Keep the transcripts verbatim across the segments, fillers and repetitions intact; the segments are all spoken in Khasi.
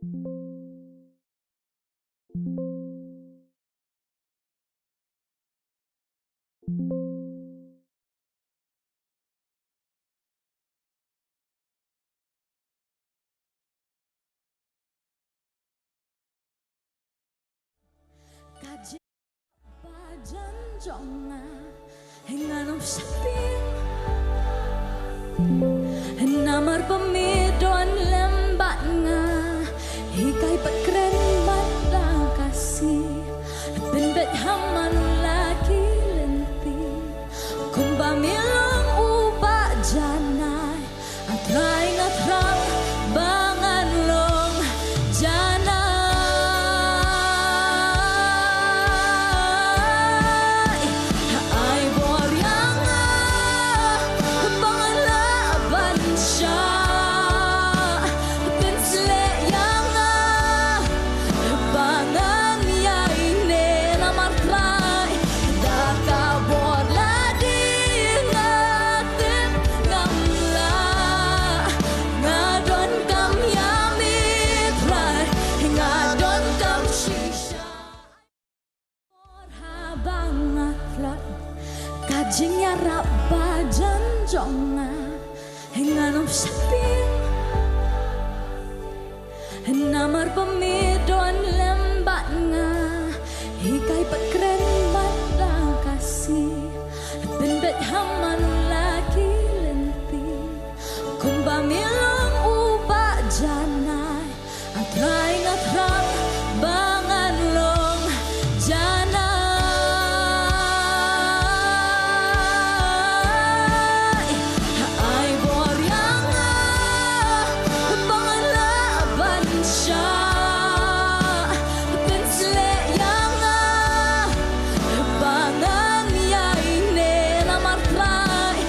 Ka jing ba jan jong nga, ngan ym sheptieng. Namar ba me don lem bad nga, hikai pat kren bad da ka sngi, pynbeit ha man la ki lynti. Kumba me long u ba janai, A Trai nga thrang ba ngan long janai. Ai bor ïa nga ba ngan lah ban shah, pynshlei ïa nga ba ngan ïaineh. Namar Trai, da ka bor lade nga tip ngam lah. Nga donkam ïa me Trai, nga donkam shisha. Bor haba nga tlot, ka jingïarap ba jan jong nga, ngan ym sheptieng. Namar ba me don lem bad nga, hikai pat kren bad da ka sngi, pynbeit ha man la ki lynti. Kumba me long u ba janai, A Trai nga thrang ba ngan long janai. Ai bor ïa nga ba ngan lah ban shah, pynshlei ïa nga ba ngan ïaineh. Namar Trai,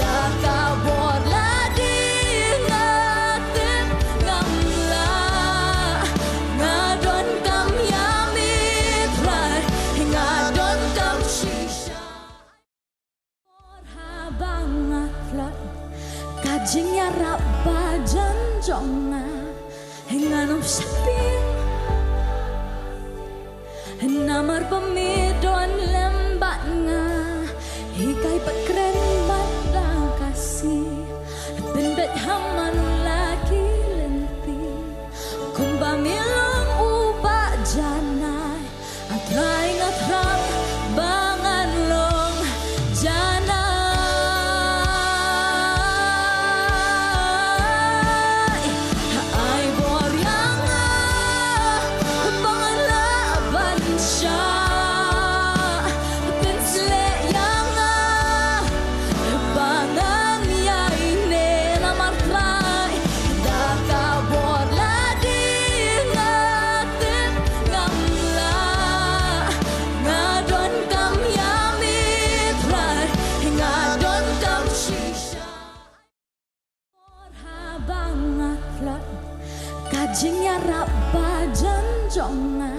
da ka bor lade nga tip ngam lah. Nga donkam ïa me Trai, nga donkam shisha. Bor haba nga tlot, ka jingïarap ba jan jong nga, ngan ym sheptieng. Namar ba me don lem bad nga, hikai pat kren bad da ka sngi, pynbeit ha man la ki lynti. Kumba me long u ba janai, A Trai nga thrang ba ngan long janai. Ai bor ïa nga ba ngan lah ban shah, pynshlei ïa nga ba ngan ïaineh. Namar Trai, da ka bor lade nga tip ngam lah. Nga donkam ïa me Trai, nga donkam shisha. Bor haba nga tlot, ka jingïarap ba jan jong nga,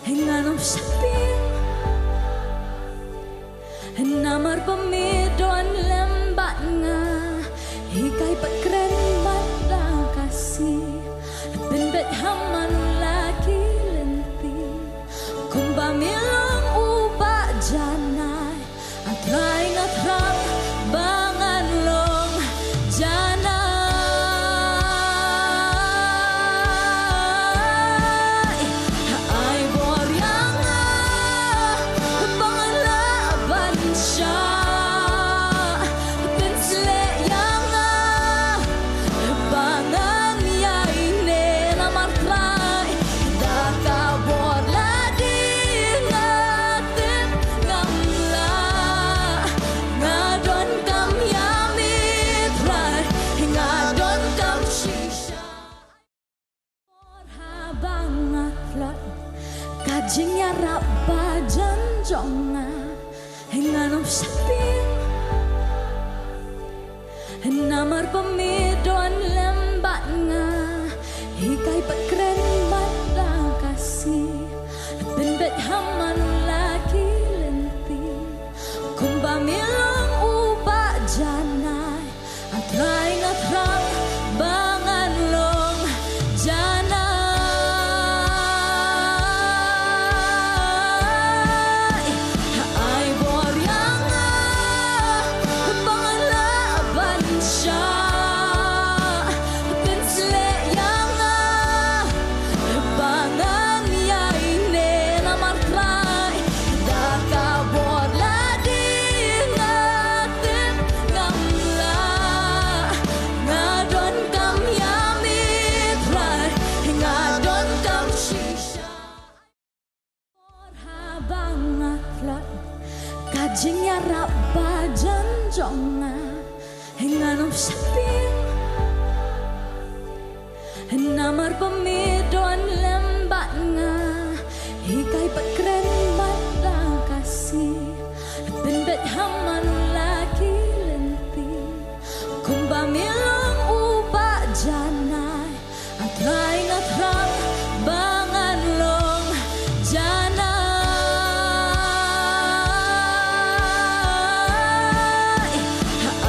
ngan ym sheptieng. Namar ba me don lem bad nga, hikai pat kren bad da ka sngi, pynbeit ha man la ki lynti. Kumba me long u ba janai, A Trai nga thrang ba ngan long janai. Ai bor ïa nga ba ngan lah ban shah, pynshlei ïa nga ba ngan ïaineh. Namar Trai, da ka bor lade nga tip ngam lah. Nga donkam ïa me Trai, nga donkam shisha. Bor haba nga tlot, ka jingïarap ba jan jong nga, ngan ym sheptieng. Namar ba me don lem bad nga, hikai pat kren bad da ka sngi, pynbeit ha man la ki lynti. Kumba me long u ba janai, A Trai nga thrang ba ngan long Namar ba me don lem bad nga, hikai pat kren bad da ka si. Pynbeit ha man la ki lynti, kumba me long u ba janai. A Trai nga thrang ba ngan long janai.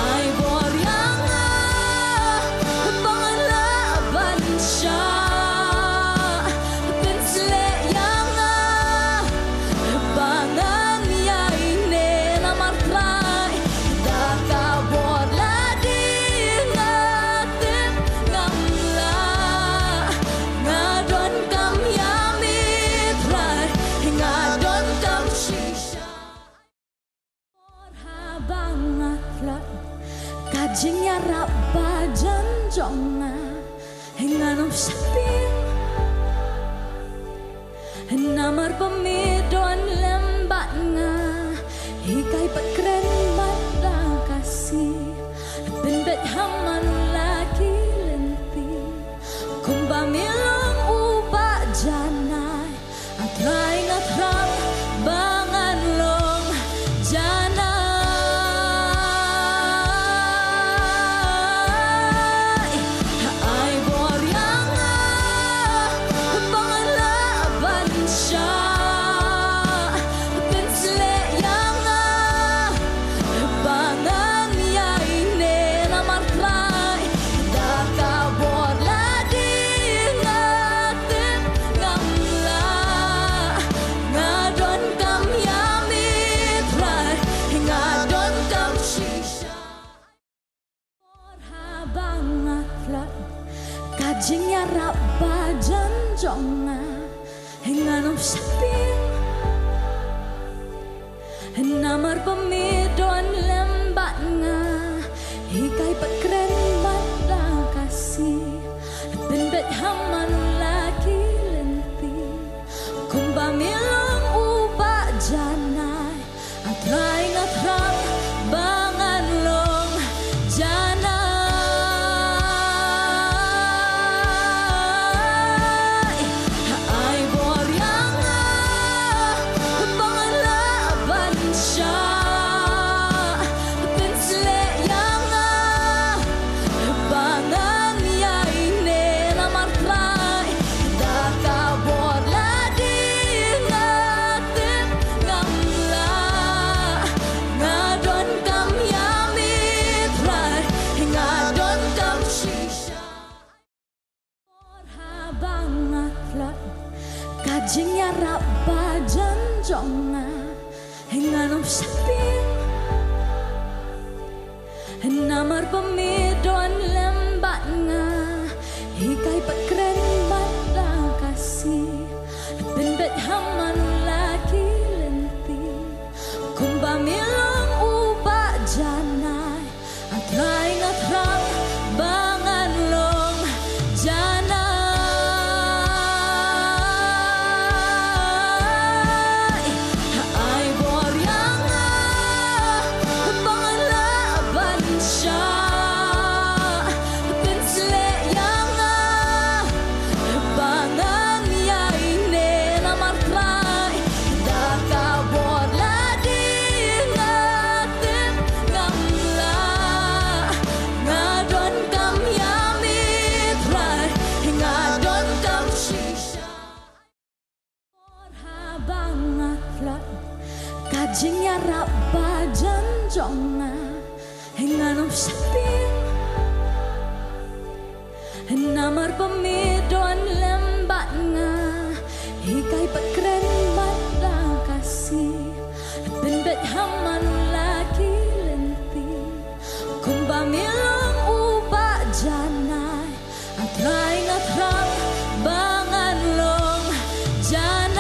Ai bor ïa nga ba ngan lah ban shah, pynshlei ïa nga ba ngan ïaineh. Namar Trai, da ka bor lade nga tip ngam lah. Nga donkam ïa me Trai, nga donkam shisha. Bor haba nga khlad, ka jingïarap ba jan jong nga, ngan ym sheptieng. Namar ba me don lem bad nga, hikai pat kren bad da ka si. Pynbeit ha man la ki lynti, kumba me long u ba janai. A Trai nga thrang ba ngan long janai. Ai bor ïa nga ba ngan lah ban shah, pynshlei ïa nga ba ngan ïaineh. Namar Trai, da ka bor lade nga tip ngam lah. Nga donkam ïa me Trai, nga donkam shisha. Bor haba nga khlad, ka jingïarap ba jan jong nga, ngan ym sheptieng. Namar ba me don lem bad nga, hikai pat kren bad da ka si. Pynbeit ha man la ki lynti, kumba me long u ba janai. A Trai nga thrang ba ngan long janai. Ai bor ïa nga ba ngan lah ban shah, pynshlei ïa nga ba ngan ïaineh. Namar Trai, da ka bor lade nga tip ngam lah. Nga donkam ïa me Trai, nga donkam shisha. Bor haba nga khlad, ka jingïarap ba jan jong nga, ngan ym sheptieng. Namar ba me don lem bad nga, hikai pat kren bad da ka si. Pynbeit ha man la ki lynti, kumba me long u ba janai. A Trai nga thrang ba ngan long janai. Ai bor ïa nga ba ngan lah ban shah, pynshlei ïa nga ba ngan ïaineh. Namar Trai, da ka bor lade nga tip ngam lah. Nga donkam ïa me Trai, nga donkam shisha. Bor haba nga khlad, ka jingïarap ba jan jong nga, ngan ym sheptieng. Namar ba me don lem bad nga, hikai pat kren bad da ka si. Pynbeit ha man la ki lynti, kumba me long u ba janai. A Trai nga thrang ba ngan long janai.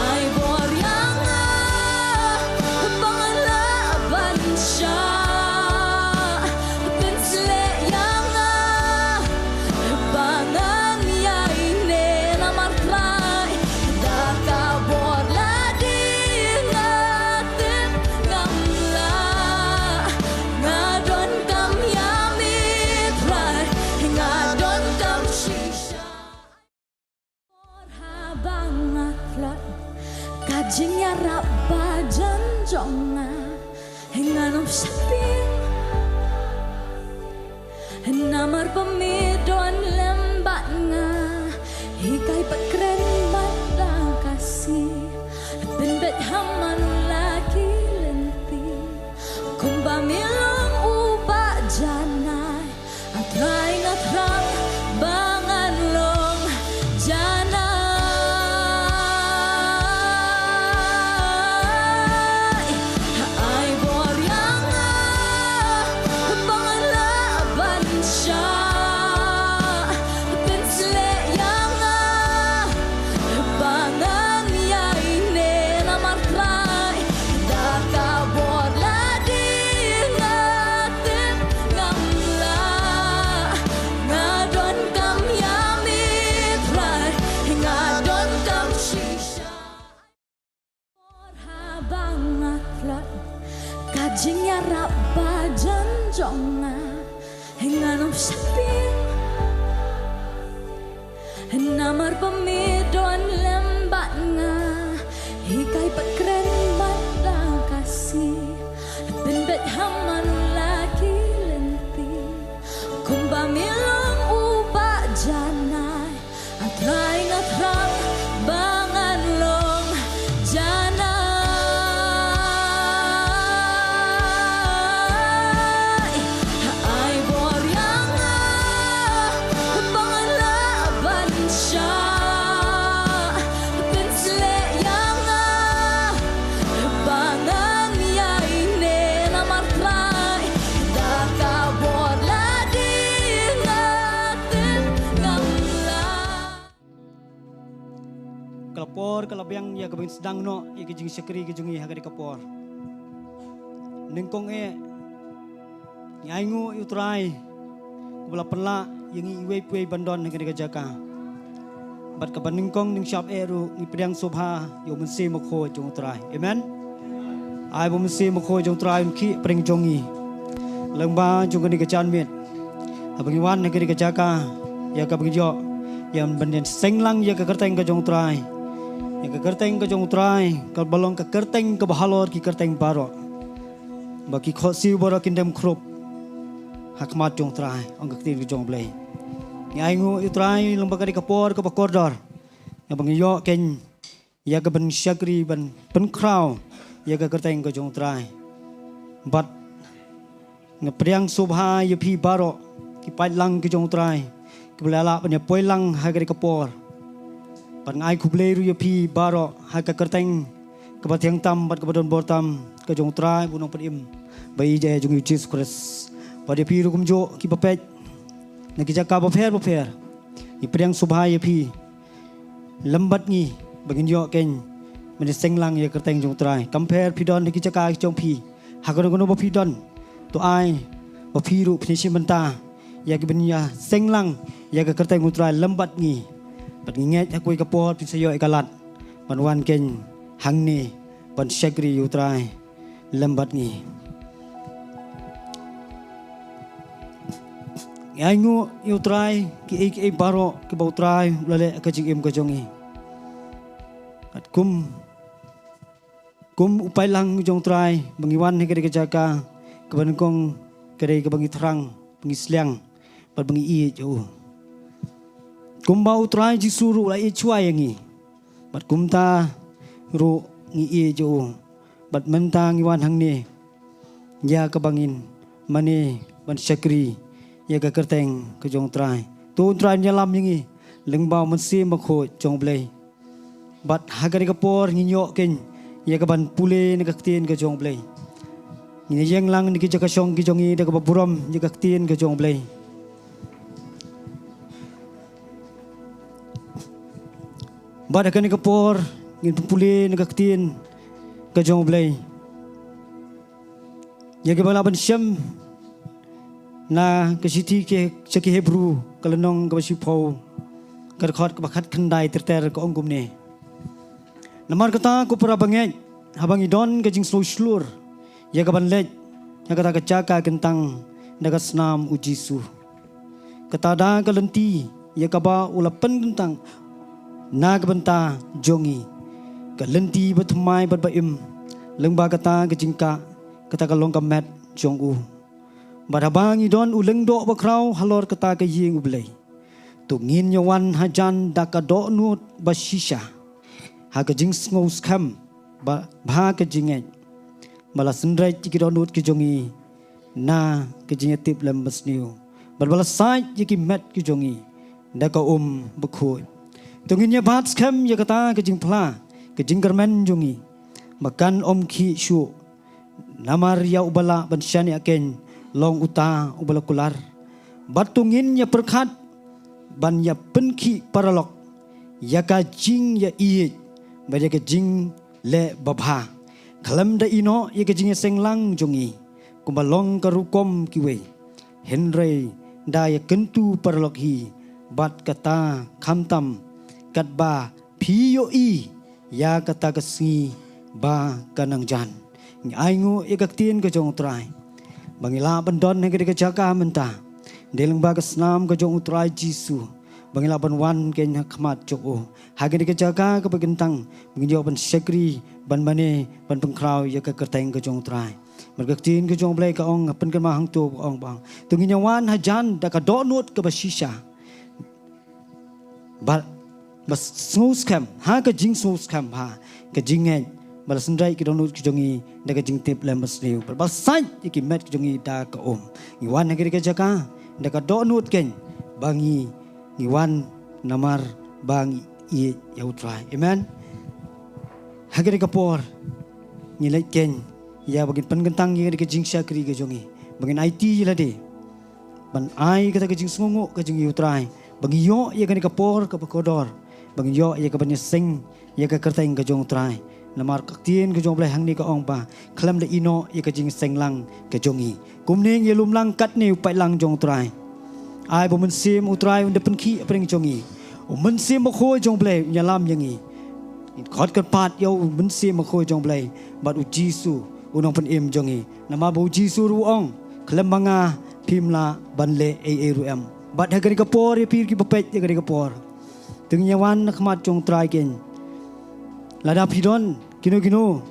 Ai bor ïa nga ba ngan lah ban shah, pynshlei ïa nga ba ngan ïaineh. Namar Trai, nga, ngan ym sheptieng. Namar ba me don lem bad nga, hikai bad kren bad da ka si, pynbeit ha man la ki lynti. Kumba me long u bahjanai, A Trai nga thrang ba ngan long janai. Ai bor ïa nga ba ngan lah ban shah, pynshlei ïa nga ba ngan ïaineh. Namar Trai, da ka bor lade nga tip ngam lah. Nga donkam ïa me Trai, nga donkam shisha. Bor haba nga tlot, ka jingïarap ba jan jong nga, ngan ym sheptieng. Namar ba me don lem bad nga, hikai bad kren bad da ka si, pynbeit ha man la ki lynti. Kumba me long u bahjanai, A Trai nga thrang ba ngan long janai. Ai bor ïa nga ba ngan lah ban shah, pynshlei ïa nga ba ngan ïaineh. Namar Trai, da ka bor lade nga tip ngam lah. Ka la por ka la biang ïa ka ban sdang noh ïa ka jingshakri ka jong ngi ha kane ka por. Nyngkong eh ngi ainguh ïa u Trai uba la pynlah ïa ngi iwei pa iwei ban don ha kane ka jaka. Bad kaba nyngkong nyngshap eh ruh ngi pdiang sngewbha ïa u Mynsiem Bakhuid jong u Trai. Amen. Ai ba u Mynsiem Bakhuid jong u Trai un khih pyrshah jong ngi lyngba jong kane ka janmiet, haba ngi wan ha kane ka jaka, ïa kaba ngi ïoh ïa ban ïaseng lang ïa ka kyrteng ka jong u Trai. Ïa ka kyrteng ka jong u Trai kaba long ka kyrteng kaba halor ki kyrteng baroh, ba ki khohsiew baroh kin dem khrup ha khmat jong u Trai, ong ka ktien ka jong u Blei. Ngi ainguh ïa u Trai lyngba kane ka por kaba kordor, ïa ba ngi ïoh kein ïa ka ban shakri ban pynkhraw ïa ka kyrteng ka jong u Trai. Bad nga pdiang sngewbha ïa phi baroh ki paidlang ki jong u Trai kiba la lah ban ïa poi lang ha kane ka por. Bad nga ai khublei ruh ïa phi baroh ha ka kyrteng kaba thiang tam bad kaba don bor tam ka jong u Trai, u Nongpynim ba ïeit jong ngi u Jisu Khrist. Bad ïa phi ruh kumjuh kiba peit na ki jaka bapher bapher, ngi pdiang sngewbha ïa phi lem bad ngi ba ngin ïoh kein ban ïaseng lang ïa ka kyrteng jong u Trai. Kam pher phi don ha ki jaka ki jong phi, ha kano kano ba phi don, to ai ba phi ruh phin ïashim bynta ïa ka ban ïaseng lang ïa ka kyrteng u Trai lem bad ngi. Bad ngi ngeit ha kawei ka por phin sa ïoh ïa ka lad ban wan kein hangne ban shakri ïa u Trai lem bad ngi. Ngi ainguh ïa u Trai kiei kiei baroh kiba u Trai u la leh ha ka jingim ka jong ngi. Katkum kum u paidlang jong u Trai ba ngi wan ha kane ka jaka kaba nyngkong, ka dei kaba ngi thrang, ba ngi sliang bad ba ngi ïeit ïa u. Kumba u Trai Jisu ruh u la ïeit shuwa ïa ngi, bad kumta ruh ngi ïeit ïa u. Bad mynta ngi wan hangne ïa kaba ngin mane ban shakri ïa ka kyrteng ka jong u Trai. To u Trai un ïalam ïa ngi lyngba u Mynsiem Bakhuid jong u Blei. Bad ha kane ka por ngin ïoh kein ïa ka ban pule na ka ktien ka jong u Blei. Ngin ïeng lang na ki jaka shong ki jong ngi da kaba burom ïa ka ktien ka jong u Blei. Bad ha kane ka por ngin pule na ka ktien ka jong u Blei. Ïa kiba lah ban shem na ka shithi ki, sha ki Hebru, ka lynnong kaba shiphew, ka dkhot kaba khatkhyndai ter ter, ka ong kumne: Namar kata ko para bangeit, haba ngi don ka jingsngewshlur ïa ka ban leit ha kata ka jaka kyntang da ka snam u Jisu, kata da ka lynti ïa kaba u la pynkyntang na ka bynta jong ngi, ka lynti bathymmai bad ba-im, Lyngba kata ka jingkah, kata ka long ka met jong u. Bad haba ngi don u lyngdoh bakhraw halor kata ka ïing U Blei, to ngin ïa wan hajan da ka dohnud ba shisha, ha ka jingsngewskhem bad ha ka jingngeit, ba la synreit ïa ki dohnud ki jong ngi na ka jingïatiplem basniew, bad ba la sait ïa ki met ki jong ngi da ka um bakhuid. To ngin ïa bat skhem ïa kata ka jingphla, ka jingkyrmen jong ngi, ba kan ym khih shuh. Namar ïa uba lah ban shaniah keiñ long uta uba la kular. Bad to ngin ïa pyrkhat ban ïa pynkhih paralok ïa ka jingïaieit bad ïa ka jingleh babha, khlem da ïehnoh ïa ka jingïaseng lang jong ngi kumba long ka rukom kiwei, hynrei da ïa kyntu paralok hi bad kata, khamtam katba phi ïohi ïa kata ka sngi ba ka nang jan. Ngi ainguh ïa ka ktien ka jong U Trai, ba ngi lah ban don ha kane ka jaka mynta, dei lyngba ka snam ka jong U Trai Jisu, ba ngi lah ban wan keiñ ha khmat jong u ha kane ka jaka kaba kyntang, ba ngin ïoh ban shakri, ban mane, ban pynkhraw ïa ka kyrteng ka jong U Trai. Bad ka ktien ka jong U Blei ka ong, pynkynmaw hangto, ka ong ba, to ngin ïa wan hajan da ka dohnud kaba shisha, bad ba sngewskhem, ha ka jingsngewskhem, ha ka jingngeit, ba la synreit ki dohnud ki jong ngi da ka jingïatiplem basniew, bad ba sait ïa ki met ki jong ngi da ka um. Ngi wan ha kane ka jaka da ka dohnud keiñ, ba ngi, ngi wan namar ba ngi ïeit ïa U Trai. Amen. Ha kane ka por ngi leit keiñ ïa ba ngin pynkyntang ïa kane ka jingshakri ka jong ngi, ba ngin aiti ïa lade ban ai kata ka jingsngewnguh ka jong ngi ïa U Trai, ba ngin ïoh ïa kane ka por kaba kordor, ba ngin ïoh ïa ka ban ïaseng ïa ka kyrteng ka jong U Trai. Namar ka ktien ka jong U Blei hangne ka ong ba khlem da ïehnoh ïa ka jingïaseng lang ka jong ngi, kumne ngi ïalum lang katne u paidlang jong U Trai. Ai ba u Mynsiem U Trai un da pynkhih hapdeng jong ngi, u Mynsiem Bakhuid jong U Blei un ïalam ïa ngi. Ngin khot kyrpad ïa u Mynsiem Bakhuid jong U Blei bad U Jisu, u Nongpynim jong ngi. Namar ba U Jisu ruh u ong, khlem ma nga phim lah ban leh ei ei ruh em. Bad ha kane ka por, ïa phi kiba peit ïa kane ka por, to ngin ïa wan ha khmat jong U Trai keiñ. Lada phi don kino kino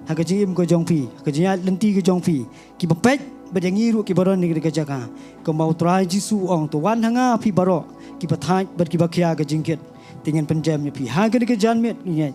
ha ka jingim ka jong phi, ha ka jingïaid lynti ka jong phi, kiba peit bad ïa ngi ruh kiba don ha kane ka jaka, kumba U Trai Jisu u ong, to wan ha nga phi baroh kiba thait bad kiba khia ka jingkit, te ngan pynjem ïa phi. Ha kane ka janmiet ngi ngeit,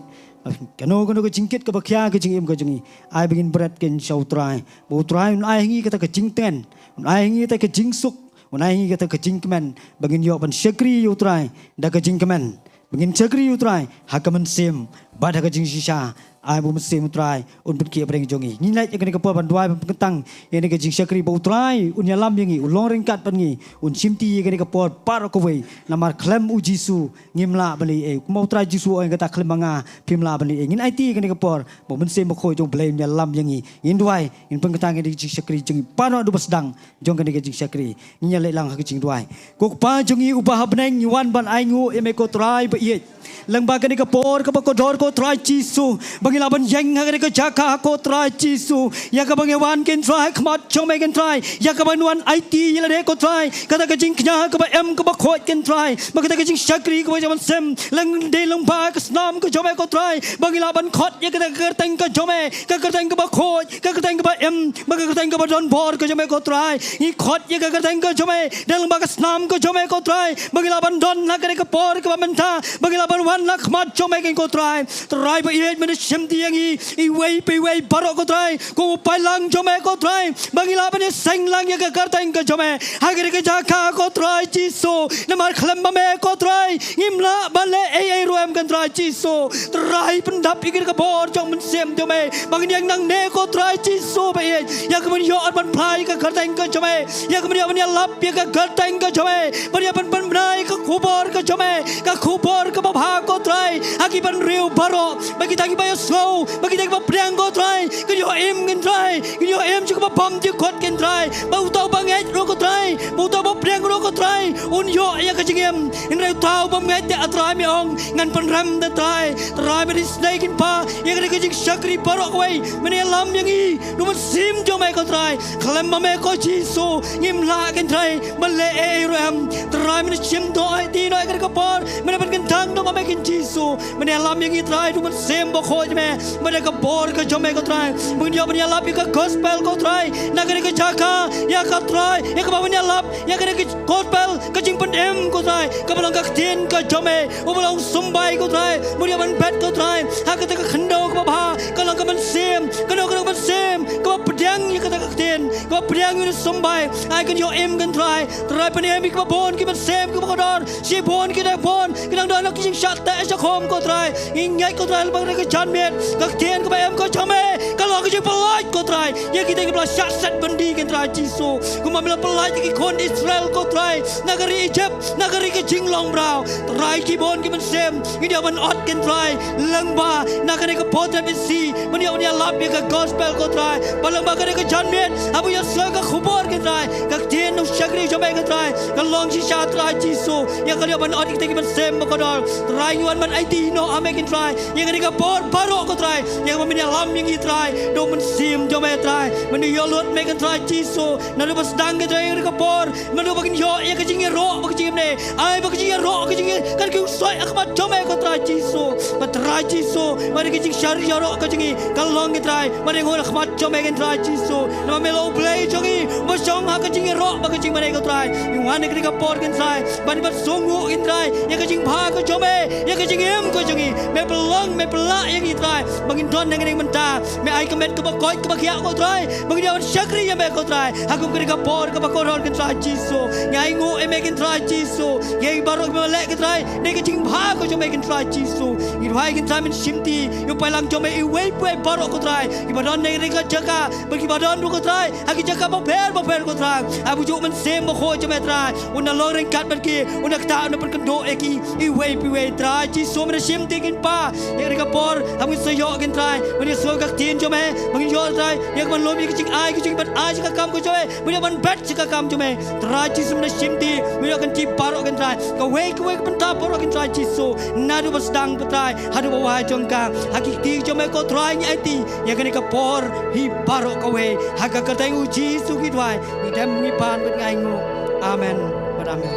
kano kano ka jingkit kaba khia ka jingim ka jong ngi, ai ba ngin bret keiñ sha U Trai, ba U Trai un ai ha ngi kata ka jingtngen, un ai ha ngi kata ka jingsuk, un ai ha ngi kata ka jingkmen, ba ngin ïoh ban shakri ïa U Trai da ka jingkmen, ba ngin shakri ïa U Trai ha ka mynsiem bad ha ka jingshisha. Ai ba u Mynsiem U Trai un pynkhih hapdeng jong ngi. Ngin leit ïa kane ka por ban duwai ban pynkyntang ïa kane ka jingshakri, ba U Trai un ïalam ïa ngi, un long ryngkat bad ngi, un shimti ïa kane ka por baroh kawei. Namar khlem U Jisu ngim lah ban leh ei ei. Kumba U Trai Jisu u ong ïa kata, khlem ma nga phim lah ban leh ei ei. Ngin aiti ïa kane ka por ba u Mynsiem Bakhuid jong U Blei un ïalam ïa ngi. Ngin duwai, ngin pynkyntang ïa kane ka jingshakri jong ngi, baroh haduh ba sdang jong kane ka jingshakri. Ngin ïa leit lang ha ka jingduwai. Ko Kpa jong ngi uba ha bneng, ngi wan ban ainguh ïa me ko Trai ba ïeit, lyngba kane ka por kaba kordor ko Trai Jisu, ba ngi lah ban ïeng ha kane ka jaka ko Trai Jisu, ïa kaba ngi wan keiñ Trai ha khmat jong me keiñ Trai, ïa kaba ngi wan aiti ïa lade ko Trai, kata ka jingkñia kaba em kaba khuid keiñ Trai, bad kata ka jingshakri kaba ïa mynsiem, lane dei lyngba ka snam ka jong me ko Trai, ba ngi lah ban khot ïa kata ka kyrteng ka jong me, ka kyrteng kaba khuid, ka kyrteng kaba im, bad ka kyrteng kaba don bor ka jong me ko Trai. Ngi khot ïa ka kyrteng ka jong me, dei lyngba ka snam ka jong me ko Trai, ba ngi lah ban don ha kane ka por kaba mynta, ba ngi lah ban wan ha khmat jong me keiñ ko Trai. Trai ba ïeit, men shimti ïa ngi iwei pa iwei baroh ko Trai, kum u paidlang jong me ko Trai, ba ngi lah ban ïaseng lang ïa ka kyrteng ka jong me ha kane ka jaka ko Trai Jisu. Namar khlem ma me ko Trai, ngim lah ban leh ei ei ruh em keiñ Trai Jisu. Trai pyndap ïa kane ka bor jong mynsiem jong me, ba ngin ïeng nangne ko Trai Jisu ba ïeit, ïa kaba ngin ïoh ban phla ïa ka kyrteng ka jong me, ïa kaba ngin ïoh ban ïalap ïa ka kyrteng ka jong me, ban ïa pynbna ïa ka khubor ka jong me, ka khubor kaba bha ko Trai, ha ki bynriew baroh, ba kita kiba ïasngew, ba kita kiba pdiang ko Trai, kin ïoh im keiñ Trai, kin ïoh im sha kaba bymjukut keiñ Trai, ba uta uba ngeit ruh ko Trai, ba uta uba pdiang ruh ko Trai, un ïoh ïa ka jingim. Hynrei uta u bym ngeit te, A Trai, me ong ngan pynrem te Trai. Trai, me isynei kin pa ïa kane ka jingshakri baroh kawei. Men ïalam ïa ngi da u Mynsiem jong me ko Trai. Khlem ma me ko Jisu ngim lah kin Trai ban leh ei ei ruh em. Trai, men shim doh ïa kine ki por, men pynkyntang doh ma me kin Jisu. Men ïalam ïa ngi Trai da u Mynsiem Bakhuid jong me. Bad da ka bor ka jong me ko Trai, men ïoh ban ïalap ïa ka gospel ko Trai na kane ka jaka, ïa ka Trai, ïa kaba men ïalap ïa kane ka gospel, ka jingpynim ko Trai, kaba long ka ktien ka jong me. Uba long symbai ko Trai, men ïoh ban bet ko Trai ha kata ka khyndew kaba bha, ka long ka mynsiem, ka long ka mynsiem kaba pdiang ïa kata ka ktien, kaba pdiang ïa u symbai. Ai kan ïoh im kan Trai. Trai, pynim ïa kiba bun ki mynsiem kiba kordor, shibun ki dei bun ki dang don ha ki jingshah teh shah khum ko Trai. Ngi ngeit ko Trai, lyngba ka janmiet, ka ktien kaba im ka jong me ka long ka jingpynlait ko Trai ïa kita kiba la shah set byndi kin Trai Jisu. Kumba me la pynlait ïa ki khun Israel ko Trai na ka ri Egypt, na ka ri ka jinglong mraw. Trai, ki bun ki mynsiem ngi ïoh ban ot kin Trai lyngba na kane ka por Trai, men ïoh ban ïalap ïa ka gospel ko Trai. Bad lyngba kane ka janmiet haba ïohsngew ka khubor kin Trai, ka ktien u shakri jong me kin Trai, ka long shisha Trai Jisu. Ïa ka ïoh ban ot ïa kita ki mynsiem ba kordor. Trai, ngi wan ban aiti noh ha me kin Trai ïa kane ka por baroh ko Trai, ïa kaba men ïalam ïa ngi Trai da u Mynsiem jong me Trai. Men ïoh lut me kin Trai Jisu. Naduh ba sdang kin Trai ïa kane ka por, naduh ba kin ïoh ïa ka jingïaroh bad ka jingïaroh, ai, bad ka jingïaroh ka jingïaroh kan kynsoi ha khmat jong me ko Trai Jisu. Bad Trai Jisu, bad ka jingshah ïaroh ka jong ngi ka long kin Trai, bad ïa ngi ha khmat jong me kin Trai Jisu. Namar me long U Blei jong ngi uba shong ha ka jingïaroh bad ka jingmane ko Trai. Ngi wan ha kane ka por kin Trai ban, ban sngewnguh kin Trai ïa ka jingbha ka jong me, ïa ka jingim ka jong ngi. Me pynlong, me pynlah ïa ngi Trai ba ngin don hangne mynta. Me ai ka met kaba koit kaba khiah ko Trai ba ngin ïoh ban shakri ïa me ko Trai ha kum kane ka por kaba kordor kin Trai Jisu. Ngi ainguh ïa me kin Trai Jisu. Ïa baroh kiba leh kin Trai da ka jingbha ka jong me kin Trai Jisu. Ngi duwai kin Trai men shimti ïa u paidlang jong me iwei pa iwei baroh ko Trai, kiba don ha kane ka jaka bad kiba don ruh ko Trai ha ki jaka bapher bapher ko Trai. Ai ba u Mynsiem Bakhuid jong me Trai un da long ryngkat bad ki, un da ktah, un da pynkynduh ïa ki iwei pa iwei Trai Jisu. Men shimti kin pa ïa kane ka por haba ngin sa ïoh kin Trai ban ïohsngew ka ktien jong me, ba ngin ïoh Trai ïa ka ban lum ïa ka jingai ka jong ngi bad ai sha ka kam ka jong me, ban ïoh ban bet sha ka kam jong me. Trai Jisu, men shimti, men ïoh kin ki baroh kin Trai, kawei kawei ka bynta baroh kin Trai Jisu. Naduh ba sdang pat Trai haduh ba wai jong ka, ha ki kti jong me ko Trai ngi aiti ïa kane ka por hi baroh kawei ha ka kyrteng U Jisu ngi duwai, ngi dem, ngi pan bad ngi ainguh. Amen bad amen.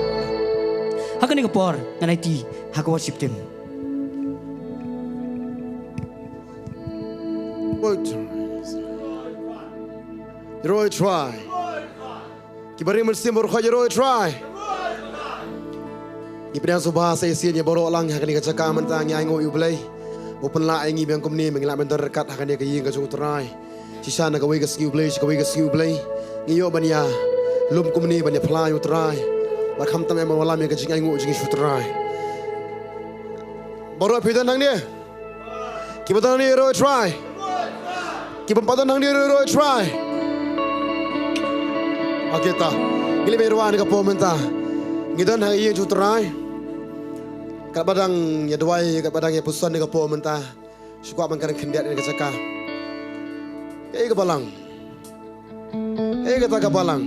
Ha kane ka por ngan aiti ha ka worship team. Ïaroh ïa u Trai. Ki barim mynsiem baroh, ïaroh ïa u Trai. Ngi pdiang sngewbha sa shisien ïa baroh lang ha kane ka jaka mynta, ngi ainguh ïa U Blei ba u pynlah ïa ngi biang kumne, ba ngi lah ban don ryngkat ha kane ka ïing ka jong U Trai. Shisha na kawei ka sngi U Blei sha kawei ka sngi U Blei ngi ïoh ban ïalum kumne, ban ïaphla ïa U Trai, bad khamtam ban wallam ïa ka jingainguh jong ngi sha U Trai. Baroh phi don hangne? Kiba don hangne ïaroh ïa u Trai. Kiba ym pat don hangne ïaroh ïa u Trai. Okay ta. Ngi leh ba ïaroh ha kane ka por mynta. Ngi don ha ïing jong u Trai. Katba dang ïa duwai, katba dang ïa puson ha kane ka por mynta, shu kwah ban kren khyndiat ha kane ka jaka. Kaei ka balang? Kaei kata ka balang?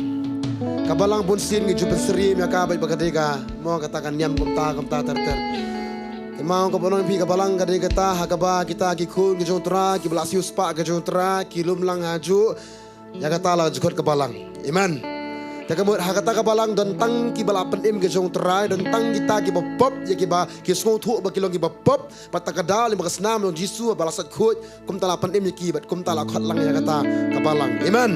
Ka balang bunsien ngi ju pynsyriem ïa ka bad ba ka dei ka, mo, kata ka niam kumta kumta ter ter. Kynmaw, nga kwah ban ong ïa phi, ka balang ka dei kata ha kaba kita ki khun ki jong u Trai, kiba la siewspah ki jong u Trai, ki lum lang hajuh. Ïa kata la ju khot ka balang. Amen. Te ka mut ha kata ka balang don tang kiba la pynim ki jong u Trai, don tang kita kiba pop, ïa kiba ki sngewthuh ba ki long kiba pop. Bad ta ka daw lyngba ka snam jong u Jisu ba la sait khuid, kumta la pynim ïa ki bad kumta la khot lang ïa kata ka balang. Amen.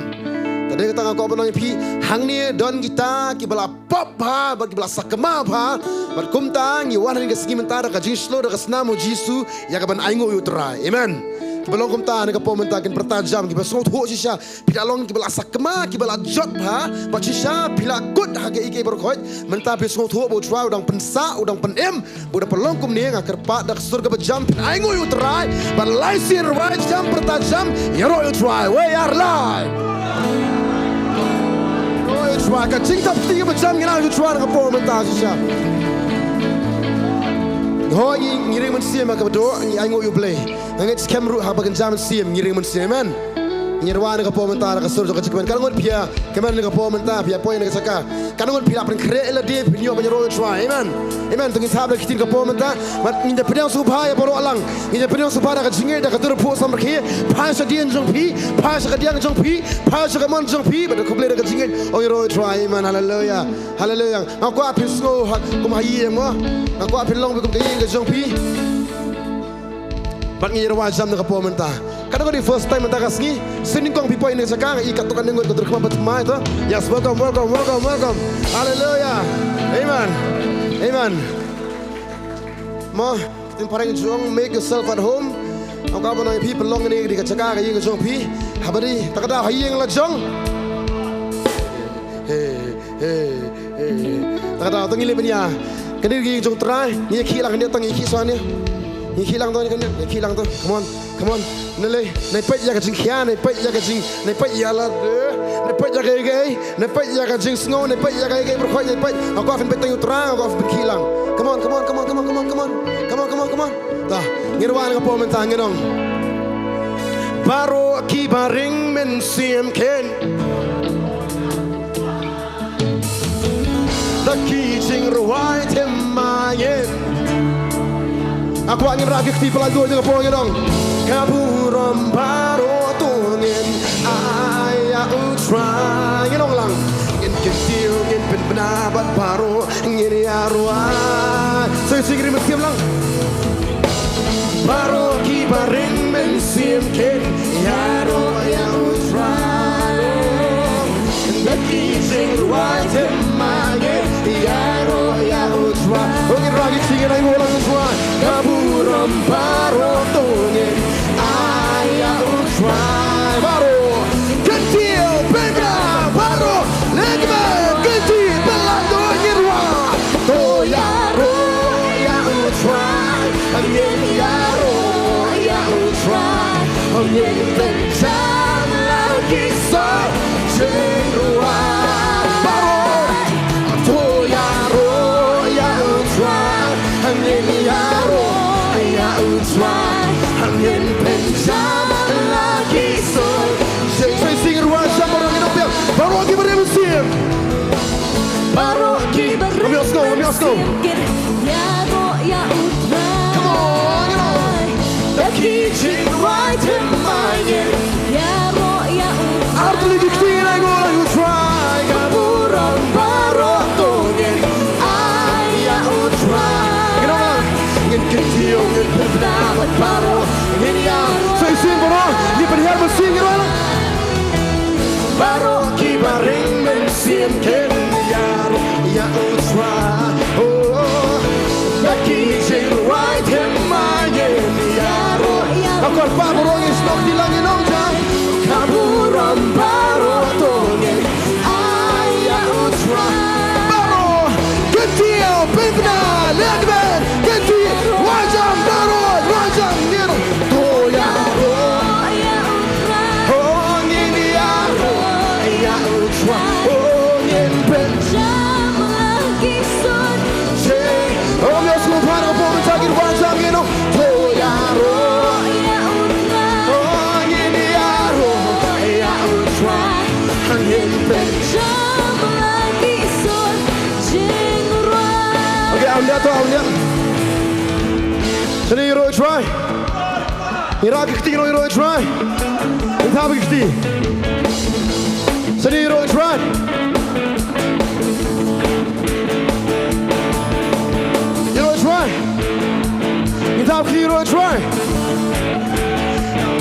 Te dei kata nga kwah ban ong ïa phi, hangne don kita kiba la pop bha bad kiba la sakma bha. Bad kumta ngi wan ha kane ka sngi mynta da ka jingshlur da ka snam jong u Jisu ïa ka ban ainguh ïa u Trai. Amen. Kiba long kumta ha kane ka por mynta kin pyrta jam, kiba sngewthuh shisha phi la long kiba la sakma, kiba la jot bha, bad shisha phi la kut ha kaei kaei baroh khoit. Mynta phi sngewthuh ba u Trai u dang pynsah, u dang pynim, ba u dang pynlong kumne, nga kyrpad da ka sur kaba jam phin ainguh ïa u Trai. Bad lai sien rwai jam, pyrta jam, ïaroh ïa u Trai. Wei ar lai. Ïaroh ïa u Trai, ka jingthap kti kaba jam ngin ai ïa u Trai ha ka por mynta shisha. Hooid, ngi, ngi ring mynsiem ha kaba doh, ngi ainguh ïa u Blei. Nga ngeit skhem ruh haba kynja mynsiem ngi ring mynsiem, amen. Ngi rwai na ka por mynta da ka sur jong ka jingkmen. Katno ngut phi ïa kmen na ka por mynta, phi ïa poi na ka jaka? Katno ngut phi la pynkhreh lade, phi ïoh ban ïaroh ïa U Trai? Amen. Amen. To ngin sngap da ka ktien ka por mynta. Bad ngin ïa pdiang sngewbha ïa baroh lang. Ngin ïa pdiang sngewbha da ka jingngeit, da ka dur phuh samrkhie. Phai sha ka dieng jong phi, phai sha ka dieng jong phi, phai sha ka mon jong phi. Bad da khublei da ka jingngeit, oh, ïaroh ïa U Trai. Amen. Haleluia. Haleluia. Nga kwah phin sngew ha, kum ha ïing mo. Nga kwah phin long beit kum ka ïing ka jong phi. Bad ngi rwai jam na ka por mynta. Katno ka dei first time mynta ka sngi? Sngewbha kong phi poi na ka jaka, nga i katto katne ngut ka dur khmat bad thymmai to. Yes, welcome, welcome, welcome, welcome. Hallelujah. Amen. Amen. Mo, ktien phareng jong, make yourself at home. Nga kwah ban ong ïa phi, pynlong kane ka dei ka jaka ka ïing ka jong phi. Haba dei ta ka daw ha ïing la jong. Hey, hey, hey. Ta ka daw to ngi leh bniah. Kane ka ïing jong U Trai, ngi khih lang kane to, ngi khih shuwa ne. Ngi khih lang to ne kane, ngi khih lang to. Come on, come on. Nalei, nai peit ïa ka jingkhia, nai peit ïa ka jing, nai peit ïa lade, nai peit ïa kaei kaei, nai peit ïa ka jingsngew, nai peit ïa kaei kaei, pyrkhat nai peit. Nga kwah phin peit tang ïa U Trai, nga kwah phin khih lang. Come on, come on, come on. Come on, come on, come on, come on. Come on, come on, come on. Ta, ngin rwai na ka por mynta, ngin ong. Baroh kiba ring mynsiem kin. Da ki jingrwai thymmai ngin. Nga kwah ngin rah ki kti palat duh jong ka por, ngin ong. Ka burom baroh to ngin ai ïa U Trai. Ngin ong lang. Ngin kyntiew, ngin pynbna bad baroh ngin ïa rwai. Sa shisien ring mynsiem lang. Baroh kiba ring mynsiem kin ïaroh ïa U Trai. Da ki jingrwai thymmai ngin ïaroh ïa U Trai. Oh, ngin rah ki kti, ngin ai nguh lang ïa U Trai. Ka burom baroh to ngin ai ïa U Trai. Baroh. Kyntiew, pynbna, baroh. Leh kmen, kynti, pynlait, to ngin rwai. To ïaroh ïa U Trai. Ngin ïaroh ïa U Trai. Ngin pynjam la ki sor jingrwai. Baroh. To ïaroh ïa U Trai. Ngin ïaroh ïa U Trai. Ngin pynjam la ki sor. Sa shisien rwai jam baroh, ngin ong biang. Baroh kiba ring mynsiem. Baroh kiba ring mynsiem kin ïaroh ïa U Trai. Come on, you know. Da ki jingrwai thymmai ngin ïaroh ïa U Trai. Ar tylli ki kti, ngin ai nguh lang ïa U Trai. Ka burom baroh to ngin ai ïa U Trai. Ngin ong lang. Ngin kyntiew, ngin pynbna bad baroh ngin ïa. Sa shisien baroh, ngin pynhiar mynsiem, ngin ong lang. Baroh kiba ring mynsiem kin ïaroh ïa U Trai. Oh, da ki jingrwai thymmai ngin ïaroh ïa. Akor pa baroh ngi sdang, ngi lang, ngi nong jam. Ka burom baroh to ngin ai ïa U Trai. Baroh, kyntiew, pynbna, leh kmen, kynti, rwai jam, baroh, rwai jam, ngin ong. To ïaroh ïa U Trai. Oh, ngin ïaroh ïa U Trai. Oh, ngin pynjam la ki sor. Oh, ngin sngewbha na ka por mynta, ngin rwai jam, ngin ong. To ïaroh ïa U Trai. Oh, ngin ïaroh ïa U Trai. Ngin pynjam la ki sor jingrwai. Okay, am liat to, am liat. Shane ïaroh U Trai. Ngi rah ki kti, ngi ïaroh U Trai. Ngi thap ki kti. Shane ïaroh U Trai. Ïaroh U Trai. Ngi thap ki kti, ïaroh U Trai.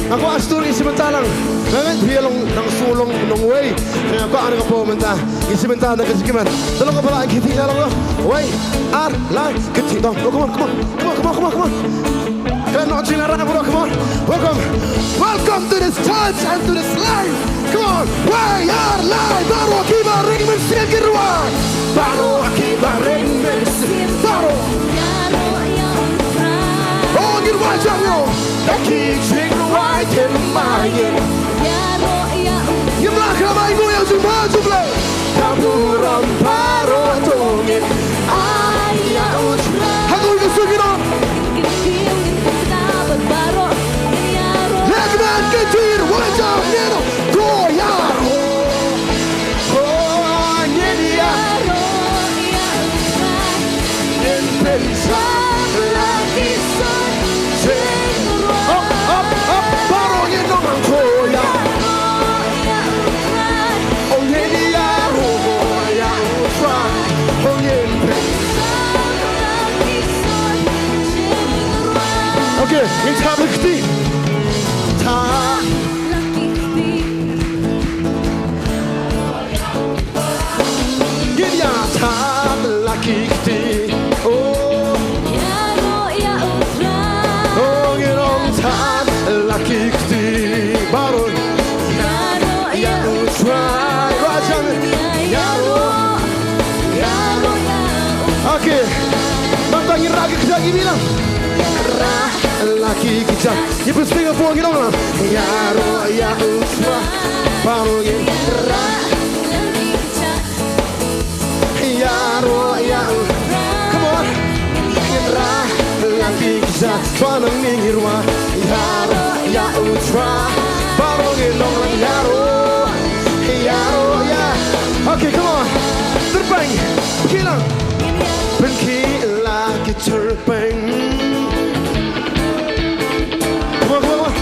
Nga kwah stur ngi shim bynta lang. Nga ngeit phi long nang shu long nongwei. Nga kwah na ka por mynta. Ngi shim bynta na ka jingkmen. To long kaba la ki kti, la long. Wei, ar, lai, ki kti, to. Oh, come on, come on. Come on, come on, come on, come on. Kren noh jingïarap baroh, come on. Welcome. Welcome to this church and to this life. Come on. Wei, ar, lai, baroh kiba ring mynsiem kin rwai. Baroh kiba ring mynsiem. Baroh. Oh, ngin rwai jam ïa u. Da ki jingrwai thymmai ngin. Ngim lah khlem ai nguh ïa u jingbha jong U Blei. Ka burom baroh to ngin ai ïa U Trai. Ha kawei ka sur ngin ong. Leh kmen, kynti, rwai jam, ngin ong. Ra ki kjat, ki bilang. Ra la ki kjat. Ngi pynshong hapoh, ngi ong lang. Ïaroh ïa u Trai. Baroh ngin ra. Ïaroh ïa u. Come on. Ngin ra la ki kjat. Ba nang ngi rwai. Ïaroh ïa u Trai. Baroh ngin ong lang ïaroh. Ïaroh ïa. Okay, come on. Tyrpeng. Pynkhih lang. Pynkhih la ki tyrpeng. Come on, come on, come on.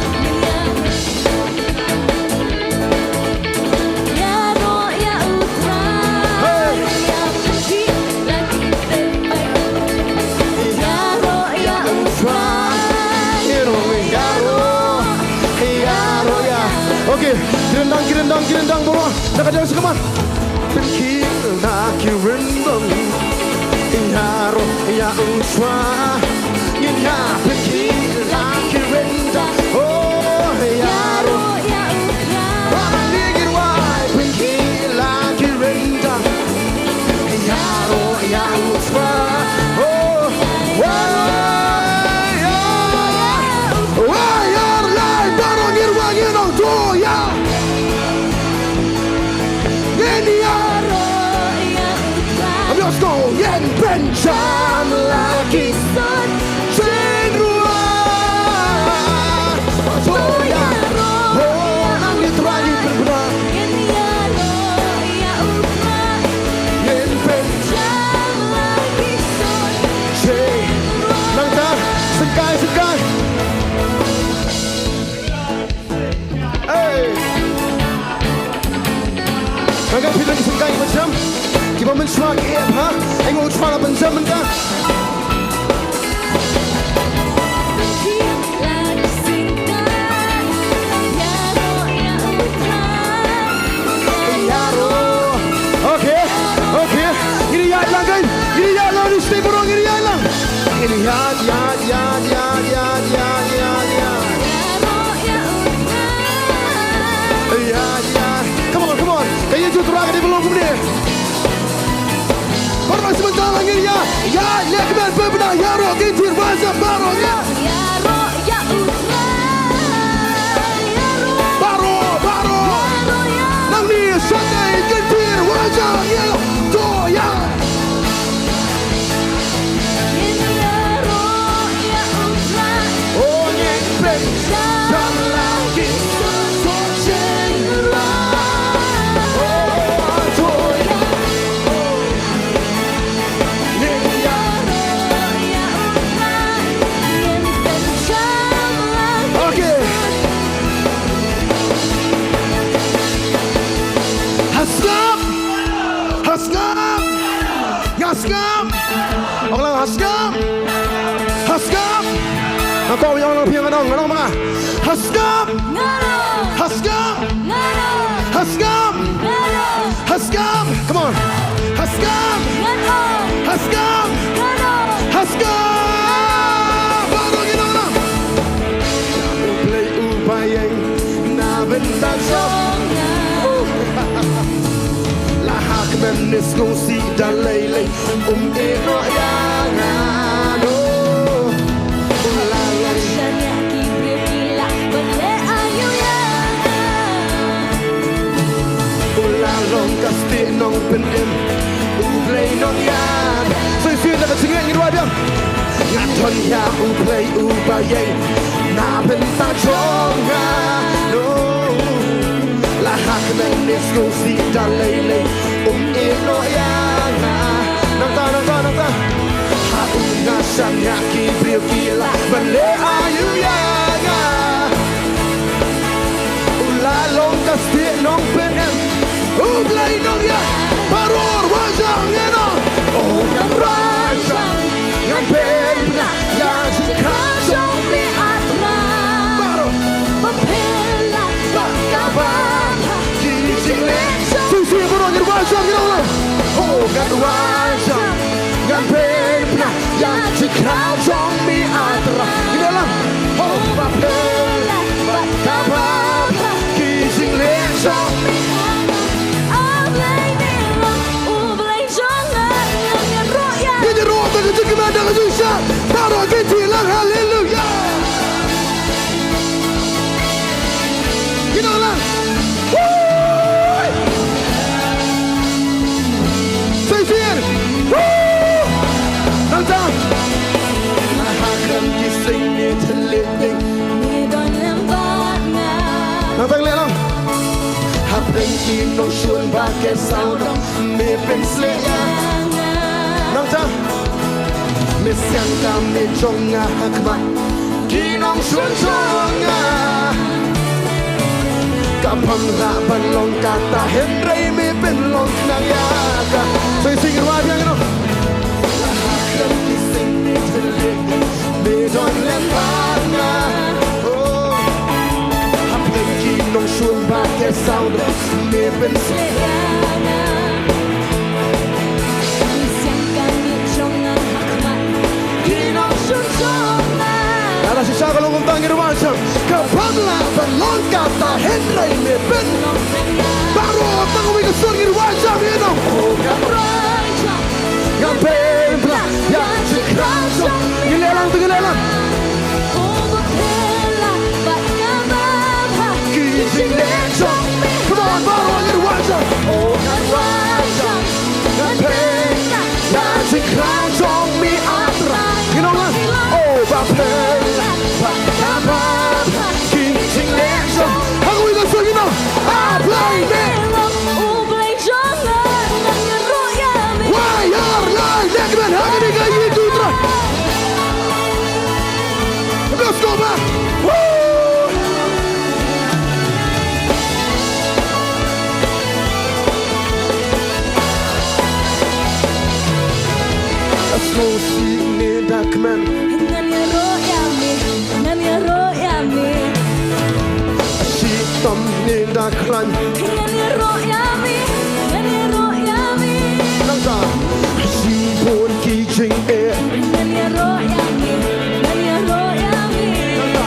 Ïaroh ïa u Trai. Hey. Ïa pynkhih la ki tyrpeng. Ïaroh ïa u Trai. Ïaroh, ïaroh. Ïaroh ïa. Okay, ki ryndang, ki ryndang, ki ryndang baroh. Da ka dang sngewmat. Pynkhih la ki ryndang. Ïaroh ïa u Trai. Ngin ïa pynkhih la ki ryndang. Oh, ïaroh. Ba nang ngi rwai. Pynkhih la ki ryndang. Ïaroh ïa u Trai. Oh, wai, ïaroh. Wai, ïaroh, ïaroh, baroh ngin rwai, ngin ong to ïa. Ngin ïaroh ïa u Trai. Let's go. Ngin pynjam la ki sor jingrwai. To ïaroh. Oh, nang ngi Trai ngi pynbna. Ngin ïaroh ïa u Trai. Ngin pynjam la ki sor jingrwai. Nangta, sengkai, sengkai. Hey! Nangta phi don ki sengkai kiba jam, kiba mynshuwa ki ep ha. Ai mo u Trai la pynjam mynta. Okay, okay. Ngin ïaid lang kan. Ngin ïaid lang, ni stay baroh, ngin ïaid lang. Ïaid, ïaid, ïaid. Ïaid, ïaid. Come on, come on. Ka ïa ju Trai ka dei ban long kumne. Baroh sngewbha lang ïa. Ïaid, leh kmen pynbna, ïaroh, kyntiew, rise up, baroh ïa. Baroh, baroh. Nangne sa dei kyntiew, rise up, ïaroh. To ïa. Okay. Ha sngap. Ha sngap. Nga sngap. Ong lang ha sngap. Ha sngap. Nga kwah ong lang phi, nga ong, nga ong ma nga. Ha sngap. Ha sngap. Ha sngap. Ha sngap. Come on. Ha sngap. Ha sngap. Ha sngap. Baroh ngin ong lang. U Blei uba ïeng na bynta jong nga. La ha kmen ne sngewsih da lei lei. Um ïehnoh ïa nga, no. U la long. U la long ka stieh nongpynim. U Blei nongïalam. Shisien da ka jingngeit ngin rwai biang. Nga don ïa U Blei uba ïeng na bynta jong nga, no. La ha kmen ne sngewsih da lei lei, um ïehnoh ïa nga. Nangta, nangta, nangta. Ha u nga shaniah ki briew ki lah ban leh aïu ïa nga. U la long ka stieh nongpynim. U Blei nongïalam. Baroh rwai jam ngin ong. Oh, ngan rwai jam. Ngan pynbna ïa jingkyrkhu jong me, ah Trai. Baroh. Ba pynlait bad kaba bha ki jingleh jong. Shisien baroh ngin rwai jam, ngin ong lang. Oh, ngan rwai jam. Ngan pynbna ïa jingkyrkhu jong me, ah Trai. Ngin ong lang. Oh, ba pynlait bad kaba bha ki jingleh jong me. Ah Blei, me long U Blei jong nga, ngan ïaroh ïa. Ngin ïaroh da ka jingkmen, da ka jingshai. Ki nongshun ba ki saw dong, me pynsleh ïa nga. Nangta, me siang ka me jong nga ha khmat. Ki nongshun jong nga. Ka bym lah ban long kata hynrei me pynlong khnang ïa ka. Sa sing rwai biang noh. Me don lem bad nga. Oh. Hapdeng ki nongshun ba ki saw dong, me pynsleh ïa nga. Ki nongshun jong nga. Lada shisha ka long kumta ngin rwai sham. Ka bym lah ban long kata hynrei me pyn. Baroh tang kawei ka sur ngin rwai sham ïa nong. Ngan pynbna ïa ka jingkyrkhu jong me. Ngi leh lang, ngi leh lang. Ki jingleh jong me. Come on, baroh ngi rwai jong. Ngan pynbna ïa ka jingkyrkhu jong me, ah Trai. Ngi ong lang. Oh, ba pynbna ba ka ba ki jingleh jong. Hangwei ka song, ngi ong. Ah, Blei me. Wai, ïar, lai, leh kmen ha kane ka ïing jong u Trai. Let's go, man. Woo! Let's go, sih ne da kmen. Ngan ïaroh ïa me, ngan ïaroh ïa me. Shitom ne da khlaiñ. Ngan ïaroh ïa me, ngan ïaroh ïa me. Nangta. Shibun ki jingeh. Ngan ïaroh ïa me, ngan ïaroh ïa me. Nangta.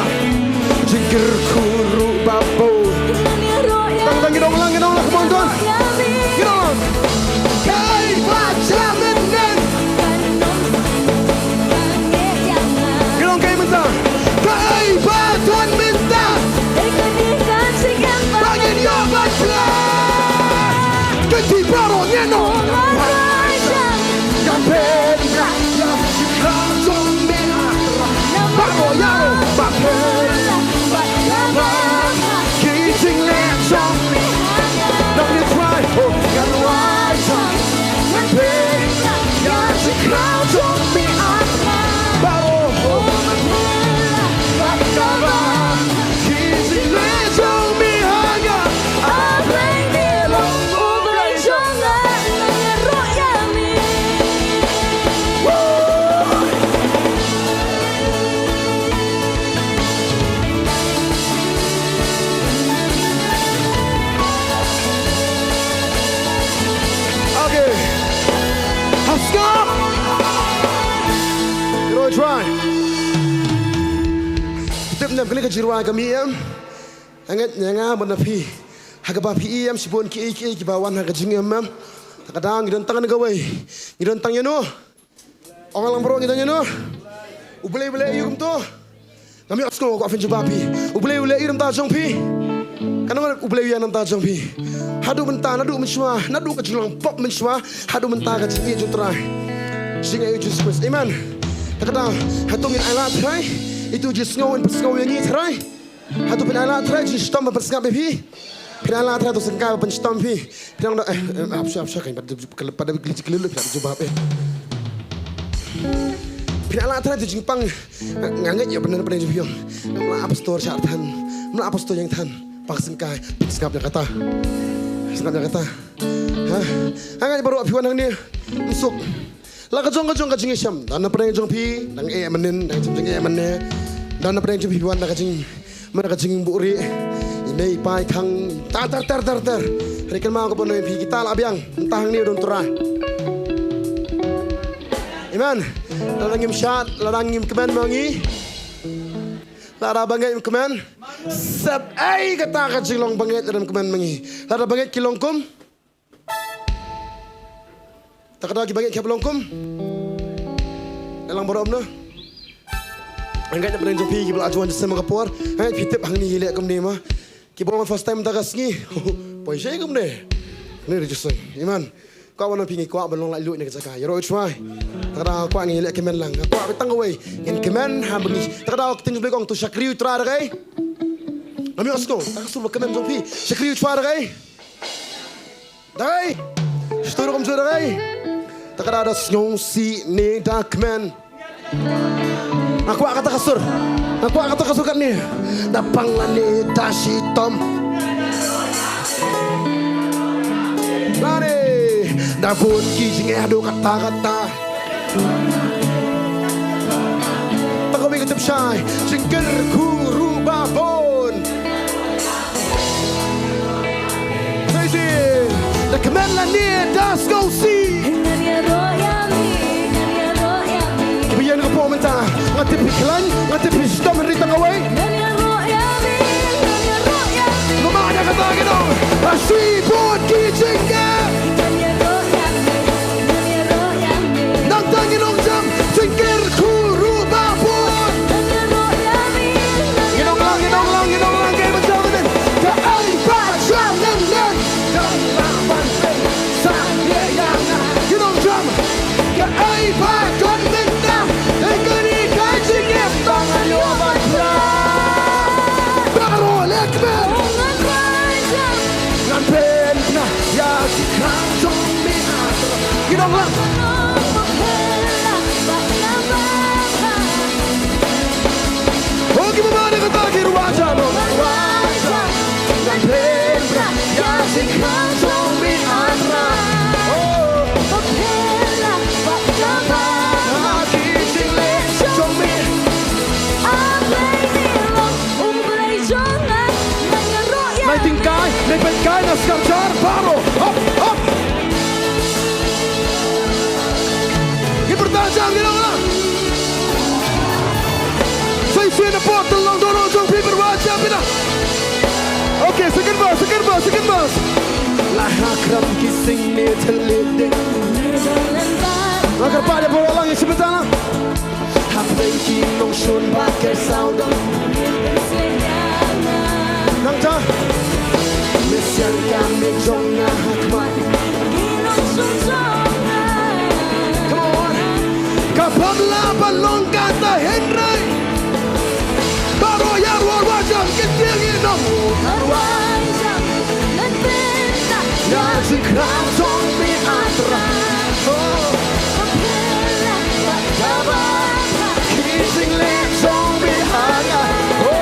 Jingkyrkhu ruh ba bun. Ngan ïaroh ïa me. Tang tang ngi ong lang, ngi ong lang, come on, don. Ngi ong lang. Kaei ba jia mynnin. Ngi ong kaei mynta. Kaei ba don mynta. Ba ngin ïoh ban pla. Kynti baroh ngi ong. Ngan pynbna ïa ka jingkyrkhu jong me. Baroh ïa ba pynbna. Ki jingleh jong me. Ngan ïa try, oh, ngan wai jong. Ngan pynbna ïa ka jingkyrkhu jong me. Baroh, oh, ngan pynbna. Ki jingleh jong me ha nga. A Blei me long U Blei jong nga. Ngan ïaroh ïa me. Woo! Okay. Hap sngap. Ïaroh try. Tip ne em kane ka jingrwai ka mih em. Nga ngeit ïa nga bad na phi. Ha kaba phi i em shibun kiei kiei kiba wan ha ka jingim em. Te ka daw ngi don tang na kawei. Ngi don tang ïano. Ong lang baroh ngi don ïano. U Blei u leh aïu kumto? Ngam ïohsngew, kwah phin jubab phi. U Blei u leh aïu na ka bynta jong phi? Katno U Blei u ïa na ka bynta jong phi? Haduh mynta, naduh mynshuwa, naduh ka jinglong pop mynshuwa, haduh mynta ka jingïeit jong U Trai. Jingïeit U Jisu Khrist. Amen. Te ka daw, hato ngin ailad Trai? Ito jingsngew, in pynsngew ïa ngi Trai. Hato phin ailad Trai jingshitom ban pynsngap ïa phi? Phin ailad Trai to sngewbha ban pynshitom phi. Phin ong da, eh, eh, hap sha, hap sha, kan pat, pat, pat, jubab, eh. Phin ailad Trai to jingpang. Nga, nga ngeit ïa pynban pynban jong phi ong. Mla pastor sha than. Mla pastor ïeng than. Pang sngewbha, pynsngap ïa kata. Sngap ïa kata. Ha? Nga ngeit baroh phi wan hangne. Ym suk. La ka jong ka jong ka jingïashem. Don na pdeng jong phi, dang eh mynnin, dang jingeh mynne. Don na pdeng jong phi wan da ka jing, mynta ka jingbuhrieh. I mei i pa i khang, ter ter ter ter ter. Hynrei kynmaw ka ban ong ïa phi kita la biang, mynta hangne don Trai. Amen. Lada ngim shad, lada ngim kmen ma ngi. Lada ba ngeit ngim kmen. Sep ei kata ka jinglong ba ngeit lada ngim kmen ma ngi. Lada ba ngeit ki long kum. Ta ka daw kiba ngeit ki hap long kum. Nga ong baroh kumno. Nga ngeit na pdeng jong phi kiba la ju wan jingïaseng ha ka por. Nga ngeit phi tip hangne hi leh kumne ma. Kiba wan first time mynta ka sngi. Poi shai kumne. Ni ri jingïaseng. Amen. Kwah ban ong phi ngi kwah ban long laitluid na ka jaka. Ïaroh try. Ta ka daw kwah ngi leh kmen lang. Kwah phi tang kawei. Ngin kmen ha ba ngi. Ta ka daw ka ktien jong U Blei ka ong to shakri U Trai da kaei. Ngam ïohsngew. Ta ka sur ba kmen jong phi. Shakri U Trai da kaei. Dei. Stur kum stur dei. Ta ka da da sngewsih ne da kmen. Nga kwah kata ka sur. Nga kwah kata ka sur katne. Da pang lane da shitom. Lane da bun ki jingeh haduh katta katta. Ta ka wi ka tip shai. Jingkyrkhu ruh ba bun. Sa shisien, da kmen lane da sngewsih. Ngan ïaroh ïa me, ngan ïaroh ïa me. Kiba ïeng hapoh mynta, nga tip phi khlaiñ, nga tip phi shitom hynrei tang kawei. Ngan ïaroh ïa me, ngan ïaroh ïa me. Namar ïa kata ngi ong, ha shi bun ki jingeh. Ngan ïaroh ïa me, ngan ïaroh ïa me. Nangta ngin ong jam, jingkyrkhu ruh ba bun. Ngan ïaroh ïa me, ngan ïaroh ïa me. Ngin ong lang, ngin ong lang, ngin ong lang, kaei ba jia mynnin. Kaei ba jia mynnin. Dang lah ban pynshai ïa nga. Ngin ong jam. Kaei ba don mynta. Dei kane ka jingim ba ngan ïoh ban phla. Baroh leh kmen. Ngan pynphna ïa jingkyrkhu jong me. Ngin ong lang. Oh, ki bymman ïa kata ki ruh wan jam. Ngan pynphna ïa jingkyrkhu jong me, A Trai. Oh. Pynphna ïa ki jingleh jong me. Nai tyngkai, nai pynkai, na skar jar, baroh. Hop, hop. Ngin pyrta jam, ngin ong lang. Sa shisien na pdeng longdon jong phi, pyrta jam phi na. Okay, second verse, second verse, second verse. La ha kram ki sing ne thylliej ding. La kyrpad ïa baroh lang ïa shi bynta lang. Hapdeng ki nongshun ba ker sawdong. Nangta. Mynsiem ka mih jong nga ha khmat. Come on. Ka bym lah ban long kata hynrei. Baroh ïa ruh wan jam, ki tieng ïa nong. Wan jam. Ïa jingkyrkhu jong me, A Trai. Oh. Ki jingleh jong me ha nga. Oh.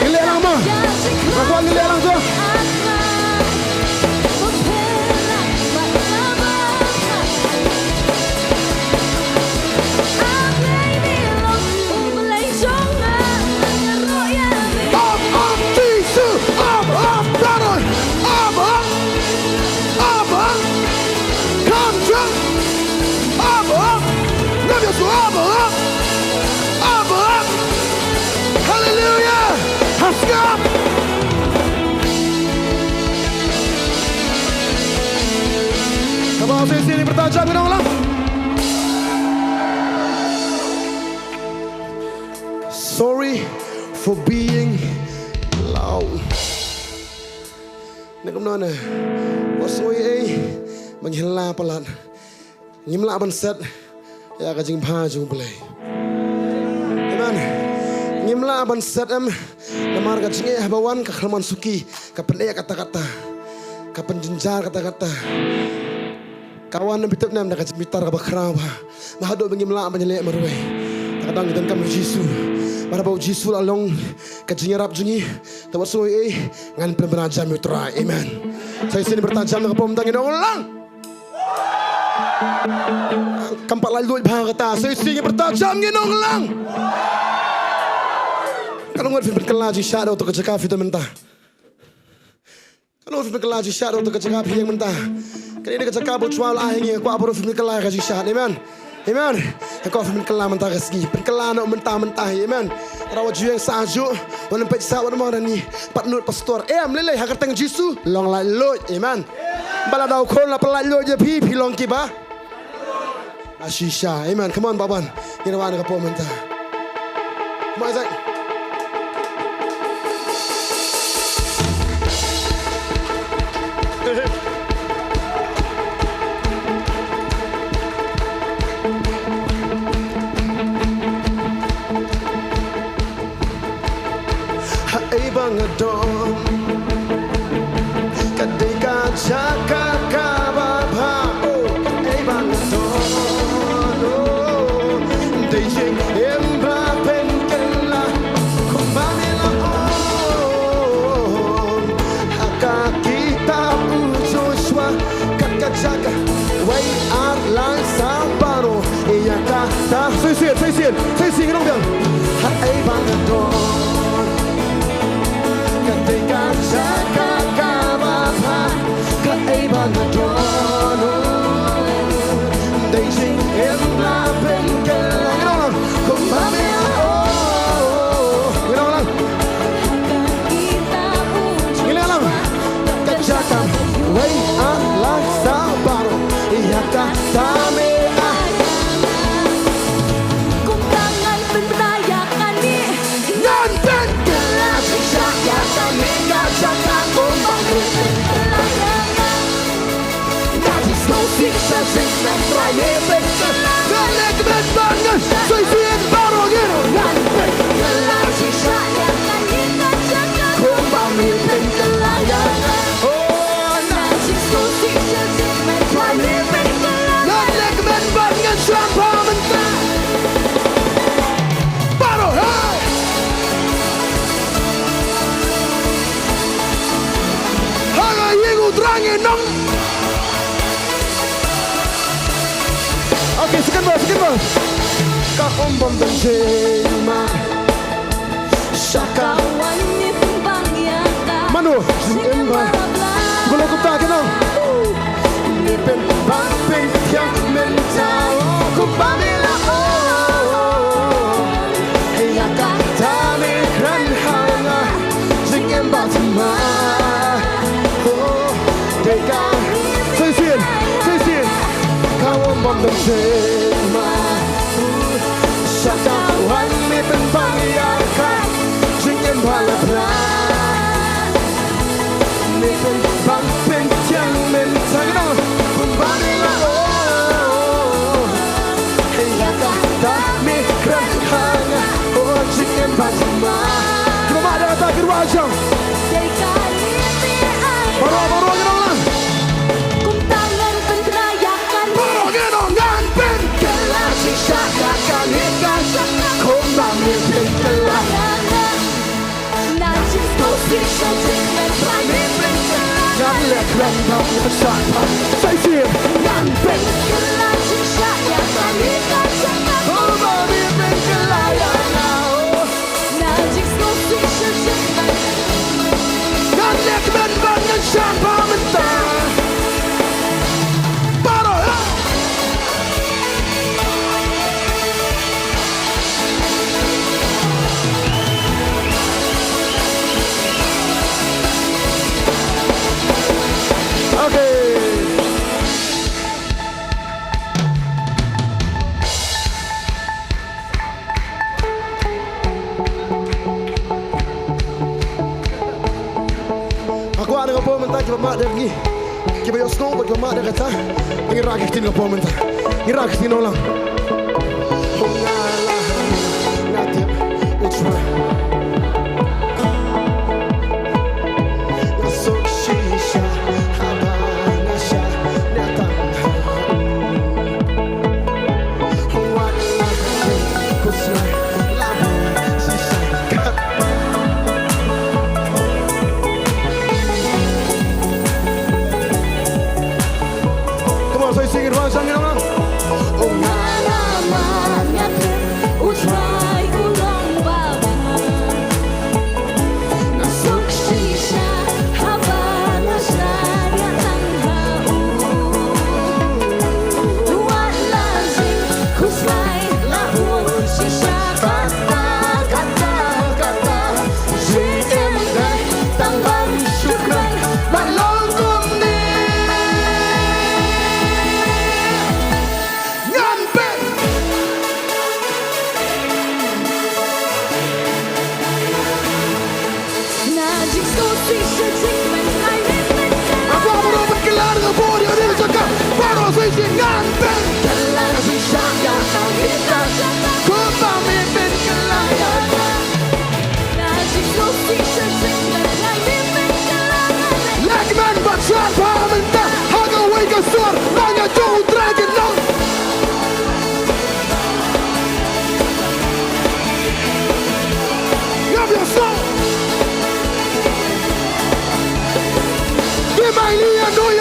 Ngi leh lang mo. Nga kwah ngi leh lang to. Ap, ap, Jisu, ap, ap, Baroh, ap, ap, ap, ap. Come, jump. Ap, ap. Ngam ïa su ap, ap. Ap, ap. Haleluya. Ha sngap. Kaba sa shisien ngin pyrta jam, ngin ong lang. Sorry for being loud. Ne kumno ne? Wat sngew ei ei ba ngi la palat. Ngim lah ban set ïa ka jingbha jong U Blei. Amen. Ngim lah ban set em, namar ka jingeh haba wan ka khlem suki, ka pyneh katta katta, ka pynjynjar katta katta. Ka wan na bynta, na ka jingbitar kaba khraw bha. Naduh ba ngim lah ban ïaleh marwei. Te ka dang ngi donkam ïa U Jisu. Bad haba U Jisu la long ka jingïarap jong ngi, te wat sngew ei ei, ngan pynbna jam ïa U Trai. Amen. Sa shisien ngin pyrta jam na ka por mynta, ngin ong lang. Kam pat laitluid bha kata. Sa shisien ngin pyrta jam, ngin ong lang. Ka long wat phin pynkylla jingshad ïa uta ka jaka phi don mynta. Ka long phin pynkylla jingshad ïa uta ka jaka phi ïeng mynta. Kane ka jaka ba U Trai u la ai ha ngi, kwah baroh phin pynkylla ka jingshad. Amen. Amen. Kwah phin pynkylla mynta ka sngi. Pynkylla noh mynta mynta hi. Amen. Tara wat ju ïeng sah juh. Wat leit peit sah, wat ong rangi. Pat nud pastor. Em, lei lei ha ka kyrteng Jisu. Long laitluid. Amen. Ba la dei khun la pynlaitluid ïa phi, phi long kiba la shisha. Amen. Come on, Baban. Ngin wan ka por mynta. Come on, Isaac. Ha ei ba nga don. Jaka kaba bha, oh, kaei ba nga don, oh, dei jingim ba pynkylla, kumba me la ong ha ka kitab u Joshua, kat ka jaka, wei ar lai saw baroh, ïa kata. Sa shisien, sa shisien, sa shisien, ngi ong biang. Haei ba nga don, ka dei ka jaka kaba bha, kaei ba nga don, dei jingim ba pynkylla. Ngi ong lang, kumba me la ong. Ngi ong lang. Ngi ong lang. Ka jaka, wei ar lai saw baroh, ïa kata me ai. Kumta ngan pynbna ïa kane. Ngan pynkylla shisha ïa kane ka jaka, kumba me pynkylla ïa nga. Nga jingsngewsih shisha jingmut Trai me pynkylla. Ngan leh kmen ban ngan, sa shisien baroh ngi ong. Ngan pynkylla shisha ïa kane ka jaka, kumba me pynkylla ïa nga. Oh, nga jingsngewsih shisha jingmut Trai me pynkylla. Ngan leh kmen ban ngan sha ba mynta. Baroh, hey! Ha ka ïing U Trai ngi nong. Okay, second verse, second verse. Ka ong bym don jingmut sha ka. Mano, jingim ba. Kumno kumta ka nong. Me pynbang pyntiang mynta, oh, kumba me la ong. Ïa kata me kren ha nga, jingim ba thymmai. Oh, dei ka. Sa shisien, sa shisien. Ka ong bym don jingmut sha ka wan, me pynbang ïa ka jingim ba la phla. Me pynbang pyntiang mynta, kumba me la ong. Ïa kata me kren ha nga, oh, jingim ba thymmai. Kumba da kata ki ruh jong. Baroh, baroh, ngi ong lang. Kumta ngan pynkylla ïa kane. Baroh ngi ong, ngan pynkylla shisha ïa kane ka jaka, kumba me pynkylla. Nga jingsngewsih shisha jingmut Trai me pynkylla. Ngan leh kmen ban ngan sha ba. Sa shisien. Ngan pynkylla shisha ïa kane ka jaka, kumba me pynkylla ïa nga. Nga jingsngewsih shisha jingmut. Ngan leh kmen ban ngan sha ba mynta. Baroh, ha. Okay. Nga kwah na ka por mynta kiba mad da ngi, kiba ïohsngew bad kiba mad da kata, ngin rah ki ktien ka por mynta. Ngin rah ki ktien, ong lang. Nga la, nga tip, it's right. Nga suk shisha haba nga shah ïa tang ha u. Wat la khuslai la bun shisha kat. Come on, so you sing it one song, you know, man. Oh, nga la man, nga tip, u Trai u long ba bha. Nga suk shisha haba nga shah ïa tang ha u. Wat la jingkhuslai la bun shisha kata, kata, kata. Jingim dei tang ban shu kren ban long kumne. Ngan pyn. Nga kwah baroh ban kylla ka por ïa kane ka jaka. Baroh sa shisien, ngan pyn. Kumba me pynkylla ïa nga. Leh kmen ban sah ba me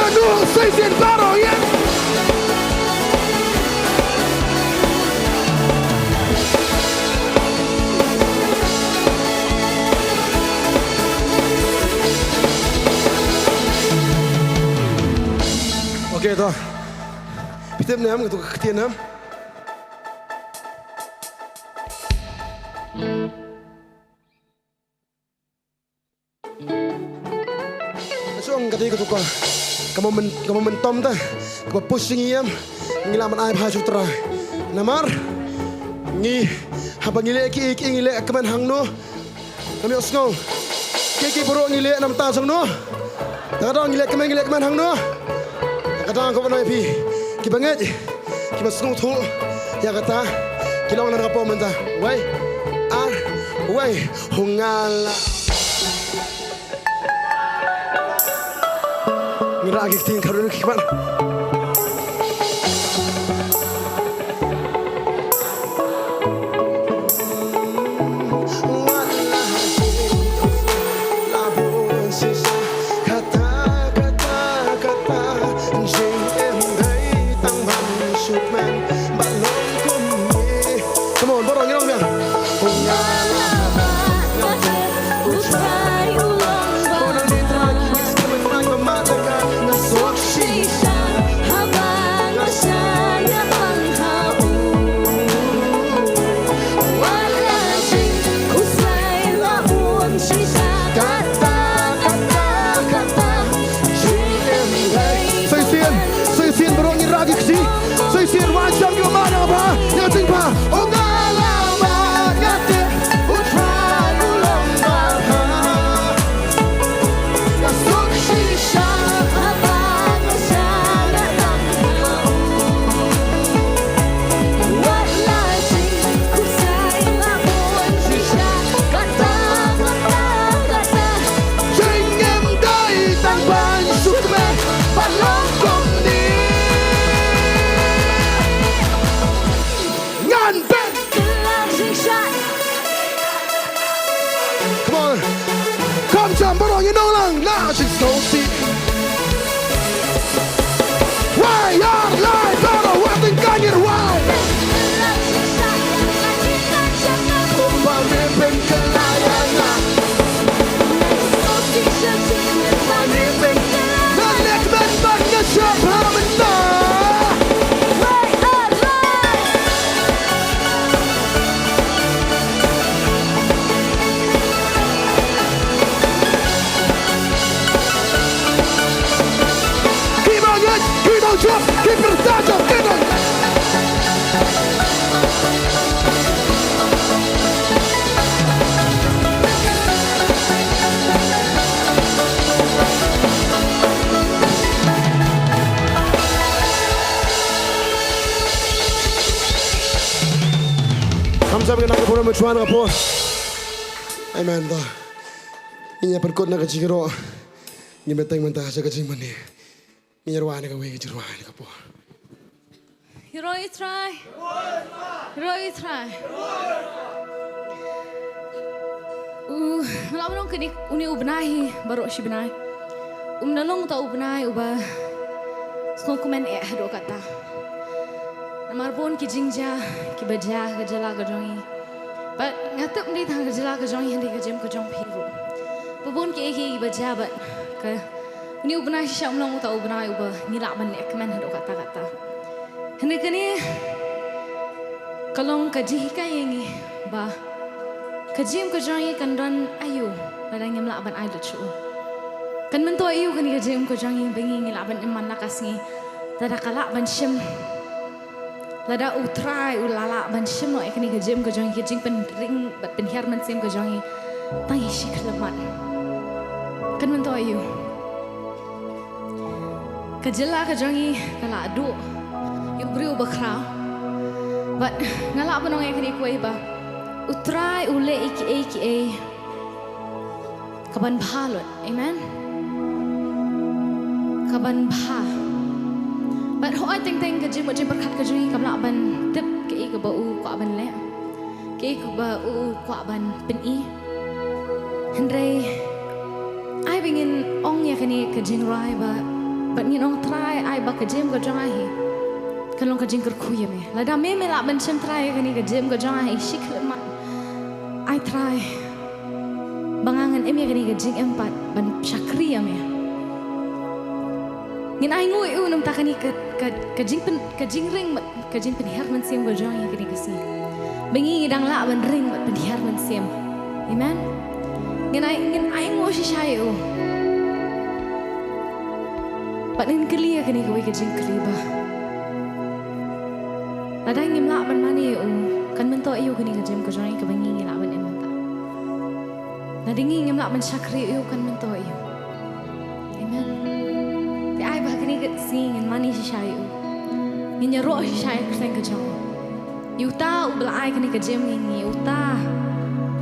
Anu, shisien baroh ïa. Okay, to. Phi tip ne em, katu ka ktien em? Ka jong ka dei katu ka, ka momen-, ka momentum te kaba push ïa ngi em, ngi lah ban ai bha sha U Trai. Namar ngi, haba ngi leh kiei kiei ngi leh kmen hangno, ngam ïohsngew. Kiei kiei baroh ngi leh na bynta jong no. Te ka daw ngi leh kmen, ngi leh kmen hangno. Te ka daw kaba nai phi kiba ngeit, kiba sngewthuh ïa kata, ki long na ka por mynta. Wei, ar, wei. Hung nga la. Ngi rah ki ktien kharun ki khmat. Come on, baroh ngi long biang. Shisien, shisien baroh ngin rah ki kti. Shisien, wan shong kiba ma na ba, ïa ka jingbha. Oh, nga la ma, nga tip U Trai u long ba. Nga suk shisha haba nga shah ïa tang ha u. Wat la jingkhuslai la bun shisha, kata, kata, kata. Jingim dei tang ban suk me, ban long kumne. Ngan beh. Kylla jingshai. Come on. Kham jam baroh ngi nong lang na jingsngewsih. Wai ar lai baroh wat tyngka ngin wai. Kumba me pynkylla ïa nga. Nga leh kmen bad nga shah bha mynta. Ki ba ngeit, ki ba jop, ki pyrta jop, ki ba Kham jam ka na ka por, ma chwa na ka por. Amen. To ngin ïa pynkut na ka jingïaroh. Ngin bteng mynta sha ka jingmane. Ngin ïa rwai na kawei ka jingrwai na ka por. Ïaroh ïa U Trai. Ïaroh ïa U Trai. U, nga lah ban ong kane, une u bnai hi baroh shi bnai um da long uta u bnai uba sngewkmen eh haduh katta. Namar bun ki jingjia kiba jia ha ka jylla ka jong ngi. Bad nga tip ym dei tang ha ka jylla ka jong ngi, hynrei ka jingim ka jong phi ruh. Ba bun kiei kiei kiba jia bad ka, une u bnai shisha um long uta u bnai uba ngi lah ban leh kmen haduh katta katta. Hynrei kane ka long ka jinghikai ïa ngi ba ka jingim ka jong ngi kan don aïu lada ngim lah ban ai lut sha u. Kan myntoi aïu kane ka jingim ka jong ngi ba ngi, ngi lah ban im man la ka sngi lada ka lah ban shim, lada U Trai u la lah ban shim noh ïa kane ka jingim ka jong ngi, ka jingpynring bad pynhiar mynsiem ka jong ngi tang ïa shi khyllipmat. Kan myntoi aïu? Ka jylla ka jong ngi ka la duh ïa u briew uba khraw. Bad nga lah ban ong ïa kane kawei ba U Trai u leh ïa kiei kiei kaban bha lut. Amen. Kaban bha. Bad hooid, teng teng ka jingmut jingpyrkhat ka jong ngi kam lah ban tip kaei kaba u kwah ban leh, kaei kaba u kwah ban pyni. Hynrei ai ba ngin ong ïa kane ka jingrwai ba Bad ngin ong Trai, ai ba ka jingim ka jong nga hi kan long ka jingkyrkhu ïa me. Lada me me lah ban shim Trai ïa kane ka jingim ka jong nga hi shi khyllipmat, ai Trai ba nga ngan im ïa kane ka jingim pat ban shakri ïa me. Ngin ainguh ïa u namar kane ka, ka, ka jingpyn, ka jingring bad ka jingpynhiar mynsiem ka jong ngi ïa kane ka sngi. Ba ngi ngi dang lah ban ring bad pynhiar mynsiem. Amen. Ngin ai, ngin ainguh shisha ïa u. Bad ngin kylli ïa kane kawei ka jingkylli ba, lada ngim lah ban mane ïa u, kan myntoi aïu kane ka jingim ka jong ngi kaba ngi ngi lah ban im mynta? Lada ngi ngim lah ban shakri ïa u, kan myntoi aïu? Amen. Te ai ba ha kane ka sngi ngin mane shisha ïa u. Ngin ïaroh shisha ïa ka kyrteng ka jong u. Ïa uta uba la ai kane ka jingim ïa ngi, ïa uta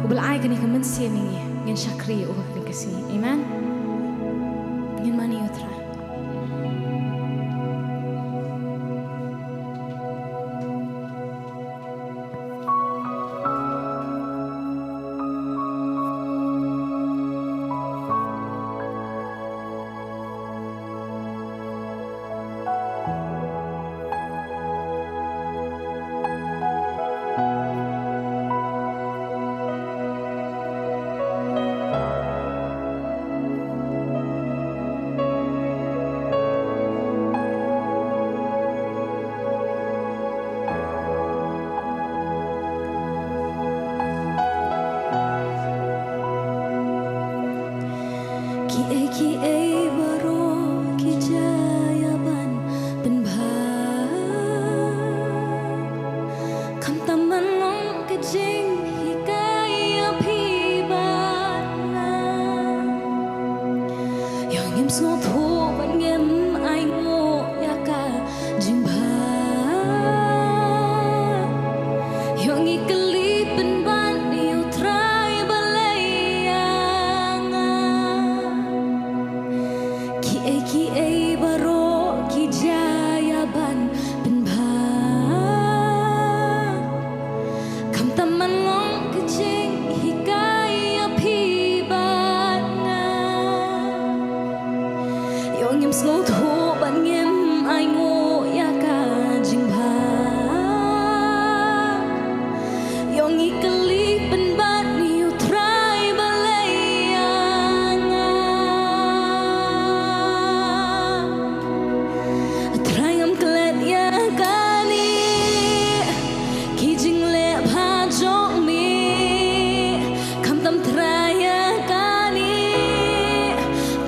uba la ai kane ka mynsiem ïa ngi, ngin shakri ïa u ha kane ka sngi. Amen. Ngin mane ïa u Trai. Kiei kiei baroh ki jia ban pynbha. Khamtam man long ka jinghikai ïa phi bad nga. Ïoh ngim sngewthuh bad ngim ainguh ïa ka jingbha. Ïoh ngi kylli pynban ïa u Trai balei ïa nga. Kiei kiei baroh ki jia ban pynbha. Khamtam man long ka jinghikai ïa phi bad nga. Ïoh ngim sngewthuh bad ngim ainguh ïa ka jingbha. Ïoh ngi kylli pynban ïa u Trai balei ïa nga. Trai ngam klet ïa kane ki jingleh bha jong me. Khamtam Trai ïa kane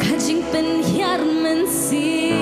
ka jingpynhiar mynsiem.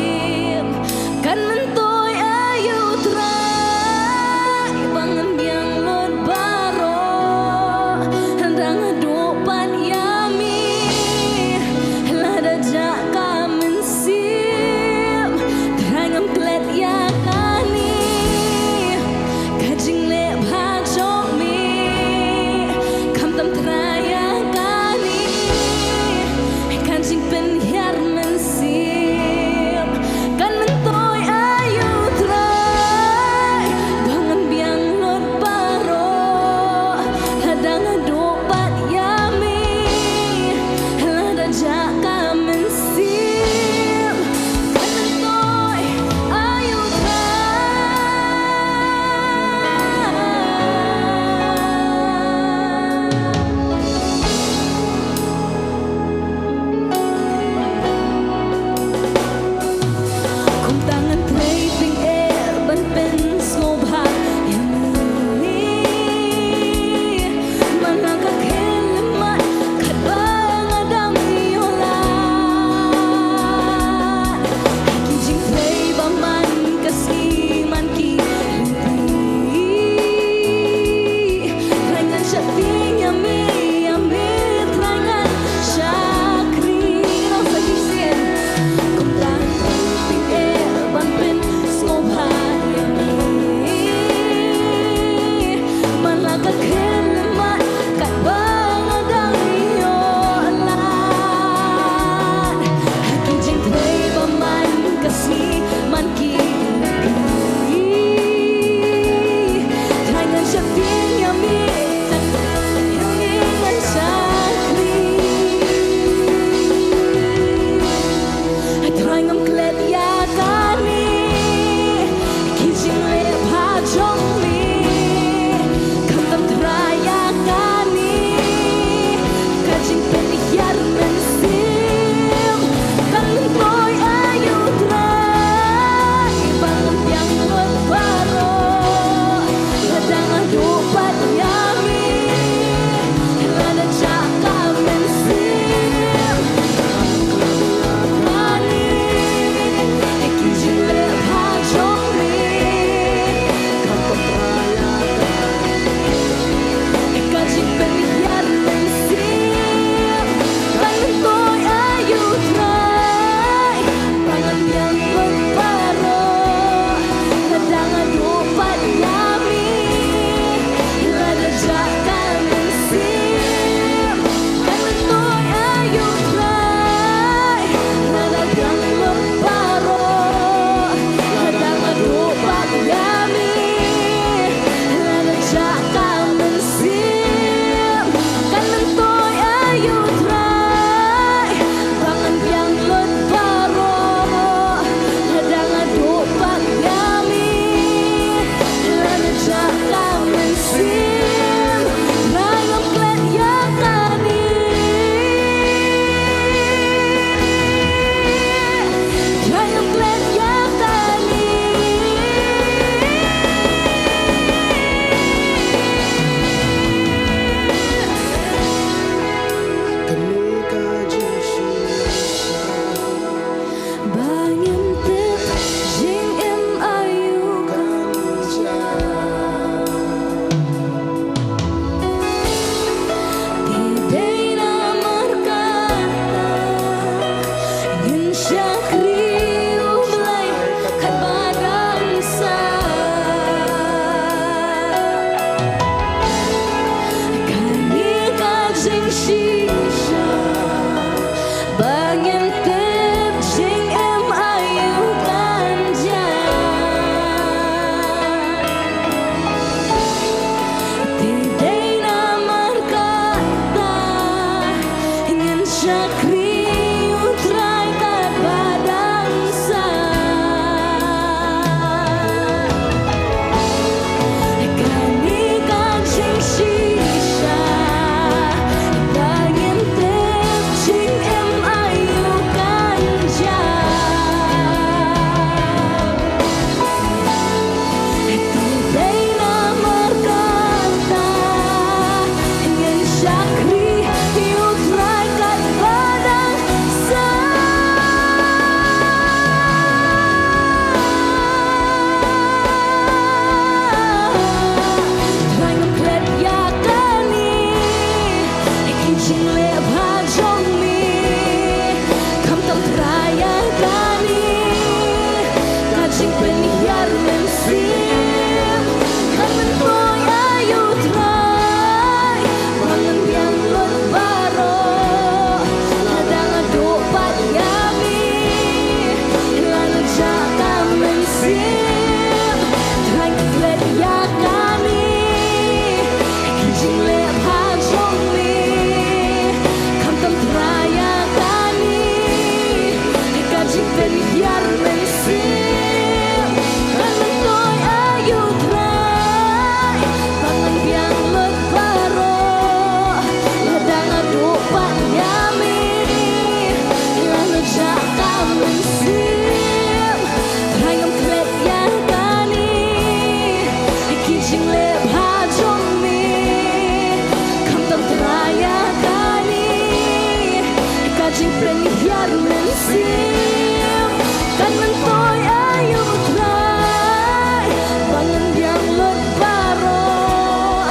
Pynhiar mynsiem, kan myntoi aïu Trai, ba ngan biang lut baroh,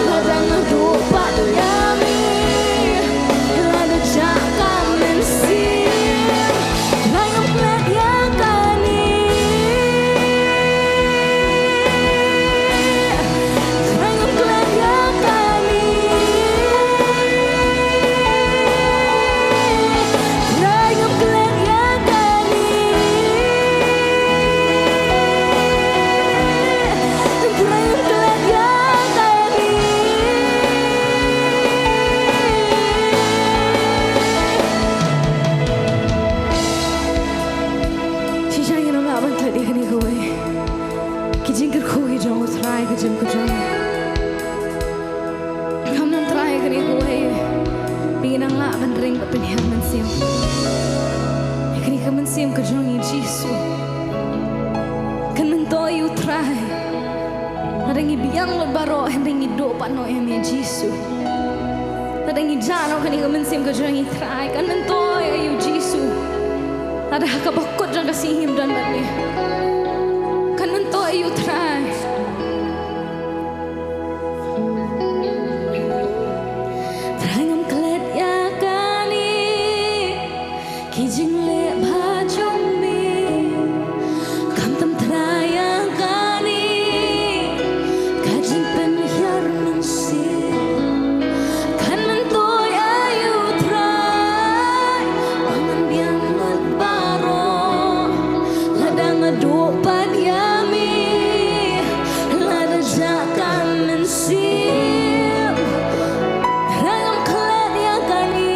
lada nga duh pat ïa me, lada jah ka mynsiem, Trai ngam klet ïa kane. Trai ngam klet ïa kane. Trai ngam klet ïa kane. Trai ngam klet ïa kane. Shisha ngin ym lah ban klet ïa kane kawei. Ki jingkyrkhu ki jong u Trai, ki jingkyrkhu jong u Trai. Kham nang trai ïa kane kawei. Phi nang lah ban ring bad pynhiar mynsiem. Ïa kane ka mynsiem ka jong ngi Jisu. Kan myntoi ïa u Trai. Lada ngi biang lut baroh, hynrei ngi duh pat noh ïa me Jisu. Lada ngi jah noh kane ka mynsiem ka jong ngi Trai. Kan myntoi ïa u Jisu. Lada ha kaba kut jong ka sngi ngim don bad me. Kan myntoi ïa u Trai. Trai ngam klet ïa kane, ki jingleh bha jong me. Khamtam trai ïa kane, ka jingpynhiar mynsiem. Kan myntoi ïa u Trai, ba ngan biang lut baroh, lada nga duh pat ïa me, lada jah ka mynsiem, Trai ngam klet ïa kane.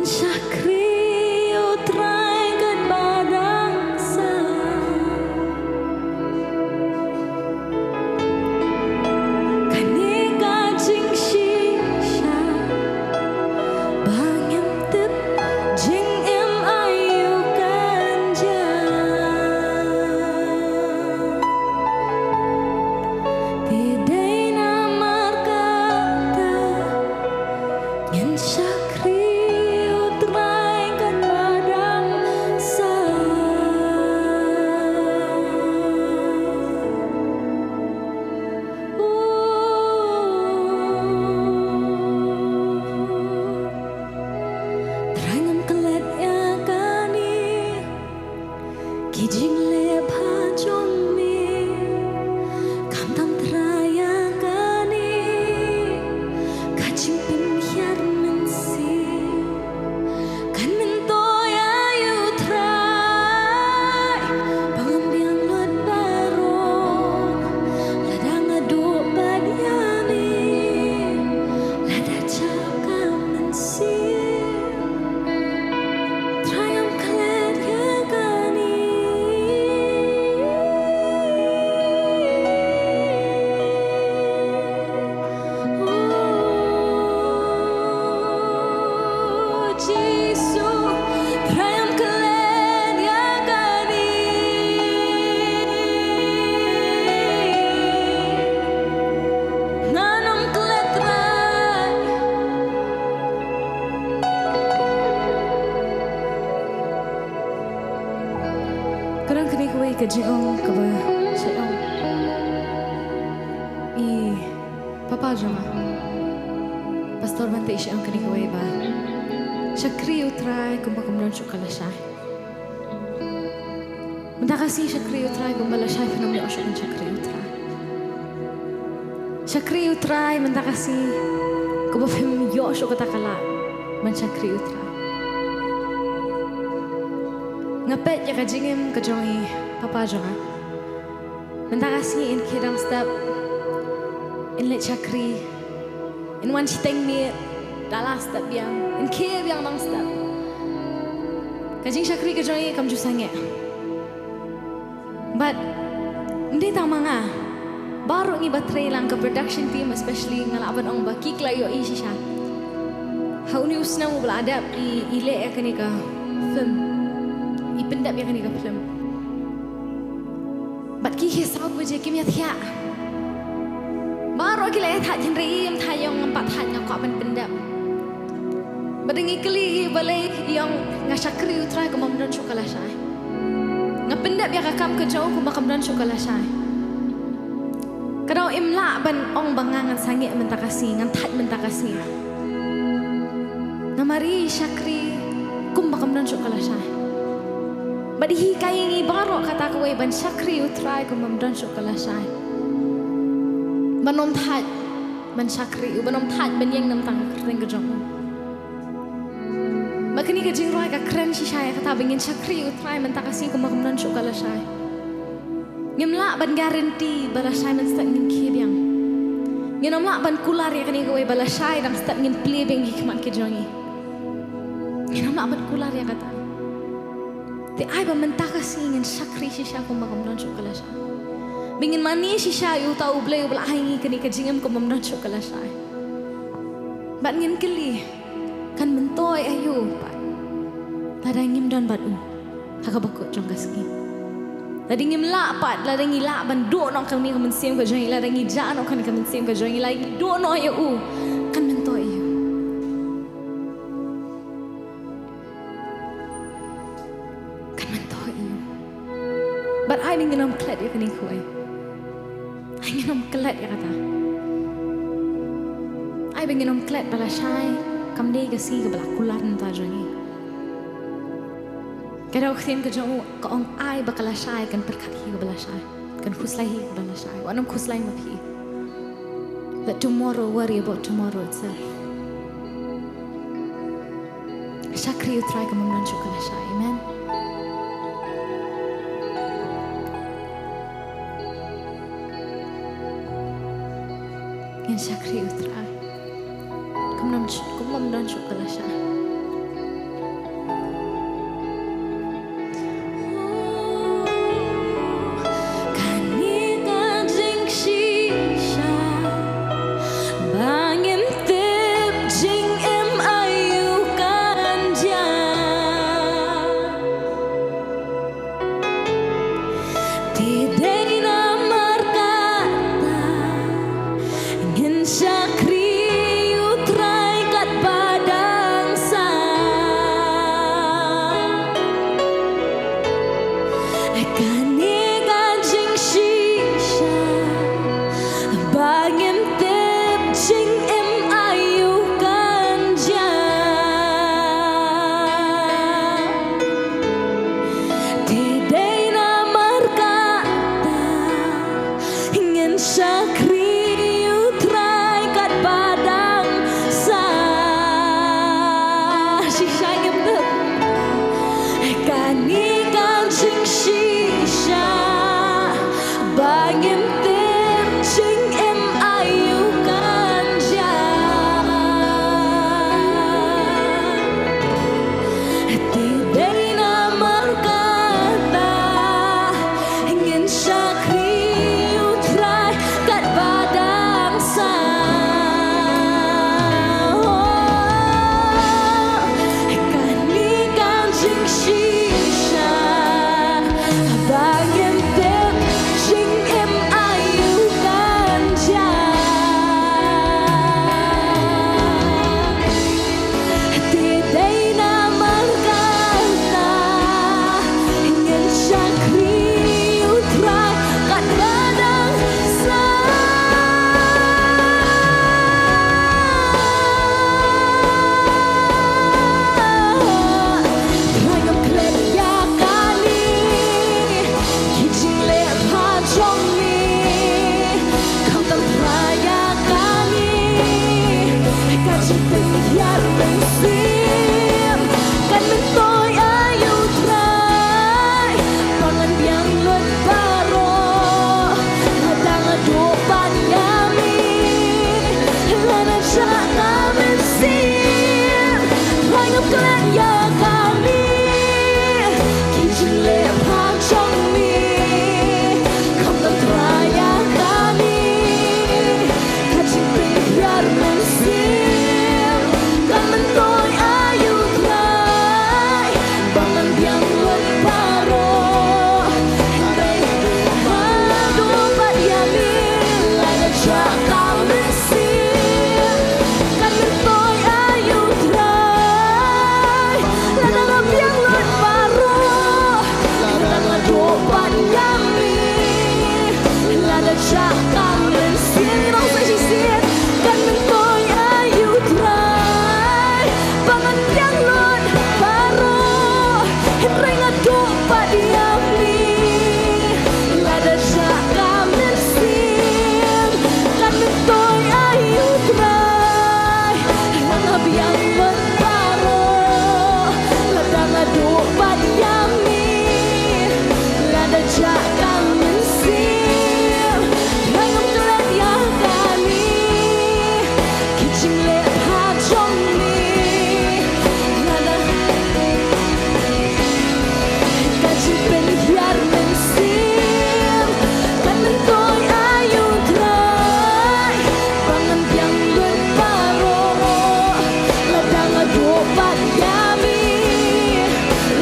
Shakri U Trai katba dang sah. Kane ka jingshisha ba ngim tip jingim aïu kan jia. Te dei namar kata ngin shakri U Trai katba dang sah. Trai, ngam klet ïa kane ki jingleh bha jong me. Khamtam Trai ïa kane ka jingpynhiar mynsiem. Kan myntoi aïu Trai ba ngam biang lut baroh, lada nga duh bad ïa me, lada jaka mynsiem. Trai, ngam klet ïa kane. Oh, Jisu, Trai, ngam klet ïa kane. Ngan ym klet, Trai. Ka don kane kawei ka jingong kaba shait ong. I papa jong nga, Pastor Bante, i shait ong kane kawei ba, shakri U Trai kumba kam don shuh ka lashai. Mynta ka sngi shakri U Trai kumba lashai phim ïoh shuh ban shakri U Trai. Shakri U Trai mynta ka sngi kumba phim ïoh shuh kata ka lad ban shakri U Trai. Nga peit ïa ka jingim ka jong i papa jong nga. Mynta ka sngi in khie dang step, in leit shakri, in wan shiteng miet da la step biang, in khie biang dang step. Ka jingshakri ka jong i kam ju sangeh. Bad ym dei tang ma nga, baroh ngi ba trei lang ka production team, especially nga lah ban ong ba ki la ïohi shisha. Ha une u snem uba la dep i, i leh ïa kane ka film, i pyndep ïa kane ka film. Bad ki khie saw baje kim ïathiah. Baroh ki la ïathait hynrei i ym thait, i ong ngam pat thait, nga kwah ban pyndep. Bad ngi kylli i balei, i ong nga shakri U Trai kumba kam don shuh ka lashai. Nga pyndep ïa ka kam ka jong u kumba kam don shuh ka lashai. Ka dei im lah ban ong ba nga ngan sangeh mynta ka sngi, ngan thait mynta ka sngi. Namar i shakri kumba kam don shuh ka lashai. Bad i hikai ïa ngi baroh kata kawei ban shakri U Trai kumba kam don shuh ka lashai. Ban ym thait ban shakri u, ban ym thait ban ïeng na bynta ka kyrteng ka jong u. Bad kane ka jingrwai ka kren shisha ïa kata ba ngin shakri U Trai mynta ka sngi kumba kam don shuh ka lashai. Ngim lah ban guarantee ba lashai mynstep ngin khie biang. Ngin ym lah ban kular ïa kane kawei ba lashai dang step ngin plie biang ki khmat ki jong ngi. Ngin ym lah ban kular ïa kata. Te ai ba mynta ka sngi ngin shakri shisha kumba kam don shuh ka lashai. Ba ngin mane shisha ïa uta U Blei uba la ai ngi kane ka jingim kumba kam don shuh ka lashai. Bad ngin kylli, kan myntoi aïu pat lada ngim don bad u ha kaba kut jong ka sngi? Lada ngim lah pat, lada ngi lah ban duh noh kane ka mynsiem ka jong ngi, lada ngi jah noh kane ka mynsiem ka jong ngi, lada ngi duh noh ïa u, kan myntoi aïu? Kan myntoi aïu? Bad ai ba ngin ym klet ïa kane kawei. Ai ngin ym klet ïa kata. Ai ba ngin ym klet ba lashai kam dei ka sngi kaba la kular na bynta jong ngi. Ka dei ka ktien ka jong u ka ong ai ba ka lashai kan pyrkhat hi kaba lashai, kan khuslai hi kaba lashai. Wat nym khuslai ma phi. Let tomorrow worry about tomorrow itself. Shakri U Trai kumba kam don shuh ka lashai. Amen. Ngin shakri U Trai kumba kam don shuh, kumba kam don shuh ka lashai. Te dei namar kata ngin shakri ïa u Trai katba dang sah. Oh, kane ka jingshisha ba ngin tip jingim aïu kan jia. Te dei namar kata ngin shakri ïa u Trai katba dang sah. Trai ngam klet ïa kane, ki jingleh bha jong me. Khamtam Trai ïa kane, ka jingpynhiar mynsiem kan myntoi aïu Trai, ba ngan biang lut baroh. Lada nga duh pat ïa me, lada jah ka mynsiem, Trai ngam klet ïa kane, ki jingleh bha jong me. Khamtam Trai ïa kane, ka jingpynhiar mynsiem kan myntoi aïu Trai, ba ngan biang lut baroh. Hynrei nga duh pat ïa me, lada jah ka mynsiem kan myntoi aïu Trai, lada nga biang lut baroh. Lada nga duh pat ïa me, lada jah ka mynsiem, ngi ong sa shisien, kan myntoi aïu Trai, ba ngan biang lut baroh. Hynrei nga duh pat ïa me, lada jah ka mynsiem kan myntoi aïu Trai, ba ngan biang lut baroh. Lada nga duh pat ïa me, lada jah ka mynsiem, Trai ngam klet ïa kane, ki jingleh bha jong me. Lada ka jingpynhiar mynsiem kan myntoi aïu Trai, ba ngan biang lut baroh. Lada nga duh pat ïa me,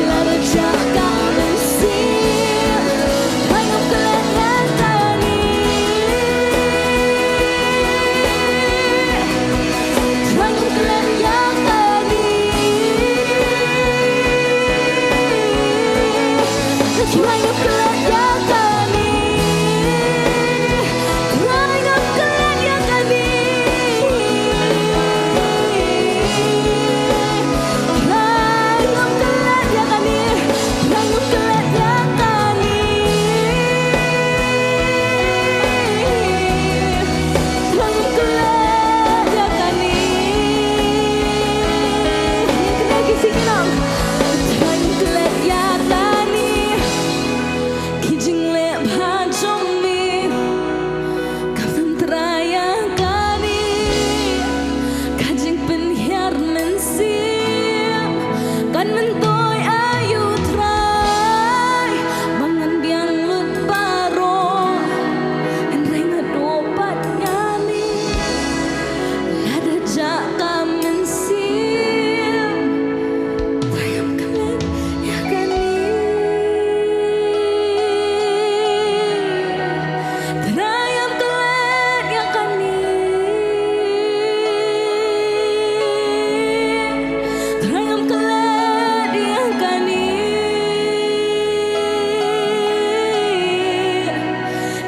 lada jah ka mynsiem, Trai ngam klet ïa kane. Trai ngam klet ïa kane. Trai ngam klet ïa kane. Trai ngam klet ïa kane. Trai ngam klet ïa kane. Trai ngam klet ïa kane. Trai ngam klet ïa kane. Kane ki sing nang. Trai ngam klet ïa kane, ki jingleh bha jong me. Khamtam Trai ïa kane, ka jingpynhiar mynsiem kan myntoi aïu Trai, ba ngan biang lut baroh. Hynrei nga duh pat ïa me, lada jah ka mynsiem, Trai ngam klet ïa kane. Trai ngam klet ïa kane. Trai ngam klet ïa kane.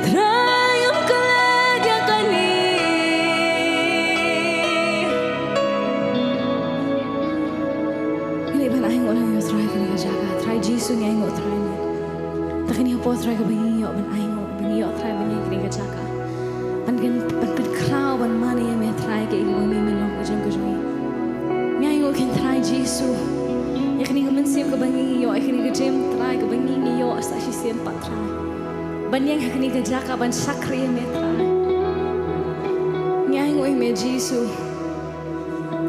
Trai ngam klet ïa kane. Ngi dei ban ainguh lang ïa u Trai ha kane ka jaka. Trai Jisu, ngi ainguh Trai ngi. Te kane ka por Trai kaba ngi ïoh ban ainguh, ba ngi ïoh Trai ban ïaid ha kane ka jaka, ban pyn, ban pynkhraw, ban mane ïa me Trai, kaei kaba me, me long ka jong ka jong ngi. Ngi ainguh keiñ Trai Jisu ïa kane ka mynsiem kaba ngi ïoh, ïa kane ka jingim Trai kaba ngi, ngi ïoh sa shisien pat Trai, ban ïeng ha kane ka jaka ban shakri ïa me Trai. Ngi ainguh ïa me Jisu.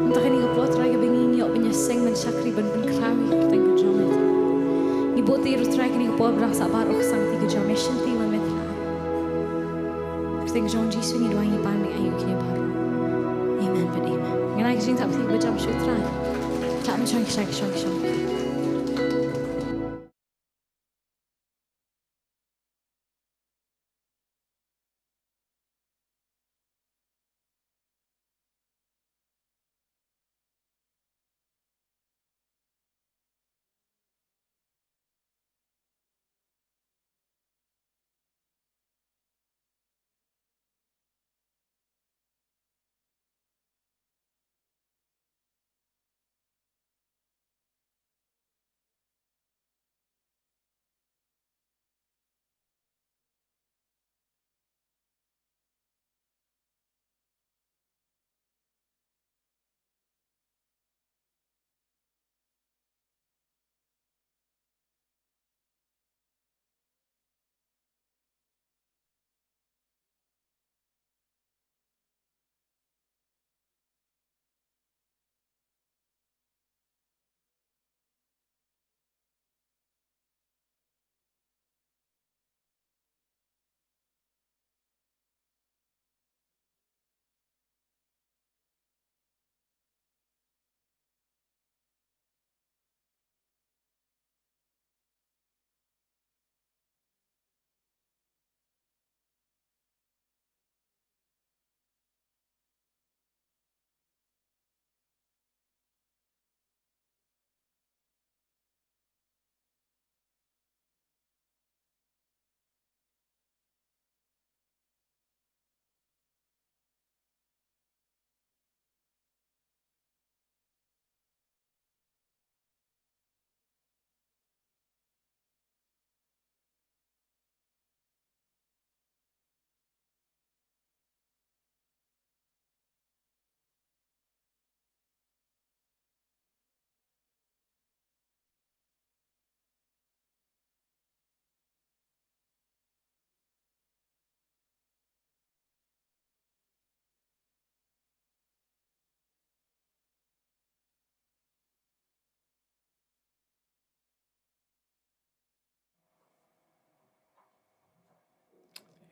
Mynta kane ka por Trai kaba ngi, ngi ïoh ban ïa Seng ban shakri ban pynkhraw ïa ka kyrteng ka jong me. Ngi buh ïa u Trai kane ka por ba dang sah baroh ka sangti ka jong me, shynti ma me Trai. Kyrteng jong Jisu ngi duwai ngi pan ngi ai ïa kine baroh. Amen bad amen. Ngan ai ka jingthap ïa phi ba jam sha u Trai. Thap mynshuwa ki shai ki shong ki shong.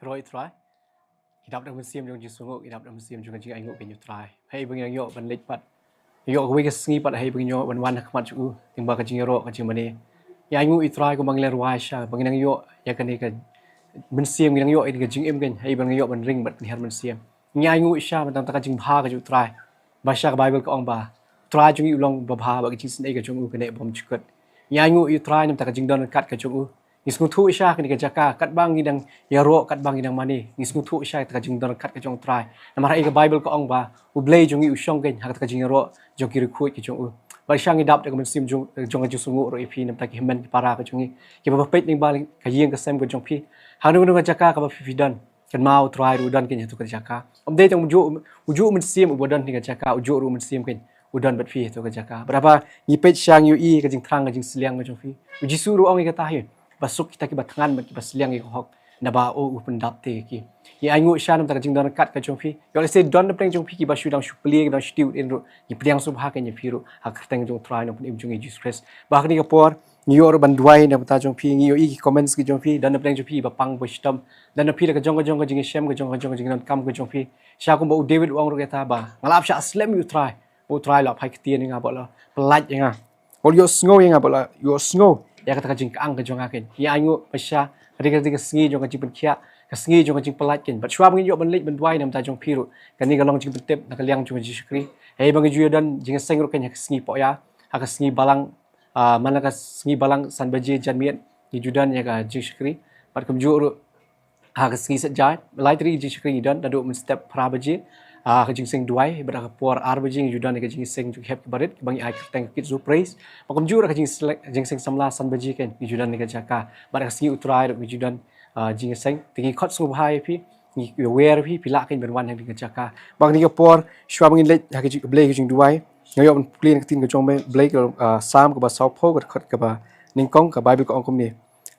Ïaroh ïa u Trai. Ngi dap da ka mynsiem jong ka jingsngewnguh, ngi dap da ka mynsiem jong ka jingainguh kein ïa u Trai. Haba ngi nang ïoh ban leit pat, ïoh kawei ka sngi pat haba ngi nang ïoh ban wan ha khmat jong u, lyngba ka jingïaroh ka jingmane. Ngi ainguh ïa u Trai kumba ngi la rwai shisha, ba ngi nang ïoh ïa kane ka mynsiem, ngi nang ïoh ïa ka jingim kein, haba ngi nang ïoh ban ring bad pynhiar mynsiem. Ngi ainguh shisha mynta ka jingbha ka jong u Trai. Ba shisha ka Baibl ka ong ba u Trai jong ngi u long babha, bad ka jingsngewsih ka jong u ka neh bymjukut. Ngi ainguh ïa u Trai namar ka jingdon ryngkat ka jong u. Ngi sngewthuh shisha kane ka jaka, katba ngi dang ïaroh, katba ngi dang mane, ngi sngewthuh shisha ka jingdon ryngkat ka jong u Trai. Namar ha ka Baibl ka ong ba U Blei jong ngi u shong kein ha kata ka jingïaroh jong ki riewkhuid ki jong u. Bad shisha ngi dap da ka mynsiem jong, jong ka jingsngewnguh ruh ïa phi namar ki hynmen ki para ka jong ngi, kiba peit lyngba ka ïing ka sem ka jong phi, ha kano kano ka jaka kaba phi, phi don. Kynmaw u Trai ruh u don kein ha kata ka jaka. Ym dei tang u juh, u juh u Mynsiem uba don ha kata ka jaka, u juh ruh u Mynsiem kein u don bad phi ha kata ka jaka. Bad haba ngi peit shisha ngi ïohi ka jingthrang ka jingsliang ka jong phi. U Jisu ruh u ong ïa kata hi, ba suk kita kiba thngan bad kiba sliang ïa ka hok, naba u, u pyndap te ïa ki. Ngi ainguh shisha namar ka jingdon ryngkat ka jong phi. Ïoh lehse don na pdeng jong phi kiba shu dang shu plie, kiba dang shu tied in ruh, ngi pdiang sngewbha kein ïa phi ruh ha ka kyrteng jong u Trai Nongpynim jong ngi Jisu Khrist. Bad ha kane ka por ngi ïoh ruh ban duwai na ka bynta jong phi, ngi ïohi ki comments ki jong phi, don na pdeng jong phi ba pang ba shitom, don na phi la ka jong ka jong ka jingïashem, ka jong ka jong ka jingdonkam ka jong phi. Shisha kumba u David u ong ruh ïa kata ba nga la ap shah slem ïa u Trai, u Trai u la phai ktien ïa nga, bad u la pyllait ïa nga, bad u la ïohsngew ïa nga, bad u la ïohsngew ïa kata ka jingkyang ka jong nga kein. Ngi ainguh ba shisha ka dei, ka dei ka sngi jong ka jingpynkhiah, ka sngi jong ka jingpyllait kein. Bad shuwa ba ngin ïoh ban leit ban duwai na ka bynta jong phi ruh, kane ka long jingpyntip na ka liang jong ka jingshakri. Haba ngi ju ïadon jingïaseng ruh kein ha ka sngi pohïa, ha ka sngi balang, ah, man la ka sngi balang san baje janmiet ngi ju don ïa ka jingshakri. Bad kumjuh ruh ha ka sngi Saitjaiñ, lai tylli ki jingshakri ngi don, naduh mynstep phra baje, ah, ka jingseng duwai, bad ha ka por ar baje ngi ju don ïa ka jingïaseng jong ki hep ki barit, kiba ngi ai kyrteng ka Kids Who Praise. Bad kumjuh ruh ka jingsle-, jingseng samla san baje kein ngi ju don ha ka jaka. Bad ha ka sngi U Trai ruh ngi ju don, ah, jingïaseng. Te ngi khot sngewbha ïa phi, ngi ïawer ïa phi, phi lah kein ban wan ha kane ka jaka. Bad ha kane ka por, shuwa ba ngin leit ha ka jing-, Blei ka jingduwai, nga ïoh ban pule na ka ktien ka jong U Blei, ka, ah, Salm kaba sawphew, ka dkhot kaba nyngkong, ka Baibl ka ong kumne.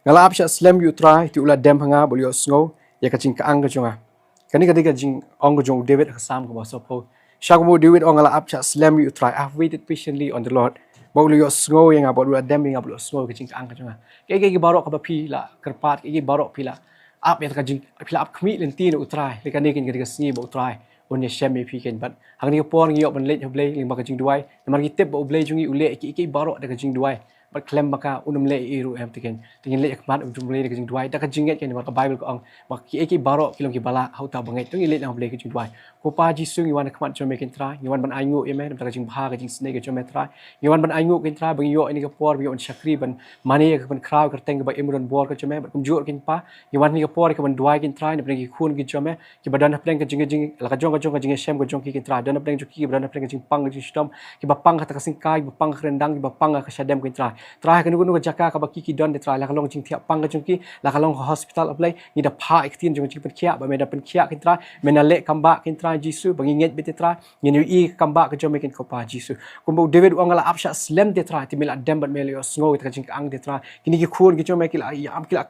Nga la ap shah slem ïa U Trai, te u la dem ha nga, bad u la ïohsngew ïa ka jingkyang ka jong nga. Kane ka dei ka jingong ka jong u David ha ka Salm kaba sawphew. Sha kumba u David u ong, nga la ap shah slem ïa u Trai. I've waited patiently on the Lord. Ba u la ïohsngew ïa nga, ba u la dem ïa nga, ba u la ïohsngew ka jingkang ka jong nga. Kiei kiei baroh kiba phi la kyrpad, kiei kiei baroh phi la ap ïa ka jing, phi la ap khmih lynti na u Trai. Lei kane keiñ ka dei ka sngi ba u Trai un ïashem ïa phi keiñ. Bad ha kane ka por ngi ïoh ban leit ha u Blei lyngba ka jingduwai. Namar ngi tip ba u Blei jong ngi u leh kiei kiei baroh da ka jingduwai. Bad khlem ba ka, un ym leh ei ei ruh, em, te keiñ. Te ngin leit ha khmat u Blei da ka jingduwai, da ka jingngeit keiñ, namar ka Baibl ka ong ba kiei kiei baroh ki long kiba lah ha uta uba ngeit. To ngin leit na u Blei ka jingduwai. Ko Pa Jisu, ngi wan ha khmat jong me keiñ Trai, ngi wan ban ainguh ïa me namar ka jingbha ka jingsnei ka jong me Trai. Ngi wan ban ainguh keiñ Trai ba ngi ïoh ïa kane ka por, ba ngi ïoh ban shakri, ban mane ïa ka, ban khraw ïa ka kyrteng kaba im don bor ka jong me. Bad kumjuh keiñ Pa, ngi wan ha kane ka por ïa ka ban duwai keiñ Trai, na pdeng ki khun ki jong me kiba don hapdeng ka jing, ka jing, la ka jong ka jong ka jingïashem ka jong ki keiñ Trai. Don hapdeng jong ki kiba don hapdeng ka jingpang ka jingshitom, kiba pang ha kata ka syngkai, kiba pang ha ka ryndang, kiba pang ha ka shadem keiñ Trai. Trai, ha kano kano ka jaka kaba ki ki don te Trai, la ka long jingthiah pang ka jong ki, la ka long ha hospital, ah Blei, ngi da phah ïa ka ktien jong ka jingpynkhiah, ba me da pynkhiah keiñ Trai, me da leh kambah keiñ Trai Jisu, ba ngi ngeit beit te Trai, ngin ïohi ïa ka kambah ka jong me keiñ ko Pa Jisu. Kumba u David u ong, nga la ap shah slem te Trai, te me la dem bad me la ïohsngew ïa ka jingkang te Trai. Kine ki khun ki jong me ki la ïam, ki la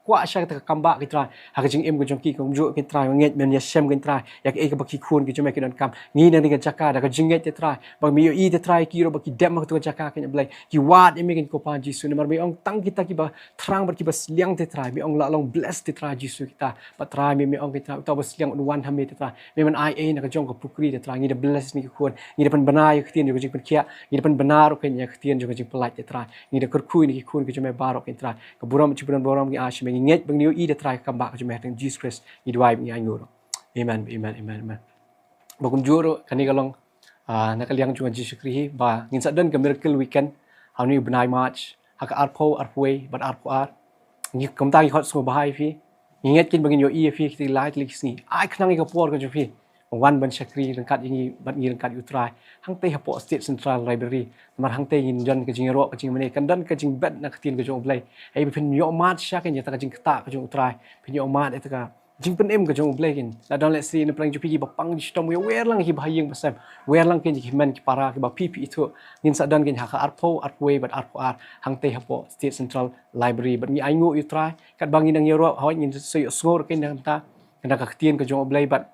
kwah sha kata ka kambah keiñ Trai. Ha ka jingim ka jong ki, kumjuh keiñ Trai, nga ngeit men ïashem keiñ Trai ïa kaei kaba ki khun ki jong me ki donkam. Ngi na kane ka jaka da ka jingngeit te Trai, ba me ïohi te Trai, ki ruh ba ki dem ha katu ka jaka keiñ Blei, ki wad ïa me keiñ ko Pa Jisu. Namar me ong tang kita kiba thrang bad kiba sliang te Trai, me ong la long blessed te Trai Jisu kita. Bad Trai, me, me ong keiñ Trai, uta uba sliang un wan ha me te Trai, me men ai ei na ka jong ka pukri te Trai. Ngi da bless ïa kine ki khun, ngi da pynbna ïa ka ktien jong ka jingpynkhiah, ngi da pynbna ruh keiñ ïa ka ktien jong ka jingpyllait te Trai. Ngi da kyrkhu ïa kine ki khun ki jong me baroh keiñ Trai. Ka burom, ka burom, burom ngi ai sha me, ngi ngeit ba ngi ïohi te Trai ka kambah ka jong me, ha ka kyrteng Jisu Khrist ngi duwai, ngi ainguh ruh. Amen, amen, amen, amen. Ba kumjuh ruh kane ka long, ah, na ka liang jong ka jingshakri hi ba ngin sa don ka Miracle Weekend ha une u bnai March, ha ka arphew, arphew wei bad arphew ar. Ngi kumta ngi khot sngewbha ïa phi. Ngi ngeit keiñ ba ngin ïohi ïa phi kita ki lai tylli ki sngi. Ai khnang ïa ka por ka jong phi wan ban shakri ryngkat ïa ngi bad ngi ryngkat ïa u Trai hangtei hapoh State Central Library. Namar hangtei ngin don ka jingïaroh, ka jingmane, kan don ka jingbet na ka ktien ka jong u Blei. Hei ba phin ïoh mad shisha keiñ ïa kata ka jingktah ka jong u Trai, phin ïoh mad ïa kata ka jingpynim ka jong u Blei keiñ. La don lehse na pdeng jong phi kiba pang jingshitom, wer lang kiba ha ïing ba sem, wer lang keiñ ki hynmen ki para kiba phi phi ithuh. Ngin sa don keiñ ha ka arphew, arphew wei bad arphew ar hangtei hapoh State Central Library. Bad ngi ainguh ïa u Trai katba ngi nang ïaroh, hooid ngin sa ïohsngew ruh keiñ na ka bynta, na ka ktien ka jong u Blei. Bad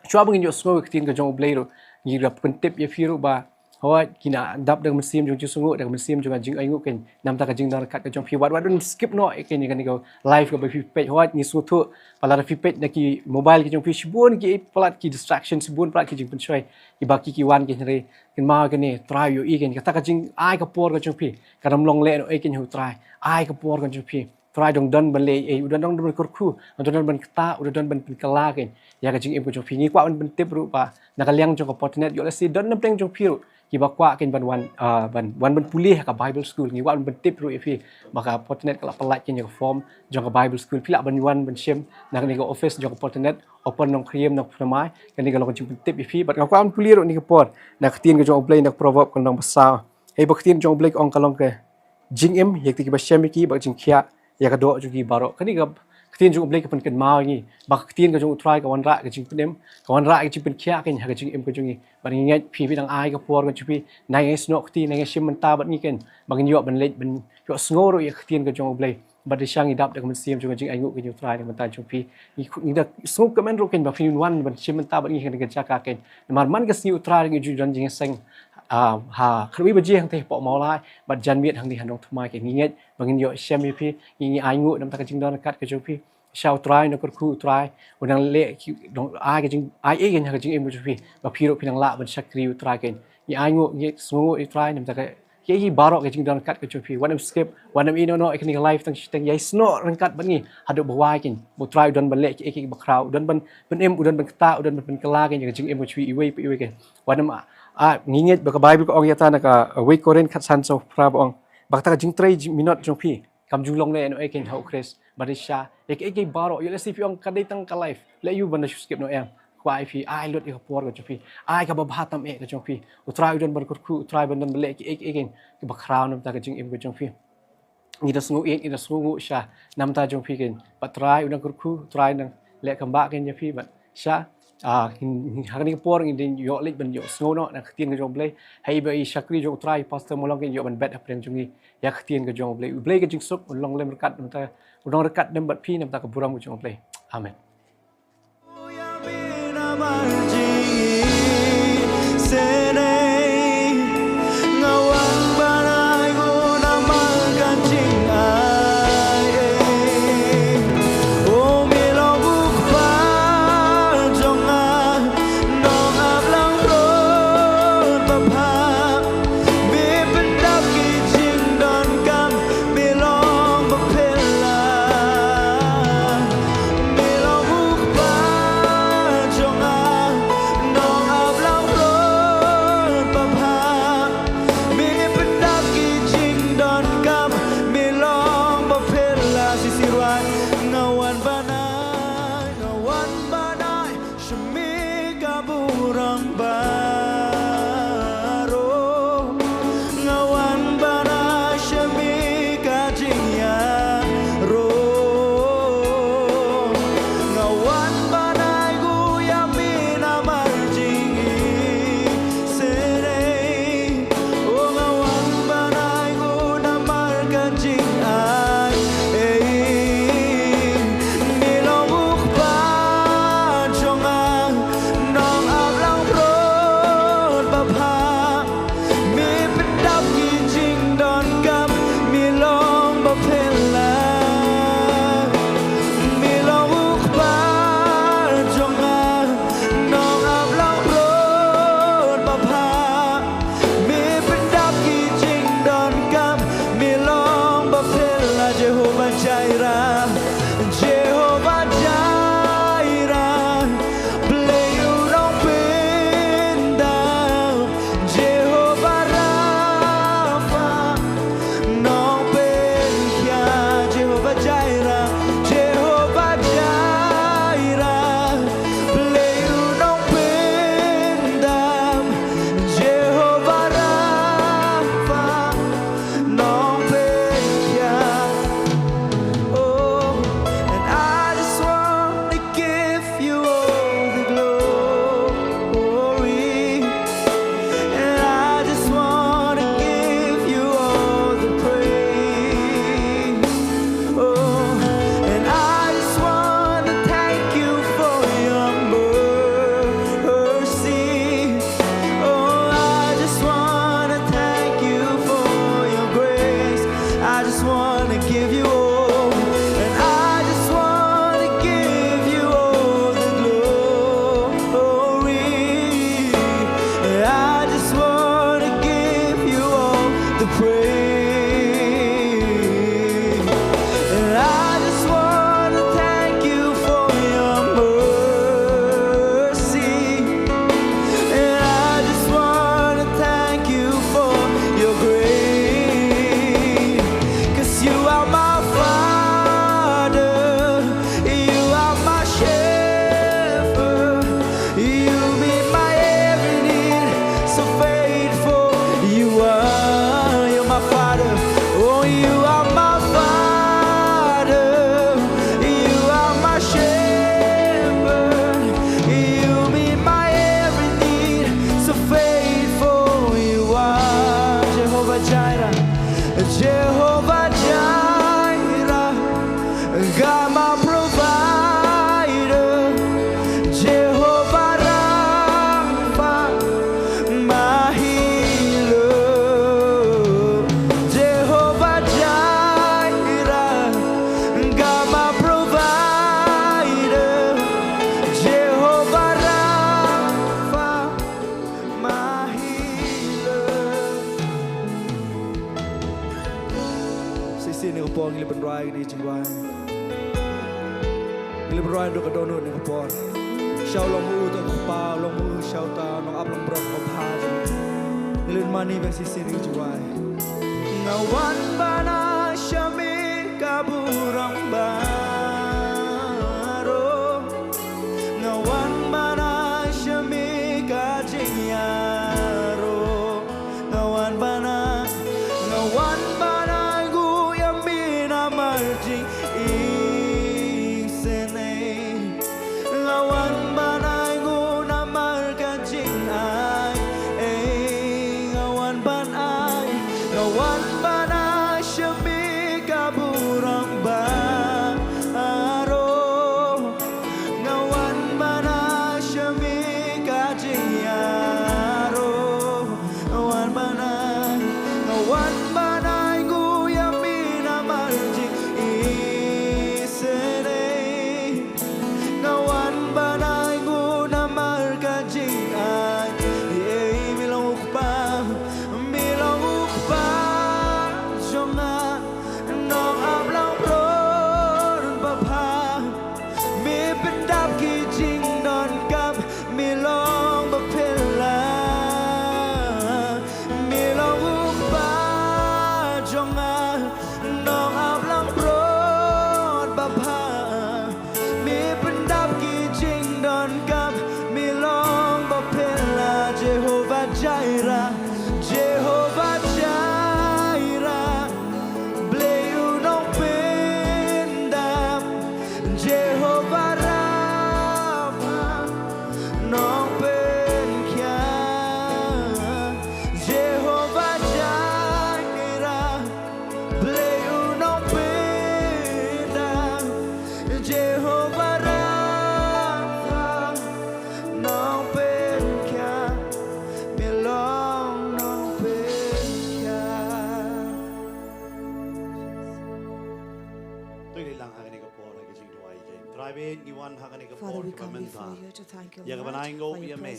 shuwa ba ngin ïohsngew ïa ka ktien ka jong u Blei ruh, ngi ruh pyntip ïa phi ruh ba hooid ki nang dap da ka mynsiem jong jingsngewnguh, da ka mynsiem jong ka jingainguh keiñ, namar ka jingdon ryngkat ka jong phi. Wat, wat ban skip noh ïa kane, kane ka live kaba phi peit. Hooid ngi sngewthuh ba lada phi peit na ki mobile ki jong phi, shibun ki palat ki distraction, shibun palat ki jingpynshoi kiba ki ki wan keiñ, hynrei kynmaw kane, Trai u ïohi keiñ. Kata ka jingai ka por ka jong phi kan ym long lehnohei keiñ ha u Trai. Ai ka por ka jong phi. Trai u dang don ban leh ei ei, u dang don ban kyrkhu, u dang don ban ktah, u dang don ban pynkylla keiñ ïa ka jingim ka jong phi. Ngi kwah ban pyntip ruh ba na ka liang jong ka Portnet, ïoh lehse don na pdeng jong phi ruh kiba kwah keiñ ban wan, ah, ban wan ban pule ha ka Bible School. Ngi kwah ban pyntip ruh ïa phi ba ka Portnet ka la pyllait keiñ ïa ka form jong ka Bible School. Phi lah ban wan ban shim na kane ka office jong ka Portnet, Ophir Nongkriem, Nongpynmai. Kane ka long ka jingpyntip ïa phi. Bad nga kwah ban pule ruh ha kane ka por na ka ktien ka jong u Blei na ka Proverb ka lynnong ba saw. Hei ba ka ktien jong u Blei ka ong, ka long ka jingim ïa kita kiba shem ïa ki, bad ka jingkhiah ïa ka doh jong ki baroh. Kane ka ktien jong u Blei ka pynkynmaw ïa ngi ba ka ktien ka jong u Trai ka wanrah ka jingpynim, ka wanrah ka jingpynkhiah keiñ ha ka jingim ka jong ngi. Bad ngi ngeit phi, phi dang ai ka por ka jong phi, nang ïasnoh kti, nang ïashim bynta bad ngi keiñ, ba ngin ïoh ban leit ban ïohsngew ruh ïa ka ktien ka jong u Blei. Bad dei sha ngi dap da ka mynsiem jong ka jingainguh ka jong u Trai na ka bynta jong phi. Ngi, ngi da sngewkmen ruh keiñ ba phin wan ban shim bynta bad ngi ha kane ka jaka keiñ. Namar man ka sngi u Trai ngi ju don jingïaseng, ah, ha khatwei baje hangtei hapoh Mawlai, bad janmiet hangne ha Nongthymmai keiñ. Ngi ngeit ba ngin ïoh shem ïa phi, ngi, ngi ainguh namar ka jingdon ryngkat ka jong phi. Sha u Trai u nang kyrkhu, u Trai u nang leh ki, u nang ai ka jing, ai ei keiñ ha ka jingim ka jong phi, ba phi ruh phin nang lah ban shakri u Trai keiñ. Ngi ainguh, ngi sngewnguh ïa u Trai namar ka, ïa ki baroh ka jingdon ryngkat ka jong phi. Wat nym skip, wat nym ïehnoh noh ïa kane ka live tang shiteng, ïa snoh ryngkat bad ngi haduh ba wai keiñ. Ba u Trai u don ban leh kiei kiei kiba khraw, u don ban pynim, u don ban ktah, u don ban pynkylla keiñ ïa ka jingim ka jong phi iwei pa iwei keiñ. Wat nym, ah, ah, ngi ngeit ba ka Baibl ka ong ïa kata na ka, uh, wei Korinth khatsan, saw phra ba ong ba kata ka jingtrei jing, minot jong phi kam ju long lehnohei keiñ ha u Khrist. Bad dei sha ïa kiei kiei baroh, ïoh lehse phi ong ka dei tang ka live, leh ïa u ban da shu skip noh, em. Kwah ïa phi, ai lut ïa ka por ka jong phi, ai kaba bha tam eh ka jong phi. U Trai u don ban kyrkhu, u Trai u don ban leh kiei kiei keiñ kiba khraw namar ka jingim ka jong phi. Ngi da sngew ïeit, ngi da sngewnguh sha namar jong phi keiñ. Bad u Trai u nang kyrkhu, u Trai u nang leh kambah keiñ ïa phi, bad sha, ah, ha kane ka por ngin ïoh leit ban ïohsngew noh na ka ktien ka jong u Blei. Hei ba i shakri jong u Trai, Pastor Mawlong keiñ ïoh ban bet hapdeng jong ngi ïa ka ktien ka jong u Blei. U Blei ka jingsuk un long lem ryngkat namar, un long ryngkat lem bad phi namar ka burom ka jong u Blei. Amen. jingaiei. Me long u Kpa jong nga, nong ap lang brot babha. Me pyndap ki jingdonkam, me long ba phylla. Me long u Kpa jong nga, nong ap lang brot babha. Me pyndap ki jingdonkam, me long ba phylla. Jehovah Jireh, Jehovah Jireh, Blei u nongpyndam. Jehovah Rapha, nongpynkhia. Jehovah Jireh, Jehovah Jireh, Blei u nongpyndam. Jehovah Rapha, nongpynkhia. Oh, and I just want to give you all the glory. And I just want to give you all the praise. Oh, and I just want to thank you for your mercy. Oh, I just want to thank you for your grace. I just want to give you all, and I just want to give you all the glory. I just want to give you all the praise. And I just want to thank you for your mercy. And I just want to thank you for your grace. 'Cause you are my Father, you are my shepherd, you meet my every need. So faithful you are, you're my Father. Oh, you are my Father, you are my shepherd, you meet my every need. So faithful you are, Jehovah Jireh, Jehovah Jireh, God my provider, Jehovah Rapha, my healer, Jehovah Jireh, God my provider, Jehovah Rapha, my healer. Shisien kane ka por ngi la pynrwai kane ka jingduwai. Ngi la pynrwai naduh ka dohnud kane ka por. Sha u long u tang u Kpa, u long u sha uta u nong ap lang brot babha jong ngi. Ngi la mane ba shisien kane ka jingduwai. Nga wan ban ai sha me ka burom baroh. Nga wan ban ai sha me ka jingïaroh. Nga wan ban ai, nga wan ban ai nguh ïa me namar jingïaseng. Nga wan ban ai nguh namar ka jingaiei. Nga wan ban ai, nga wan ban ai sha me ka burom baroh. Nga wan ban ai sha me ka jingïaroh. Nga wan ban ai, nga wan ban ai Ha kane ka por ha ka jingduwai jong ngi. Trai, ngi wan ha kane ka por kaba mynta. Ïa kaba ngi ainguh ïa me.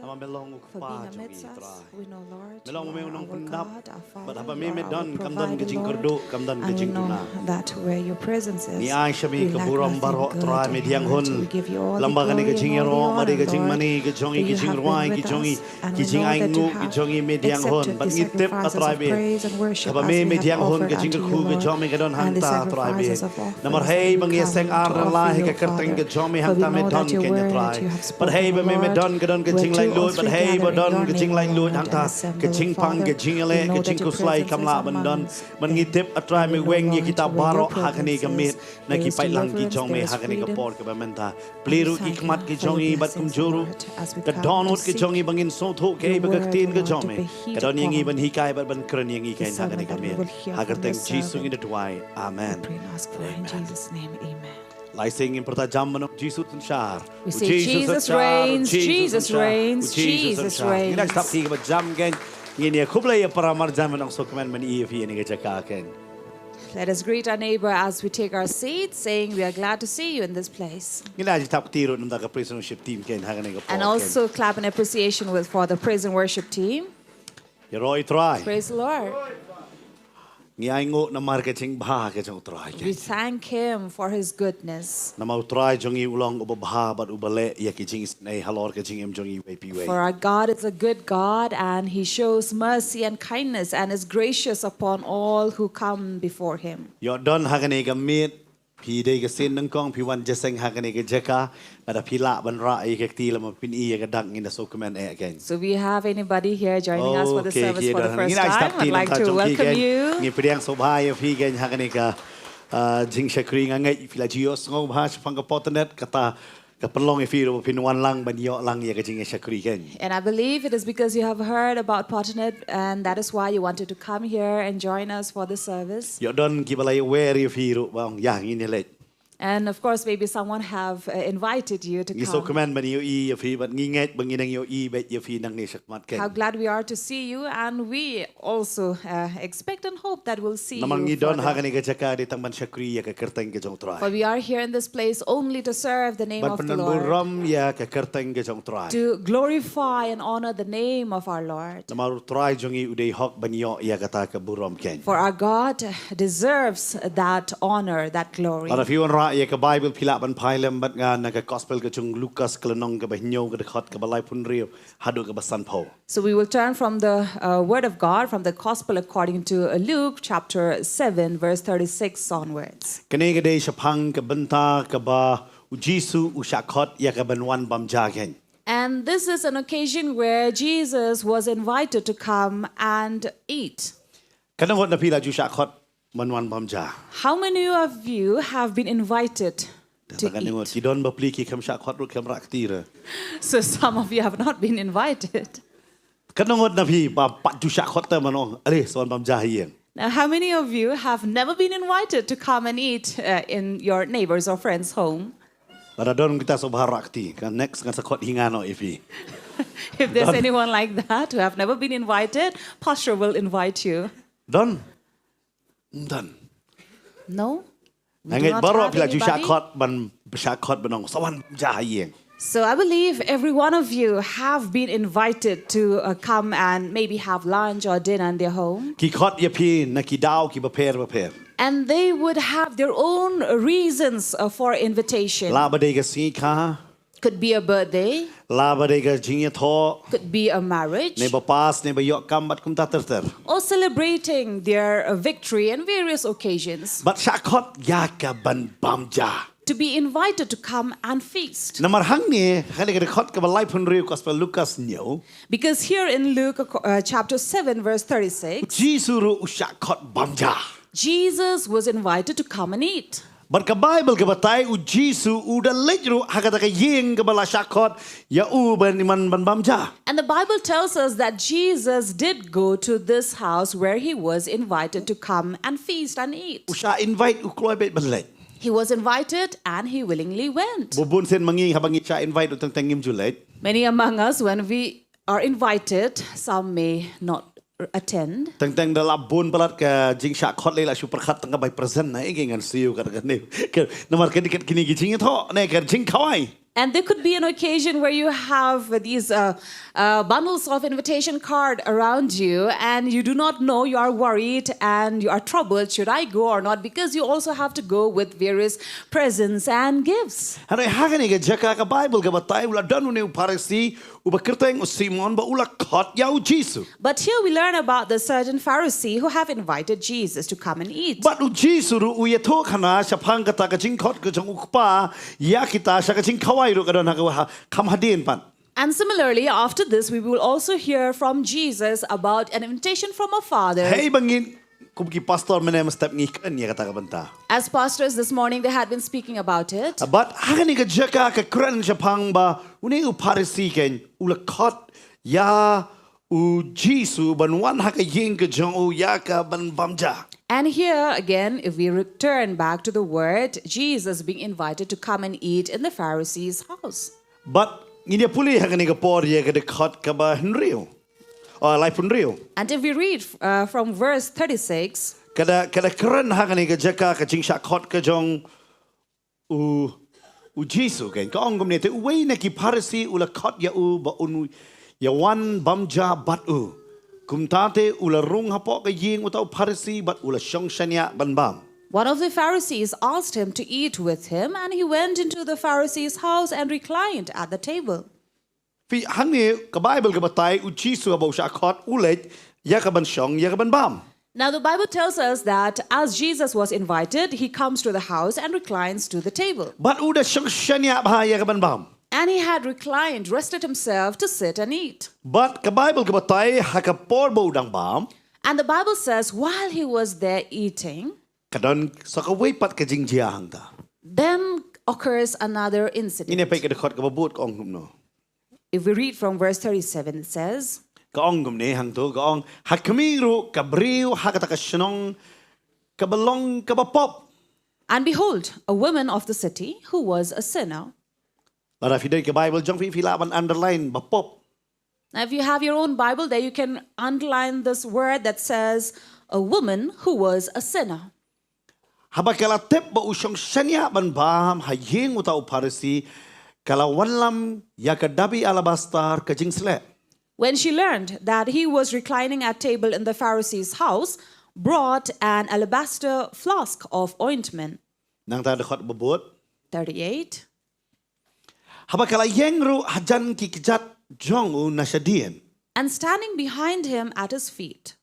Namar me long u Kpa jong ngi, Trai. Me long me u nongpyndap. Bad haba me me don, kam don ka jingkyrduh, kam don ka jingduna. Ngi ai sha me ka burom baroh, Trai, me pdiang hun. Lem bad kane ka jingïaroh, bad ka jingmane ka jong ngi, ka jingrwai ka jong ngi, ki jingainguh ki jong ngi, me pdiang hun. Bad ngi tip, A Trai, ba haba me me pdiang hun, ka jingkyrkhu ka jong me ka don hangta, Trai. Namar haba ngi ïaseng ar ne lai ha ka kyrteng ka jong me, hangta me don kein, Trai. Bad haba me me don, ka don ka jinglaitluid, bad haba don ka jinglaitluid, hangta ka jingpang, ka jingïaleh, ka jingkhuslai kam lah ban don. Bad ngi tip, A Trai, me weng ïa kita baroh ha kane ka miet, na ki paidlang ki jong me ha kane ka por kaba mynta. Plie ruh ki khmat ki jong ngi bad kumjuh ruh ka dohnud ki jong ngi, ba ngin sngewthuh kaei ba ka ktien ka jong me ka don ïa ngi ban hikai bad ban kren ïa ngi kein ha kane ka miet. Ha ka kyrteng Jisu ngin da duwai. Amen. Lai sien ngin pyrta jam ban ong, Jisu synshar. We say, Jesus reigns, Jesus reigns, Jesus reigns. Ngin ïa thap kti kaba jam kein. Ngin ïa khublei ïa para marjan ban ong sngewkmen ban ïohi ïa kane ka jaka kein. Let us greet our neighbor as we take our seats, saying, "We are glad to see you in this place." Ngin ïa thap kti ruh namar ka praise and worship team kein ha kane ka por kein. And also clap in appreciation with, for the praise and worship team. Ïaroh ïa U Trai. Praise the Lord. Ngi ainguh namar ka jingbha ka jong U Trai kein. We thank him for his goodness. Namar U Trai jong ngi u long uba bha bad uba leh ïa ki jingisynei halor ka jingim jong ngi iwei pa iwei. For our God is a good God, and he shows mercy and kindness and is gracious upon all who come before him. Ïoh don ha kane ka miet, phi dei ka sien nyngkong phi wan jingïaseng ha kane ka jaka, lada phi lah ban rah ïa ka kti lymne phin ïoh ïa ka dak, ngin da sngewkmen eh kein. So we have anybody here joining us for the service for the first time? I'd like to welcome you. Ngi pdiang sngewbha ïa phi kein ha kane ka, ah, jingshakri. Nga ngeit phi la ju ïohsngew bha shaphang ka Potternet, kata ka pynlong ïa phi ruh ba phin wan lang ban ïoh lang ïa ka jingïashakri kein. And I believe it is because you have heard about Potternet, and that is why you wanted to come here and join us for the service. Ïoh don kiba la ïawer ïa phi ruh ba ong, ïa, ngin ïaleit. And of course, maybe someone have, uh, invited you to come. Ngi sngewkmen ban ïohi ïa phi, bad ngi ngeit ba ngin nang ïohi beit ïa phi nangne shakhmat kein. How glad we are to see you, and we also, uh, expect and hope that we'll see you further. Namar ngi don ha kane ka jaka dei tang ban shakri ïa ka kyrteng ka jong U Trai. For we are here in this place only to serve the name of the Lord. Ban pynburom ïa ka kyrteng ka jong U Trai. To glorify and honor the name of our Lord. Namar U Trai jong ngi u dei hok ban ïoh ïa kata ka burom kein. For our God deserves that honor, that glory. Lada phi wanrah ïa ka Bible, phi lah ban phai lem bad nga na ka Gospel ka jong u Lukas, ka lynnong kaba hynñiew, ka dkhot kaba laiphew hynriew haduh kaba sanphew. So we will turn from the, uh, Word of God, from the Gospel according to, uh, Luke, chapter seven, verse thirty-six onwards. Kane ka dei shaphang ka bynta kaba U Jisu u shah khot ïa ka ban wan bam ja kein. And this is an occasion where Jesus was invited to come and eat. Katno ngut na phi la ju shah khot ban wan bam ja? How many of you have been invited to eat? Katno ngut? Ki don bapli ki khlem shah khot ruh, khlem rah kti ruh. So some of you have not been invited. Katno ngut na phi ba pat ju shah khot te ban ong, ale, sa wan bam ja ha ïing? Now, how many of you have never been invited to come and eat, uh, in your neighbor's or friend's home? Lada don kita, sngewbha rah kti, ka next ngan sa khot hi nga noh ïa phi. If there's anyone like that who have never been invited, Pastor will invite you. Don? Don. No? Nga ngeit baroh phi la ju shah khot ban, shah khot ban ong, sa wan bam ja ha ïing. So I believe every one of you have been invited to, uh, come and maybe have lunch or dinner in their home. Ki khot ïa phi na ki daw kiba pher bapher. And they would have their own reasons, uh, for invitation. Lah ba dei ka sngi kha. Could be a birthday. Lah ba dei ka jingïathoh. Could be a marriage. Ne ba pass, ne ba ïoh kam bad kumta ter ter. Or celebrating their, uh, victory and various occasions. Bad shah khot ïa ka ban bam ja. To be invited to come and feast. Namar hangne, hangne ka dkhot kaba laiphew hynriew Gospel Lukas hynñiew. Because here in Luke, uh, chapter seven, verse thirty-six, Jisu ruh u shah khot bam ja. Jesus was invited to come and eat. Bad ka Bible ka batai, U Jisu u da leit ruh ha kata ka ïing kaba la shah khot ïa u ban, ban, ban bam ja. And the Bible tells us that Jesus did go to this house where he was invited to come and feast and eat. U shah invite, u kloi beit ban leit. He was invited and he willingly went. Bun bun sien ma ngi, haba ngi shah invite u, teng teng ngim ju leit. Many among us, when we are invited, some may not attend. Teng teng da la bun palat ka jingshah khot lei la shu pyrkhat tang ka bai present na ing ngan siew ka ka ne. Namar ka dikit kini ki jingthoh ne ka jingkhawai. And there could be an occasion where you have these uh, uh, bundles of invitation card around you and you do not know, you are worried and you are troubled. Should I go or not? Because you also have to go with various presents and gifts. Hynrei ha kane ka jaka ka Bible ka batai u la don une u Pharisi uba kyrteng u Simon ba u la khot ïa u Jisu. But here we learn about the certain Pharisee who have invited Jesus to come and eat. Bad u Jisu ruh u ïathuh khana shaphang kata ka jingkhot ka jong u Kpa ïa kita sha ka jingkhawai ruh ka don ha ka wa- kham hadien pat. And similarly, after this, we will also hear from Jesus about an invitation from a father. Hei ba ngin kum ki pastor mynne mynstep ngi kren ïa kata ka bynta. As pastors this morning, they had been speaking about it. Bad ha kane ka jaka ka kren shaphang ba une u Pharisi ken u la khot ïa u Jisu ban wan ha ka ïing ka jong u ïa ka ban bam ja. And here again, if we return back to the word, Jesus being invited to come and eat in the Pharisee's house. Bad ngin ïa pule ha kane ka por ïa ka dkhot kaba hynriew. Oh, laiphew hynriew. And if we read uh, from verse thirty-six, ka da ka da kren ha kane ka jaka ka jingshah khot ka jong u u Jisu, ka ong kumne, te uwei na ki Pharisi u la khot ïa u ba un ïa wan bam ja bad u. Kumta te u la rung hapoh ka ïing uta u Pharisi bad u la shong shaniah ban bam. One of the Pharisees asked him to eat with him, and he went into the Pharisee's house and reclined at the table. Phi, hangne ka Bible ka batai u Jisu haba u shah khot u leit ïa ka ban shong ïa ka ban bam. Now, the Bible tells us that as Jesus was invited, he comes to the house and reclines to the table. Bad u da shong shaniah bha ïa ka ban bam. And he had reclined, rested himself to sit and eat. Bad ka Bible ka batai ha ka por ba u dang bam. And the Bible says, while he was there eating, ka don sa kawei pat ka jingjia hangta. Then occurs another incident. Ngin ïa peit ka dkhot kaba bud, ka ong kumno. If we read from verse thirty-seven, it says, ka ong kumne hangto, ka ong, ha khmih ruh ka briew ha kata ka shnong kaba long kaba pop. And behold, a woman of the city who was a sinner. Lada phi don ka Bible jong phi, phi lah ban underline ba pop. Now, if you have your own Bible there, you can underline this word that says, a woman who was a sinner. Haba ka la tip ba u shong shaniah ban bam ha ïing uta u Pharisi, ka la wanlam ïa ka dabi alabastar ka jingsleh. When she learned that he was reclining at table in the Pharisee's house, brought an alabaster flask of ointment. Nangta dkhot ba bud. Thirty-eight. Haba ka la ïeng ruh hajan ki kjat jong u na shadien. And standing behind him at his feet,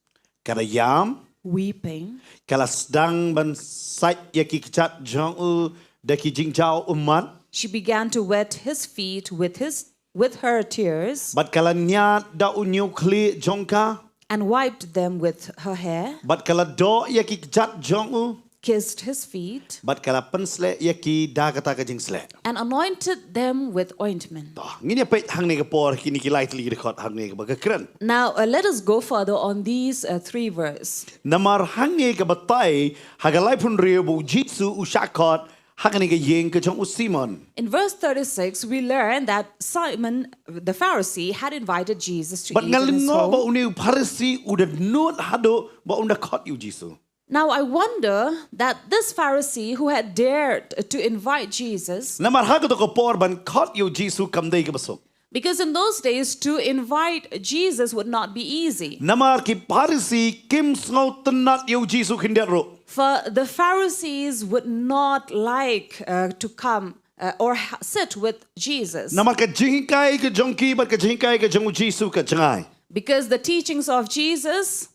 ka la ïam, weeping, ka la sdang ban sait ïa ki kjat jong u da ki jingjaw ummat. She began to wet his feet with his with her tears. Bad ka la ñiad da u ñiewkhlieh jong ka. And wiped them with her hair. Bad ka la doh ïa ki kjat jong u. Kissed his feet. Bad ka la pynsleh ïa ki da kata ka jingsleh. And anointed them with ointment. To, ngin ïa peit hangne ka por kine ki lai tylli ki dkhot hangne kaba ka kren. Now uh, let us go further on these uh, three verses. Namar hangne ka batai ha ka laiphew hynriew ba u Jisu u shah khot ha kane ka ïing ka jong u Simon. In verse thirty-six, we learn that Simon the Pharisee had invited Jesus to Bad eat nga in his lyngngoh ba home. Une u Pharisi u da nud haduh ba un da khot ïa u Jisu. Now I wonder that this Pharisee who had dared to invite Jesus, Namar ha kato ka por ban khot ïa u Jisu kam dei kaba suk. Because in those days, to invite Jesus would not be easy. Namar ki Pharisi kim sngewtynnad ïa u Jisu khyndiat ruh. For the Pharisees would not like uh, to come uh, or ha- sit with Jesus. Namar ka jinghikai ka jong ki bad ka jinghikai ka jong u Jisu ka jngai. Because the teachings of Jesus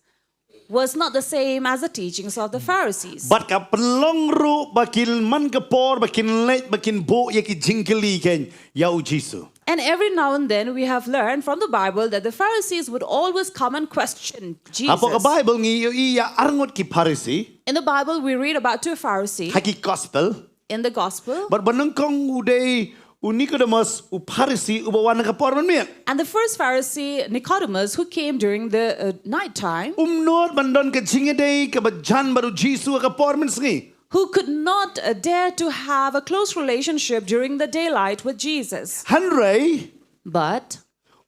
was not the same as the teachings of the Pharisees. Bad ka pynlong ruh ba kin man ka por ba kin leit ba kin buh ïa ki jingkylli kein ïa u Jisu. And every now and then we have learned from the Bible that the Pharisees would always come and question Jesus. Hapoh ka Bible ngi ïohi ïa arngut ki Pharisi. In the Bible we read about two Pharisees. Ha ki gospel. In the gospel. Bad ba nyngkong u dei u Nicodemus u Pharisi uba wan ha ka por mynmiet. And the first Pharisee, Nicodemus, who came during the uh, night time, um nud ban don ka jingïadei kaba jan bad u Jisu ha ka por mynsngi. Who could not uh, dare to have a close relationship during the daylight with Jesus. Hynrei, but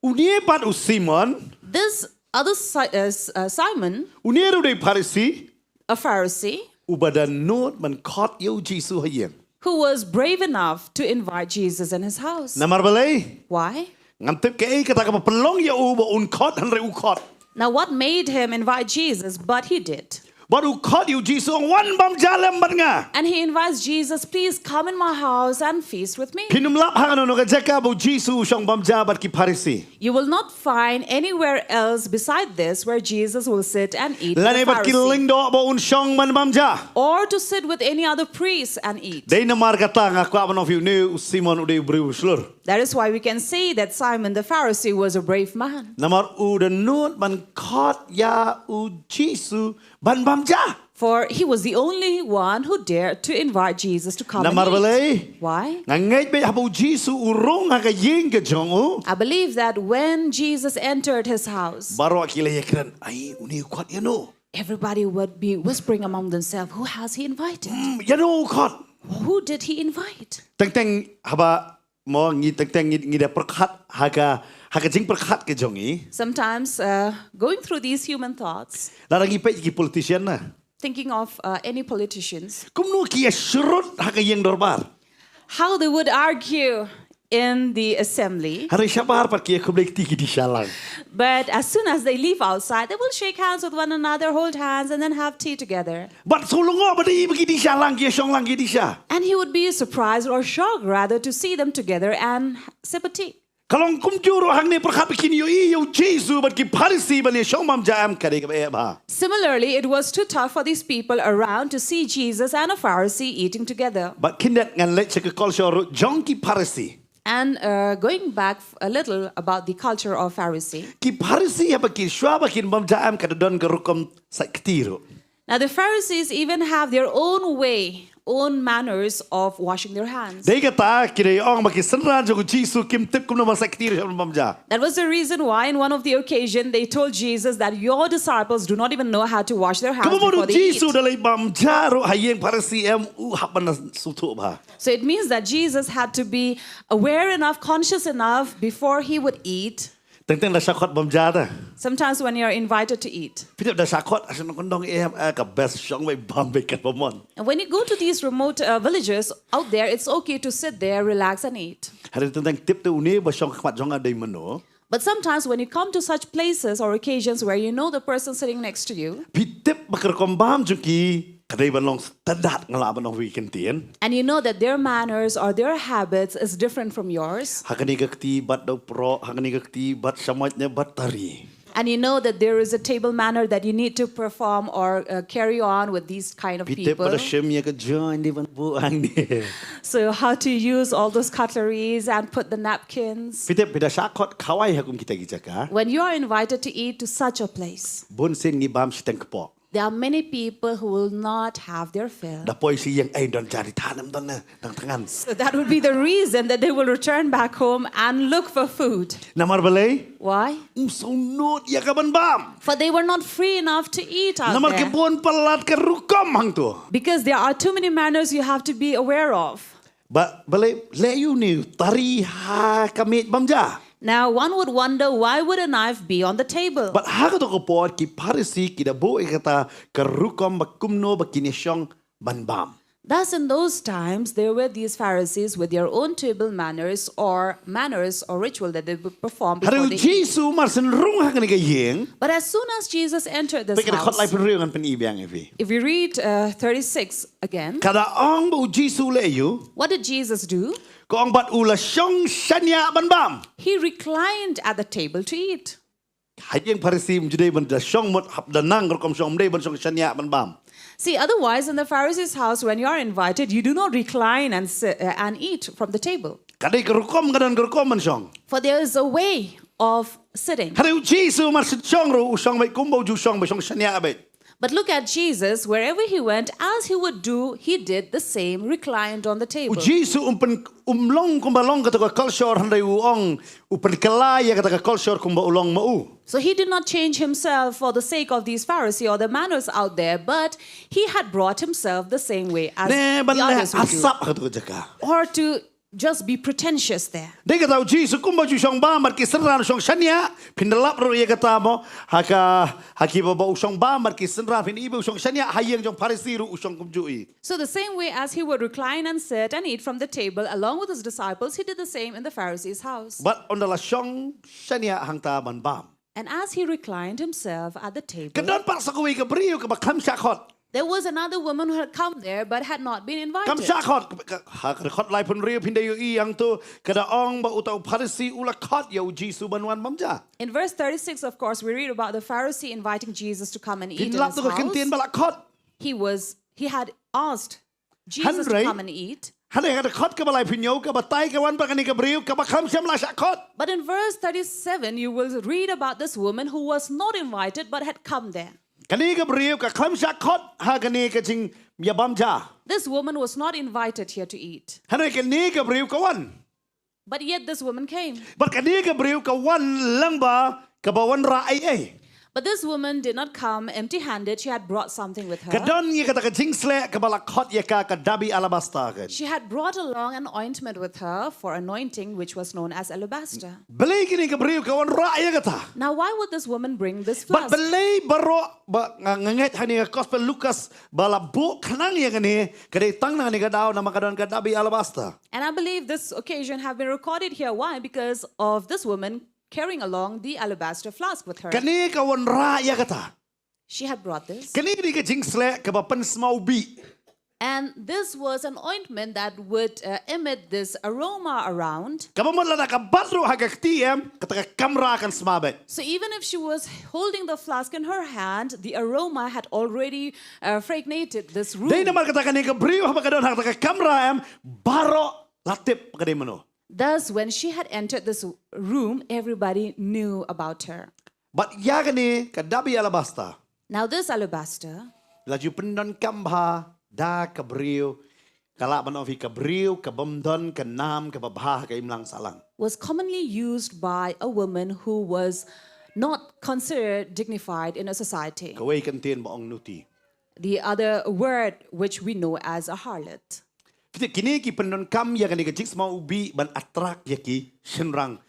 une pat u Simon, this Other Si- uh, S- uh, Simon, Une ruh u dei Pharisi, a Pharisee, uba da nud ban khot ïa u Jisu ha ïing. who was brave enough to invite Jesus in his house. Namar balei? Why? Ngam tip kaei kata kaba pynlong ïa u ba un khot hynrei u khot. Now, what made him invite Jesus? But he did. Bad u khot ïa u Jisu, ong, wan bam ja lem bad nga. And he invites Jesus, please come in my house and feast with me. Phin ym lap ha kano kano ka jaka ba u Jisu u shong bam ja bad ki Pharisi. You will not find anywhere else beside this where Jesus will sit and eat with Lane the bad ki Pharisee. Lyngdoh ba un shong ban bam ja. Or to sit with any other priest and eat. Dei namar kata nga kwah ban ong ïa phi, une u Simon u dei u briew u shlur. That is why we can say that Simon the Pharisee was a brave man. Namar u da nud ban khot ïa u Jisu ban bam ja. For he was the only one who dared to invite Jesus to come and Namar eat. Balei? Why? Nga ngeit beit haba u Jisu u rung ha ka ïing ka jong u, I believe that when Jesus entered his house, baroh ki la ïakren, ai, une u khot ïano? Everybody would be whispering among themselves, who has he invited? Hmm, ïano u khot? Who did he invite? Teng teng haba mo ngi teng teng ngi, ngi da pyrkhat ha ka, ha ka jingpyrkhat ka jong ngi. Sometimes, uh, going through these human thoughts, Lada ngi peit ki politician na, thinking of uh, any politicians, kumno ki ïa shrut ha ka ïing dorbar. How they would argue in the assembly. Hynrei shabar pat ki ïa khublei kti ki dih shalang. But as soon as they leave outside, they will shake hands with one another, hold hands, and then have tea together. Bad shu lyngngoh bad i ba ki dih shalang, ki ïa shong lang ki dih sha. And he would be surprised or shocked, rather, to see them together and sip a tea. Ka long kumjuh ruh hangne, pyrkhat ba kin ïohi ïa u Jisu bad ki Pharisi ban ïa shong bam ja em, ka dei kaba eh bha. Similarly, it was too tough for these people around to see Jesus and a Pharisee eating together. Bad khyndiat ngan leit sha ka culture ruh jong ki Pharisi. And uh, going back f- a little about the culture of Pharisee. Ki Pharisi haba ki shuwa ba kin bam ja em ka da don ka rukom sait kti ruh. Now, the Pharisees even have their own way, own manners of washing their hands. Dei kata ki dei ong ba ki synran jong u Jisu kim tip kumno ban sait kti ruh sha ban bam ja. That was the reason why, in one of the occasion, they told Jesus that your disciples do not even know how to wash their hands before they eat. Kumba u Jisu da leit bam ja ruh ha ïing Pharisi em, u hap ban sngewthuh bha. So it means that Jesus had to be aware enough, conscious enough before he would eat. Teng teng da shah khot bam ja da. Sometimes when you're invited to eat. Phi tip da shah khot, ah, sha nongkyndong em, ah, ka best shong beit bam beit katba mon. And when you go to these remote uh, villages out there, it's okay to sit there, relax and eat. Hynrei teng teng tip te une ba shong khmat jong nga dei mano. But sometimes when you come to such places or occasions where you know the person sitting next to you, phi tip ba ka rukom bam jong ki ka dei ban long standard, nga lah ban ong ha kane ka ktien. And you know that their manners or their habits is different from yours. Ha kane ka kti bat da u proh, ha kane ka kti bat shamoit ne bat tari. And you know that there is a table manner that you need to perform or uh, carry on with these kind of people. Phi tip ba da shim ïa ka join dei ban buh hangne. So how to use all those cutleries and put the napkins. Phi tip, phi da shah khot khawai ha kum kita ki jaka. When you are invited to eat to such a place, bun sien ngi bam shiteng kpoh. There are many people who will not have their fill. Da poi sha ïing, ai, don jari than em, don ne, dang thngan. So that would be the reason that they will return back home and look for food. Namar balei? Why? Um sngewnud ïa ka ban bam. For they were not free enough to eat out there. Namar ka bun palat ka rukom hangto. Because there are too many manners you have to be aware of. Ba balei leh ïa une u tari ha ka miej bam ja? Now, one would wonder, why would a knife be on the table? Bad ha kato ka por ki Pharisi ki da buh ïa kata ka rukom ba kumno ba kin ïa shong ban bam. Thus, in those times, there were these Pharisees with their own table manners or manners or ritual that they would perform before they eat. Hynrei u Jisu mar shu rung ha kane ka ïing. But as soon as Jesus entered this house, peit ka dkhot laiphew hynriew ngan pyni biang ïa phi. If we read uh, thirty-six, again. Ka da ong ba u Jisu u leh ïa u. What did Jesus do? Ka ong bad u la shong shaniah ban bam. He reclined at the table to eat. Ha ïing Pharisi ym ju dei ban da shong mut hap da nang rukom shong, ym dei ban shong shaniah ban bam. See, otherwise in the Pharisees' house, when you are invited, you do not recline and sit, uh, and eat from the table. Ka dei ka rukom, ka don ka rukom ban shong. For there is a way of sitting. Hynrei u Jisu mar shu shong ruh u shong beit kumba u ju shong beit, shong shaniah beit. But look at Jesus, wherever he went, as he would do, he did the same, reclined on the table. U Jisu um pyn, um long kumba long kato ka culture, hynrei u ong u pynkylla ïa kata ka culture kumba u long ma u. So he did not change himself for the sake of these Pharisees or the manners out there, but he had brought himself the same way as the others would do. Ne ban leh asap ha kato ka jaka. Or to just be pretentious there. Dei kata u Jisu kumba u shong bam bad ki synran u shong shaniah, phin da lap ruh ïa kata mo, ha ka, ha kiba ba u shong bam bad ki synran, phin i ba u shong shaniah ha ïing jong Pharisi ruh u shong kumjuh i. So the same way as he would recline and sit and eat from the table along with his disciples, he did the same in the Pharisee's house. Bad ynda la shong shaniah hangta ban bam, And as he reclined himself at the table, ka don pat sa kawei ka briew kaba kham shah khot. There was another woman who had come there but had not been Kham invited. shah khot. Ka, ha ka dkhot laiphew hynriew phin da ïohi hangto, ka da ong ba uta u Pharisi u la khot ïa u Jisu ban wan bam ja. In verse thirty-six, of course, we read about the Pharisee inviting Jesus to come and eat Phin in lap his to ka kyntien house. Ba la khot. He was, he had asked Jesus to Hynrei, come and eat. Hynrei ha ka dkhot kaba laiphew hynñiew ka batai ka wan ba kane ka briew kaba kham shym la shah khot. But in verse thirty-seven, you will read about this woman who was not invited but had come there. Kane ka briew ka kham shah khot ha kane ka jingïabam ja. This woman was not invited here to eat. Hynrei kane ka briew ka wan. But yet this woman came. Bad kane ka briew ka wan lang ba kaba wanrah ei ei. But this woman did not come empty handed. She had brought something with Ka her. don ïa kata ka jingsleh kaba la khot ïa ka ka dabi alabasta kan. She had brought along an ointment with her for anointing, which was known as alabaster. Balei kane ka briew ka wanrah ïa kata? Now, why would this woman bring this Bad flask? balei baroh ba nga, nga ngeit ha kane ka gospel Lukas ba la buh khnang ïa kane, ka dei tang na kane ka daw namar ka don ka dabi alabasta. And I believe this occasion have been recorded here. Why? Because of this woman carrying along the alabaster flask with her. Kane ka wanrah ïa kata. She had brought this. Kane ka dei ka jingsleh kaba pynsmawbih. And this was an ointment that would uh, emit this aroma around. Kaba mut lada ka bat ruh ha ka kti em, kata ka kamra kan sma beit. So even if she was holding the flask in her hand, the aroma had already uh, fragnated this room. Dei namar kata kane ka briew haba ka don ha kata ka kamra em, baroh la tip ka dei mano. Thus, when she had entered this room, everybody knew about her. Bad ïa kane ka dabi alabasta. Now, this alabaster, La ju pyndonkam bha da ka briew, ka lah ban ong phi ka briew kabym don ka nam kaba bha ha ka imlang sahlang. was commonly used by a woman who was not considered dignified in a society. Kawei ka ktien ba ong nuti. The other word, which we know as a harlot. Phi tip kine ki pyndonkam ïa kane ka jingsmawbih ban attract ïa ki shynrang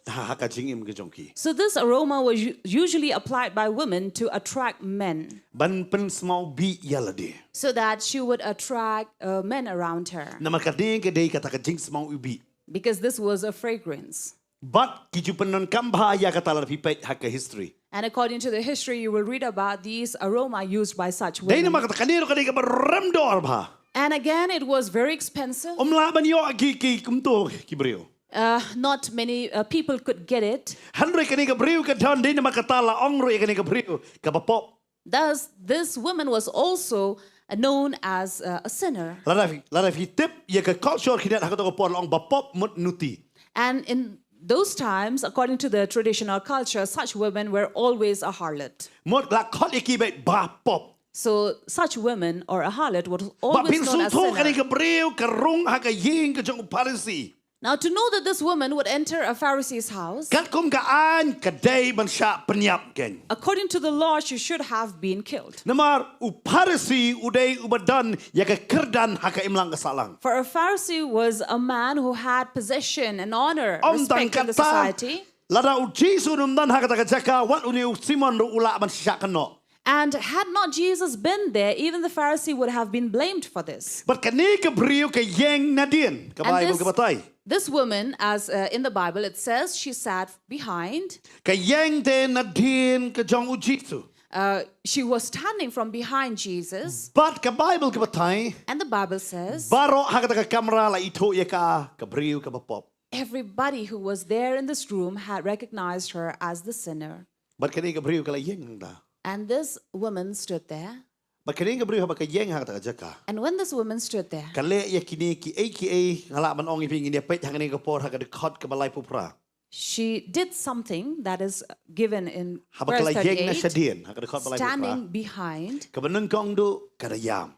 ha, ha ka jingim ka jong ki. So, this aroma was u- usually applied by women to attract men, Ban pynsmawbih ïa lade. so that she would attract uh, men around her, Namar ka dei ka dei kata ka jingsmawbih. Because this was a fragrance. Bad ki ju pyndonkam bha ïa kata lada phi peit ha ka history. And according to the history, you will read about these aroma used by such Dei women. namar kata kane ruh ka dei kaba rem dor bha. And again, it was very expensive. Ym lah ban ïoh ki, ki kumto ki briew. Uh, not many uh, people could get it. Hynrei kane ka briew ka don, dei namar kata la ong ruh ïa kane ka briew kaba pop. Thus, this woman was also uh, known as uh, a sinner. Lada phi, lada phi tip ïa ka culture khyndiat ha kato ka por la ong ba pop mut nuti. And in those times, according to the traditional culture, such women were always a harlot. Mut la khot ïa ki beit ba pop. So, such women or a harlot was Bad phin always known as sngewthuh kane sinner. ka briew ka rung ha ka ïing ka jong u Pharisi. Now, to know that this woman would enter a Pharisee's house, Katkum ka aiñ ka dei ban shah pynïap kein. According to the law, she should have been killed. Namar u Pharisi u dei uba don ïa ka kyrdan ha ka imlang ka sahlang. For a Pharisee was a man who had position and honor, Ym tang respect in the kata, society. lada u Jisu um don ha kata ka jaka, wat une u Simon ruh u lah ban shah kynnoh. And had not Jesus been there, even the Pharisee would have been blamed for this. Bad kane ka briew ka ïeng nadien, ka And Baibl this, ka batai. This woman, as uh, in the Bible it says, she sat behind. Ka ïeng te nadien ka jong u Jisu. Uh, she was standing from behind Jesus. Bad ka Baibl ka batai, And the Bible says, baroh ha kata ka kamra la ithuh ïa ka, ka briew kaba pop. Everybody who was there in this room had recognized her as the sinner. Bad kane ka briew ka la ïeng hangta. And this woman stood there. Bad kane ka briew haba ka ïeng ha kata ka jaka, And when this woman stood there, ka leh ïa kine kiei kiei, nga lah ban ong ïa phi, ngin ïa peit ha kane ka por ha ka dkhot kaba laiphew phra. She did something that is given in Haba ka verse la ïeng na thirty-eight, shadien, ha ka dkhot ba laiphew phra. Standing behind. Kaba nyngkong duh ka da ïam.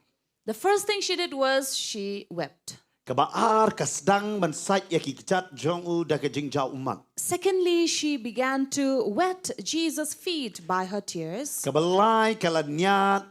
The first thing she did was she wept. Kaba ar ka sdang ban sait ïa ki kjat jong u da ka jingjaw ummat. Secondly, she began to wet Jesus' feet by her tears. Kaba lai ka la ñiad,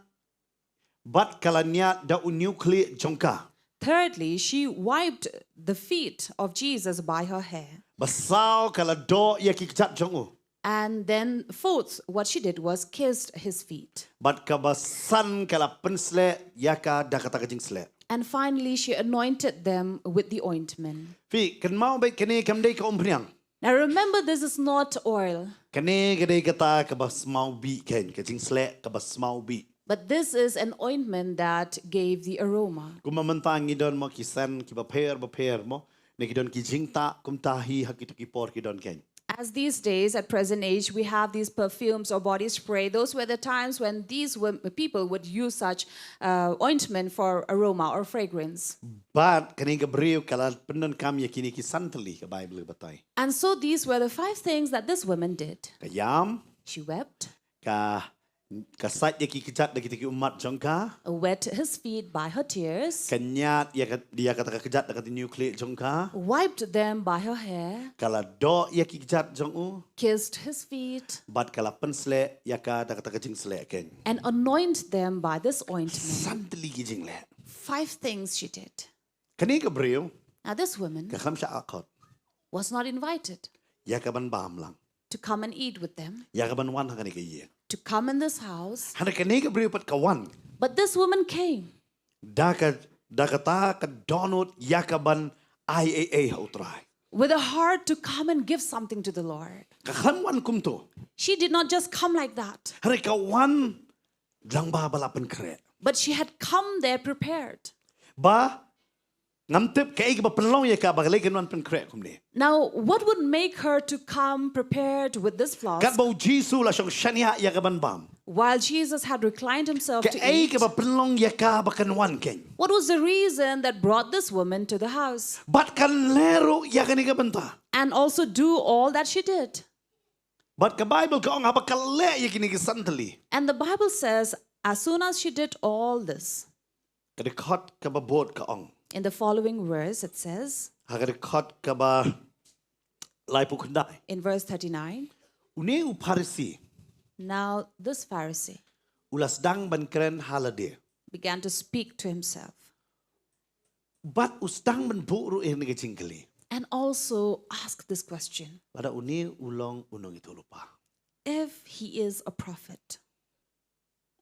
bad ka la ñiad da u ñiewkhlieh jong ka. Thirdly, she wiped the feet of Jesus by her hair. Ba saw ka la doh ïa ki kjat jong u. And then, fourth, what she did was kissed his feet. Bad kaba san ka la pynsleh ïa ka da kata ka jingsleh. And finally, she anointed them with the ointment. Phi, kynmaw beit kane kam dei ka umphniang. Now remember, this is not oil, Kane ka dei kata kaba smaw bih kein, ka jingsleh kaba smaw bih. but this is an ointment that gave the aroma. Kumba mynta ngi don mo ki sen kiba pher ba pher mo, ne ki don ki jingtah kumta hi ha kito ki por ki don kein. As these days, at present age, we have these perfumes or body spray. Those were the times when these wom- people would use such uh, ointment for aroma or fragrance. Bad kane ka briew ka la pyndonkam ïa kine ki san tylli, ka Bible ka batai. And so these were the five things that this woman did. Ka ïam, She wept, ka ka sait ïa ki kjat da kita ki ummat jong ka. Wet his feet by her tears, Ka ñiad ïa ka, ïa kata ka kjat da kata ka hynñiew khlieh jong ka. Wiped them by her hair, Ka la doh ïa ki kjat jong u. Kissed his feet, Bad ka la pynsleh ïa ka da kata ka jingsleh kein. And anoint them by this ointment. San tylli ki jingleh. Five things she did. Kane ka briew Now, this woman ka khlem shah khot was not invited ïa ka ban bam lang, to come and eat with them, ïa ka ban wan ha kane ka ïing. To come in this house. Hynrei kane ka briew pat ka wan. But this woman came Da ka, da kata ka dohnud ïa ka ban ai ei ei ha U Trai. With a heart to come and give something to the Lord. Ka khlem wan kumto. She did not just come like that, Hynrei ka wan dang ba ba la pynkhreh. But she had come there prepared. Ba ngam tip kaei kaba pynlong ïa ka ba ka leh kan wan pynkhreh kumne. Now, what would make her to come prepared with this flask? Katba U Jisu la shong shaniah ïa ka ban bam. While Jesus had reclined himself to Kaei eat, kaba pynlong ïa ka ba kan wan kein. What was the reason that brought this woman to the house? Bad kan leh ruh ïa kane ka bynta. And also do all that she did. Bad ka Bible ka ong haba ka leh ïa kine ki san tylli. And the Bible says, as soon as she did all this, Ka dkhot kaba bud ka ong. In the following verse, it says, Ha ka dkhot kaba laiphew khyndai. In verse thirty-nine, Une u Pharisi. Now this Pharisee U la sdang ban kren ha lade. Began to speak to himself. Bad u sdang ban buh ruh ïa kane ka jingkylli. And also ask this question. Lada une u long u nongïathuhlypa. If he is a prophet.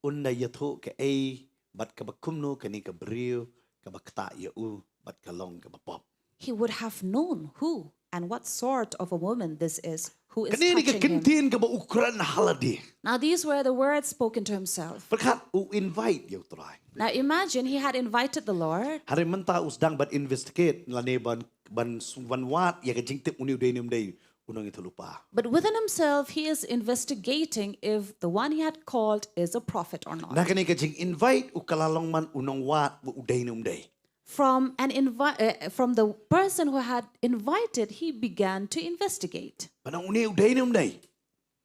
Un da ïathuh kaei bad kaba kumno kane ka briew kaba ktah ïa u bad ka long kaba pop. He would have known who and what sort of a woman this is who is touching him. Kane ne ka ktien kaba u kren ha lade. Now these were the words spoken to himself. Pyrkhat u invite ïa U Trai. Now imagine he had invited the Lord. Hynrei mynta u sdang ban investigate lane ban, ban, ban wad ïa ka jingtip une u dei ne um dei u nongïathuhlypa. But within himself, he is investigating if the one he had called is a prophet or not. Na kane ka jing-invite u ka la long man u nongwad ba u dei ne um dei. From an invi- uh, from the person who had invited, he began to investigate. Ba na une u dei ne um dei.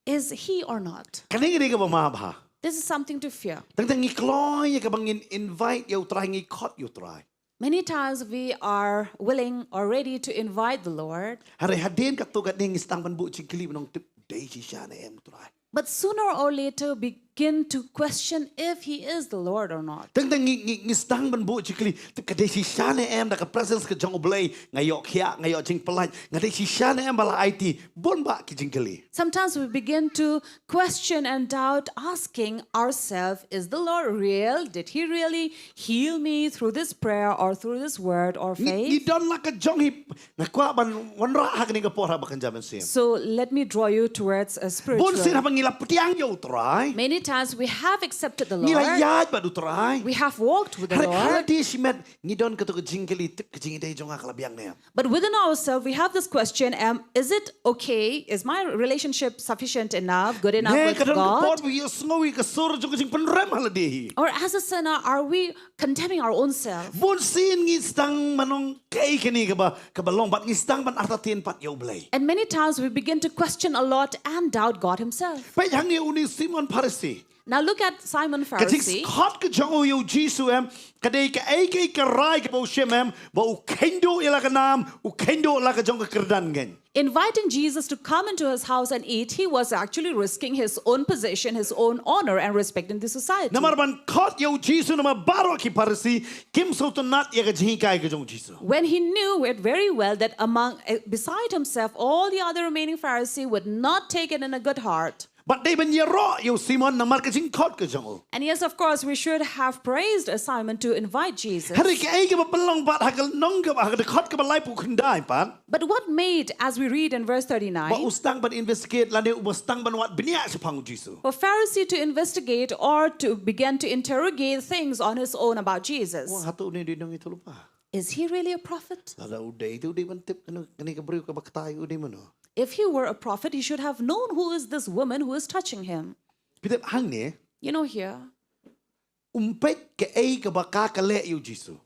Is he or not? Kane ka dei kaba ma bha. This is something to fear. Tang tang ngi kloi ïa kaba ngin invite ïa U Trai, ngi khot ïa U Trai. Many times we are willing or ready to invite the Lord. Hynrei hadien katto katne ngi sdang ban buh jingkylli ban ong tip dei shisha ne em U Trai. But sooner or later begin to question if he is the Lord or not. Tang tang ngi, ngi, ngi sdang ban buh jingkylli tip ka dei shisha ne em da ka presence ka jong U Blei, nga ïoh khiah, nga ïoh jingpyllait, nga dei shisha ne em ba la aiti, bun bah ki jingkylli. Sometimes we begin to question and doubt, asking ourselves, is the Lord real? Did he really heal me through this prayer or through this word or faith? Ngi don la ka jong hi, nga kwah ban wanrah ha kane ka por ha ba kan jam sien. So let me draw you towards a spiritual. Bun sien haba ngi la pdiang ïa U Trai. Many times we have accepted the Lord. Ngi la ïaid bad U Trai. We have walked with the Lord. Hynrei ha lade shimet ngi don kato ka jingkylli tip ka jingïadei jong nga ka la biang ne em. But within ourselves, we have this question, um, is it okay? Is my relationship sufficient enough, good enough with God? Ne ka don ka por ba ïohsngew ïa ka sur jong ka jingpynrem ha lade hi. Or as a sinner, are we condemning our own self? Bun sien ngi sdang ban ong kaei kane kaba, kaba long bad ngi sdang ban artatien pat ïa U Blei. And many times we begin to question a lot and doubt God himself. Peit hangne une u Simon Pharisi. Now look at Simon Pharisee. Ka jingkhot ka jong u ïa U Jisu em, ka dei kaei kaei ka rai kaba u shim em, ba u kheiñ duh ïa la ka nam, u kheiñ duh la ka jong ka kyrdan kein. Inviting Jesus to come into his house and eat, he was actually risking his own position, his own honor, and respect in the society. Namar ban khot ïa u Jisu namar baroh ki Pharisi kim sngewtynnat ïa ka jinghikai ka jong u Jisu. When he knew it very well that among, eh, beside himself, all the other remaining Pharisee would not take it in a good heart. Bad dei ban ïaroh ïa u Simon namar ka jingkhot ka jong u. And yes, of course, we should have praised uh, Simon to invite Jesus. Hynrei kaei kaba pynlong pat ha ka lynnong kaba, ha ka dkhot kaba laiphew khyndai pat. But what made, as we read in verse thirty-nine, Ba u sdang ban investigate lane uba sdang ban wad bniah shaphang u Jisu. for Pharisee to investigate or to begin to interrogate things on his own about Jesus? Wah, hato une u dei u nongïathuhlypa? Is he really a prophet? Lada u dei te u dei ban tip kane, kane ka briew kaba ktai u dei mano. If he were a prophet, he should have known who is this woman who is touching him. Phi tip hangne, You know, here, um peit kaei kaba ka ka leh ïa u Jisu.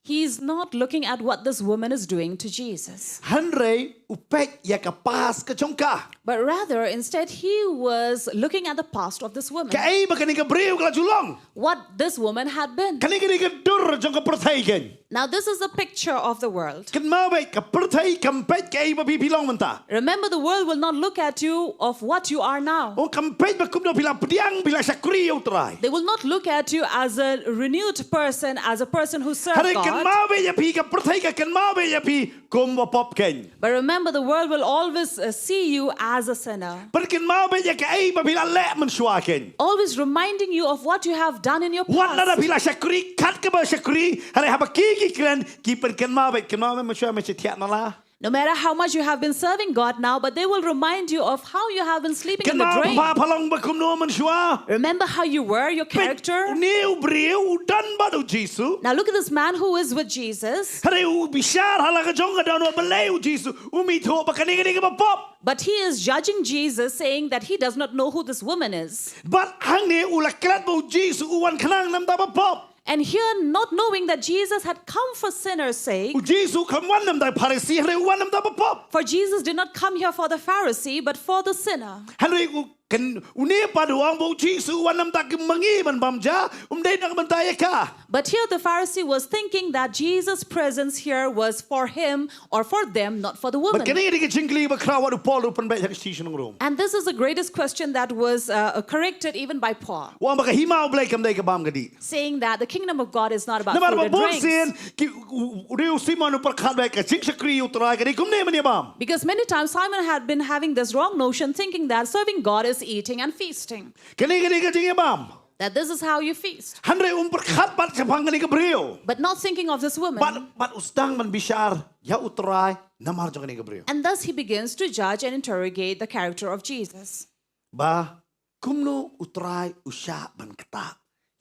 he's not looking at what this woman is doing to Jesus. Hynrei u peit ïa ka past ka jong ka. But rather, instead, he was looking at the past of this woman. Kaei ba kane ka briew ka la ju long. What this woman had been. Kane ka dei ka dur jong ka pyrthei kein. Now, this is the picture of the world. Kynmaw beit ka pyrthei kam peit kaei ba phi phi long mynta. Remember, the world will not look at you of what you are now. Oh, kam peit ba kumno phi la pdiang, phi la shakri ïa u Trai. They will not look at you as a renewed person, as a person who served Hynrei God. kynmaw beit ïa phi, ka pyrthei ka kynmaw beit ïa phi kum u bapop kein. But remember, the world will always uh, see you as a sinner. Bad kynmaw beit ïa kaei ba phi la leh mynshuwa kein. Always reminding you of what you have done in your Wat lada past. phi la shakri kat kaba shakri, hynrei haba ki ki kren ki pynkynmaw beit, kynmaw beit mynshuwa me shu thiah na la. No matter how much you have been serving God now, but they will remind you of how you have been sleeping in the Kynmaw drain. pha pha long ba kumno mynshuwa. Remember how you were, your character. Une u briew u don bad u Jisu. Now look at this man who is with Jesus. Hynrei u bishar ha la ka jong ka daw na balei u Jisu. Um ithuh ba kane ka dei kaba pop. But he is judging Jesus, saying that he does not know who this woman is. Bad hangne u la klet ba u Jisu u wan khnang namar ba pop. And here, not knowing that Jesus had come for sinners' sake, U Jisu kam wan namar Pharisi, hynrei u wan namar ba pop. for Jesus did not come here for the Pharisee, but for the sinner. Hynrei u kan une pat u ong ba u Jisu u wan namar ki mangi ban bam ja, um dei namar ïa ka. But here the Pharisee was thinking that Jesus' presence here was for him or for them, not for the woman. Bad kane ka dei ka jingkylli ba khraw wat u Paul u pynbeit ha ka shithi sha nong Rom. And this is the greatest question that was uh, corrected even by Paul, U ong ba ka hima u Blei kam dei ka bam ka dih. saying that the kingdom of God is not about Namar food ba and bun drinks. sien ki u, u, u, u Simon u pyrkhat ba ka jingshakri ïa u Trai ka dei kumne ban ïa bam. Because many times Simon had been having this wrong notion, thinking that serving God is eating and feasting. Kane ka dei ka jingïabam. That this is how you feast. Hynrei um pyrkhat pat shaphang kane ka briew. But not thinking of this woman. Bad, bad u sdang ban bishar ïa u Trai namar jong kane ka briew. And thus he begins to judge and interrogate the character of Jesus. Ba kumno u Trai u shah ban ktah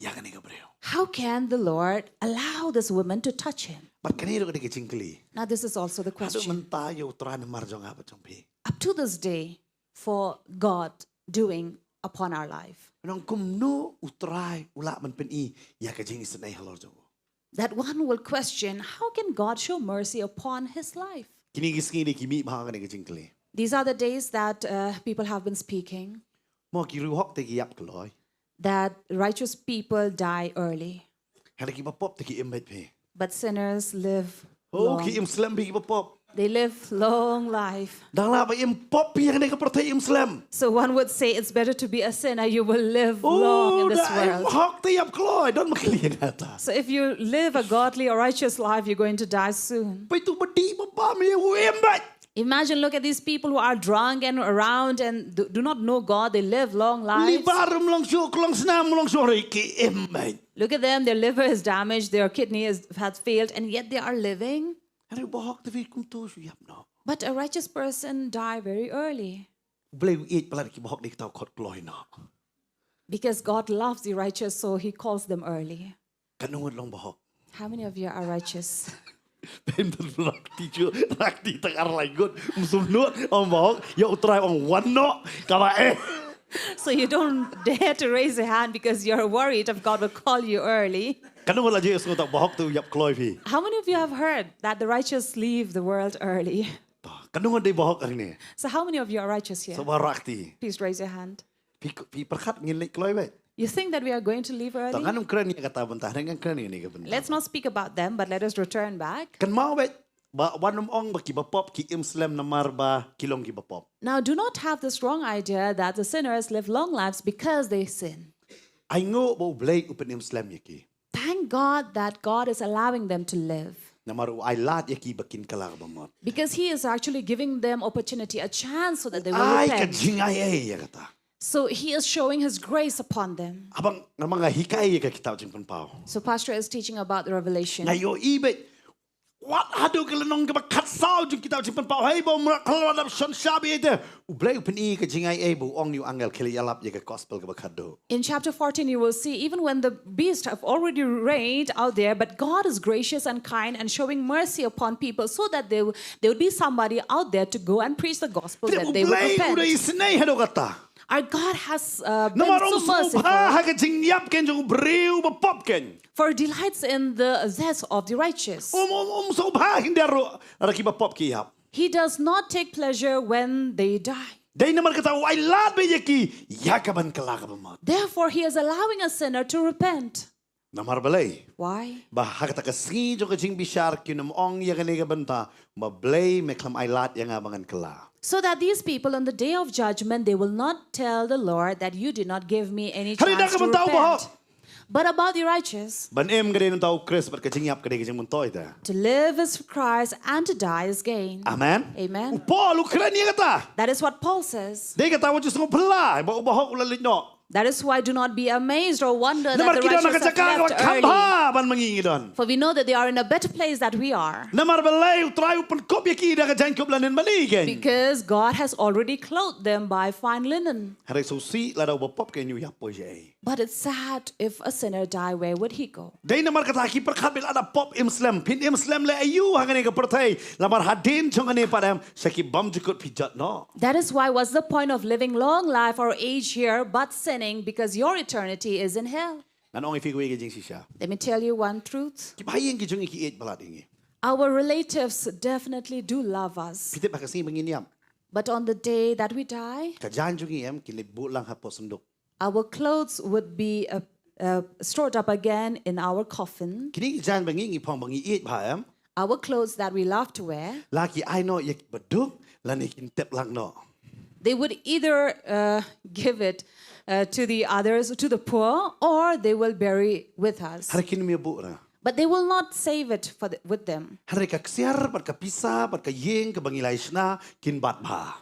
ïa kane ka briew. How can the Lord allow this woman to touch him? Bad kane ruh ka dei ka jingkylli. Now, this is also the Haduh question. mynta ïa u Trai namar jong nga bad jong phi. Up to this day, for God doing upon our life, Nong kumno u Trai u lah ban pyni ïa ka jingisynei halor jong u. That one will question, how can God show mercy upon his life? Kine ki sngi dei ki mih bha kane ka jingkylli. These are the days that uh, people have been speaking, Mo ki riewhok te ki ïap kloi. that righteous people die early, Hynrei ki bapop te ki im beit phi. but sinners live Oh, long. Ki im slem phi ki bapop. They live long life. Dang lah ba im pop phi ha kane ka pyrthei im slem. So one would say it's better to be a sinner. You will live long Oh, in this da im world. hok te ïap kloi, don ma kylli nata. So if you live a godly or righteous life, you're going to die soon. Peit tu ba dih ba bam ïa u im beit. Imagine, look at these people who are drunk and around and do, do not know God. They live long lives. Liver um long shuh, klong snam um long shuh, hynrei ki im beit. Look at them. Their liver is damaged. Their kidney is, has failed, and yet they are living. Hynrei u bahok te phi kumto shu ïap noh. But a righteous person die very early. Blei u ïeit palat ki bahok dei ki tau khot kloi noh. Because God loves the righteous, so he calls them early. Katno ngut long bahok. How many of you are righteous? Pem dan rak ti ju, rak ti tang ar lai ngut. Msum nut, ong bahok, ïa u Trai ong wan noh, kaba eh. So you don't dare to raise your hand because you're worried if God will call you early. Katno ngut la je sngewthuh bahok tu ïap kloi phi. How many of you have heard that the righteous leave the world early? Katno ngut dei bahok hangne. So how many of you are righteous here? Sa ba rak ti. Please raise your hand. Phi, phi pyrkhat ngin leit kloi beit. You think that we are going to leave Tang early? ngan ym kren ïa kata bynta, ngan kren ïa kane ka bynta. Let's not speak about them, but let us return back. Kynmaw beit. ba wat nym ong ba kiba pop ki im slem namar ba ki long kiba pop. Now, do not have this wrong idea that the sinners live long lives because they sin. Ai nguh ba U Blei u pynim slem ïa ki. Thank God that God is allowing them to live Namar u ai lad ïa ki ba kin kylla ka bamut. because He is actually giving them opportunity, a chance, so that they will Ai ka repent. Jingai ei ïa kata. So He is showing His grace upon them. Haba nga, haba nga hikai ïa ka kitab Jingpynpaw, So, Pastor is teaching about the Revelation. nga ïohi beit wat haduh ka lynnong kaba khatsaw jong kitab Jingpynpaw, hei ba u mrad khlad u la dap shon shap ïa te, U Blei u pyni ka jingai ei ba u ong ïa u angel, khie leit ïalap ïa ka gospel kaba khatduh. In chapter fourteen, you will see, even when the beast have already reigned out there, but God is gracious and kind and showing mercy upon people so that they, there would be somebody out there to go and preach the gospel, Te that U they would Blei u dei repent. Isynei haduh katta. Our God has uh, been Namar so um sngewbha merciful, ha ka jingïap keiñ jong u briew ba pop keiñ. for delights in the death of the righteous. Um um um sngewbha khyndiat ruh lada kiba pop ki ïap. He does not take pleasure when they die. Dei namar kata u ai lad beit ïa ki ïa kaban kylla ka bamut. Therefore, He is allowing a sinner to repent. Namar balei? Why? Ba ha kata ka sngi jong ka jingbishar kin ym ong ïa kane ka bynta, ba Blei me khlem ai lad ïa nga ba ngan kylla. So that these people on the day of judgment, they will not tell the Lord that you did not give me any Hynrei da chance ka to bynta u bahok, repent. But about the righteous, ban im ka dei na u bynta u Khrist bad ka jingïap ka dei ka jingmyntoi te. to live is for Christ and to die is gain. Amen. Amen. U Paul u kren ïa kata. That is what Paul says. Dei kata wat ju sngew phylla ba u bahok u la leit noh. That is why do not be amazed or wonder that Namar the ki don ha ka righteous have jaka kaba left kham early. bha ban ma ngi ngi don. For we know that they are in a better place that we are. Namar balei? U Trai u pynkop ïa ki da ka jaiñkup lynnin ba ngi keiñ. Because God has already clothed them by fine linen. Hynrei sngewsih lada u bapop keiñ u ïap, poi shaei? But it's sad, if a sinner die, where would he go? Dei namar kata ki pyrkhat beit, lada pop im slem, phin im slem leh aïu ha kane ka pyrthei, namar hadien jong kane pat em sha ki bymjukut phi jot noh. That is why, what's the point of living long life or age here but sinning, because your eternity is in hell? Ngan ong ïa phi kawei ka jingshisha. Let me tell you one truth. Ki bahaïing ki jong ngi ki ïeit palat ïa ngi. Our relatives definitely do love us. Phi tip ha ka sngi ba ngin ïap, But on the day that we die, ka jaiñ jong ngi em kin leit buh lang hapoh synduk. our clothes would be uh, uh, stored up again in our coffin. Kine ki jaiñ ba ngi ngi phong ba ngi ïeit bha em, Our clothes that we love to wear, la ki ai noh ïa ki baduk lane kin tep lang noh. they would either uh, give it uh, to the others, to the poor, or they will bury with us. Hynrei kin ym ïa buh ra. But they will not save it for the, with them. Hynrei ka ksiar bad ka pisa bad ka ïing kaba ngi la ïashna kin bat bha.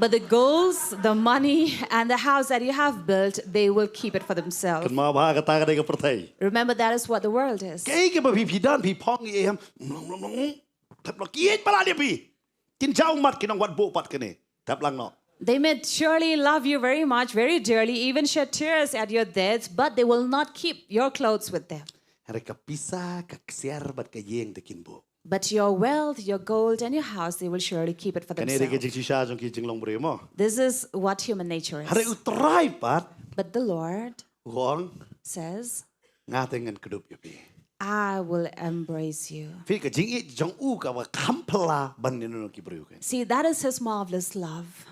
But the golds, the money, and the house that you have built, they will keep it for themselves. Kynmaw bha, kata ka dei ka pyrthei. Remember, that is what the world is. Kaei kaba phi, phi don, phi phong ïa em, mlong mlong mlong, tep noh, ki ïeit palat ïa phi. Kin jaw ummat, kin ong wat buh pat kane, tep lang noh. They may surely love you very much, very dearly, even shed tears at your death, but they will not keep your clothes with them. Hynrei ka pisa, ka ksiar bad ka ïing te kin buh. But your wealth, your gold, and your house, they will surely keep it for Kane dei ka themselves. jingshisha jong ki jinglong briew mo. This is what human nature Hynrei is. U Trai pat But the Lord u ong, says, nga te ngan kdup ïa phi. I will embrace you. Phi, ka jingïeit jong u kaba kham phylla ban ïa no ki briew keiñ. See, that is his marvelous love.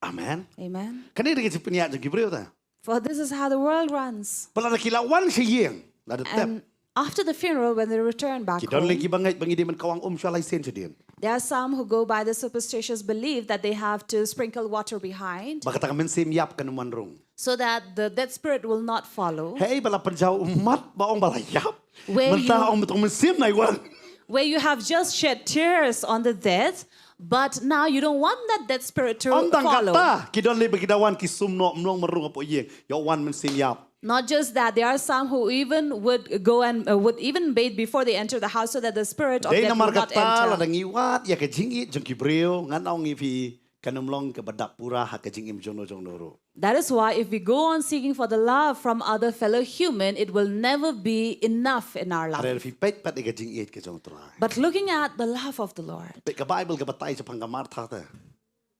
Amen. Amen. Kane dei ka jingpynïaid jong ki briew te. For this is how the world runs. Ba lada ki la wan sha ïing, lada tep, And after the funeral, when they return back ki don lei home, kiba ngeit ba ngi dei ban kawang um shuwa lai sien sha dien. there are some who go by the superstitious belief that they have to sprinkle water behind Ba kata ka mynsiem ïap kan ym wan rung. so that the dead spirit will not follow. Hei, ba la pynjaw ummat ba ong ba la ïap, Where mynta you- ong ba tang mynsiem nai wan. Where you have just shed tears on the death, but now you don't want that dead spirit to Ym tang follow. kata, ki don lei ba ki da wan ki sum noh, mlong mrung hapoh ïing, ïoh wan mynsiem ïap. Not just that, there are some who even would go and uh, would even bathe before they enter the house so that the spirit of Dei death namar will not kata, lada enter. ngi wad ïa ka jingïeit jong ki briew, ngan ong ïa phi, kan ym long kaba dap pura ha ka jingim jong no jong no ruh. That is why if we go on seeking for the love from other fellow human, it will never be enough in our Hynrei life. phi peit pat ïa ka jingïeit ka jong U Trai. But looking at the love of the Lord, Peit ka Bible ka batai shaphang ka Martha te,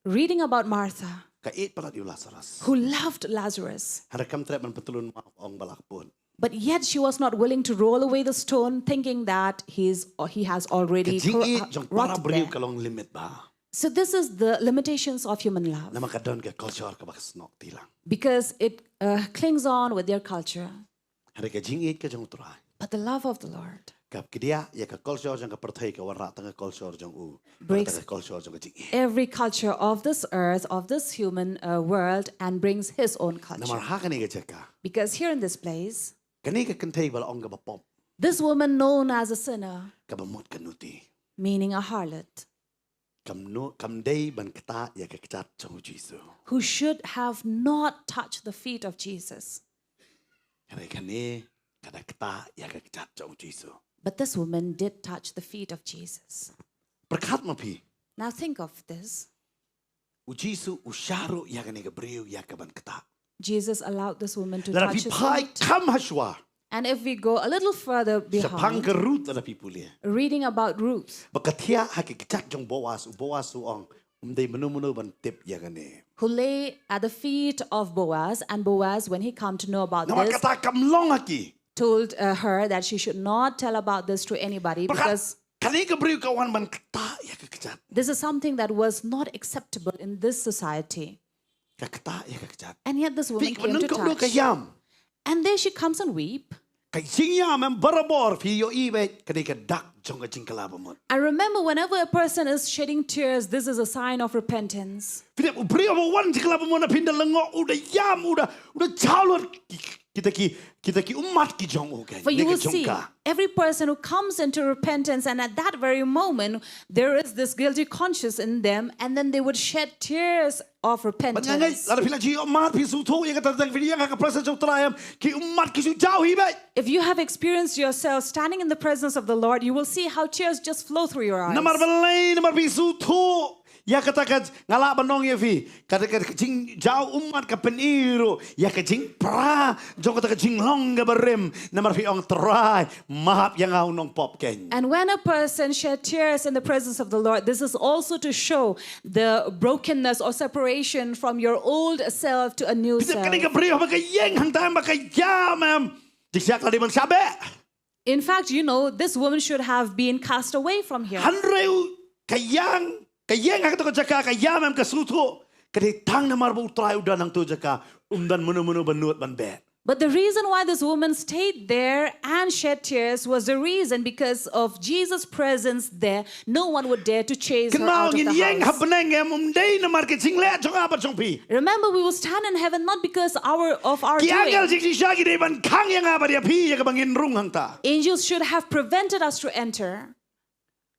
reading about Martha, ka ïeit palat ïa u Lazarus. who loved Lazarus, Hynrei kam treh ban pyntylun ma ong ba la kput. but yet she was not willing to roll away the stone, thinking that he's, or he has Ka already cro- jingïeit jong para rotted briew there. Ka long limit bha. So this is the limitations of human love, Namar ka don ka culture kaba ka snoh kti lang. because it uh, clings on with their culture. Hynrei ka jingïeit ka jong U Trai, But the love of the Lord, ka kdiah ïa ka culture jong ka pyrthei, ka wanrah tang ka culture jong u, Breaks- tang ka culture jong ka jingim. Every culture of this earth, of this human uh, world, and brings his own culture. Namar ha kane ka jaka, Because here in this place, kane ka kynthei ba la ong kaba pop, this woman known as a sinner, kaba mut ka nuti, meaning a harlot, kam nu kam dei ban ktah ïa ka kjat jong u Jisu. who should have not touched the feet of Jesus. Hynrei kane ka da ktah ïa ka kjat jong u Jisu. But this woman did touch the feet of Jesus. Pyrkhat ma phi, Now think of this. u Jisu u shah ruh ïa kane ka briew ïa ka ban ktah. Jesus allowed this woman to Lada touch phi his phai feet. kham hashwa, And if we go a little further shaphang behind, ka Ruth, lada phi pule, reading about Ruth, ba ka thiah ha ka kjat jong Boaz, u Boaz u ong, um dei mano mano ban tip ïa kane. who lay at the feet of Boaz, and Boaz, when he come to know about Namar this, kata kam long ha ki. told uh, her that she should not tell about this to anybody Pyrkhat, because kane ka briew ka wan ban ktah ïa ka kjat. This is something that was not acceptable in this society. Ka ktah ïa ka kjat. And yet this woman Phi ka came to nang ka ka touch. ïam. And there she comes and weep. Ka jingïam em barabor phi ïohi beit, kane ka dak jong ka jingkylla bamut. I remember whenever a person is shedding tears, this is a sign of repentance. Phi dep u briew ba wan jingkylla bamut, phin da lyngngoh u da ïam, u da, u da jauh lut ki, kita ki, kita ki ummat ki jong u, kan. For you Ne will ka jong see, ka. Every person who comes into repentance, and at that very moment, there is this guilty conscience in them, and then they would shed tears of Bad nga ngai, repentance. lada phi la ju ïoh ummat, phi sngewthuh ïa kata, tang phi ïeng ha ka presence jong u Trai em, ki ummat ki ju jaw hi beit. If you have experienced yourself standing in the presence of the Lord, you will see how tears just flow through your eyes. Namar balei, namar phi sngewthuh ïa kata ka, nga lah ban ong ïa phi, kata ka jingjaw ummat ka pyni ruh ïa ka jingpra jong kata ka jinglong kaba rim. Namar phi ong, Trai, map ïa nga u nongpop, kan. And when a person shed tears in the presence of the Lord, this is also to show the brokenness or separation from your old self to a new Phi tip, kane ka self. briew ba ka ïeng hangta em, ba ka ïam em, jingshisha ka la dei ban shah beh. In fact, you know, this woman should have been cast away from here. Hynrei ka ïeng, ka ïeng ha kata ka jaka, ka ïam em, ka sngewthuh, ka dei tang namar ba u Trai u don hangto jaka, um don mano mano ba nud ban beh. But the reason why this woman stayed there and shed tears was the reason because of Jesus' presence there. No one would dare to chase her Kynmaw, out of ngin ïeng the ha house. bneng em, um dei namar ka jingleh jong nga bad jong phi. Remember, we will stand in heaven not because our of our Ki angel doing. jingshisha ki dei ban khang ïa nga bad ïa phi ïa kaba ngin rung hangta. Angels should have prevented us to enter.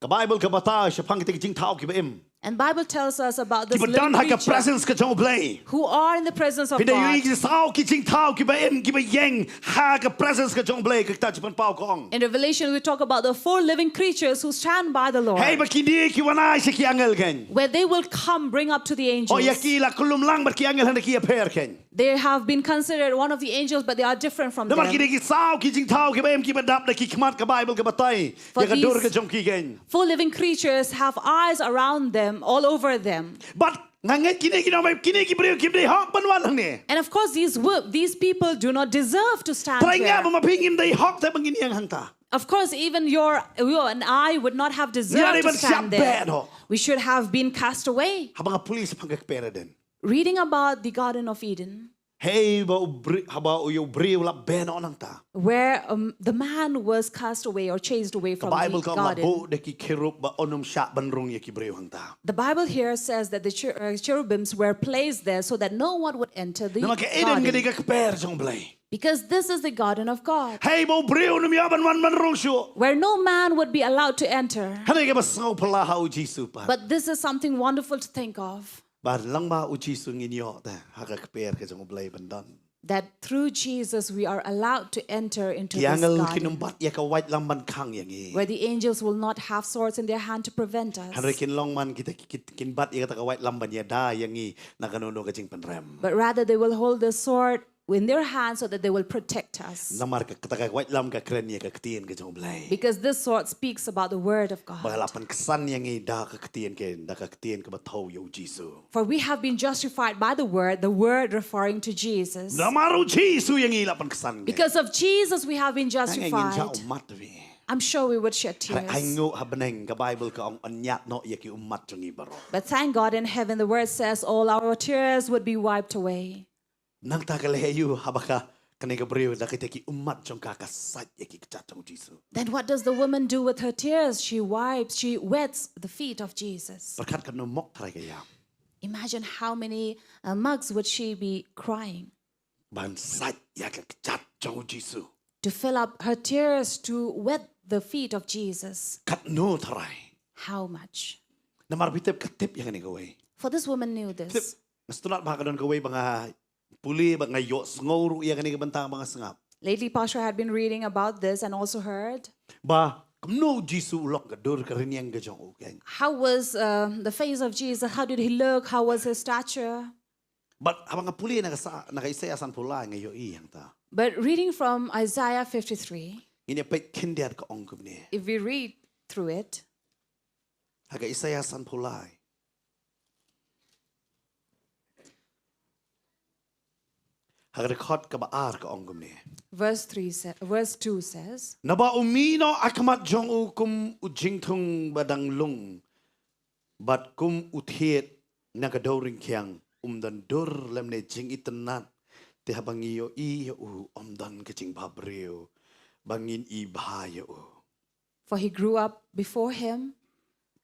Ka Bible ka batai shaphang kita ki jingthaw kiba im. And Bible tells us about this Kiba living don ha ka creature presence ka jong U Blei. Who are in the presence of Phi da ïohi God. ki saw ki jingthaw kiba im, kiba ïeng ha ka presence ka jong U Blei, ka kitab Jingpynpaw ka ong. In Revelation, we talk about the four living creatures who stand by the Lord. Hei ba kine ki wan ai sha ki angel, kan. Where they will come, bring up to the Oh, angels. ïa ki la kulum lang bad ki angel, hynda ki ïapher, kan. They have been considered one of the angels, but they are different from Namar them. kine ki saw ki jingthaw kiba im, kiba dap da ki khmat, ka Bible ka batai. For Ïa ka dur these- ka jong ki, kan. Four living creatures have eyes around them, all over them. Bad nga ngeit kine ki nongmihkhmat, kine ki briew kim dei hok ban wan hangne. And of course, these wo- these people do not deserve to stand Trai, nga here. bad ma phi ngim dei hok te ba ngin ïeng hangta. Of course, even your you and I would not have Ngi deserved dei to ban stand shah beh there. noh. We should have been cast away. Haba nga pule shaphang ka kper Eden. Reading about the Garden of Eden, Hei ba u bri-, haba u ïa u briew u la beh noh nangta. where um, the man was cast away or chased away Ka from Bible the ka ong la garden. buh da ki cherub ba un ym shah ban rung ïa ki briew hangta. The Bible here says that the cher- uh, cherubims were placed there so that no one would enter the Namar ka Eden ka dei garden. ka kper jong U Blei. Because this is the garden of God, Hei ba u briew un ym ïoh ban wan ban rung shuh. where no man would be allowed to enter. Hangne kaba sngewphylla ha u Jisu pat. But this is something wonderful to think of. Ba lyngba u Jisu ngin ïoh te ha ka kper ka jong U Blei ban don. That through Jesus we are allowed to enter into Ki this angel kin ym garden, bat ïa ka waitlam ban khang ïa ngi. Where the angels will not have swords in their hand to prevent us. Hynrei kin long man kita ki, ki, kin bat ïa kata ka waitlam ban ïada ïa ngi na kano kano ka jingpynrem. But rather they will hold the sword in their hand so that they will protect us. Namar ka, kata ka waitlam ka kren ïa ka ktien ka jong U Blei. Because this sword speaks about the word of God. Ba la pynksan ïa ngi da ka ktien, ka, da ka ktien kaba thew ïa u Jisu. For we have been justified by the word, the word referring to Jesus. Namar u Jisu ïa ngi la pynksan. Because of Jesus, we have been Nga ngeit ngin shah justified. ummat phi. I'm sure we would shed Hynrei ai tears. nguh ha bneng, ka Bible ka ong, yn ñiad noh ïa ki ummat jong ngi baroh. But thank God in heaven, the word says all our tears would be wiped away. Nangta ka leh aïu haba ka, kane ka briew da kita ki ummat jong ka ka sait ïa ki kjat jong u Jisu. Then what does the woman do with her tears? She wipes, she wets the feet of Jesus. Pyrkhat katno mok tharai ka ïam. Imagine how many uh, mugs would she be crying Ban sait ïa ka kjat jong u Jisu. To fill up her tears to wet the feet of Jesus. Katno tharai. How much? Namar phi tip ka tip ïa kane kawei. For this woman knew Tip. This. Nga sngewtynnat ba ka don kawei ba nga pule ba nga ïohsngew ruh ïa kane ka bynta ba nga sngap. Lately, Pastor had been reading about this and also heard. Ba kumno u Jisu u long ka dur ka rynïeng ka jong u keiñ. How was uh, the face of Jesus? How did he look? How was his stature? Bad haba nga pule na ka sa na ka Isaïah sanphew lai nga ïohi hangta. But reading from Isaiah fifty-three, Ngin ïa peit khyndiat ka ong kumne. If we read through it, Ha ka Isaïah sanphew lai. Ha ka dkhot kaba ar ka ong kumne. Verse three sa- verse two says, Naba u mih noh ha khmat jong u kum u jingthung ba dang lung. Bad kum u thied na ka dewryngkhiang, um don dur lymne jingitynnat. Te haba ngi ïohi ïa u, um don ka jingbhabriew ba ngin i bha ïa u. For he grew up before him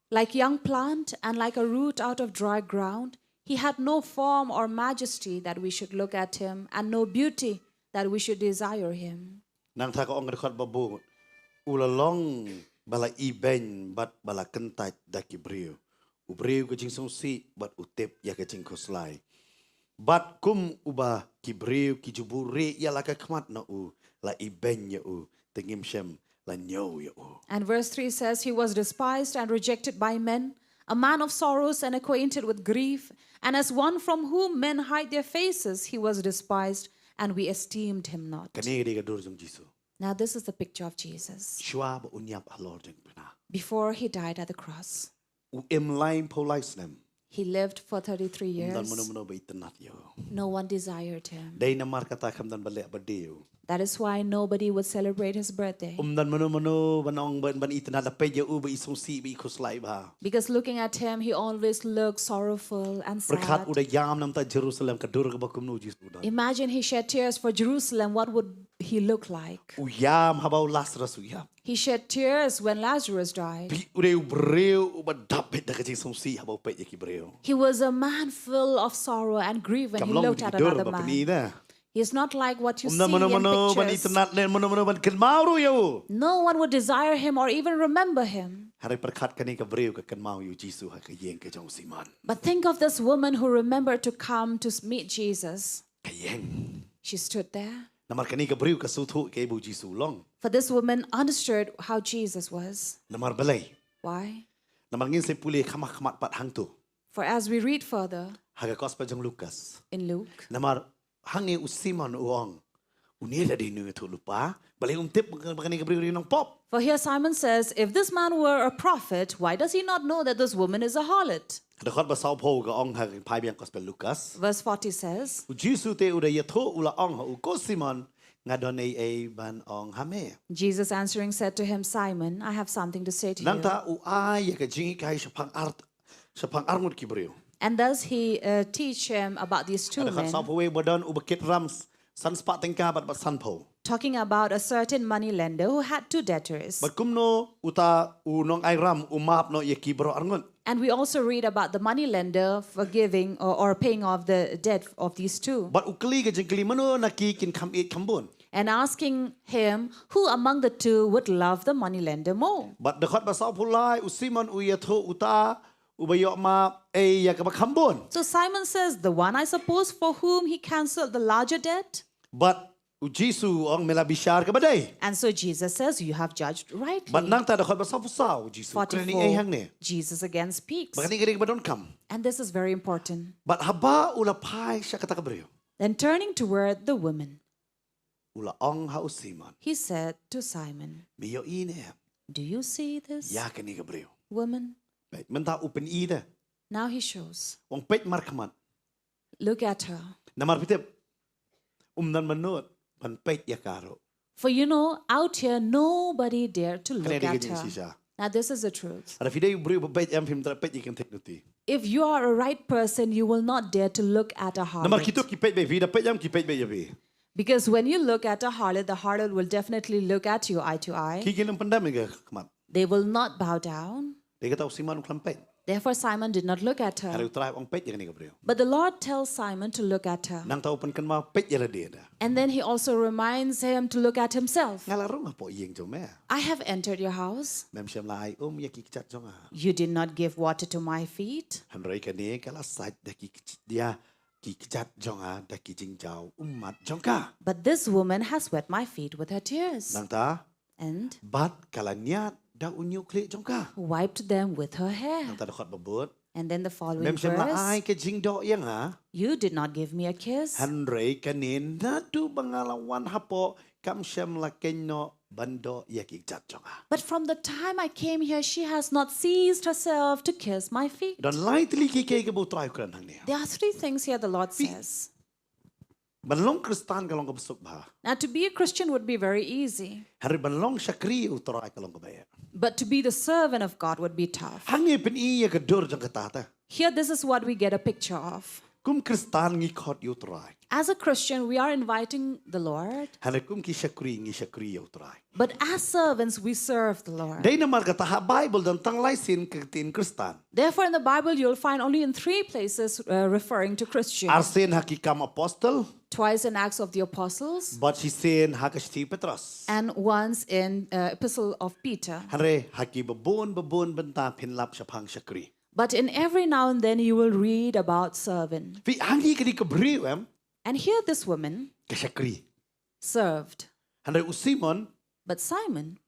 like young plant and like a root out of dry ground. He had no form or majesty that we should look at him, and no beauty that we should desire him. Nangta ka ong ka dkhot ba bud, u la long ba la ibeiñ bad ba la kyntait da ki briew. U briew ka jingsngewsih bad u tip ïa ka jingkhuslai. Bad kum uba ki briew ki ju buhrieh ïa la ka khmat na u, la ibeiñ ïa u, te ngim shym la ñiew ïa u. And verse three says, He was despised and rejected by men, a man of sorrows and acquainted with grief. And as one from whom men hide their faces, he was despised, and we esteemed him not. Kane ka dei ka dur jong Jisu. Now, this is the picture of Jesus. Shuwa ba un ïap halor jong ka bynta. Before he died at the cross, U im laiphew lai snem. He lived for thirty-three Um don years. Mano mano ba itynnat ïa u. No one desired him. Dei namar kata kam don ba leh birthday u. That is why nobody would celebrate his birthday. Um don mano mano ban ong ban ban itynnat, da peit ïa u ba i sngewsih ba i khuslai bha. Because looking at him, he always looked sorrowful and sad. Pyrkhat u da ïam namar ta Jerusalem, ka dur kaba kumno u Jisu u don. Imagine he shed tears for Jerusalem. What would he look like? U ïam haba u Lazarus u ïap. He shed tears when Lazarus died. Phi, u dei u briew uba dap beit da ka jingsngewsih haba u peit ïa ki briew. He was a man full of sorrow and grief when Kam he long looked ki at dur another ba pyni man. da. He is not like what you Um see don mano in mano ban pictures. itynnat leh, mano mano ban kynmaw ruh ïa u. No one would desire him or even remember him. Hynrei pyrkhat kane ka briew ka kynmaw ïa u Jisu ha ka ïing ka jong u Simon. But think of this woman who remembered to come to s- meet Jesus. Ka ïeng. She stood there. Namar kane ka briew ka sngewthuh kaei ba u Jisu u long. For this woman understood how Jesus was. Namar balei? Why? Namar ngin sa pule khmat khmat pat hangto. For as we read further Ha ka gospel jong Lukas. In Luke, Namar hangne u Simon u ong, une da dei u nongïathuhlypa. Balei um tip ba kane ka briew u dei u nongpop? For here Simon says, "If this man were a prophet, why does he not know that this woman is a harlot?" Dkhot ba sawphew ka ong ha ka phai biang gospel Lukas. Verse forty says, U Jisu te u da ïathuh u la ong ha u, ko Simon, nga don ei ei ban ong ha me. Jesus answering said to him, "Simon, I have something to say to you." Nangta u ai ïa ka jinghikai shaphang ar shaphang arngut ki briew. And thus he uh, teach him about these two men. Dkhot sawphew wei ba don uba kit ram s- san spah tyngka bad bad sanphew. Talking about a certain money lender who had two debtors. Bad kumno uta u nongai ram u map noh ïa ki baroh arngut. And we also read about the money lender forgiving or, or paying off the debt of these two. Bad u kylli ka jingkylli, mano na ki kin kham ïeit kham bun. And asking him who among the two would love the money lender more. Bad dkhot ba sawphew lai u Simon u ïathuh uta uba ïoh map ei ïa kaba kham bun. So Simon says, "The one, I suppose, for whom he cancelled the larger debt." Bad u Jisu u ong, me la bishar kaba dei. And so Jesus says, "You have judged rightly." Bad nangta dkhot ba sawphew saw u Jisu u kren ei ei hangne. Forty-four, Jesus again speaks. Bad kane ka dei kaba donkam. And this is very important. Bad haba u la phai sha kata ka briew. Then turning toward the woman, u la ong ha u Simon, he said to Simon, me ïohi ne em, "Do you see this?" Ïa kane ka briew. Woman. Peit, mynta u pyni te. Now he shows. U ong peit markhmat. Look at her. Namar phi tip, um don mano ban peit ïa ka ruh. For you know, out here nobody dared to look at her. Kane dei ka jingshisha. Now this is the truth. Lada phi dei u briew ba beit em, phim da peit ïa ki kynthei nuti. If you are a right person, you will not dare to look at a harlot. Namar kito ki peit beit ïa phi, da peit em ki peit beit ïa phi. Because when you look at a harlot, the harlot will definitely look at you eye to eye. Ki kin ym pyndem ïa ka khmat. They will not bow down. Dei kata u Simon u khlem peit. Therefore, Simon did not look at her. Hynrei u Trai u ong peit ïa kane ka briew. But the Lord tells Simon to look at her. Nangta u pynkynmaw peit ïa lade da. And then he also reminds him to look at himself. Nga la rung hapoh ïing jong me. I have entered your house. Mem shym la ai um ïa ki kjat jong nga. You did not give water to my feet. Hynrei kane ka la sait da ki kj- ïa ki kjat jong nga da ki jingjaw ummat jong ka. But this woman has wet my feet with her tears. Nangta And bad ka la niad da u ñiuh khlieh jong ka. Wiped them with her hair. Nangta dkhot ba bud. And then the following Mem shym la ai verse. ka jingdoh ïa nga. You did not give me a kiss. Hynrei kane naduh ba nga la wan hapoh kam shym la kynnoh ban doh ïa ki kjat jong nga. But from the time I came here, she has not ceased herself to kiss my feet. Don lai tylli ki kiei kiba u Trai u kren hangne. There are three things here the Lord says. Ban long Khristan ka long kaba suk bha. Now, to be a Christian would be very easy, Hynrei ban long shakri u Trai ka long kaba eh. But to be the servant of God would be tough. Hangne pyni ïa ka dur jong kata te. Here, this is what we get a picture of. Kum Khristan ngi khot ïa u Trai. As a Christian, we are inviting the Lord. Hynrei kum ki shakri ngi shakri ïa u Trai. But as servants, we serve the Lord. Dei namar kata ha Bible don tang lai sien ka ktien Khristan. Therefore, in the Bible, you'll find only in three places uh, referring to Christians. Ar sien ha ki Kam Apostol. Twice in Acts of the Apostles, Bad shisien ha ka shithi Petros. And once in uh, Epistle of Peter. Hynrei ha ki babun babun bynta phin lap shaphang shakri. But in every now and then, you will read about servant. Phi hangne ka dei ka briew em. And here, this woman Ka shakri. Served. Hynrei u Simon. But Simon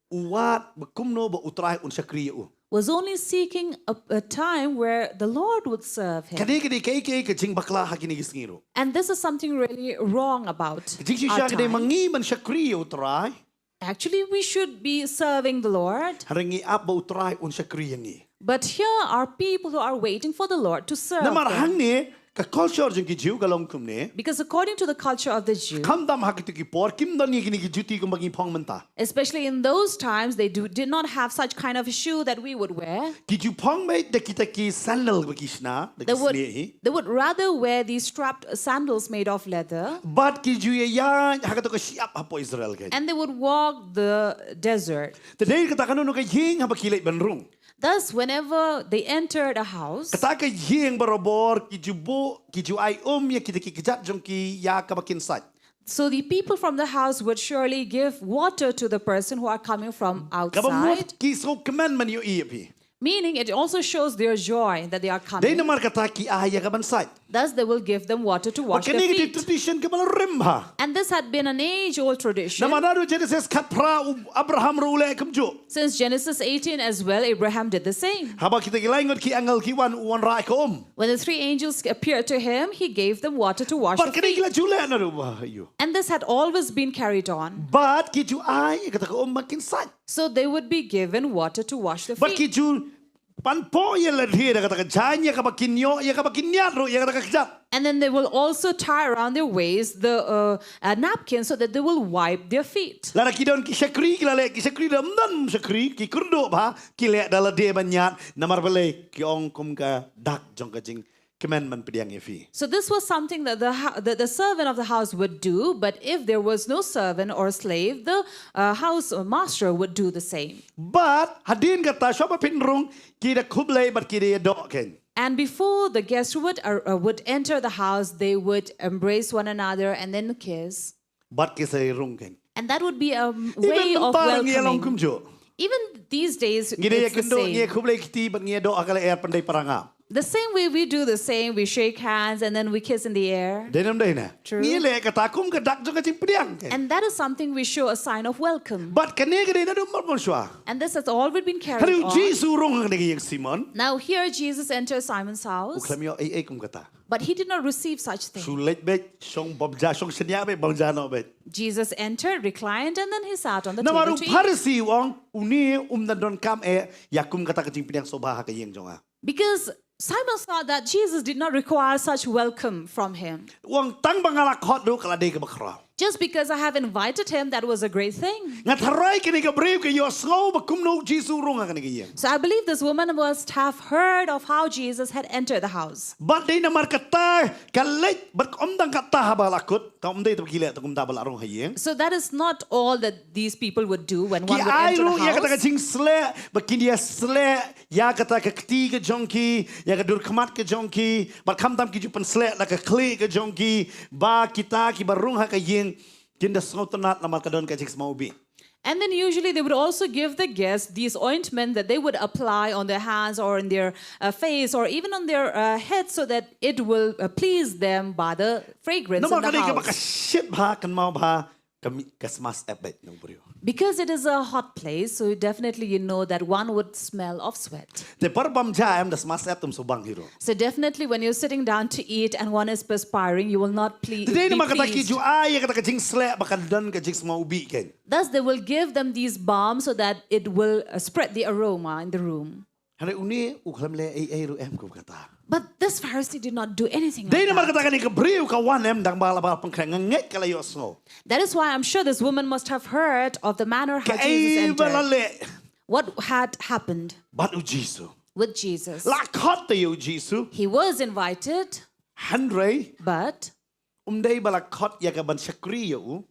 U wad ba kumno ba u Trai un shakri ïa u. Was only seeking a, a time where the Lord would serve him. Ka dei ka dei ka dei ka dei ka jingbakla ha kine ki sngi ruh. And this is something really wrong about Ka jingshisha ka dei ma ngi ban shakri ïa u Trai. Actually, we should be serving the Lord. Hynrei ngi ap ba u Trai un shakri ïa ngi. But here are people who are waiting for the Lord to serve Namar them. Hangne ka culture jong ki Jew ka long kumne. Because according to the culture of the Jew, Khamtam ha kito ki por kim don ïa kine ki juti kumba ngi phong mynta. Especially in those times, they do, did not have such kind of a shoe that we would wear. Ki ju phong beit da kita ki sandal ba ki shna, da ki They would, snieh hi. They would rather wear these strapped sandals made of leather. Bad ki ju ïa ïaid ha kato ka shyiap hapoh Israel ka. And they would walk the desert. Te dei kata kano kano ka ïing haba ki leit ban rung. Thus, whenever they entered a house, Kata ka ïing barabor ki ju buh, ki ju ai um ïa kita ki kjat jong ki ïa kaba kin sait. So the people from the house would surely give water to the person who are coming from outside. Kaba mut ki sngewkmen ban ïohi ïa phi. Meaning, it also shows their joy that they are coming. Dei namar kata ki ai ïa ka ban sait. Thus, they will give them water to wash their feet. Tradition kaba la rim ha. And this had been an age-old tradition. Namar naduh Genesis khatphra u Abraham ruh u leh kumjuh. Since Genesis eighteen as well, Abraham did the same. Haba kita ki lai ngut ki angel ki wan u wanrah ïa ka um. When the three angels appeared to him, he gave them water to wash their feet. Bad ka dei ki la ju leh naduh ba ïoh. And this had always been carried on. Bad ki ju ai ïa kata ka um ba kin sait. So they would be given water to wash their feet. Bad ki ju pan poh ïa lade da kata ka jaiñ ïa kaba kin ïoh ïa kaba kin niad ruh ïa kata ka kjat. And then they will also tie around their waist the uh, a napkin so that they will wipe their feet. Lada ki don ki shakri ki la leh ki shakri da ym don shakri ki kyrduh bha ki leh da lade ban niad namar balei ki ong kum ka dak jong ka jing Kmen ban pdiang ïa phi. So this was something that the, the, the servant of the house would do, but if there was no servant or slave, the uh, house master would do the same. Bad hadien kata shuwa ba phin rung ki da khublei bad ki da ïadoh kein. And before the guest would uh, uh, would enter the house, they would embrace one another and then kiss. Bad ki sa rung kein. And that would be a way of welcoming. Even these days, it's the same. The same way we do the same, we shake hands and then we kiss in the air. True. And that is something we show a sign of welcome. And this has always been carried on. Now here Jesus enters Simon's house. But he did not receive such thing. Jesus entered, reclined, and then he sat on the table to eat. Namar u Pharisi u ong, une um da donkam eh ïa kum kata ka jingpdiang sngewbha ha ka ïing jong nga. Because Simon thought that Jesus did not require such welcome from him. U ong tang ba nga la khot ruh ka la dei kaba khraw. Just because I have invited him, that was a great thing. Nga tharai kane ka briew ka ïohsngew ba kumno u Jisu u rung ha kane ka ïing. So I believe this woman must have heard of how Jesus had entered the house. Bad dei namar kata ka leit bad ym tang kata haba la kut, ta ym dei tang ki leh tang kumta ba la rung ha ïing. So that is not all that these people would do when Ki one would ai enter ruh the ïa kata ka house. Jingsleh ba kin ïa sleh ïa kata ka kti ka jong ki, ïa ka dur khmat ka jong ki, bad khamtam ki ju pynsleh da ka khlieh ka jong ki, ba kita kiba rung ha ka ïing kin da sngewtynnat namar ka don ka jingsma u bih. And then usually they would also give the guests these ointment that they would apply on their hands or in their uh, face or even on their uh, head so that it will uh, please them by the fragrance Namar in the ka dei kaba ka house. Shit bha, kynmaw bha, ka mi- ka sma syep beit na u briew. Because it is a hot place, so definitely you know that one would smell of sweat. Te par bam ja em da sma syep ym shu bang hi ruh. So definitely when you're sitting down to eat and one is perspiring, you will not ple- Te dei be namar kata ki pleased. Ju ai ïa kata ka jingsleh ba kan don ka jingsma u bih kein. Thus, they will give them these balms so that it will uh, spread the aroma in the room. Hynrei une u khlem leh ei ei ruh em kum kata. But this Pharisee did not do anything Dei like namar that. Kata kane ka briew ka wan em dang ba la ba pynkhraw, nga ngeit ka la ïohsngew. That is why I'm sure this woman must have heard of the manner how Ka Jesus ei ba la entered. leh. What had happened Bad u Jisu. With Jesus? La khot te ïa u Jisu. He was invited, Hynrei but um dei ba la khot ïa ka ban shakri ïa u.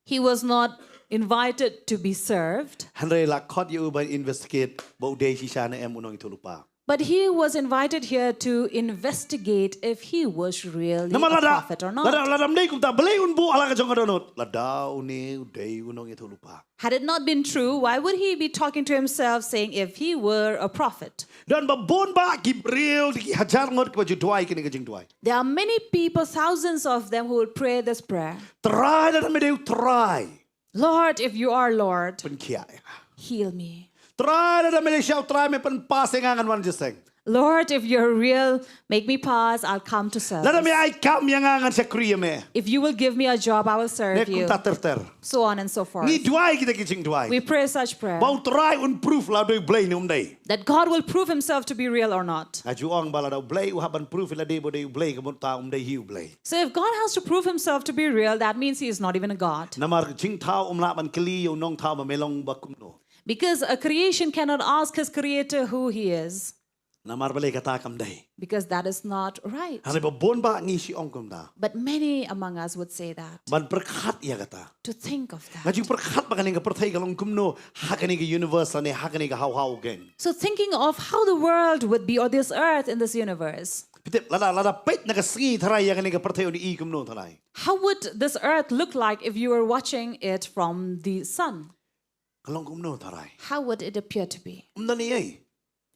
He was not invited to be served, Hynrei la khot ïa u ban investigate ba u dei shisha ne em u nongïathuhlypa. But he was invited here to investigate if he was really a prophet or not. Lada, lada ym dei kumta, balei un buh ha la ka jong ka dohnud? Lada une u dei u nongïathuhlypa. Had it not been true, why would he be talking to himself saying if he were a prophet? Don ba bun bah ki briew, ki hajar ngut kiba ju duwai kane ka jingduwai. There are many people, thousands of them, who will pray this prayer. Trai, lada me dei u Trai, Lord, if you are Lord, pynkhiah ïa nga. Heal me. Trai, lada me dei shisha u Trai, me pynpass ïa nga ngan wan jingïaseng. Lord, if you're real, make me pass, I'll come to serve. Lada me ai kam ïa nga ngan shakri ïa me. If you will give me a job, I will serve you. Kumta ter ter. So on and so forth. Ngi duwai kita ki jingduwai. We pray such prayer. Ba u Trai un proof lada u dei u Blei ne um dei. That God will prove himself to be real or not. Nga ju ong ba lada u Blei u hap ban proof ïa lade ba u dei u Blei, ka mut ta um dei hi u Blei. So if God has to prove himself to be real, that means he is not even a God. Namar jingthaw um lah ban kylli ïa u nongthaw ba me long ba kumno. Because a creation cannot ask his creator who he is. Namar balei kata kam dei. Because that is not right. Hynrei ba bun bah ngi shu ong kumta. But many among us would say that. Ban pyrkhat ïa kata. To think of that. Nga ju pyrkhat ba kane ka pyrthei ka long kumno, ha kane ka universe ne ha kane ka haw haw gen. So thinking of how the world would be or this earth in this universe. Phi tip lada, lada peit na ka sngi tharai ïa kane ka pyrthei un i kumno tharai. How would this earth look like if you were watching it from the sun? Ka long kumno tharai. How would it appear to be? Um don ei ei.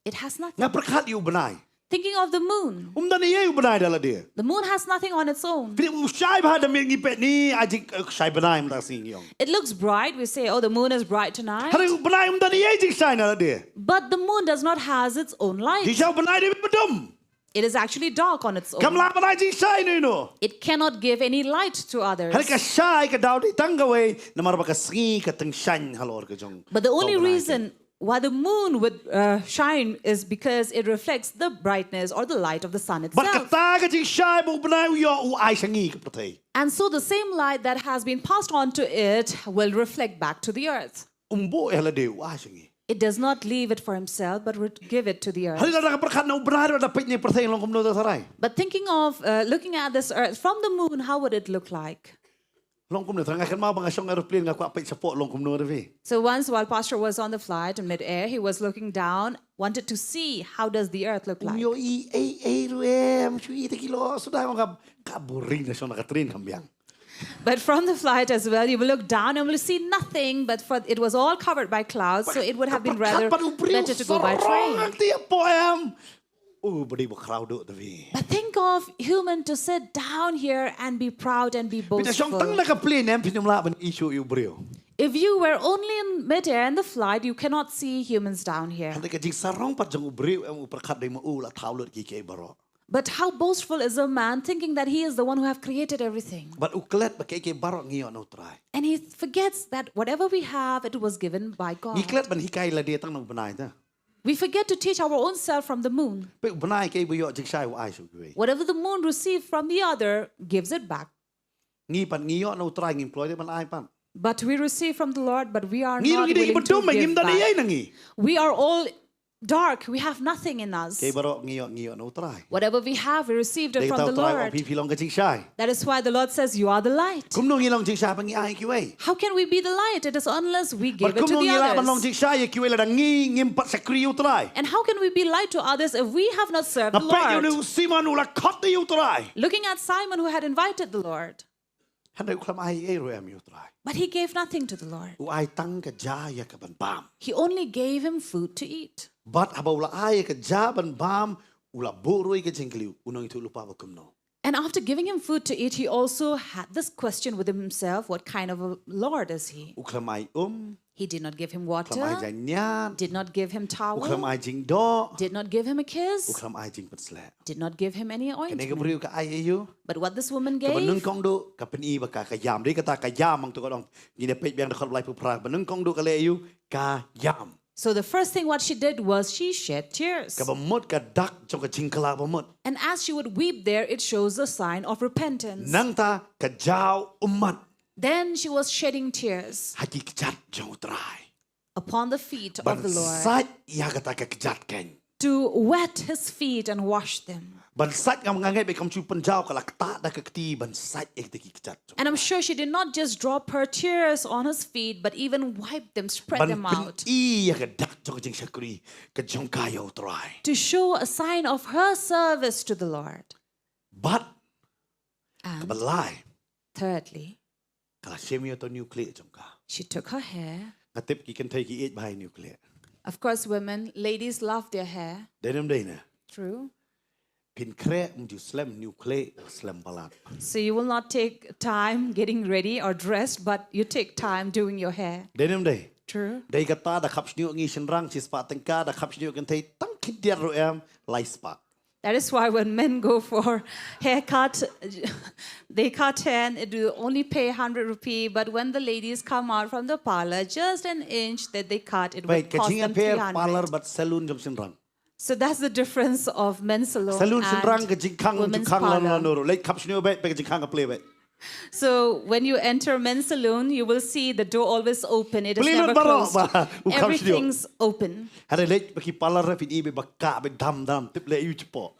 It has nothing. Nga pyrkhat ïa u bnai. Thinking of the moon. Um don ei ei u bnai da lade. The moon has nothing on its own. Phi tip u shai bha da miet ngi peit ni, ai jing, eh, shai bnai mynta ka sngi ngi ong. It looks bright. We say, oh, the moon is bright tonight. Hynrei u bnai um don ei ei jingshai na lade. But the moon does not has its own light. Jingshai u bnai dei ba dum. It is actually dark on its own. Kam lah ban ai jingshai ne no. It cannot give any light to others. Hynrei ka shai ka daw dei tang kawei, namar ba ka sngi ka tyngshaiñ halor ka jong. But the only Ka u bnai reason why the moon would uh, shine is because it reflects the brightness or the light of the sun Bad itself. Kata ka jingshai ba u bnai u ïoh u ai sha ngi ka pyrthei. And so the same light that has been passed on to it will reflect back to the earth. Um buh ïa lade u ai sha ngi. It does not leave it for himself, but would give it to the earth. Hynrei lada ka pyrkhat na u bnai ruh da peit na ka pyrthei long kumno tharai. But thinking of uh, looking at this earth from the moon, how would it look like? Long kumno tharai, nga kynmaw ba nga shong aeroplane nga kwah peit shapoh long kumno ruh phi. So once while Pastor was on the flight in midair, he was looking down, wanted to see how does the earth look Um like. ïoh i ei ei ruh em, shu i te ki lo suda nga ka boring na shong na ka train kam biang. But from the flight as well, you will look down and will see nothing, but for, it was all covered by clouds, so it would have been rather Ka pyrkhat pat u briew better to go by sarong train. Ngan te ïa poh em. Oh, ba dei ba khraw duh te phi. But think of human to sit down here and be proud and be Phi te shong tang boastful. na ka plane em, phin ym lah ban i shuh ïa u briew. If you were only in midair in the flight, you cannot see humans down here. Hynrei ka jingsarong pat jong u briew em u pyrkhat dei ma u la thaw lut ki kiei baroh. But how boastful is a man thinking that he is the one who have created everything. Bad u klet ba kiei kiei baroh ngi ïoh na u Trai. And he forgets that whatever we have, it was given by God. Ngi klet ban hikai lade tang na u bnai te. We forget to teach our own self from the moon. Phi u bnai kiei ba u ïoh jingshai u ai sha kiwei. Whatever the moon received from the other gives it back. Ngi pat ngi ïoh na U Trai, ngim kloi de ban ai pat. But we receive from the Lord, but we are Ngi ruh not ngi dei willing kiba to dum, ngim give don ei ei back. Na ngi. We are all dark. We have nothing in us. Kaei baroh ngi ïoh, ngi ïoh na U Trai. Whatever we have, we received it Dei from kata the U Trai u ong, Lord. Phi, phi long ka jingshai. That is why the Lord says, "You are the light." Kumno ngi long jingshai haba ngi ai ïa kiwei? How can we be the light? It is unless we give Bad it to kumno the ngi lah ban long others. jingshai ïa kiwei lada ngi ngim pat shakri ïa U Trai? And how can we be light to others if we have not served Nga the peit ïa une Lord? u Simon u la khot ïa U Trai. Looking at Simon, who had invited the Lord, Hynrei u khlem ai ei ruh em ïa U Trai. but he gave nothing to the Lord. U ai tang ka ja ïa ka ban bam. He only gave him food to eat. Bad haba u la ai ïa ka ja ban bam, u la buh ruh ïa ka jingkylli, u nongïathuhlypa ba kumno. And after giving him food to eat, he also had this question within himself, "What kind of a Lord is he?" U khlem ai um, He did not give him u khlem ai water, jingñiad, did not give him u khlem ai towel, jingdoh, did not give him a u kiss, khlem ai jingpynsleh. Did not give him any Kane ka ointment. briew ka ai ïa u. But what this woman Kaba gave, nyngkong duh ka pyni ba ka, ka ïam. Dei kata ka ïam hangto ka dang. Ngi da peit biang da khot Blai pyrphra. Kaba nyngkong duh ka leh ïa u, ka ïam. So the first thing what she did was she shed tears. Kaba mut ka dak jong ka jingkylla ba mut. And as she would weep there, it shows a sign of repentance. Nangta ka jaw ummat. Then she was shedding tears Ha ki kjat jong U Trai. upon the feet Ban of the Lord sait ïa kata ka kjat keiñ. To wet his feet and wash them. Ban sait, ngam, nga ngeit ba kam shu pynjaw, ka la ktah da ka kti ban sait ïa kita ki kjat. And I'm sure she did not just drop her tears on his feet, but even wipe them, spread Ban them out. pyni ïa ka dak jong ka jingshakri ka jong ka ïa U Trai. To show a sign of her service to the Lord. Bad And kaba lai, thirdly, ka la shim ïa uto u khlieh jong ka. she took her hair. Nga tip ki kynthei ki ïeit bha ïa u khlieh. Of course, women, ladies love their hair. Dei ne ym dei ne? True. Phin khreh ym ju slem u khlieh, slem palat. So you will not take time getting ready or dressed, but you take time doing your hair. Dei ne ym dei? True. Dei kata da khap shñiuh ngi shynrang shispah tyngka, da khap shñiuh kynthei tang khyndiat ruh em, lai spah. That is why when men go for haircut, they cut hair and it will only pay hundred rupee. But when the ladies come out from the parlor, just an inch that they cut, it will Bad ka cost jing them appear three hundred. Parlor bad salon jong shynrang. So that's the difference of men's salon Salon shynrang and ka jingkhang ju women's khang lano parlor. Lano ruh. Leit khap shñiuh bad, bad ka jingkhang ka plie bad. So when you enter men's salon, you will see the door always open. It is Plie never lut baroh closed. Ba u kham shñiuh. Everything's open. Hynrei leit ba ki parlor ruh phi i ba ka ba dam dam tip leh ïa u chapoh.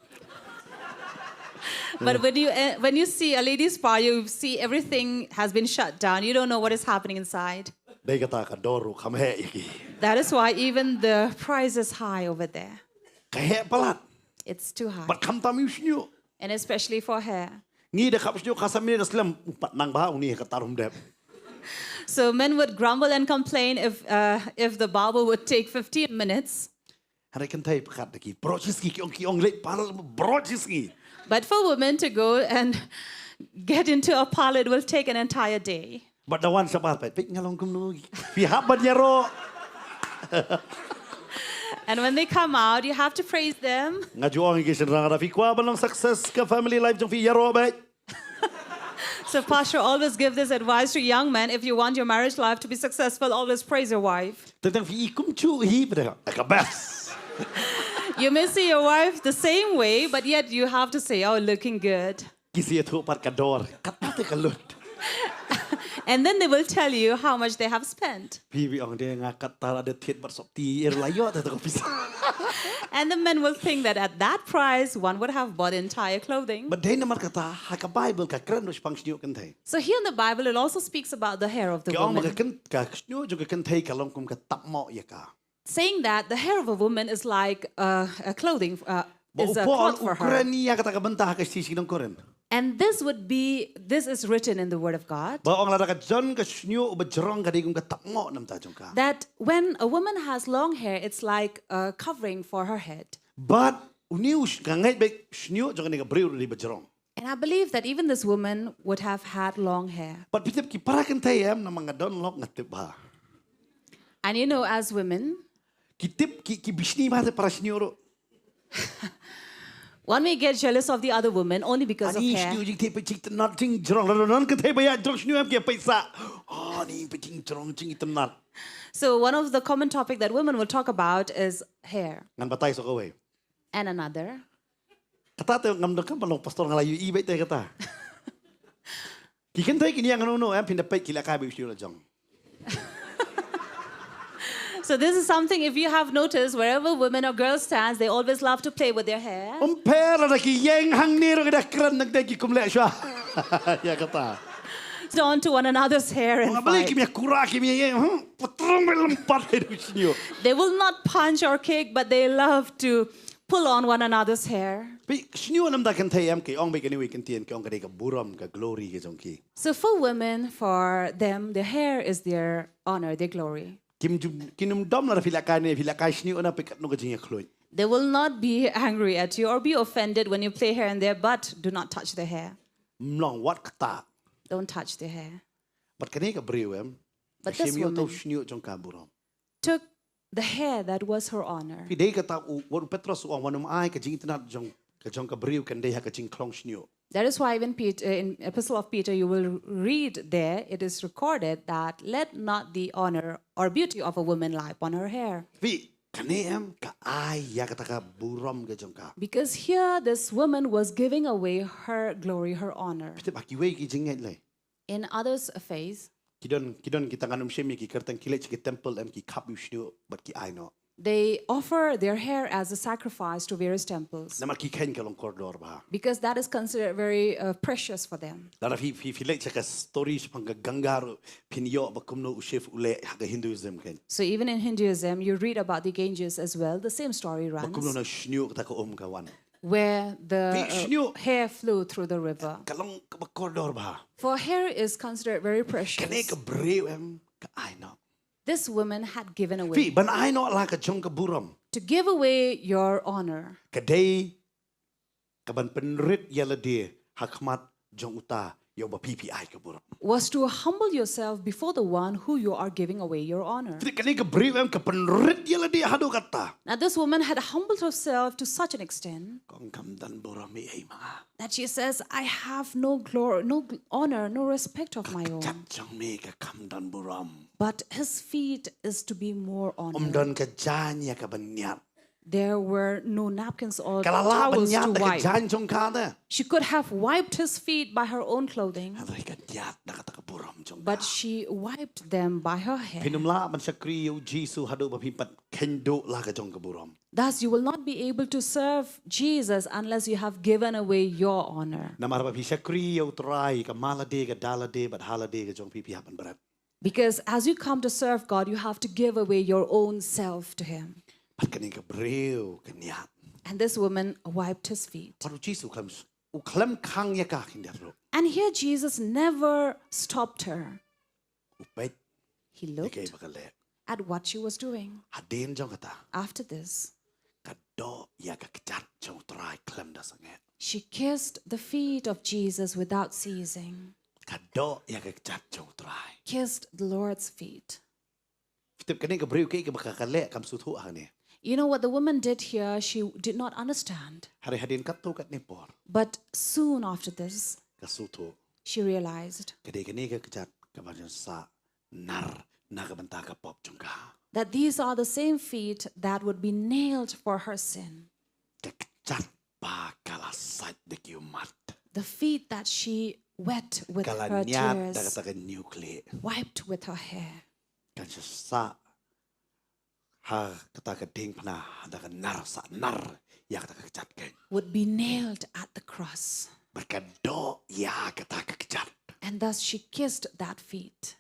But when you eh, when you see a ladies' parlor, you see everything has been shut down. You don't know what is happening inside. Dei kata ka dor ruh kham heh ïa ki. That is why even the price is high over there. Ka heh palat. It's too high. Bad khamtam ïa u shñiuh. And especially for hair. Ngi da khap shñiuh ka sa minit da slem, u pat nang bha uni, kata ruh ym dep. So men would grumble and complain if uh, if the barber would take fifteen minutes. Hynrei kynthei pyrkhat da ki, baroh shi sngi ki ong, ki ong leit parlor baroh shi sngi. But for women to go and get into a parlor, it will take an entire day. Bad da wan shabar peit, peit nga long kumno. Phi hap ban ïaroh. And when they come out, you have to praise them. Nga ju ong ïa ki shynrang, lada phi kwah ban long success ka family life jong phi, ïaroh bad. So Pastor always give this advice to young men: if you want your marriage life to be successful, always praise your wife. Tang tang phi i kumjuh hi, phi da ka best. You may see your wife the same way, but yet you have to say, "Oh, looking good." Ki sa ïathuh pat ka dor, kata te ka lut. And then they will tell you how much they have spent. Phi, phi ong de nga kata la de thied bad sopti, er la ïoh te ka pisa. And the men will think that at that price, one would have bought entire clothing. Bad dei namar kata, ha ka Bible ka kren ruh shaphang shñiuh kynthei. So here in the Bible, it also speaks about the hair of the Ka ong ba ka woman, kyn-, ka shñiuh jong ka kynthei ka long kum ka tapmoh ïa ka. Saying that the hair of a woman is like uh, a clothing, uh, Ba is u a Paul cloth u for her. kren ïa kata ka bynta ha ka shithi sha ki nongkorinth. And this would be, this is written in the Word of God, Ba ong lada ka jon ka shñiuh ba jrong ka dei kum ka tapmoh namar jong ka. That when a woman has long hair, it's like a covering for her head. Bad une u sh-, nga ngeit ba shñiuh jong kane ka briew ruh dei ba jrong. And I believe that even this woman would have had long hair. Bad phi tip ki para kynthei em, namar nga don lok nga tip bha. And you know, as women, Ki tip, ki, ki bishni bha te para shñiuh ruh. one may get jealous of the other woman only because of Ani hair. shñiuh jingthied, peit jingitynnad jingjrong. Lada don kynthei ba ïaid jrong shñiuh em ki peit sa. Ani peit jingjrong jingitynnad. So one of the common topic that women will talk about is hair. Ngan batai sa kawei. And another. Kata te ngam donkam ban long pastor, nga la ïohi beit te kata. Ki kynthei kin ïa nga no no em, phin da peit ki la kai bad u shñiuh la jong. So this is something, if you have noticed, wherever women or girls stands, they always love to play with their hair. Ym pher, lada ki ïeng hangne ruh ki da kren, nangta ki kum leh shuwa. Ïa kata. Onto one another's hair and Nga balei ki fight. mih kura, ki mih ïeng, hmm? Patrong me lem pat hai du shñiuh. They will not punch or kick, but they love to pull on one another's hair. Phi shñiuh namar da kynthei em, ki ong bad kane ka ktien, ki ong ka dei ka burom, ka glory ka jong ki. So for women, for them, their hair is their honor, their glory. Kim jum, kin ym dom lada phi la kai ne, phi la kai shñiuh na, phi katno ka jingïakhlun. They will not be angry at you or be offended when you play here and there, but do not touch the hair. Ym long wat kata. Don't touch the hair. Bad kane ka briew em. But Ka this shim ïa uto u woman- shñiuh jong ka burom. Took the hair that was her honor. Phi dei kata u, wat u Petros u ong, wat nym ai ka jingitynnad jong, ka jong ka briew kan dei ha ka jingkhlong shñiuh. That is why even Peter, in Epistle of Peter, you will read there, it is recorded that let not the honor or beauty of a woman lie upon her hair. Phi, kane em ka ai ïa kata ka burom ka jong ka. Because here this woman was giving away her glory, her honor. Phi tip ha kiwei ki jingngeit lei. In others' face, Ki don, ki don kita, ngan ym shim ïa ki kyrteng, ki leit sha ki temple em, ki khap ïa u shñiuh bad ki ai noh. they offer their hair as a sacrifice to various temples Namar ki kheiñ ka long kordor bha. because that is considered very uh, precious for them. Lada phi, phi, phi leit sha ka story shaphang ka Ganga ruh, phin ïoh ba kumno u shiv u leh ha ka Hinduism kheiñ. So even in Hinduism, you read about the Ganges as well. The same story Ba kumno runs, na shñiuh kata ka um ka wan. where the Phi shñiuh. uh, hair flew through the river. Ka long kaba kordor bha. For hair is considered very precious. Kane ka briew em ka ai noh. This woman had given away. Phi, ban ai noh la ka jong ka burom. To give away your honor Ka dei kaban pynrit ïalade ha khmat jong uta ïa uba phi phi ai ka burom. was to humble yourself before the one who you are giving away your honor. Phi, kane ka briew em ka pynrit ïalade haduh katta. Now, this woman had humbled herself to such an extent Kong kam don burom ei ei ma. that she says, I have no glory, no gl- honor, no respect of my own. Jat jong me ka kam don burom. But his feet is to be more Ym honored. don ka jaiñ ïa kaban ñiad. There were no napkins or Ka la lah ban towels to ñiad da ka wipe. jaiñ jong ka de. She could have wiped his feet by her own clothing, Hynrei ka ñiad da kata ka burom jong ka. but she wiped them by her hair. Phin ym lah ban shakri ïa u Jisu haduh ba phin pat kheiñ duh la ka jong ka burom. Thus, you will not be able to serve Jesus unless you have given away your honor. Namar ba phi shakri ïa u Trai, ka ma lade, ka da lade bad ha lade ka jong phi phi hap ban bret. Because as you come to serve God, you have to give away your own self to Him. Bad kane ka briew ka ñiad. And this woman wiped his feet. Bad u Jisu u khlem, u khlem khang ïa ka khyndiat ruh. And here Jesus never stopped her. U peit He ïa kaei looked ba ka leh. at what she was doing. Hadien jong kata, After this, ka doh ïa ka kjat jong u Trai khlem da sangeh. She kissed the feet of Jesus without ceasing. Ka doh ïa ka kjat jong u Trai. Kissed the Lord's feet. Phi tip, kane ka briew kaei kaba ka leh kam sngewthuh hangne. You know what the woman did here? She did not understand. Hynrei hadien katto katne por, But soon after this, ka sngewthuh. She realized Ka dei kane ka kjat kaba jan sah nar na ka bynta ka pop jong ka. That these are the same feet that would be nailed for her sin. Ka kjat ba ka la sait da ki ummat. The feet that she wet with Ka la her ñiad da tears, kata ka hynñiewkhlieh. Wiped with her hair. Kan sah ha kata ka diengphna da ka nar, sah nar ïa kata ka kjat kein. Would be nailed at the cross. Bad ka doh ïa kata ka kjat. And thus she kissed that feet.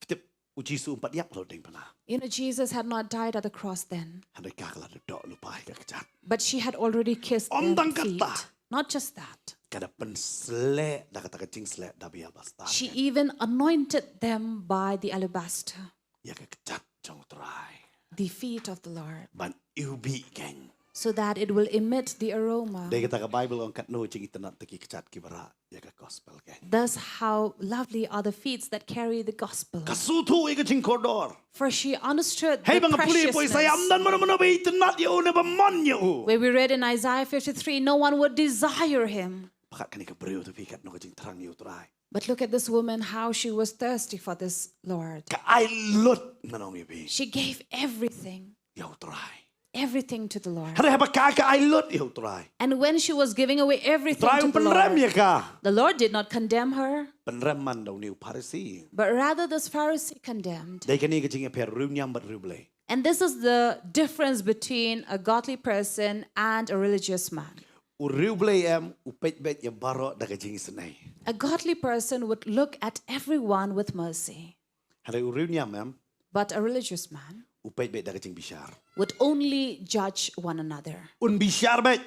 Tip, u Jisu um pat ïap halor diengphna. You know, Jesus had not died at the cross then, Hynrei ka la doh lypa ïa ka kjat. But she had already kissed Ym the tang feet. Kata. Not just that. Ka da pynsleh da kata ka jingsleh da ba alabaster. She even anointed them by the alabaster. Ïa ka kjat jong u Trai. The feet of the Lord. Ban iwbih kein. So that it will emit the aroma. Dei kata ka Baibl ong katno jingitynnad ki kjat kiba rah ïa ka gospel kein. Thus, how lovely are the feet that carry the gospel. Ka sngewthuh ïa ka jingkordor. For she understood Hei the ba nga pule poi sa ïa preciousness. Ym don mano mano ba itynnad ïa u ne ba mon ïa u. Where we read in Isaiah fifty-three, no one would desire him. Pyrkhat kane ka briew tu phi katno ka jingthrang ïa u Trai. But look at this woman, how she was thirsty for this Lord. Ka ai lut, ngan ong ïa phi. She gave everything Ïa u Trai. everything to the Lord. Hynrei haba ka ka ai lut ïa u Trai, and when she was giving away everything to the Lord, u Trai um pynrem ïa ka. The Lord did not condemn her. Pynrem man da une u Pharisi. But rather, this Pharisee condemned. Dei kane ka jingïapher u riewniam bad u riewblei. And this is the difference between a godly person and a religious man. U riewblei em u peit beit ïa baroh da ka jingisynei. A godly person would look at everyone with mercy. Hynrei u riewniam em, but a religious man, u peit beit da ka jingbishar, would only judge one another. Un bishar beit.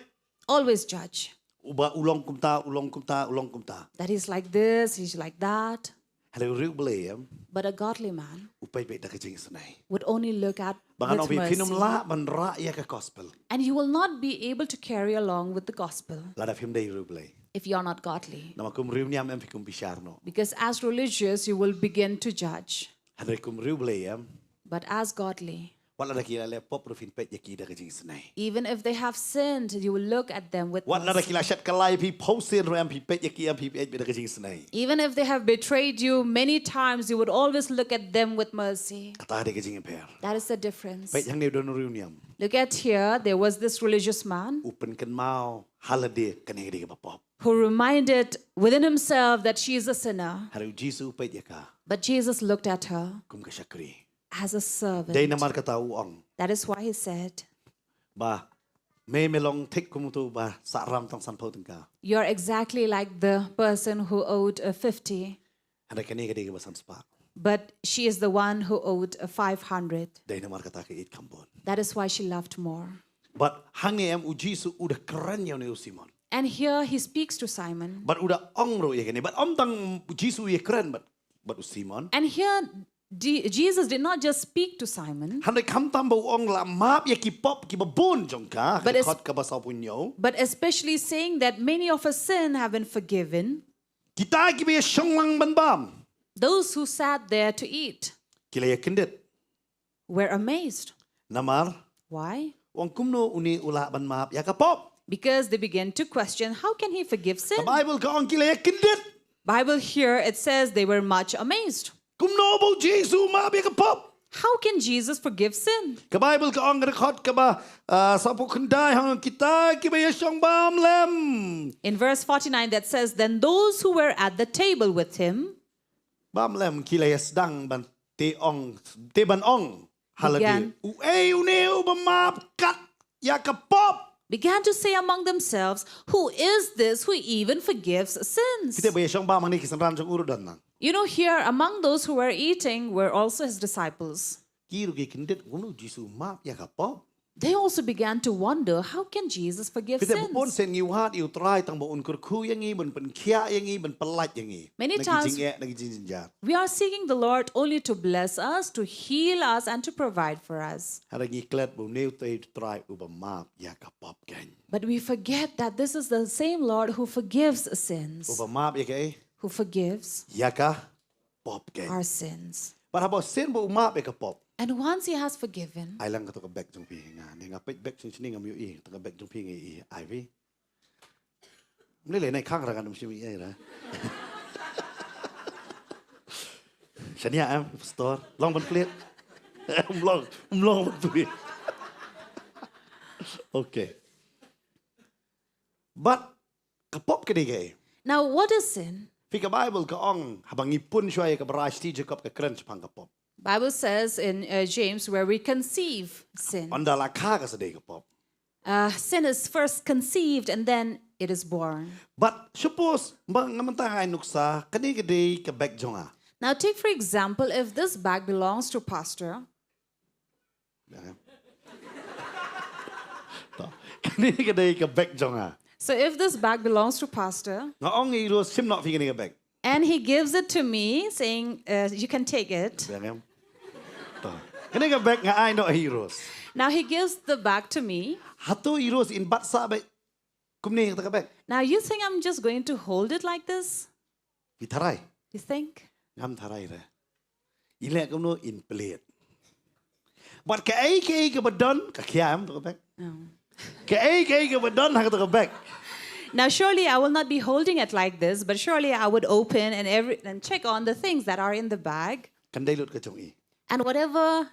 Always judge. Uba u long kumta, u long kumta, u long kumta. That he's like this, he's like that. Hynrei u riewblei em, but a godly man, u peit beit da ka jingisynei, would only look at, ba ngan ong ïa phi, phim lah ban rah ïa ka gospel, and you will not be able to carry along with the gospel, lada phim dei u riewblei, if you are not godly. Namar kum riewniam em phi kum bishar noh. Because as religious, you will begin to judge. Hynrei kum riewblei em, but as godly, wat lada ki la leh pop ruh phin peit ïa ki da ka jingisynei. Even if they have sinned, you will look at them with mercy. Wat lada ki la shat kylla ïa phi phew sien ruh em, phi peit ïa ki em, phi peit beit da ka jingisynei. Even if they have betrayed you many times, you would always look at them with mercy. Kata dei ka jingïapher. That is the difference. Peit hangne u don u riewniam. Look at here, there was this religious man, u pynkynmaw ha lade kane ka dei kaba pop, who reminded within himself that she is a sinner. Hynrei u Jisu u peit ïa ka, but Jesus looked at her, kum ka shakri, as a servant. Dei namar kata u ong. That is why he said, ba me, me long thik kum uto ba sah ram tang sanphew tyngka. You're exactly like the person who owed a fifty. Hynrei kane ka dei kaba san spah. But she is the one who owed a five hundred. Dei namar kata ka ïeit kham bun. That is why she loved more. Bad hangne em u Jisu u da kren ïa une u Simon. And here he speaks to Simon. Bad u da ong ruh ïa kane. Bad ym tang u Jisu u ïakren bad, bad u Simon. And here D- Jesus did not just speak to Simon, hynrei khamtam ba u ong la map ïa ki pop kiba bun jong ka, but ka es- dkhot kaba sawphew hynñiew, but especially saying that many of her sin have been forgiven. Kita kiba ïashong lang ban bam. Those who sat there to eat, ki la ïakyndit, were amazed. Namar, why? U ong kumno une u lah ban map ïa ka pop. Because they began to question, how can he forgive sin? Ka Bible ka ong ki la ïakyndit. Bible here it says they were much amazed. Kumno ba u Jisu u map ïa ka pop? How can Jesus forgive sin? Ka Bible ka ong ka dkhot kaba, ah, sawphew khyndai, ha u ong kita kiba ïashong bam lem. In verse forty-nine that says, then those who were at the table with him, bam lem, ki la ïasdang ban te ong, te ban ong ha lade, began, uei une uba map kat ïa ka pop? Began to say among themselves, who is this who even forgives sins? Kita ba ïashong bam hangne ki synran jong u ruh don lang. You know, here among those who were eating were also his disciples. Ki ruh ki kyndit, kumno u Jisu u map ïa ka pop. They also began to wonder, how can Jesus forgive sins? Kita bun sien ngi wad ïa u Trai tang ba un kyrkhu ïa ngi, ban pynkhiah ïa ngi, ban pyllait ïa ngi. Many times, na ki jingeh, na ki jingjynjar, we are seeking the Lord only to bless us, to heal us, and to provide for us. Hynrei ngi klet ba une u dei u Trai uba map ïa ka pop kein. But we forget that this is the same Lord who forgives sins. Uba map ïa kaei? Who forgives, ïa ka pop kein, our sins. Bad haba sien ba u map ïa ka pop, and once he has forgiven, ai lang kato ka bag jong phi, nga ne nga peit bag jong shane ngam ïohi, kato ka bag jong phi nga ïohi, ai phi. Mlei lei nai khang ra ngan ym shim ïa ra. Shania em, pastor, long ban plie. Ym long, ym long ban plie. Okay. Bad ka pop ka dei kaei? Now, what is sin? Phi, ka Bible ka ong, haba ngi pun shuwa ïa ka brai, shi Jakob ka kren shaphang ka pop. Bible says in, uh, James, where we conceive sin. Ynda la kha ka sa dei ka pop. Uh, sin is first conceived and then it is born. But suppose, ba nga mynta nga ai nuksa, kane ka dei ka bag jong nga. Now take for example, if this bag belongs to pastor. Biang em? To. Kane ka dei ka bag jong nga. So if this bag belongs to pastor, nga ong ïa i Rose, shim noh phi kane ka bag. And he gives it to me, saying, uh, you can take it. Biang em? To. Kane ka bag nga ai noh ïa i Rose. Now he gives the bag to me. Hato i Rose in bat sah beit kumne ïa kata ka bag? Now you think I'm just going to hold it like this? Phi tharai? You think? Ngam tharai re. I leh kumno, in plie. Bad kaei kaei kaba don, ka khia em kata ka bag? Oh. Kaei kaei kaba don ha kata ka bag? Now surely I will not be holding it like this, but surely I would open and every, and check on the things that are in the bag. Kan dei lut ka jong i. And whatever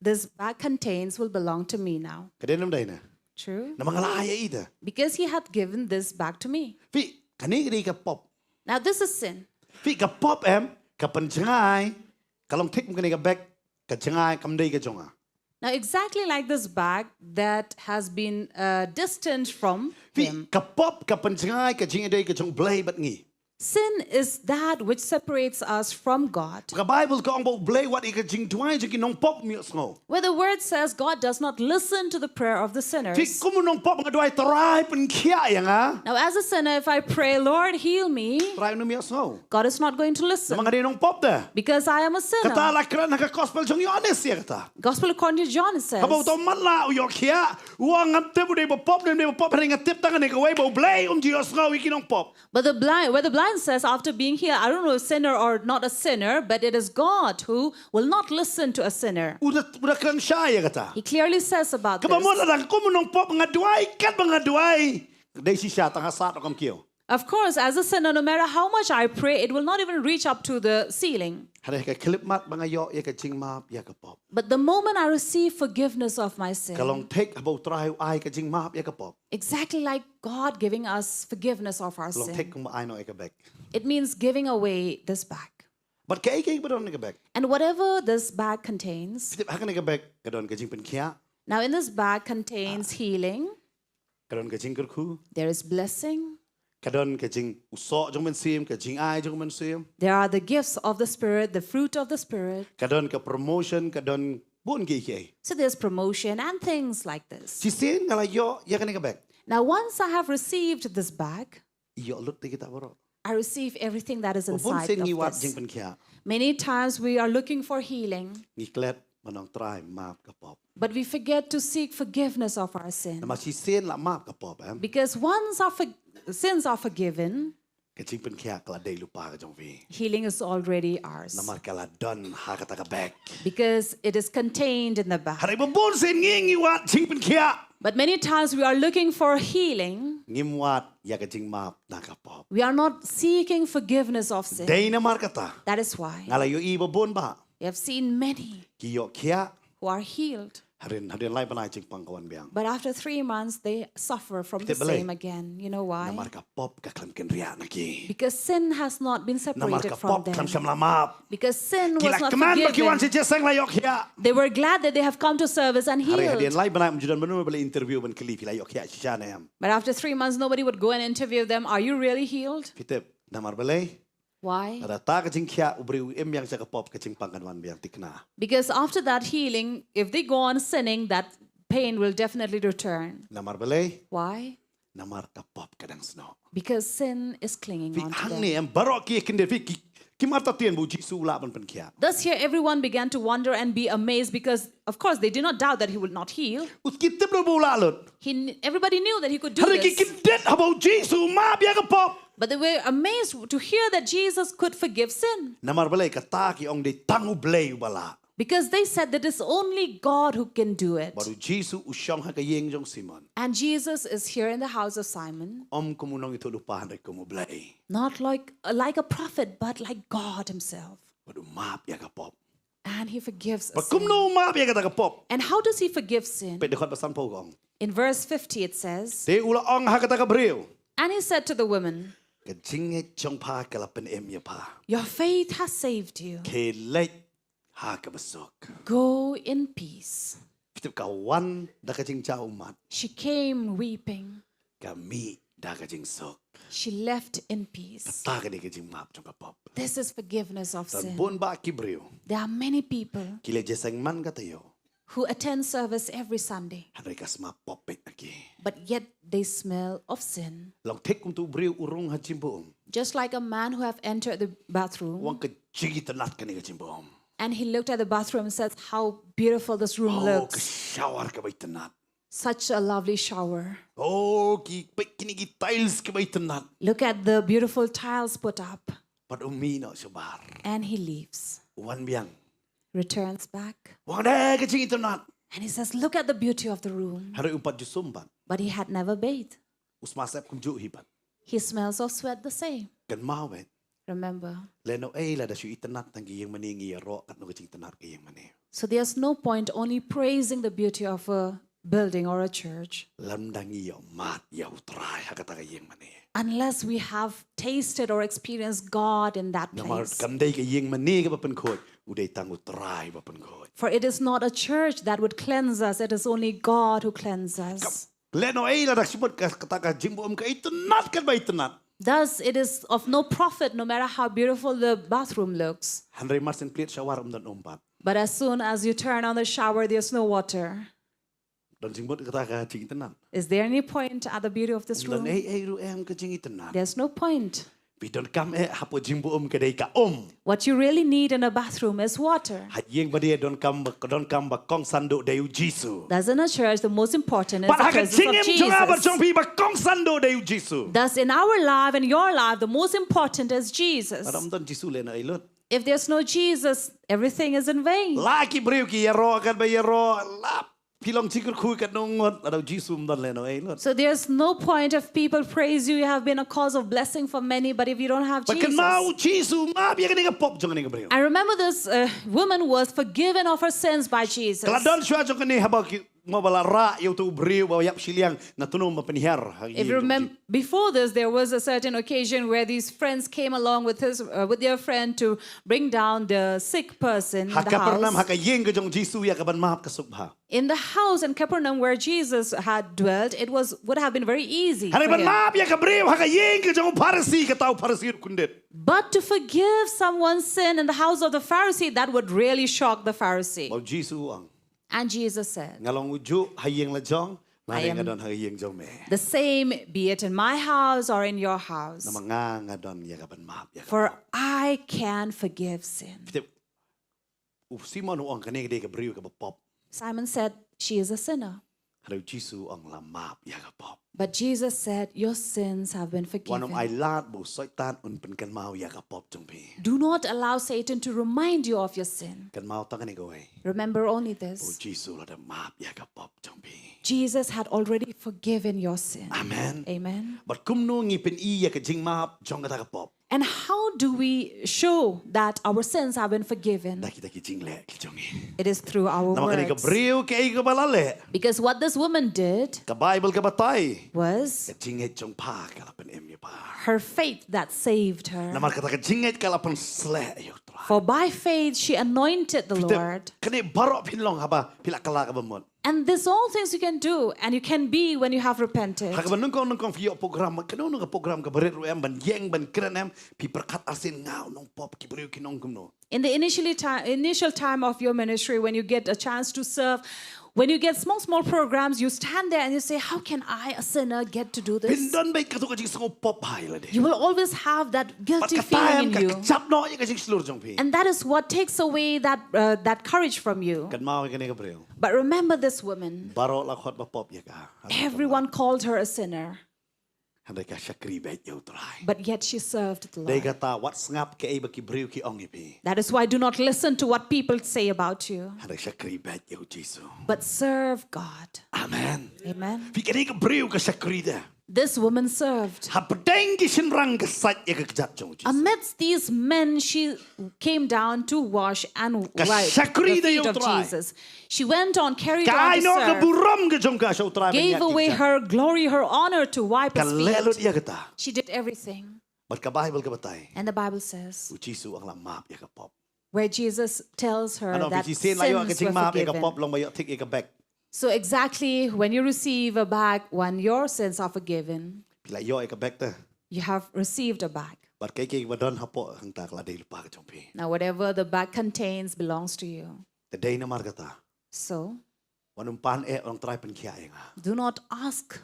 this bag contains will belong to me now. Ka dei nam dei na. True. Namar nga la ai ïa i te. Because he hath given this bag to me. Phi, kane ka dei ka pop. Now this is sin. Phi, ka pop em, ka pynjngai, ka long thik kum kane ka bag, ka jngai kam dei ka jong nga. Now, exactly like this bag that has been uh, distant from Phi, him. Ka pop, ka pynjngai, ka jingïadei, ka jong U Blei bad ngi. Sin is that which separates us from God. Ka Bible ka ong ba U Blei wat ïa ka jingduwai jong ki nongpop um ïohsngew. Where the word says God does not listen to the prayer of the sinners. Phi, kum u nongpop nga duwai, Trai pynkhiah ïa nga. Now, as a sinner, if I pray, Lord, heal me, Trai um ïohsngew. God is not going to listen. Namar nga dei nongpop te. Because I am a sinner. Kata la kren ha ka gospel jong Ïohannes ïa kata. Gospel according to John, it says. Haba uto u matlah u ïoh khiah, u ong ngam tip u dei ba pop ne ym dei ba pop, hynrei nga tip tang kane kawei ba U Blei um ju ïohsngew ïa ki nongpop. But the blind, where the blind says, after being here, I don't know, a sinner or not a sinner, but it is God who will not listen to a sinner. U da, u da kren shai ïa kata. He clearly says about Kaba mut this. la dang kum u nongpop nga duwai, katba nga duwai, dei shisha tang ha sat ruh kam kiew. Of course, as a sinner, no matter how much I pray, it will not even reach up to the ceiling. Hynrei ka khyllipmat ba nga ïoh ïa ka jingmap ïa ka pop, But the moment I receive forgiveness of my sin, ka long thik haba U Trai u ai ka jingmap ïa ka pop, exactly like God giving us forgiveness of our ka long thik sin, kumba ai noh ïa ka bag. it means giving away this bag. Bad kaei kaei ba don ha ka bag. And whatever this bag contains, Phi tip ha kane ka bag ka don ka jingpynkhiah, now in this bag contains healing, ka don ka jingkyrkhu, there is blessing, ka don ka jing, u soh jong u Mynsiem, ka jingai jong u Mynsiem, there are the gifts of the Spirit, the fruit of the Spirit. Ka don ka promotion, ka don bun kiei kiei. So there's promotion and things like this. Shisien nga la ïoh ïa kane ka bag, Now, once I have received this bag, i ïoh lut ïa kita baroh. I receive everything that is Bun inside sien ngi wad of this. Jingpynkhiah. Many times we are looking for healing. Ngi klet ban ong Trai map ka pop. But we forget to seek forgiveness of our sin. Namar shisien la map ka pop, em. Because once our for- sins are forgiven, Ka jingpynkhiah ka la dei lypa ka jong phi. Healing is already ours. Namar ka la don ha kata ka bag. Because it is contained in the bag. Hynrei bun sien ngi ngi wad jingpynkhiah. But many times we are looking for healing. Ngim wad ïa ka jingmap na ka pop. We are not seeking forgiveness of sin. Dei namar kata. That is why Nga la ïohi ba bun bah. We have seen many Ki ïoh khiah. Who are healed. Hadien, hadien lai bnai jingpang ka wan biang. But after three months, they suffer from the same again. You know why? Namar ka pop ka khlem kynriah na ki. Because sin has not been separated from them. Namar ka pop khlem shym la map. Because sin was not forgiven. Ki la kmen ba ki wan sha jingïaseng la ïoh khiah. They were glad that they have come to service and healed. Hadien lai bnai mynta ju don mynno ba la interview ban kylli phi la ïoh khiah shisha ne em. But after three months, nobody would go and interview them. Are you really healed? Phi tip, namar balei? Why? Lada ta ka jingkhiah u briew im biang sha ka pop, ka jingpang kan wan biang thikna. Because after that healing, if they go on sinning, that pain will definitely return. Namar balei? Why? Namar ka pop ka dang snoh. Because sin is clinging on to them. Hangne em baroh ki kyndit phi ki, ki martatien ba u Jisu u lah ban pynkhiah. Thus here everyone began to wonder and be amazed because, of course, they did not doubt that he would not heal. Ki tip ruh ba u lah lut. He, everybody knew that he could do this. Hynrei ki kyndit haba u Jisu u map ïa ka pop. But they were amazed to hear that Jesus could forgive sin. Namar balei? Kata ki ong dei tang U Blei uba lah. Because they said that it's only God who can do it. Bad u Jisu u shong ha ka ïing jong Simon. And Jesus is here in the house of Simon. Ym kum u nongïathuhlypa hynrei kum U Blei. Not like, like a prophet, but like God himself. Bad u map ïa ka pop. And he forgives us. Bad kumno u map ïa kata ka pop? And how does he forgive sin? Peit dkhot ba sanphew ka ong. In verse fifty it says, Te u la ong ha kata ka briew. And he said to the woman, Ka jingngeit jong pha ka la pynim ïa pha. Your faith has saved you. Khie leit ha kaba suk. Go in peace. Phi tip, ka wan da ka jingjaw ummat. She came weeping. Ka mih da ka jingsuk. She left in peace. Kata ka dei ka jingmap jong ka pop. This is forgiveness of sin. Bun bah ki briew. There are many people Ki leit jingïaseng man ka taïew. Who attend service every Sunday. Hynrei ka sma pop peit na ki. But yet they smell of sin. Long thik kum uto u briew u rung ha jingbuh um. Just like a man who have entered the bathroom. U ong ka jingitynnad kane ka jingbuh um. And he looked at the bathroom and says, how beautiful this room looks. Oh, ka shower kaba itynnad. Such a lovely shower. Oh, ki, peit kine ki tiles kiba itynnad. Look at the beautiful tiles put up. Bad u mih noh shabar. And he leaves. U wan biang. Returns back. U ong da ka jingitynnad. And he says, look at the beauty of the room. Hynrei um pat ju sum pat. But he had never bathed. U sma sep kumjuh hi pat. He smells of sweat the same. Kynmaw beit. Remember. Lano ei lada shu itynnad tang ki ïing mane ngi ïaroh katno ka jingtynnad ka ïing mane. So there's no point only praising the beauty of a building or a church Lada ym dang ïohmad ïa U Trai ha kata ka ïing mane. Unless we have tasted or experienced God in that Namar place. kam dei ka ïing mane kaba pynkhuid, u dei tang U Trai ba pynkhuid. For it is not a church that would cleanse us, it is only God who cleanses. Lano ei lada shu mut ka kata ka jingbaum ka itynnad katba itynnad. Thus, it is of no profit no matter how beautiful the bathroom looks. Hynrei mar syn plied shower ym don um pat. But as soon as you turn on the shower, there's no water. Don jingmut kata ka jingitynnad. Is there any point at the beauty of this Don room? Ei ei ruh em ka jingitynnad. There's no point. Phi donkam eh hapoh jingbaum ka dei ka um. What you really need in a bathroom is water. Ha ïing ba dei donkam ba donkam ba kongsan duh dei U Jisu. Thus, in a church, the most important is Bad the ha ka presence of jingim jong nga bad Jesus. jong phi ba kongsan duh dei U Jisu. Thus, in our life, in your life, the most important is Jesus. Lada ym don Jisu lano ei lut. If there's no Jesus, everything is in vain. La ki briew ki ïaroh katba ïaroh la phi long jingkyrkhu katno ngut lada U Jisu ym don lano ei lut. So there's no point if people praise you. You have been a cause of blessing for many, but if you don't have Bad kynmaw Jesus. U Jisu map ïa kane ka pop jong kane ka briew. I remember this uh, woman was forgiven of her sins by Jesus. Ka la don shuwa jong kane haba ki mo ba la rah ïa uto u briew ba ïap shiliang na tnum ba pynhiar ha ki If you jong remember, before this, there was a certain occasion where these friends came along with his, uh, with their friend to bring down the sick person in Ha the Kapernaum ha house. ka ïing ka jong Jisu ïa ka ban map ka suk bha. In the house in Capernaum where Jesus had dwelt, it was would have been very easy. Hynrei For ban him. Map ïa ka briew ha ka ïing ka jong u Pharisi kata u Pharisi u kyndit. But to forgive someone's sin in the house of the Pharisee, that would really shock the Pharisee. Ba U Jisu u ong. And Jesus said, Nga long u juh ha ïing la jong. I Nga am- nga don ha ïing jong me. "The same be it in my house or in your house. Namar nga nga don ïa ka ban map ïa ka. For I can forgive sin." Phi tip, u Simon u ong kane ka dei ka briew kaba pop. Simon said, "She is a sinner." Hynrei U Jisu u ong la map ïa ka pop. But Jesus said, "Your sins have been Wat nym forgiven." ai lad ba u Soitan un pynkynmaw ïa ka pop jong phi. Do not allow Satan to remind you of your sin. Kynmaw tang kane kawei. Remember only Ba U this. Jisu la da map ïa ka pop jong phi. Jesus had already forgiven your sin. Amen. Amen. Bad kumno ngi pyni ïa ka jingmap jong kata ka pop. And how do we show that our sins have been forgiven? Da kita ki jingleh ki jong ngi. It is through our Namar kane ka words. Briew kaei kaba la leh. Because what this woman did Ka Bible ka batai. Was Ka jingngeit jong pha ka la pynim ïa pha. Her faith that saved her. Namar kata ka jingngeit ka la pynsleh ïa U Trai. For by faith she anointed the Phi tip, Lord. Kane baroh phin long haba phi la kylla kaba mut. And this all things you can do and you can be when you have repented. Ha kaba nyngkong nyngkong phi ïoh program, kano kano ka program kaba rit ruh em, ban ïeng ban kren em, phi pyrkhat arsien, nga u nongpop, ki briew kin ong kumno. In the initially time, initial time of your ministry, when you get a chance to serve, when you get small, small programs, you stand there and you say, "How can I, a sinner, get to do Phin this?" don beit kato ka jingsngew pop ha ïa lade. You will always have that Bad guilty kata feeling em in ka you. kjap noh ïa ka jingshlur jong phi. And that is what takes away that, uh, that courage from you. Kynmaw ïa kane ka briew. But remember this woman. Baroh la khot ba pop ïa ka. Everyone called her a sinner, Hynrei ka shakri beit ïa U Trai. but yet she served the Dei Lord. kata wat sngap kaei ba ki briew ki ong ïa phi. That is why do not listen to what people say about you, Hynrei shakri beit ïa U Jisu. but serve God. Amen. Amen. Phi kane ka briew ka shakri da. This woman served. Hapdeng ki shynrang ka sait ïa ka kjat jong U Jisu. Amidst these men, she came down to wash and Ka wipe shakri the da ïa feet U of Trai. Jesus. She went on, carried Ka on ai to noh ka serve, burom ka jong ka sha U Trai ban gave ïa ki away kjat. Her glory, her honor to wipe Ka his leh lut feet. Ïa kata. She did everything. Bad ka Bible ka batai. And the Bible says, U Jisu u ong la map ïa ka pop. Where Jesus tells her Ano that phi shisien la ïoh ka sins were jingmap ïa ka forgiven. Pop long ba ïoh tick ïa ka bag. So exactly when you receive a bag, when your sins are forgiven, Phi la ïoh ïa ka bag te. You have received a bag. Bad kaei kaei ba don hapoh hangta ka la dei lypa ka jong phi. Now, whatever the bag contains belongs to you. Te dei namar kata. So, Wat nym pan eh, ong Trai pynkhiah ïa nga. Do not ask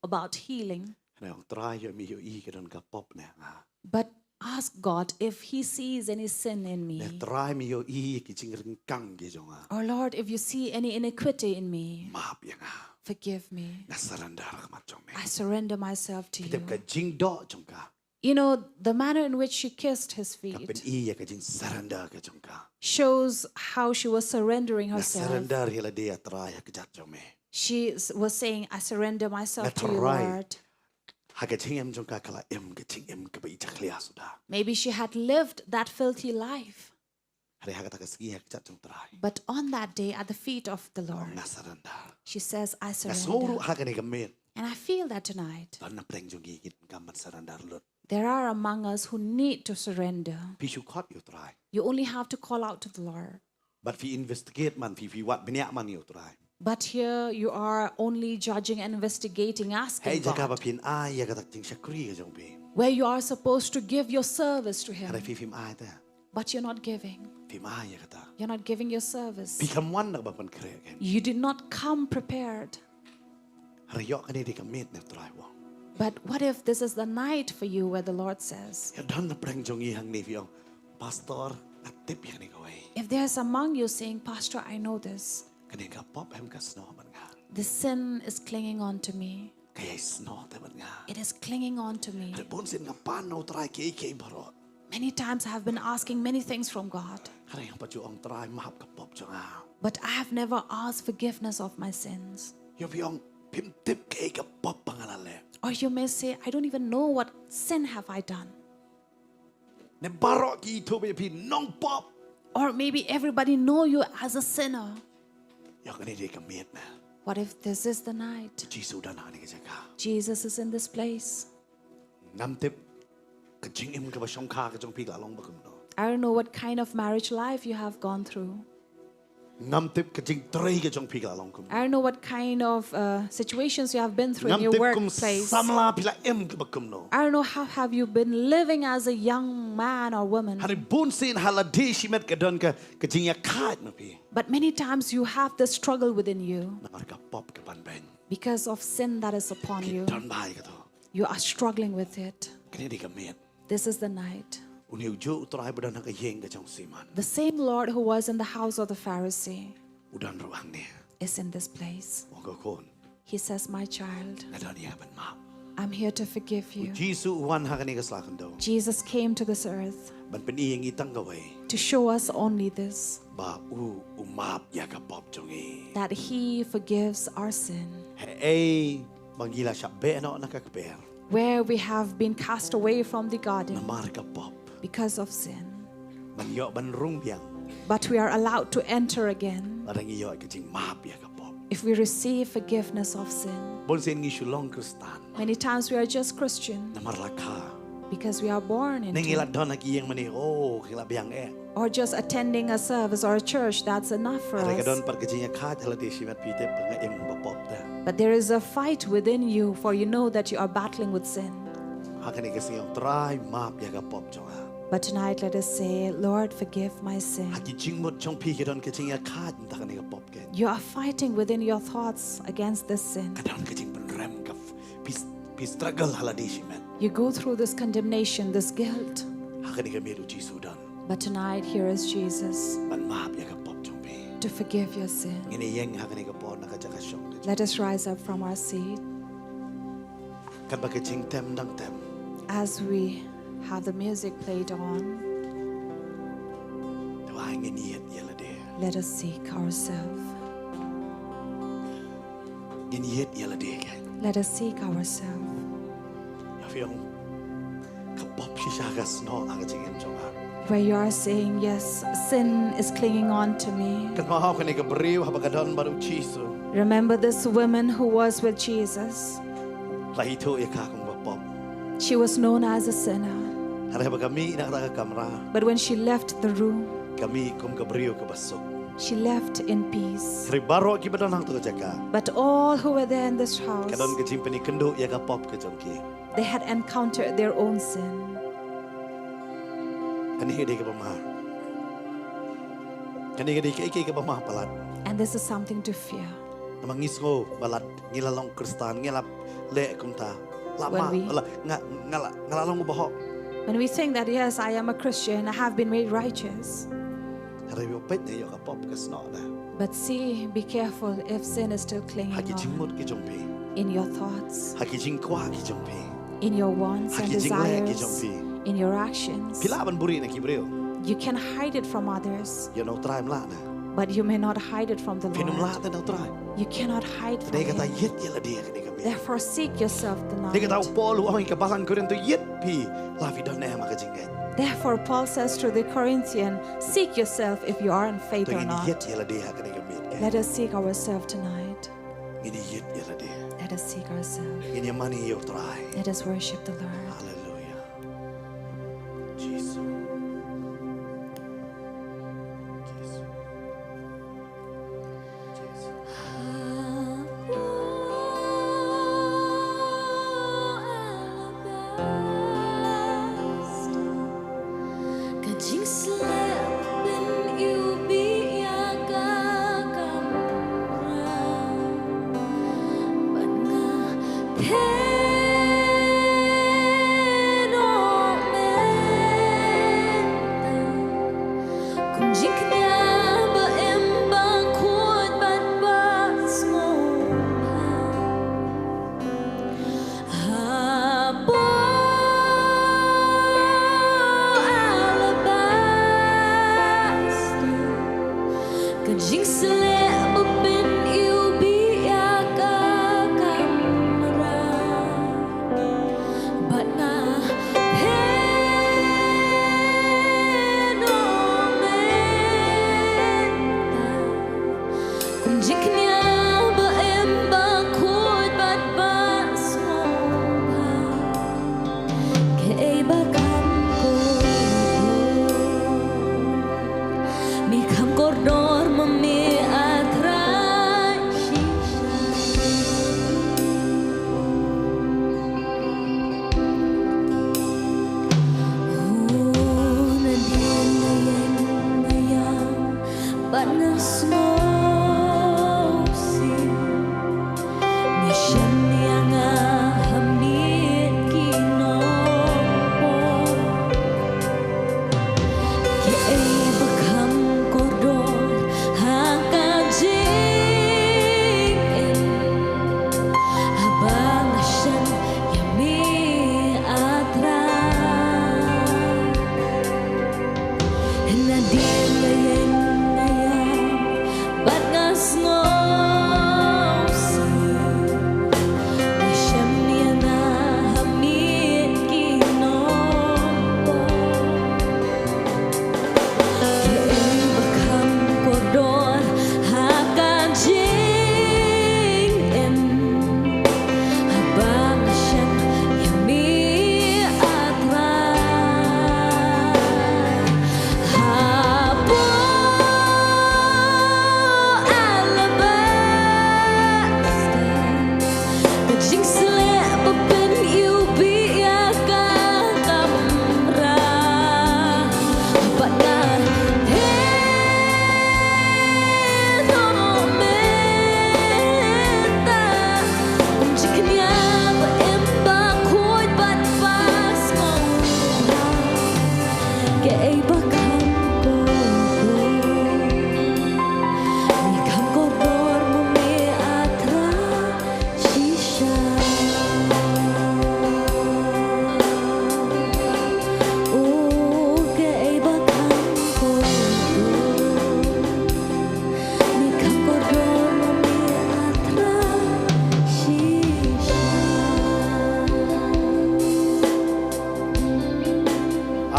about healing, Hynrei ong Trai, ïoh me ïohi ka don ka pop ne nga. But ask God if He sees any sin in me. Ne Trai, me ïohi ki jingryngkang ki jong nga. Or Lord, if you see any iniquity in me, Map ïa nga. Forgive me. Nga surrender ha khmat jong me. I surrender myself to Phi tip ka you. jingdoh jong ka. You know, the manner in which she kissed his Ka feet pyni ïa ka jingsurrender ka jong ka. Shows how she was surrendering Nga herself. Surrender ïa lade ïa Trai ha ka kjat jong me. She s- was saying, "I surrender myself Nga to you, Trai. Lord." Ha ka jingim jong ka ka la im ka jingim kaba i jakhlia suda. Maybe she had lived that filthy life. Hynrei ha kata ka sngi ha ka kjat jong u Trai. But on that day at the feet of the Lord, Nga surrender. She says, "I Nga sngew ruh surrender." Ha kane ka miet. And I feel that tonight, Don na pdeng jong ngi ki donkam ban surrender lut. There are among us who need to surrender. Phi shu khot ïa u Trai. You only have to call out to the Lord. Bad phi investigate man, phi, phi wad bniah man ïa u Trai. But here you are only judging and investigating, asking Hei jaka ba God. Phin ai ïa kata ka jingshakri ka jong phi. Where you are supposed to give your service to Him. Hynrei phi phim ai te. But you're not giving. Phim ai ïa kata. You're not giving your service. Phi kam wan na ka ban pynkhreh kein. You did not come prepared. Hynrei ïoh kane dei ka miet ne u Trai u ong. But what if this is the night for you where the Lord says, Ïa don na pdeng jong ngi hangne phi ong, "Pastor, nga tip ïa kane kawei." if there's among you saying, "Pastor, I know this. Kane ka pop em ka snoh bad nga. This sin is clinging on to me. Ka ïai snoh te bad nga. It is clinging on to me." Hynrei bun sien nga pan na u Trai kiei kiei baroh. Many times I have been asking many things from God, Hynrei nga pat ju ong, "Trai, map ka pop jong nga." but I have never asked forgiveness of my sins. Ïoh phi ong, "Phim tip kaei ka pop ba nga la leh." Or you may say, "I don't even know what sin have I done." Ne baroh ki ithuh ïa phi nongpop. Or maybe everybody know you as a sinner. Ïoh kane dei ka miet ne. What if this is the night? Jisu u don ha kane ka jaka. Jesus is in this place. Ngam tip ka jingim kaba shongkha ka jong phi ka la long ba kumno. I don't know what kind of marriage life you have gone through. Ngam tip ka jingtrei ka jong phi ka la long kumno. I don't know what kind of uh, situations you have been through in Ngam your tip kum workplace. samla phi la im kaba kumno. I don't know how have you been living as a young man or woman. Hynrei bun sien ha lade shimet ka don ka, ka jingïakhaid ma phi. But many times you have the struggle within you Namar ka pop ka ban beiñ. because of sin that is upon Phi you. don bha ïa kato. You are struggling with it. Kane dei ka miet. This is the night. Une ujuh u Trai ba don ha ka ïing ka jong u Simon. The same Lord who was in the house of the Pharisee U don ruh hangne. Is in this place. U ong, "Ko khun, He says, "My child, nga don ïa ban map." I'm here to forgive you." Jisu u wan ha kane ka sla khyndew. Jesus came to this earth Ban pyni ïa ngi tang kawei. to show us only this, Ba u, u map ïa ka pop jong ngi. that He forgives our sin. Haei ba ngi la shah beh noh na ka kper. Where we have been cast away from the garden Namar ka pop. because of sin. Ban ïoh ban rung biang. But we are allowed to enter again Lada ngi ïoh ka jingmap ïa ka pop. if we receive forgiveness of sin. Bun sien ngi shu long Khristan. Many times we are just Christian Namar la kha. because we are born Ne ngi la into. don ha ki ïing mane, oh, ki la biang eh. Or just attending a service or a church, that's enough for Hynrei ka don us. pat ka jingïakhaid ha lade shimet, phi tip ba nga im ba pop te. But there is a fight within you, for you know that you are battling with sin. Ha kane ka sngi ong, "Trai, map ïa ka pop jong nga." But tonight, let us say, "Lord, forgive my sin." Ha ki jingmut jong phi ka don ka jingïakhaid mynta kane ka pop kein. You are fighting within your thoughts against this sin. Ka don ka jingpynrem ka f-, phi s-, phi struggle ha lade shimet. You go through this condemnation, this guilt. Ha kane ka miet u Jisu u don. But tonight, here is Jesus Ban map ïa ka pop jong phi. to forgive your sin. Ngin ïeng ha kane ka por na ka jaka shong. Let us rise up from our seat. Katba ka jingtem dang tem. As we have the music played on, Te ba ngin ïeit ïa lade. Let us seek ourselves. Ngin ïeit ïa lade kein. Let us seek ourselves. Ïa phi ong, ka pop shisha ka snoh ha ka jingim jong nga. Where you are saying, "Yes, sin is clinging on to me." Kynmaw kane ka briew haba ka don bad u Jisu. Remember this woman who was with Jesus. La ithuh ïa ka kum ka pop. She was known as a sinner. Hynrei haba ka mih na kata ka kamra, But when she left the room, ka mih kum ka briew kaba suk. she left in peace. Hynrei baroh kiba don hangto ka jaka, But all who were there in this house, ka don ka jingpyni kynduh ïa ka pop ka jong ki. They had encountered their own sin. Kane ka dei kaba ma. Kane ka dei kaei kaei kaba ma palat. And this is something to fear. Namar ngi sngew ba lada ngi la long Khristan, ngi la leh kumta, la When ma, we la, nga, nga la, nga la long bahok. When we think that, "Yes, I am a Christian, I have been made righteous." Hynrei peit ïa ka pop ka snoh da. But see, be careful if sin is still clinging Ha ki on jingmut ki jong phi. In your thoughts, Ha ki jingkwah ki jong phi. In your wants Ha and ki jingleh ki jong desires, phi. In your actions. Phi lah ban buhrieh na ki briew. You can hide it from others, Ïa u Trai ym lah na. But you may not hide it from the Lord. Phin ym lah te na u Trai. You cannot hide from Dei kata Him. Ïeit ïa lade kane ka Therefore, seek yourself tonight. Te kata u Paul u ong ïa ka balang Korinto, ïit phi la phi don em ha ka jingngeit. Therefore, Paul says to the Corinthian, seek yourself if you are in faith or not. Te ngin ïit ïa lade ha kane ka miet. Let us seek ourselves tonight. Ngin ïit ïa lade. Let us seek ourselves. Ngin ïa mane ïa u Trai. Let us worship the Lord. Hallelujah. Jesus. Jesus.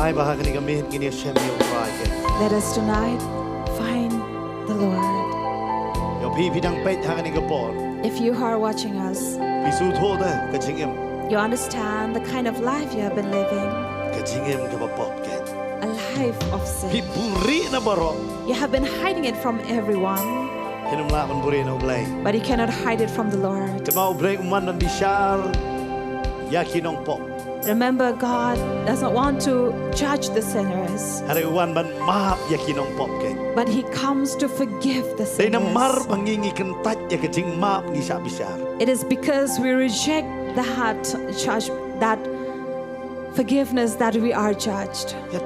Ai ba ha kane ka miet ngin ïa shem ïa u Trai. Let us tonight find the Lord. Ïoh phi phi dang peit ha kane ka por. If you are watching us, phi sngewthuh da ka jingim, you understand the kind of life you have been living. Ka jingim kaba pop kein. A life of sin. Phi buhrieh na baroh. You have been hiding it from everyone. Phin ym lah ban buhrieh na U Blei. But you cannot hide it from the Lord. Te ma U Blei um wan ban bishar ïa ki nongpop. Remember, God does not want to judge the sinners. Hynrei u wan ban map ïa ki nongpop kein. But He comes to forgive the sinners. Dei namar ba ngi ngi kyntait ïa ka jingmap ngi shah bishar. It is because we reject that judge, that forgiveness that we are judged. Ïa,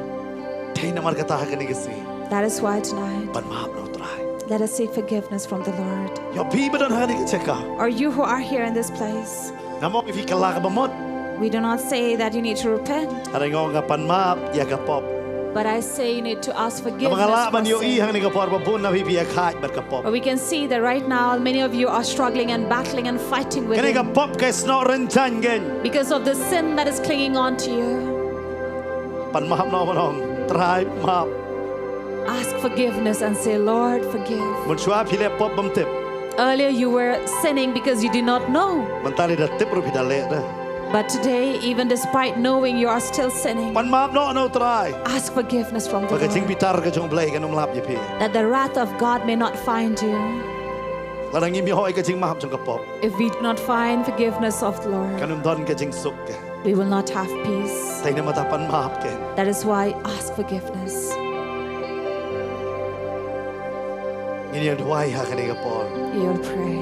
dei namar kata ha kane ka sngi. That is why tonight, ban map na U Trai, let us seek forgiveness from the Lord. Ïa phi ba don ha kane ka jaka. Or you who are here in this place. Ngam ong ïa phi kylla kaba mut. We do not say that you need to repent. Hynrei nga ong, nga pan map ïa ka pop. But I say you need to ask forgiveness. Namar nga lah ban ïohi ha kane ka por ba bun na phi phi ïakhaid bad ka pop. But we can see that right now many of you are struggling and battling and fighting with it. Kane ka pop ka snoh rynjang kein. Because of the sin that is clinging on to you. Pan map noh ban ong, Trai map. Ask forgiveness and say, Lord, forgive. Mynshuwa phi leh pop bym tip. Earlier you were sinning because you did not know. Mynta lada tip ruh phi da leh da. But today, even despite knowing, you are still sinning. Pan map noh noh Trai. Ask forgiveness from the Lord. Ba ka jingbitar ka jong U Blei kan ym lap ïa phi. That the wrath of God may not find you. Lada ngim ïoh ïa ka jingmap jong ka pop. If we do not find forgiveness of the Lord, kan ym don ka jingsuk ka. We will not have peace. Te namar kata pan map kein. That is why ask forgiveness. Ngin ïa duwai ha kane ka por. You'll pray.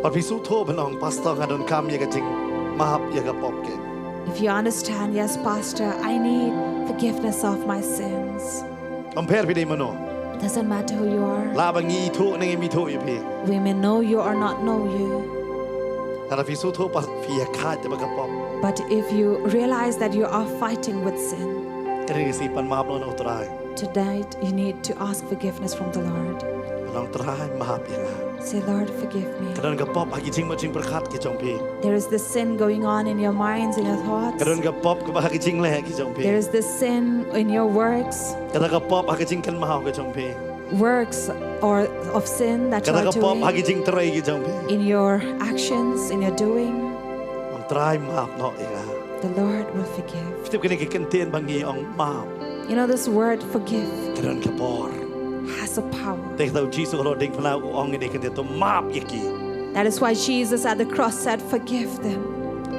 Bad phi sngewthuh ban ong, Pastor, nga donkam ïa ka jingmap ïa ka pop kein. If you understand, yes, Pastor, I need forgiveness of my sins. Ym pher phi dei mano. Doesn't matter who you are. Lah ba ngi ithuh ne ngim ithuh ïa phi. We may know you or not know you. Lada phi sngewthuh ba phi ïakhaid bad ka pop. But if you realize that you are fighting with sin, kane ka sngi pan map noh na U Trai. Tonight you need to ask forgiveness from the Lord. Ban ong Trai map ïa nga. Say, Lord, forgive me. Ka don ka pop ha ki jingmut jingpyrkhat ki jong phi. There is this sin going on in your minds, in your thoughts. Ka don ka pop kaba ha ki jingleh ki jong phi. There is this sin in your works. Ka don ka pop ha ki jingkynmaw ki jong phi. Works or of sin that you are doing. Ka don ka pop ha ki jingtrei ki jong phi. In your actions, in your doing. Ong Trai map noh ïa nga. The Lord will forgive. Phi tip kane ka kyntien ba ngi ong map. You know, this word forgive, ka don ka bor, has a power. Te kata U Jisu ha diengphna u ong ïa kane ka kyntien, to map ïa ki. That is why Jesus at the cross said, forgive them.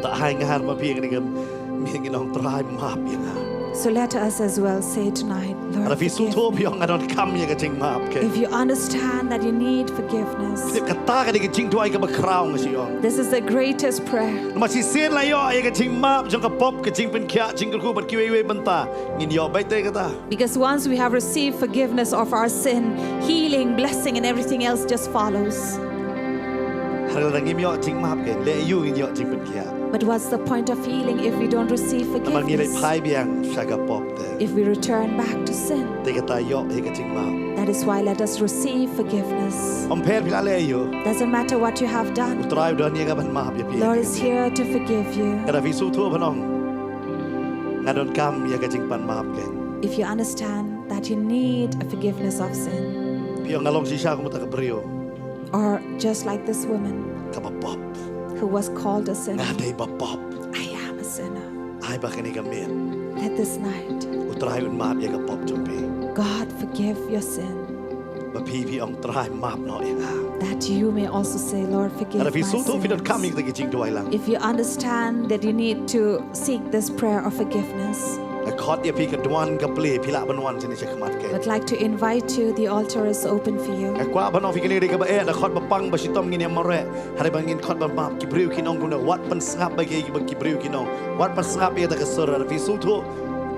To ai nga ha ma phi ïa kane ka miet ngin ong Trai map ïa nga. So let us as well say tonight, Lord, forgive me. Lada phi sngewthuh phi ong nga donkam ïa ka jingmap kein. If you understand that you need forgiveness, phi tip kata ka dei ka jingduwai kaba khraw nga shu ong. This is the greatest prayer. Namar shisien la ïoh ïa ka jingmap jong ka pop, ka jingpynkhiah, jingkyrkhu bad kiwei kiwei bynta, ngin ïoh beit te kata. Because once we have received forgiveness of our sin, healing, blessing, and everything else just follows. Hynrei lada ngim ïoh jingmap kein, leh aïu ngin ïoh jingpynkhiah? But what's the point of healing if we don't receive forgiveness? Namar ngi leit phai biang sha ka pop te. If we return back to sin. Te kata ïoh hi ka jingmap. That is why let us receive forgiveness. Ym pher phi la leh aïu. Doesn't matter what you have done. U Trai u don ïa ka ban map ïa phi. Lord is here to forgive you. Lada phi sngewthuh ban ong, nga donkam ïa ka jingpan map kein. If you understand that you need a forgiveness of sin. Phi ong nga long shisha kum uta ka briew. Or just like this woman. Kaba pop. Who was called a sinner. Nga dei ba pop. I am a sinner. Ai ba kane ka miet. Let this night. U Trai un map ïa ka pop jong phi. God forgive your sin. Ba phi phi ong Trai map noh ïa nga. That you may also say, Lord, forgive my sins. Lada phi sngewthuh phi donkam ïa ka jingduwai lang. If you understand that you need to seek this prayer of forgiveness. Nga khot ïa phi ka duwan ka plie phi lah ban wan shane sha khmat kein. I'd like to invite you, the altar is open for you. Nga kwah ban ong phi kane ka dei kaba eh, da khot ba pang ba shitom ngin ïa mareh. Hynrei ba ngin khot ban map ki briew kin ong kumne wat pynsngap ba ki, ba ki briew kin ong. Wat pynsngap ïa kata ka sur, lada phi sngewthuh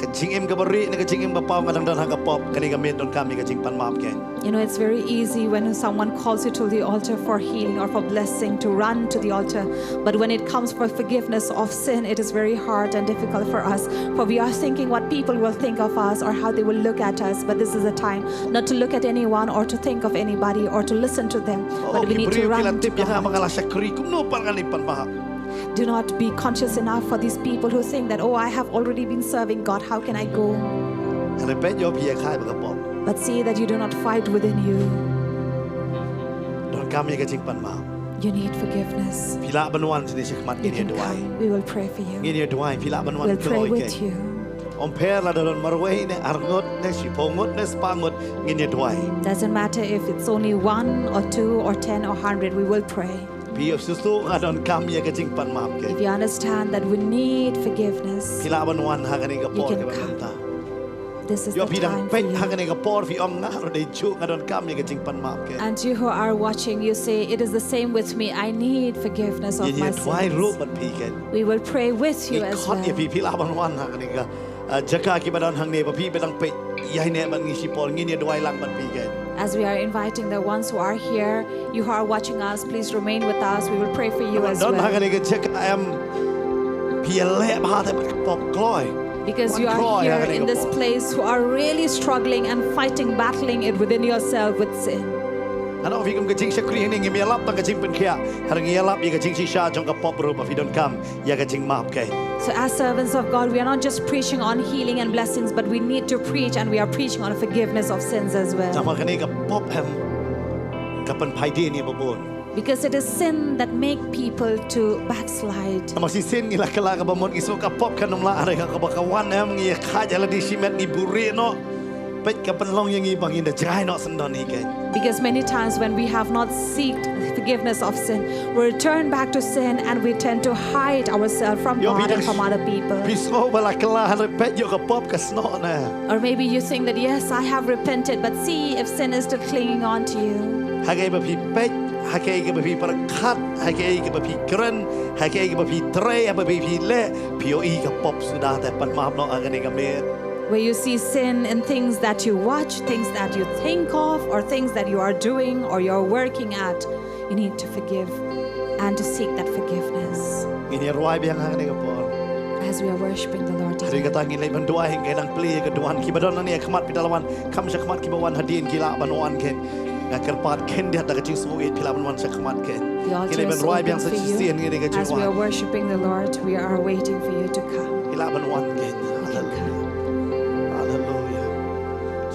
ka jingim kaba rieh ne ka jingim ba paw nga dang don ha ka pop, kane ka miet donkam ïa ka jingpan map kein. You know, it's very easy when someone calls you to the altar for healing or for blessing to run to the altar. But when it comes for forgiveness of sin, it is very hard and difficult for us. For we are thinking what people will think of us or how they will look at us. But this is a time not to look at anyone or to think of anybody or to listen to them. But we need to run to God. Oh, ki briew ki la tip ïa nga ba nga la shakri, kumno pat ngan ïa pan map. Do not be conscious enough for these people who think that, oh, I have already been serving God, how can I go? Hynrei peit ïoh phi ïa khaid bad ka pop. But see that you do not fight within you. Donkam ïa ka jingpan map. You need forgiveness. Phi lah ban wan shane sha khmat ngin ïa duwai. You can come. We will pray for you. Ngin ïa duwai, phi lah ban wan kloi kein. We'll pray with you. Ym pher lada don marwei ne arngut ne shiphew ngut ne spah ngut ngin ïa duwai. Doesn't matter if it's only one or two or ten or hundred, we will pray. Phi ïoh sngewthuh nga donkam ïa ka jingpan map kein. If you understand that we need forgiveness, phi lah ban wan ha kane ka por kaba mynta. You can come. This is the time for you. Ïoh phi dang peit ha kane ka por phi ong nga ruh dei juh nga donkam ïa ka jingpan map kein. And you who are watching, you say, it is the same with me. I need forgiveness of my sins. Ngin ïa duwai ruh bad phi kein. We will pray with you as well. Ngi khot ïa phi, phi lah ban wan ha kane ka Ah, jaka kiba don hangne, ba phi ba dang peit ïa hangne bad ngi shipor, ngin ïa duwai lang bad phi kein. As we are inviting the ones who are here, you who are watching us, please remain with us. We will pray for you as well. Don ha kane ka jaka em, phi ïa leh bha te bad ka pop kloi. Because you are here in this place who are really struggling and fighting, battling it within yourself with sin. Nga ong ïa phi kum ka jingshakri hangne ngim ïalap tang ka jingpynkhiah, hynrei ngi ïalap ïa ka jingshisha jong ka pop ruh ba phi donkam ïa ka jingmap keiñ. So as servants of God, we are not just preaching on healing and blessings, but we need to preach and we are preaching on forgiveness of sins as well. Namar kane ka pop em ka pynphai dien ïa ba bun. Because it is sin that make people to backslide. Namar shisien ngi la kylla kaba mut ngi sngew ka pop kan ym lah, hynrei kaba ka wan em ngi ïa kha ïa lade shimet ngi buhrieh noh. Peit ka pynlong ïa ngi ba ngin da jngai noh syndon hi keiñ. Because many times when we have not seeked forgiveness of sin, we return back to sin and we tend to hide ourselves from God and from other people. Phi sngew ba la kylla hynrei peit ïoh ka pop ka snoh ne. Or maybe you think that, "Yes, I have repented, but see if sin is still clinging on to you." Ha kaei ba phi peit, ha kaei kaba phi pyrkhat, ha kaei kaba phi kren, ha kaei kaba phi trei, ha ba phi leh, phi ïohi ka pop suda te pan map noh ha kane ka miet. Where you see sin in things that you watch, things that you think of, or things that you are doing or you're working at, you need to forgive and to seek that forgiveness. Ngin ïa rwai biang ha kane ka por. As we are worshiping the Lord today. Hynrei kata ngin leit ban duwai, ngin leit ban plie ïa ka duwan. Kiba don hangne ha khmat phi da la wan, kham sha khmat, kiba wan hadien ki lah ban wan keiñ. Nga kyrpad khyndiat da ka jingsngew ïeit phi lah ban wan sha khmat keiñ. The altar is open for you. Ngin leit ban rwai biang sa shisien, ngin ïa ka jingwan. As we are worshiping the Lord, we are waiting for you to come. Phi lah ban wan keiñ. You can come. Hallelujah.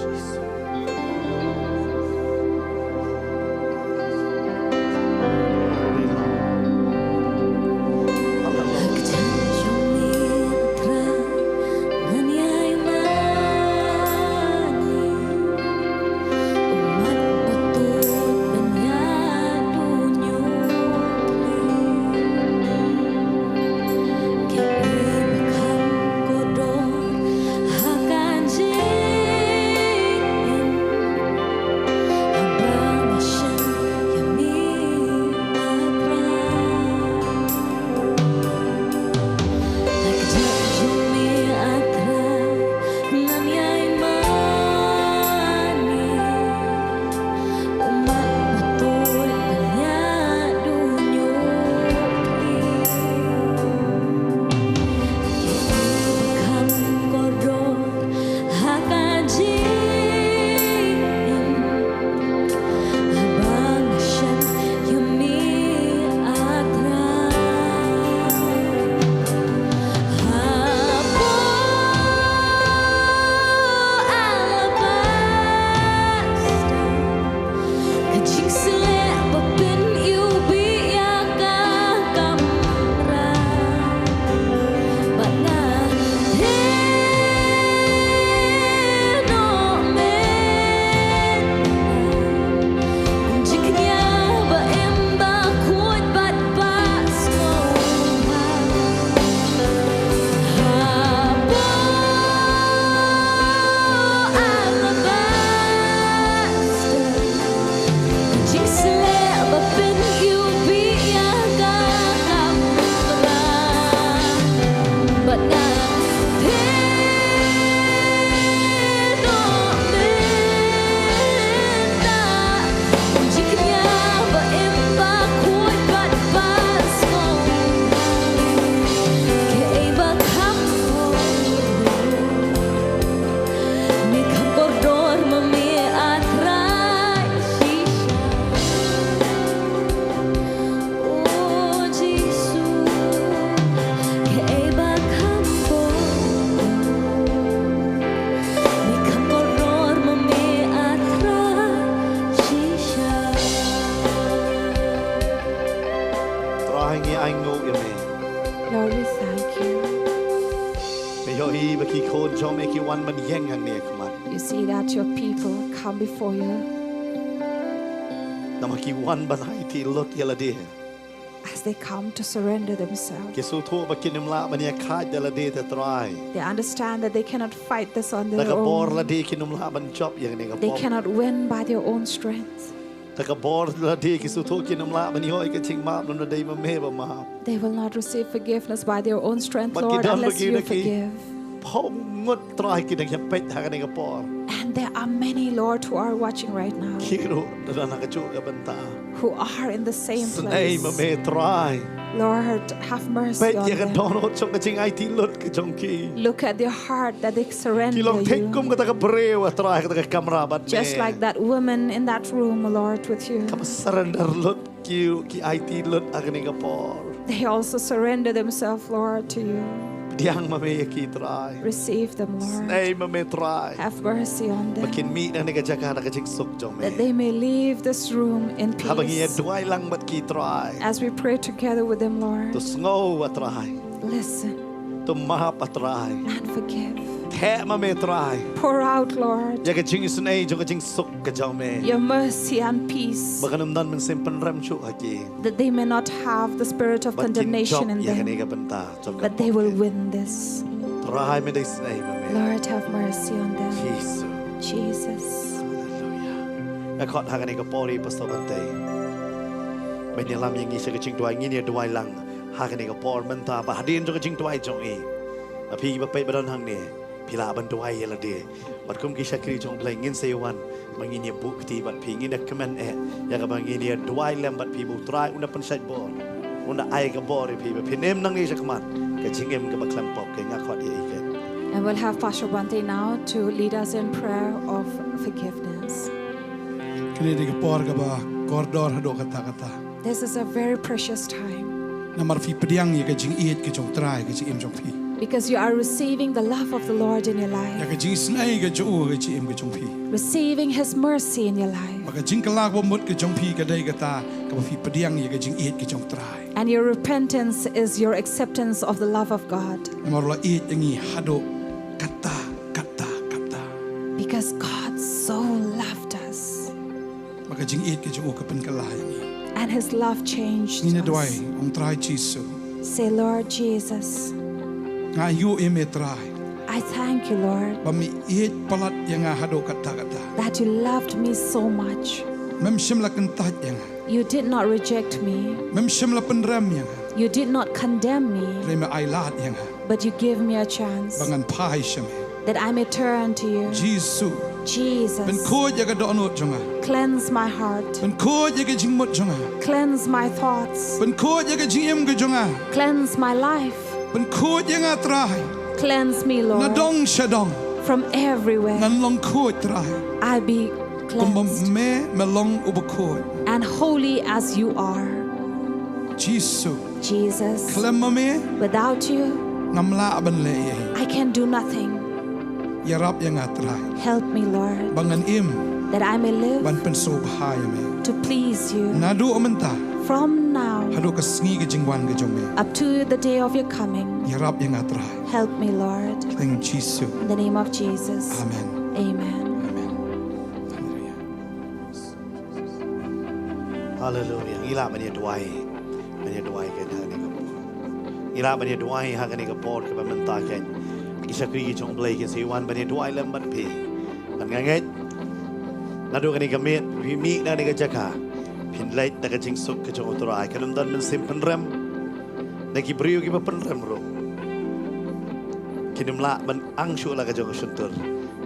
Hallelujah. Jesus. Trai, ngi ainguh ïa me. Lord, we thank you. Me ïohi ba ki khun jong me ki wan ban ïeng hangne ha khmat. You see that your people come before you. Namar ki wan ban aiti lut ïa lade. As they come to surrender themselves. Ki sngewthuh ba kin ym lah ban ïakhaid ïa lade te Trai. They understand that they cannot fight this on their own. Da ka bor lade kin ym lah ban jop ïa kane ka pop. They cannot win by their own strength. Da ka bor lade ki sngewthuh kin ym lah ban ïoh ïa ka jingmap namar dei ma me ba map. They will not receive forgiveness by their own strength, Lord, unless you forgive. Khop ngut Trai ki dang ïa peit ha kane ka por. And there are many, Lord, who are watching right now, ki ruh da don ha kajuh ka bynta. Who are in the same place. Snei ma me Trai. Lord, have mercy on them. Peit ïa ka dohnud jong ka jingaiti lut ka jong ki. Look at their heart, that they surrender you. Ki long thik kum kata ka briew, ah Trai, kata ka kamra bad me. Just like that woman in that room, Lord, with you. Kaba surrender lut ki, ki aiti lut ha kane ka por. They also surrender themselves, Lord, to you. Pdiang ma me ïa ki Trai. Receive them, Lord. Snei ma me Trai. Have mercy on them. Ba kin mih na kane ka jaka da ka jingsuk jong me. That they may leave this room in peace. Haba ngi ïa duwai lang bad ki Trai. As we pray together with them, Lord. To sngew ah Trai. Listen. To map ah Trai. And forgive. Theh ma me Trai. Pour out, Lord. Ïa ka jingisnei jong ka jingsuk ka jong me. Your mercy and peace. Ba kan ym don mynsiem pynrem shuh ha ki. That they may not have the spirit of condemnation in them. Bad kin jop ïa kane ka bynta jong ka pop. But they will win this. Trai me dei snei ma me. Lord, have mercy on them. Jisu. Jesus. Haleluia. Nga khot ha kane ka por ïa i Pastor Bantei ban ïalam ïa ngi sha ka jingduwai, ngin ïa duwai lang ha kane ka por mynta, ba hadien jong ka jingduwai jong i, ba phi kiba peit ba don hangne phi lah ban duwai ïa lade. Bad kum ki shakri jong U Blei ngin sa ïa wan ba ngin ïa buh kti bad phi, ngin ïa kmen eh ïa kaba ngin ïa duwai lem bad phi ba U Trai un da pynshait bor, un da ai ka bor ïa phi ba phin im nangne shakhmat ka jingim kaba khlem pop. Ka nga khot ïa i keiñ. And we'll have Pastor Bhante now to lead us in prayer of forgiveness. Kane dei ka por kaba kordor haduh katta katta. This is a very precious time. Namar phi pdiang ïa ka jingïeit ka jong U Trai ha ka jingim jong phi. Because you are receiving the love of the Lord in your life. Ïa ka jingisnei ka jong u ha ka jingim ka jong phi. Receiving His mercy in your life. Bad ka jingkylla kaba mut ka jong phi ka dei kata kaba phi pdiang ïa ka jingïeit ka jong U Trai. And your repentance is your acceptance of the love of God. Namar u la ïeit ïa ngi haduh katta, katta, katta. Because God so loved us. Bad ka jingïeit ka jong u ka pynkylla ïa ngi. And His love changed us. Ngin ïa duwai, ong Trai Jisu. Say, Lord Jesus, nga aïu ïa me Trai. I thank you, Lord, ba me ïeit palat ïa nga haduh katta katta. That you loved me so much. Mem shym la kyntait ïa nga. You did not reject me. Mem shym la pynrem ïa nga. You did not condemn me. Hynrei me ailad ïa nga. But you give me a chance. Ba ngan phai sha me. That I may turn to you. Jisu. Jesus. Pynkhuid ïa ka dohnud jong nga. Cleanse my heart. Pynkhuid ïa ka jingmut jong nga. Cleanse my thoughts. Pynkhuid ïa ka jingim ka jong nga. Cleanse my life. Pynkhuid ïa nga Trai. Cleanse me, Lord. Na dong sha dong. From everywhere. Ngan long khuid Trai. I be cleansed. Kumba me, me long uba khuid. And holy as you are. Jisu. Jesus. Khlem ma me, without you, ngam lah ban leh ei ei. I can do nothing. Ïarap ïa nga Trai. Help me, Lord. Ba ngan im. That I may live. Ban pynsngewbha ïa me. To please you. Naduh mynta. From now. Haduh ka sngi ka jingwan ka jong me. Up to the day of your coming. Ïarap ïa nga Trai. Help me, Lord. Kyrteng Jisu. In the name of Jesus. Amen. Amen. Amen. Hallelujah. Hallelujah. Ngi lah ban ïa duwai. Ban ïa duwai keiñ ha kane ka por. Ngi lah ban ïa duwai ha kane ka por kaba mynta keiñ. Ki shakri ki jong U Blei kin sa ïa wan ban ïa duwai lem bad phi. Bad nga ngeit naduh kane ka miet phi mih na kane ka jaka, phin leit da ka jingsuk ka jong U Trai. Kan ym don mynsiem pynrem. Na ki briew kiba pynrem ruh kin ym lah ban ang shuh la ka jong ka shyntur.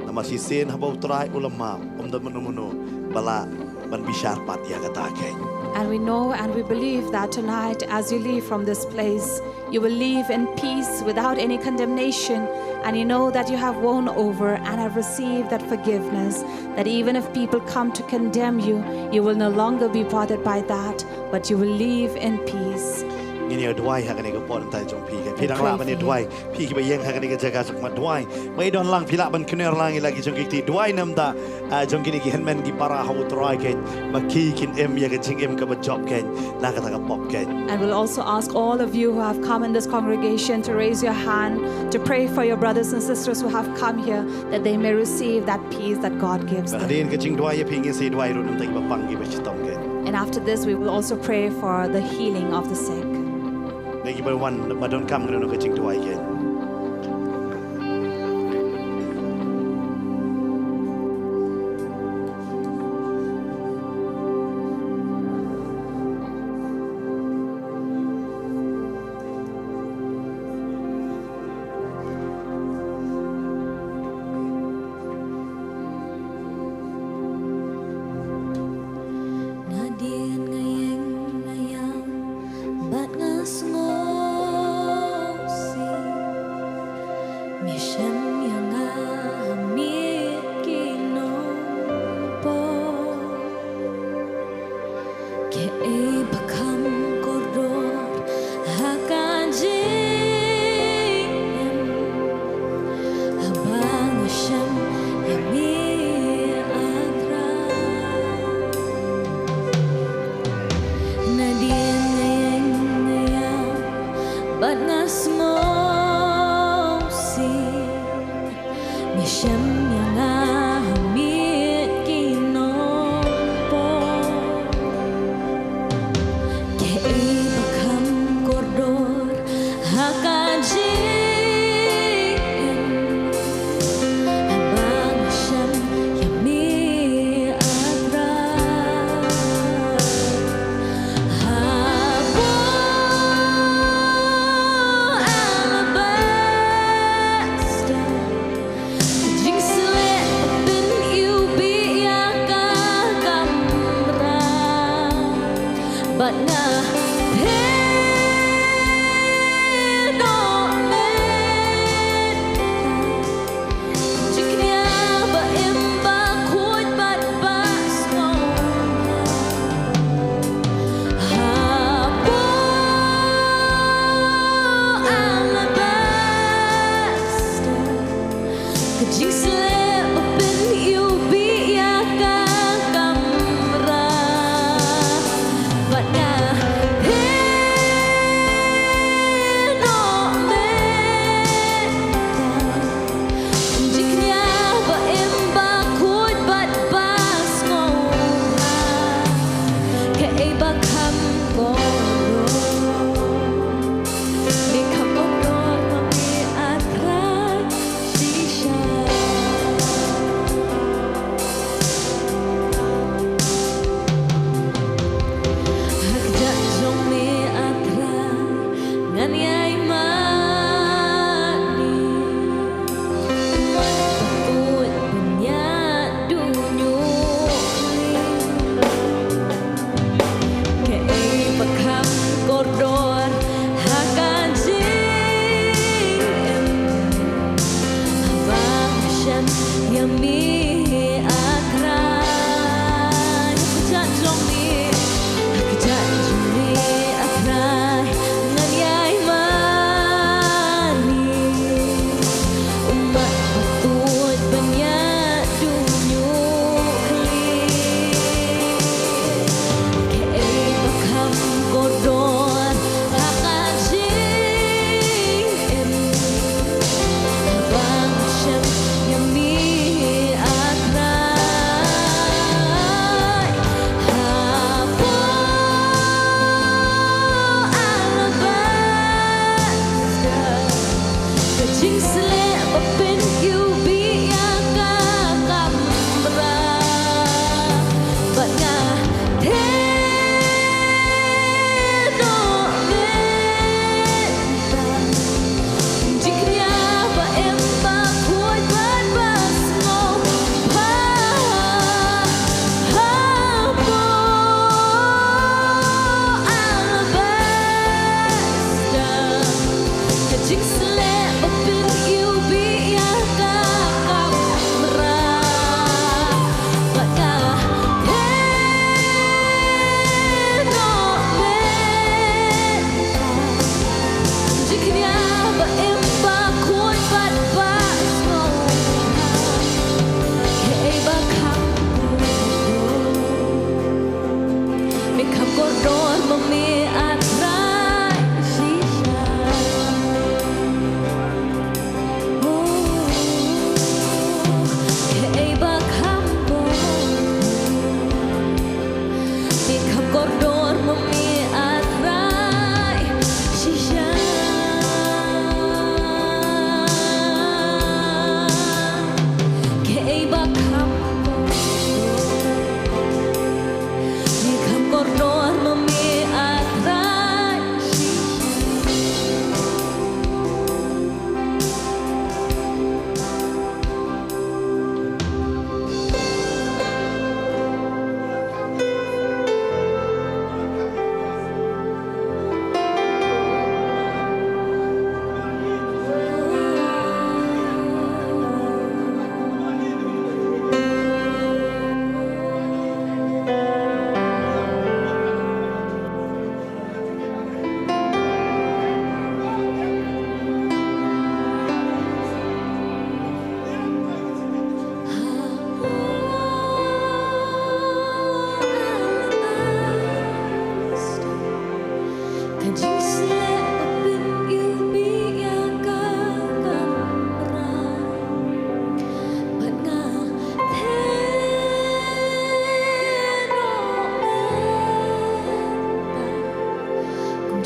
Namar shisien haba U Trai u la map, ym don mano mano ba lah ban bishar pat ïa kata keiñ. And we know and we believe that tonight, as you leave from this place, you will leave in peace without any condemnation. And you know that you have won over and have received that forgiveness. That even if people come to condemn you, you will no longer be bothered by that, but you will leave in peace. Ngin ïa duwai ha kane ka por mynta jong phi. Phi dang lah ban ïa duwai. Phi kiba ïeng ha kane ka jaka jong nga, duwai. Ba i don lang phi lah ban kner lang ïa la ki jong ki kti, duwai namar da, ah, jong kine ki hynmen ki para ha U Trai keiñ. Ba ki kin im ïa ka jingim kaba jop keiñ na kata ka pop keiñ. And we'll also ask all of you who have come in this congregation to raise your hand to pray for your brothers and sisters who have come here, that they may receive that peace that God gives them. Hadien ka jingduwai ïa phi ngin sa duwai ruh namar da kiba pang kiba shitom keiñ. And after this, we will also pray for the healing of the sick. Ngi ba wan ba donkam kano kano ka jingduwai keiñ.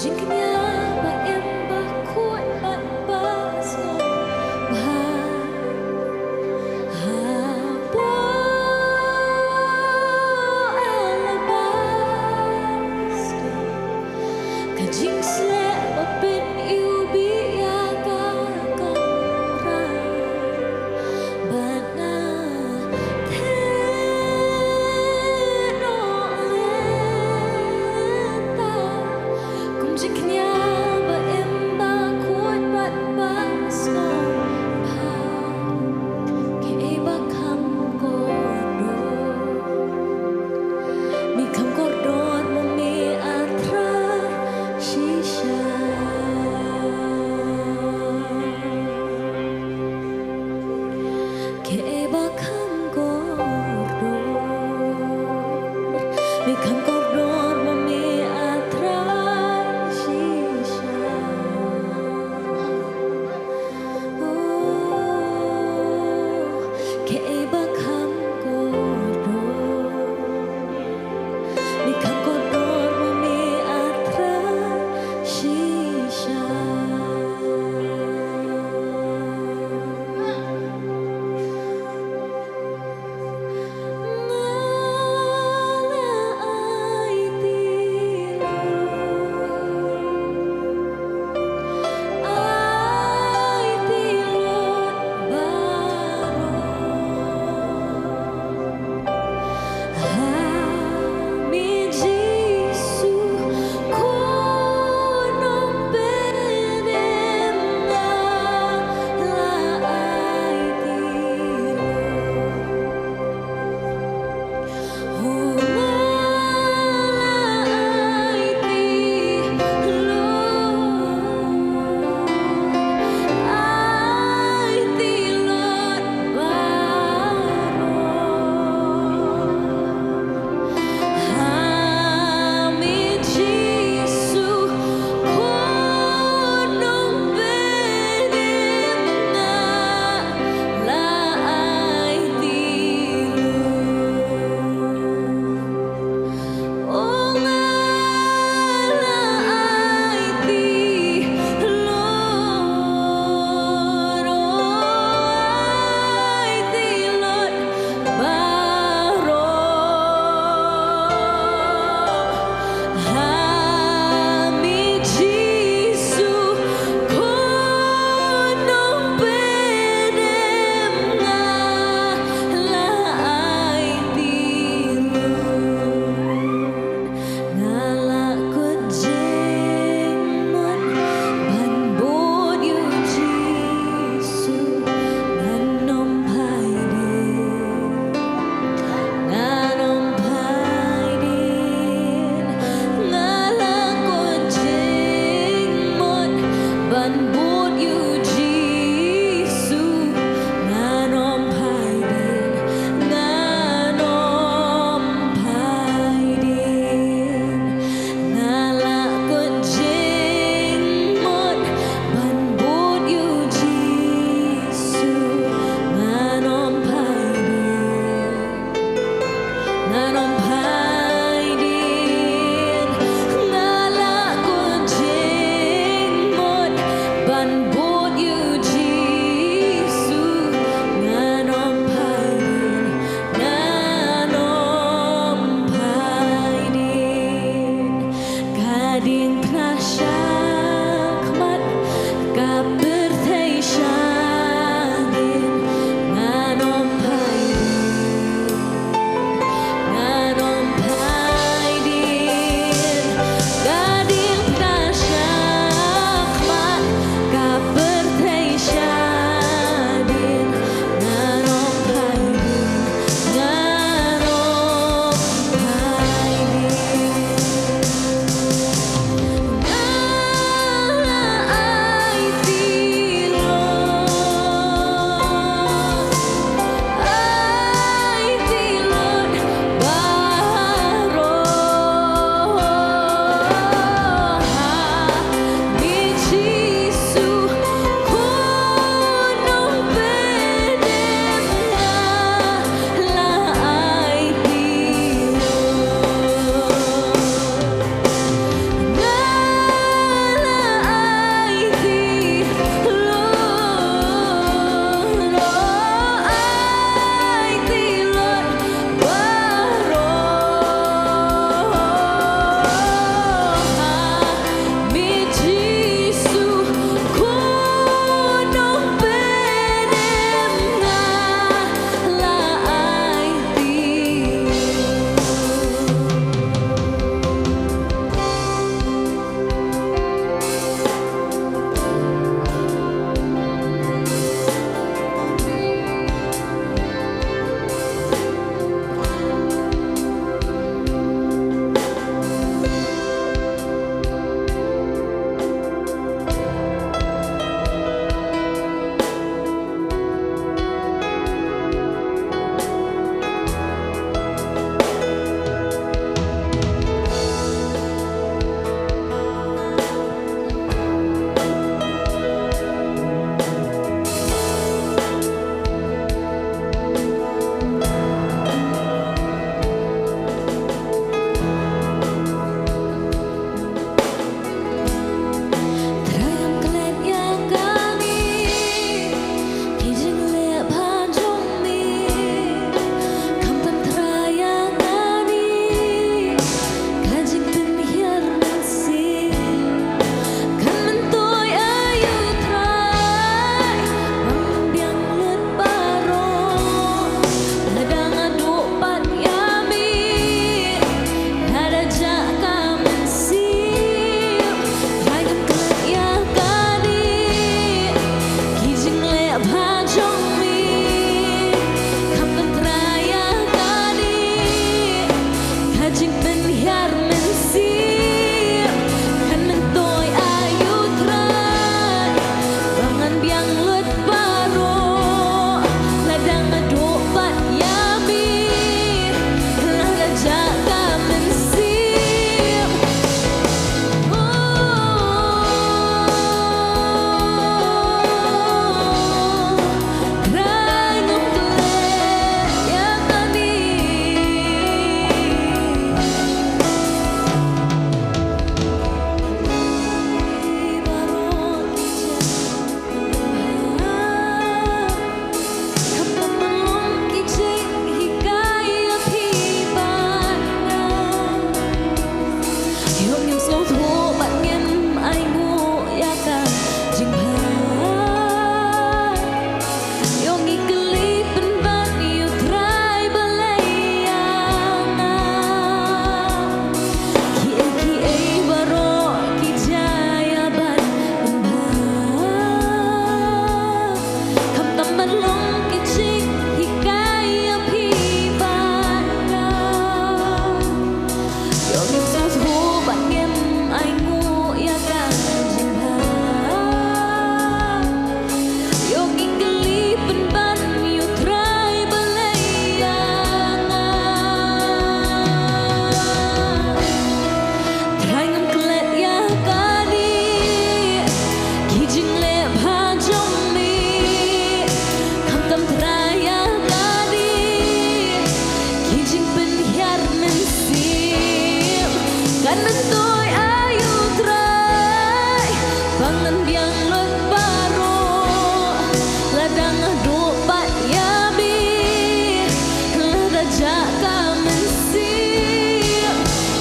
Jingkñia ba im ba khuid bad ba sngewbha. Haba alabaster, ka jingsleh ba pyn-iwbih ïa ka kamra. Bad nga thied noh lynter kum jingkñia ba im ba khuid bad ba sngewbha. Kaei ba kham kordor, me kham kordor ma me, A Trai, shisha. Kaei ba kham kordor, me kham kordor ma me, A Trai, shisha. Oh, kaei ba kham kordor, me kham kordor ma me, A Trai, shisha. Nga la aiti lut, aiti lut baroh ha me Jisu, Khun Nongpynim nga la aiti lut. Nga la kut jingmut ban bud ïa u Jisu, ngan ym phai dien, ngan ym phai dien. Nga la kut jingmut ban bud ïa u Jisu, ngan ym phai dien, ngan ym phai dien. Nga la kut jingmut ban bud ïa u Jisu, ngan ym phai dien, ngan ym phai dien. Nga la kut jingmut ban bud ïa u Jisu, ngan ym phai dien, ngan ym phai dien. Ka diengphna shakhmat, ka pyrthei shadien, ngan ym phai dien, ngan ym phai dien. Ka diengphna shakhmat, ka pyrthei shadien, ngan ym phai dien, ngan ym phai dien. Nga la aiti Ba ngan biang lut baroh, lada nga duh pat ïa me, lada jah ka mynsiem,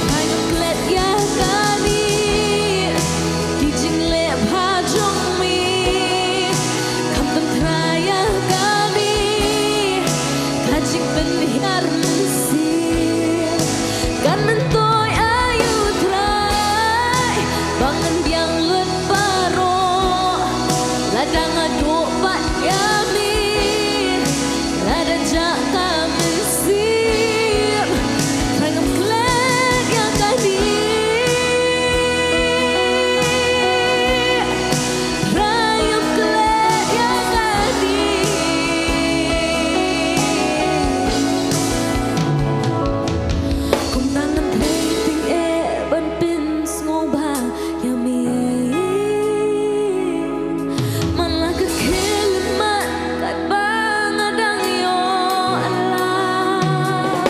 Trai ngam klet ïa kane, ki jingleh bha jong me, khamtam Trai ïa kane, ka jingpynhiar mynsiem. Kan myntoi aïu Trai, ba ngan biang lut baroh, lada nga duh pat ïa me, lada jah ka mynsiem, Trai ngam klet ïa kane. Trai ngam klet ïa kane. Kumta ngan trei tyngeh ban pynsngewbha ïa me. Man la ka khyllipmat katba nga dang ïoh lad,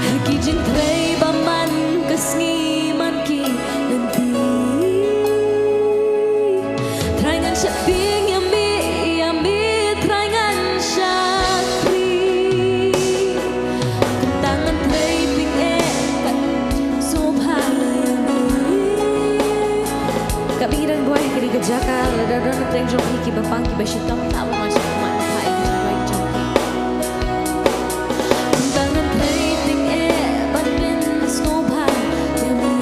ha ki jingtrei ba man ka sngi man ki lynti. Trai ngan sheptieng ïa me, ïa me Trai ngan shakri. Kumta ngan trei tyngeh, kan sngewbha ïa me. Ka bynta ngi dang duwai ha kane ka jaka, lada don na pdeng jong phi kiba pang kiba shitom, tang ba ma sha khmat, pha ïa ki jingduwai jong phi. Kumta ngan trei tyngeh ban pynsngewbha ïa me.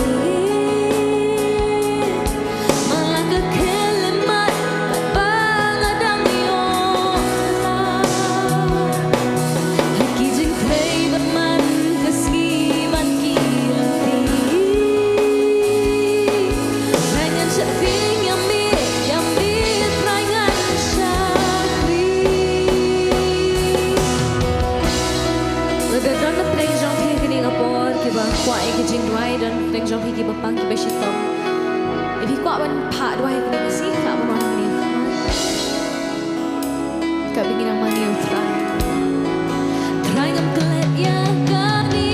Man la ka khyllipmat katba nga dang ïoh lad, ha ki jingtrei ba man ka sngi man ki lynti. Trai ngan sheptieng ïa me, ïa me Trai ngan shakri. Lada don na pdeng jong phi kane ka por kiba kwah ïa ki jingduwai, don na pdeng jong phi kiba pang kiba shitom, ïa phi kwah ban phah duwai kane ka sngi, kwah ban wan kane ka Ka bynta ngi dang mane ïa u Trai. Trai ngam klet ïa kane,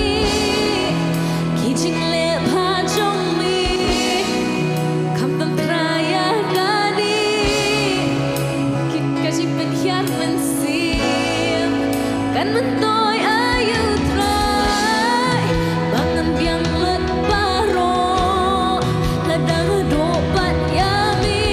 ki jingleh bha jong me. Khamtam Trai ïa kane, ki ka jingpynhiar mynsiem. Kan myntoi aïu Trai, ba ngan biang lut baroh, lada nga duh pat ïa me.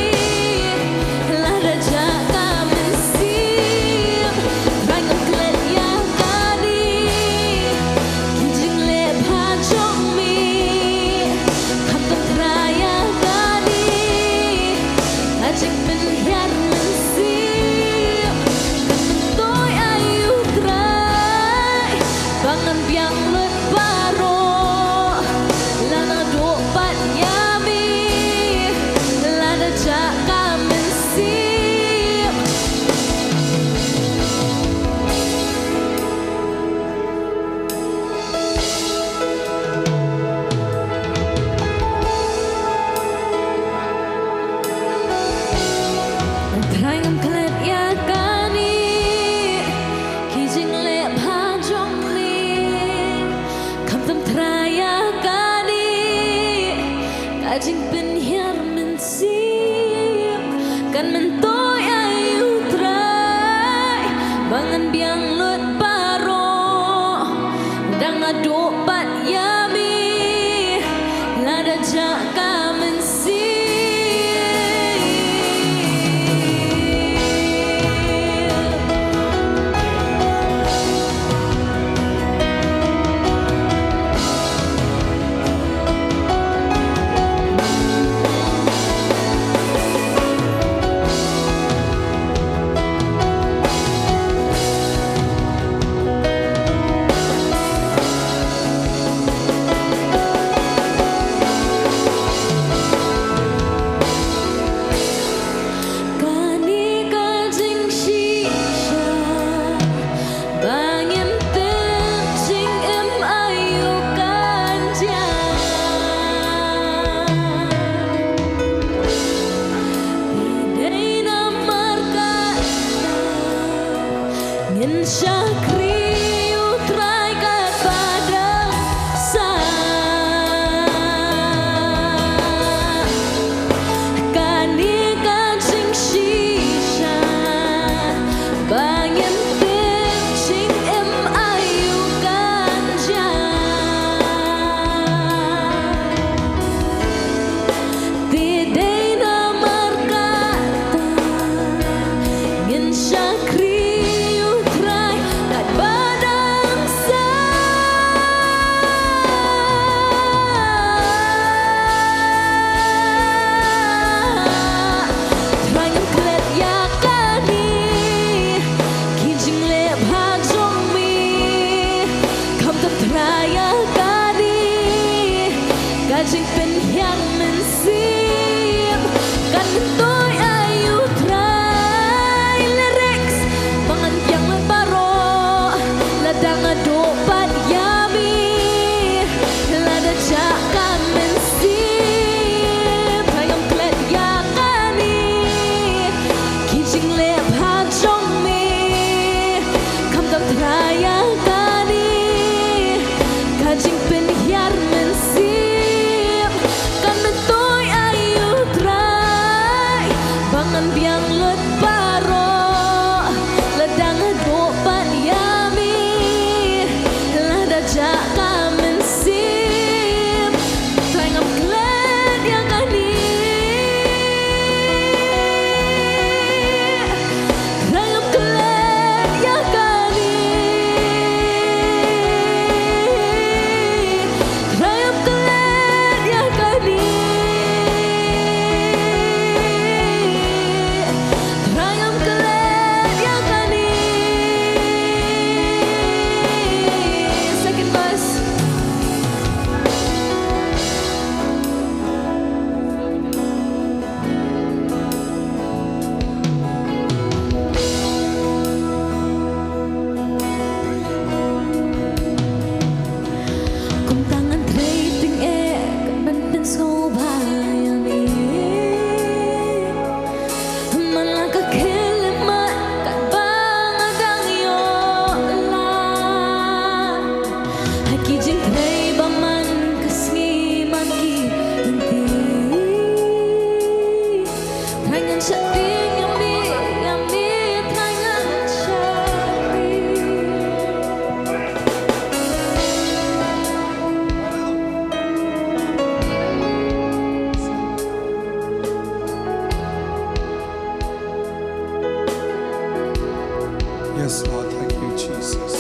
Yes, Lord. Thank you, Jesus.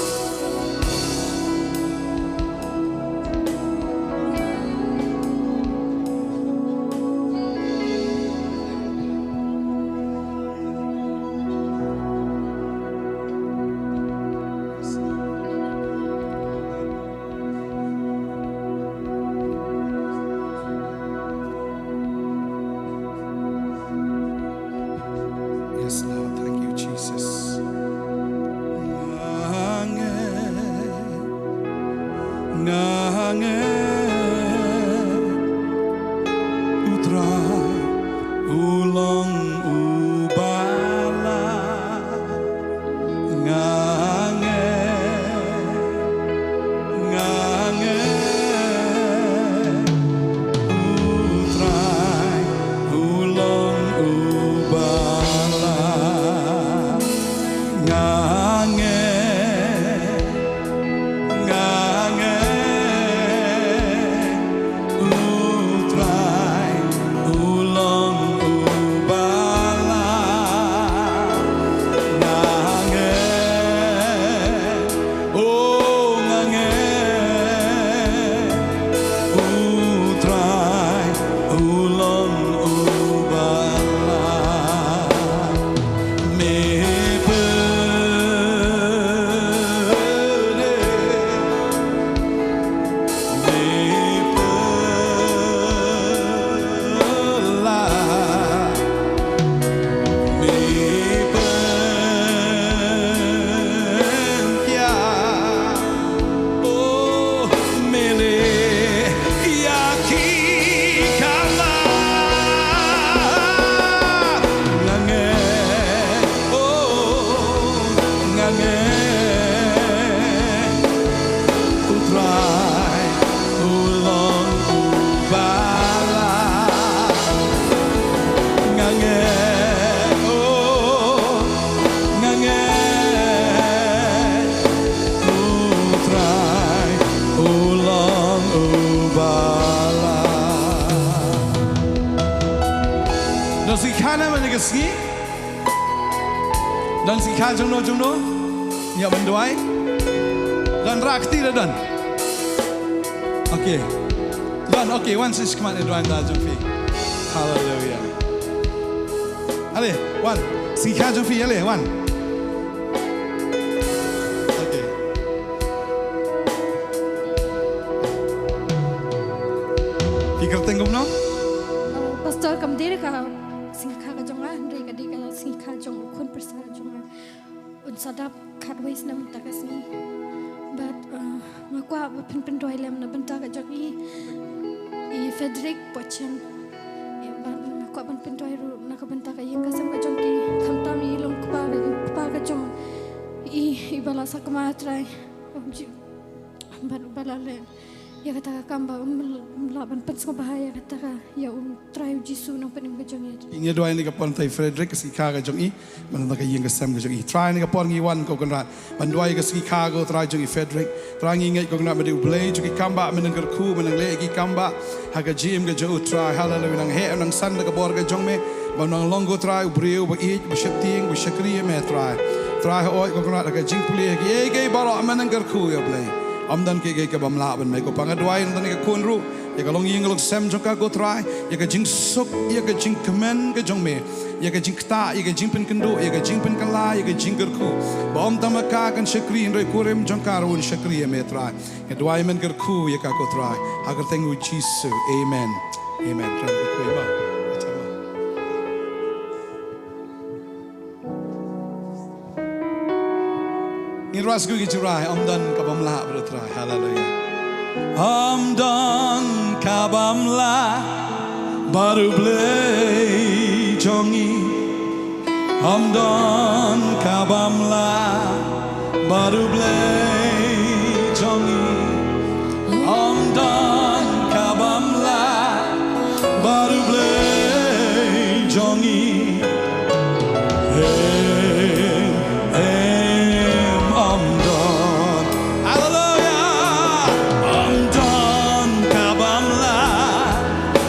Yes, Lord. Thank you, Jesus. Nga ngeit, nga ngeit, U Trai u long uba lah. Nga ngeit, nga ngeit, U Trai u long uba lah. Nga ngeit, nga ngeit, U Trai u long uba lah. Nga ngeit, oh, nga ngeit, U Trai u long uba lah. Me pynleh, me pynlah, me pynkiar. Oh, me leh ïa ki kam ba nga ngeit, oh, nga ngeit, U Trai u long uba lah. Nga ngeit, oh, nga ngeit, U Trai u long uba lah. Don sngi kha na mynne ka sngi? Don sngi kha jong no jong no? Ïa ban duwai. Don rah kti da don. Okay. Don, okay, wan sha khmat ïa duwai da jong phi. Hallelujah. Ale, wan. Sngi kha jong phi, ale, wan. Okay. Phi kyrteng kumno? Uh, Pastor, kam dei ka sngi kha ka jong nga, hynrei ka dei ka sngi kha jong u khun pyrsa jong nga. Un sa dap khatwei snem mynta ka sngi. Bad, uh, nga kwah ba phin pynduwai lem na bynta ka jong i, i Frederick Pochen. Bad nga kwah ban pynduwai ruh na ka bynta ka ïing ka sem ka jong ki. Khamtam i long kpa, kpa ka jong i, iba la sakma, Trai. Bad uba la leh ïa kata ka kam ba um lah ban pynsngewbha ïa kata ka, ïa u Trai u Jisu Nongpynim ka jong ngi. Ngi duwai na ka por mynta i Frederick, ka sngi kha ka jong i, bad na ka ïing ka sem ka jong i. Trai, na ka por ngi wan, ko Kynrad, ban duwai ka sngi kha, ko Trai, jong i Frederick. Trai, ngi ngeit, ko Kynrad, ba dei U Blei jong ki kam ba, men nang kyrkhu, men nang leh ki kam ba ha ka jingim ka jong u, Trai. Haleluya. Nang heh, nang san da ka bor ka jong me, ba nang long, ko Trai, u briew ba ïeit, ba sheptieng, ba shakri ïa me, Trai. Trai, hooid, ko Kynrad, ha ka jingpule, ha kiei kiei baroh men nang kyrkhu, ïa Blei. Ym don kiei kiei ki bym lah ban, me ko Pa. Nga duwai na ka bynta ka khun ruh, ïa ka longïing ka longsem jong ka, ko Trai, ïa ka jingsuk, ïa ka jingkmen ka jong me, ïa ka jingktah, ïa ka jingpynkynduh, ïa ka jingpynkylla, ïa ka jingkyrkhu, ba ym tang ma ka kan shakri, hynrei kurim jong ka ruh un shakri ïa me, Trai. Nga duwai men kyrkhu ïa ka, ko Trai, ha ka kyrteng u Jisu. Amen. Amen. Trai kyrkhu ïa ma. Ngin ruh sngewthuh ki jingrwai, ym don ka bym lah bad u Trai. Haleluya. Ym don ka bym lah bad U Blei jong ngi. Ym don ka bym lah bad U Blei jong ngi. Ym don ka bym lah bad U Blei jong ngi. Em, em, ym don. Haleluya. Ym don ka bym lah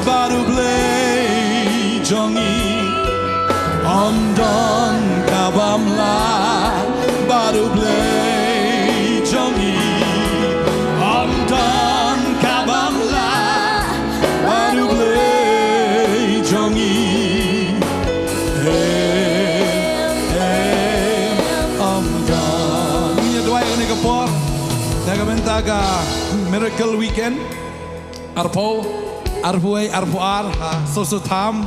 bad U Blei jong ngi. Ym don ka bym lah bad Da ka bynta ka Miracle Weekend arphew arphew wei arphew ar ha Soso Tham,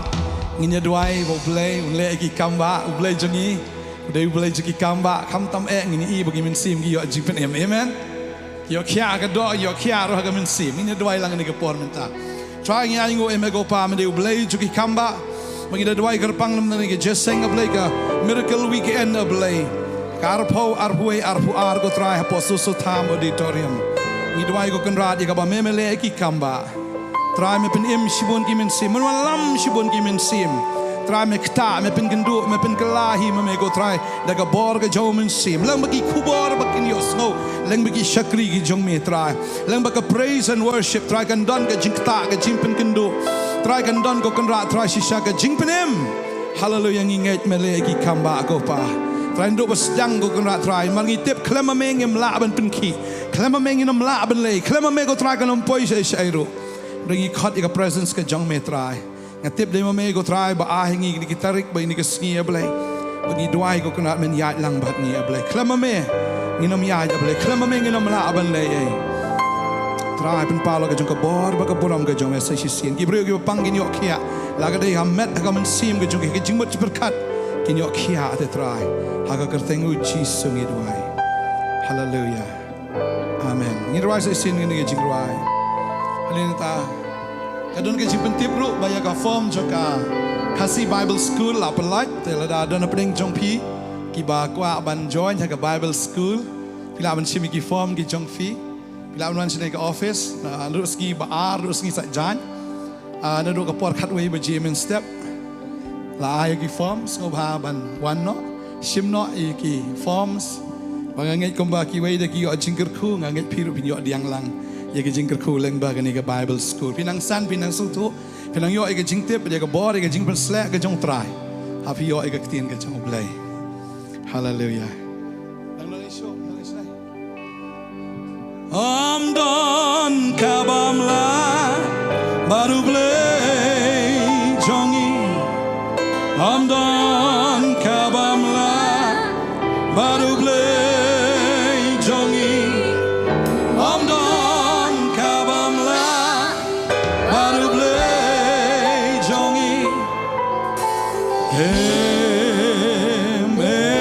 ngin ïa duwai ba U Blei un leh ïa ki kam ba U Blei jong ngi. U dei U Blei jong ki kam ba, khamtam eh ngin ïa i ba ki mynsiem ki ïoh jingpynim. Amen. Ïoh khiah ka doh, ïoh khiah ruh ka mynsiem. Ngin ïa duwai lang ïa ka por mynta. Trai, ngi ainguh ïa me ko Pa, me dei U Blei jong ki kam ba. Ba ngi da duwai kyrpang lem na ka jingïaseng, A Blei, ka Miracle Weekend, A Blei, ka arphew arphew wei arphew ar ko Trai, hapoh Soso Tham Auditorium. Ngi duwai ko Kynrad ïa kaba me me leh ïa ki kam ba. Trai, me pynim shibun ki mynsiem, me wallam shibun ki mynsiem. Trai, me ktah, me pynkynduh, me pynkylla hi ma me ko Trai, da ka bor ka jong u Mynsiem. Lem bad ki khubor ba kin ïohsngew, lem bad ki shakri ki jong me Trai. Lem bad ka praise and worship Trai, kan don ka jingktah, ka jingpynkynduh. Trai, kan don ko Kynrad Trai shisha ka jingpynim. Haleluia, ngi ngeit me leh ïa ki kam ba ko Pa. Trai, naduh ba sdang ko Kynrad Trai, namar ngi tip khlem ma me ngim lah ban pynkhih. Khlem ma me ngin ym lah ban leh. Khlem ma me ko Trai kan ym poi shaei shaei ruh. Hynrei ngi khot ïa ka presence ka jong me Trai. Nga tip dei ma me ko Trai ba ai ha ngi kine ki tarik bad kine ki sngi, A Blei, ba ngi duwai ko Kynrad men ïaid lang bad ngi, A Blei. Khlem ma me ngin ym ïaid, A Blei. Khlem ma me ngin ym lah ban leh ei. Trai, pynpaw la ka jong ka bor bad ka burom ka jong me sa shisien. Ki briew kiba pang kin ïoh khiah, la ka dei ha met ha ka mynsiem ka jong ki, ha ka jingmut jingpyrkhat, kin ïoh khiah te Trai. Ha ka kyrteng U Jisu ngi duwai. Haleluia. Amen. Ngin rwai sa shisien kane ka jingrwai. Hynrei nangta ka don ka jingpyntip ruh ba ïa ka form jong ka Khasi Bible School la pyllait, te lada don hapdeng jong phi kiba kwah ban join ha ka Bible School, phi lah ban shim ïa ki form ki jong phi. Phi lah ban wan shane ka office, naduh sngi ba ar, naduh sngi Saitjaiñ. Ah, naduh ka por khatwei baje mynstep. La ai ïa ki form, sngewbha ban wan noh, shim noh ïa ki forms. Ba nga ngeit kumba kiwei de ki ïoh jingkyrkhu, nga ngeit phi ruh phin ïoh diang lang ïa ki jingkyrkhu lyngba kane ka Bible School. Phin nang san, phin nang sngewthuh, phin nang ïoh ïa ka jingtip, ïa ka bor, ïa ka jingpynsleh ka jong U Trai. Ha phi ïoh ïa ka ktien ka jong U Blei. Haleluia. Nang nang isho, nang isho. Ym don ka bym lah bad U Blei jong ngi. Ym don ka bym lah bad U Blei jong ngi. Ym don ka bym lah bad U Blei jong ngi. Amen.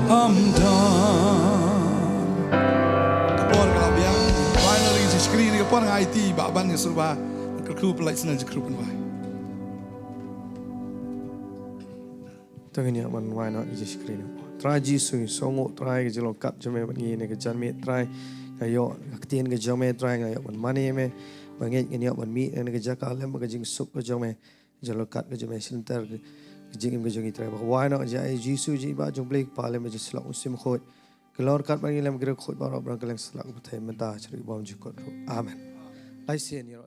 Ym don. Ka por ka la biang. Finally, jingshakri kane ka por nga aiti ba ban ïa sngewbha. Kyrkhu pyllait sngewbha jingkyrkhu pynwai. To ngin ïa ban wai noh ïa jingshakri. Trai Jisu, ngi sngewnguh Trai ka jinglong kat jong me bad ngi ne ka janmiet Trai. Nga ïoh ka ktien ka jong me Trai, nga ïoh ban mane ïa me. Ba ngeit ngin ïoh ban mih ne ka jaka lem ka jingsuk ka jong me. Jinglakat ka jong me shynter ka jingim ka jong ngi Trai. Ba wai noh ïa Jisu jingim ba jong Blei Kpa lem ba jong Slok Mynsiem Khuid. Ka lor kat ba ngi lem ka khuid baroh ba ka leng slak ba thei mynta sha ki bym jukut ruh. Amen. Lai sien ïa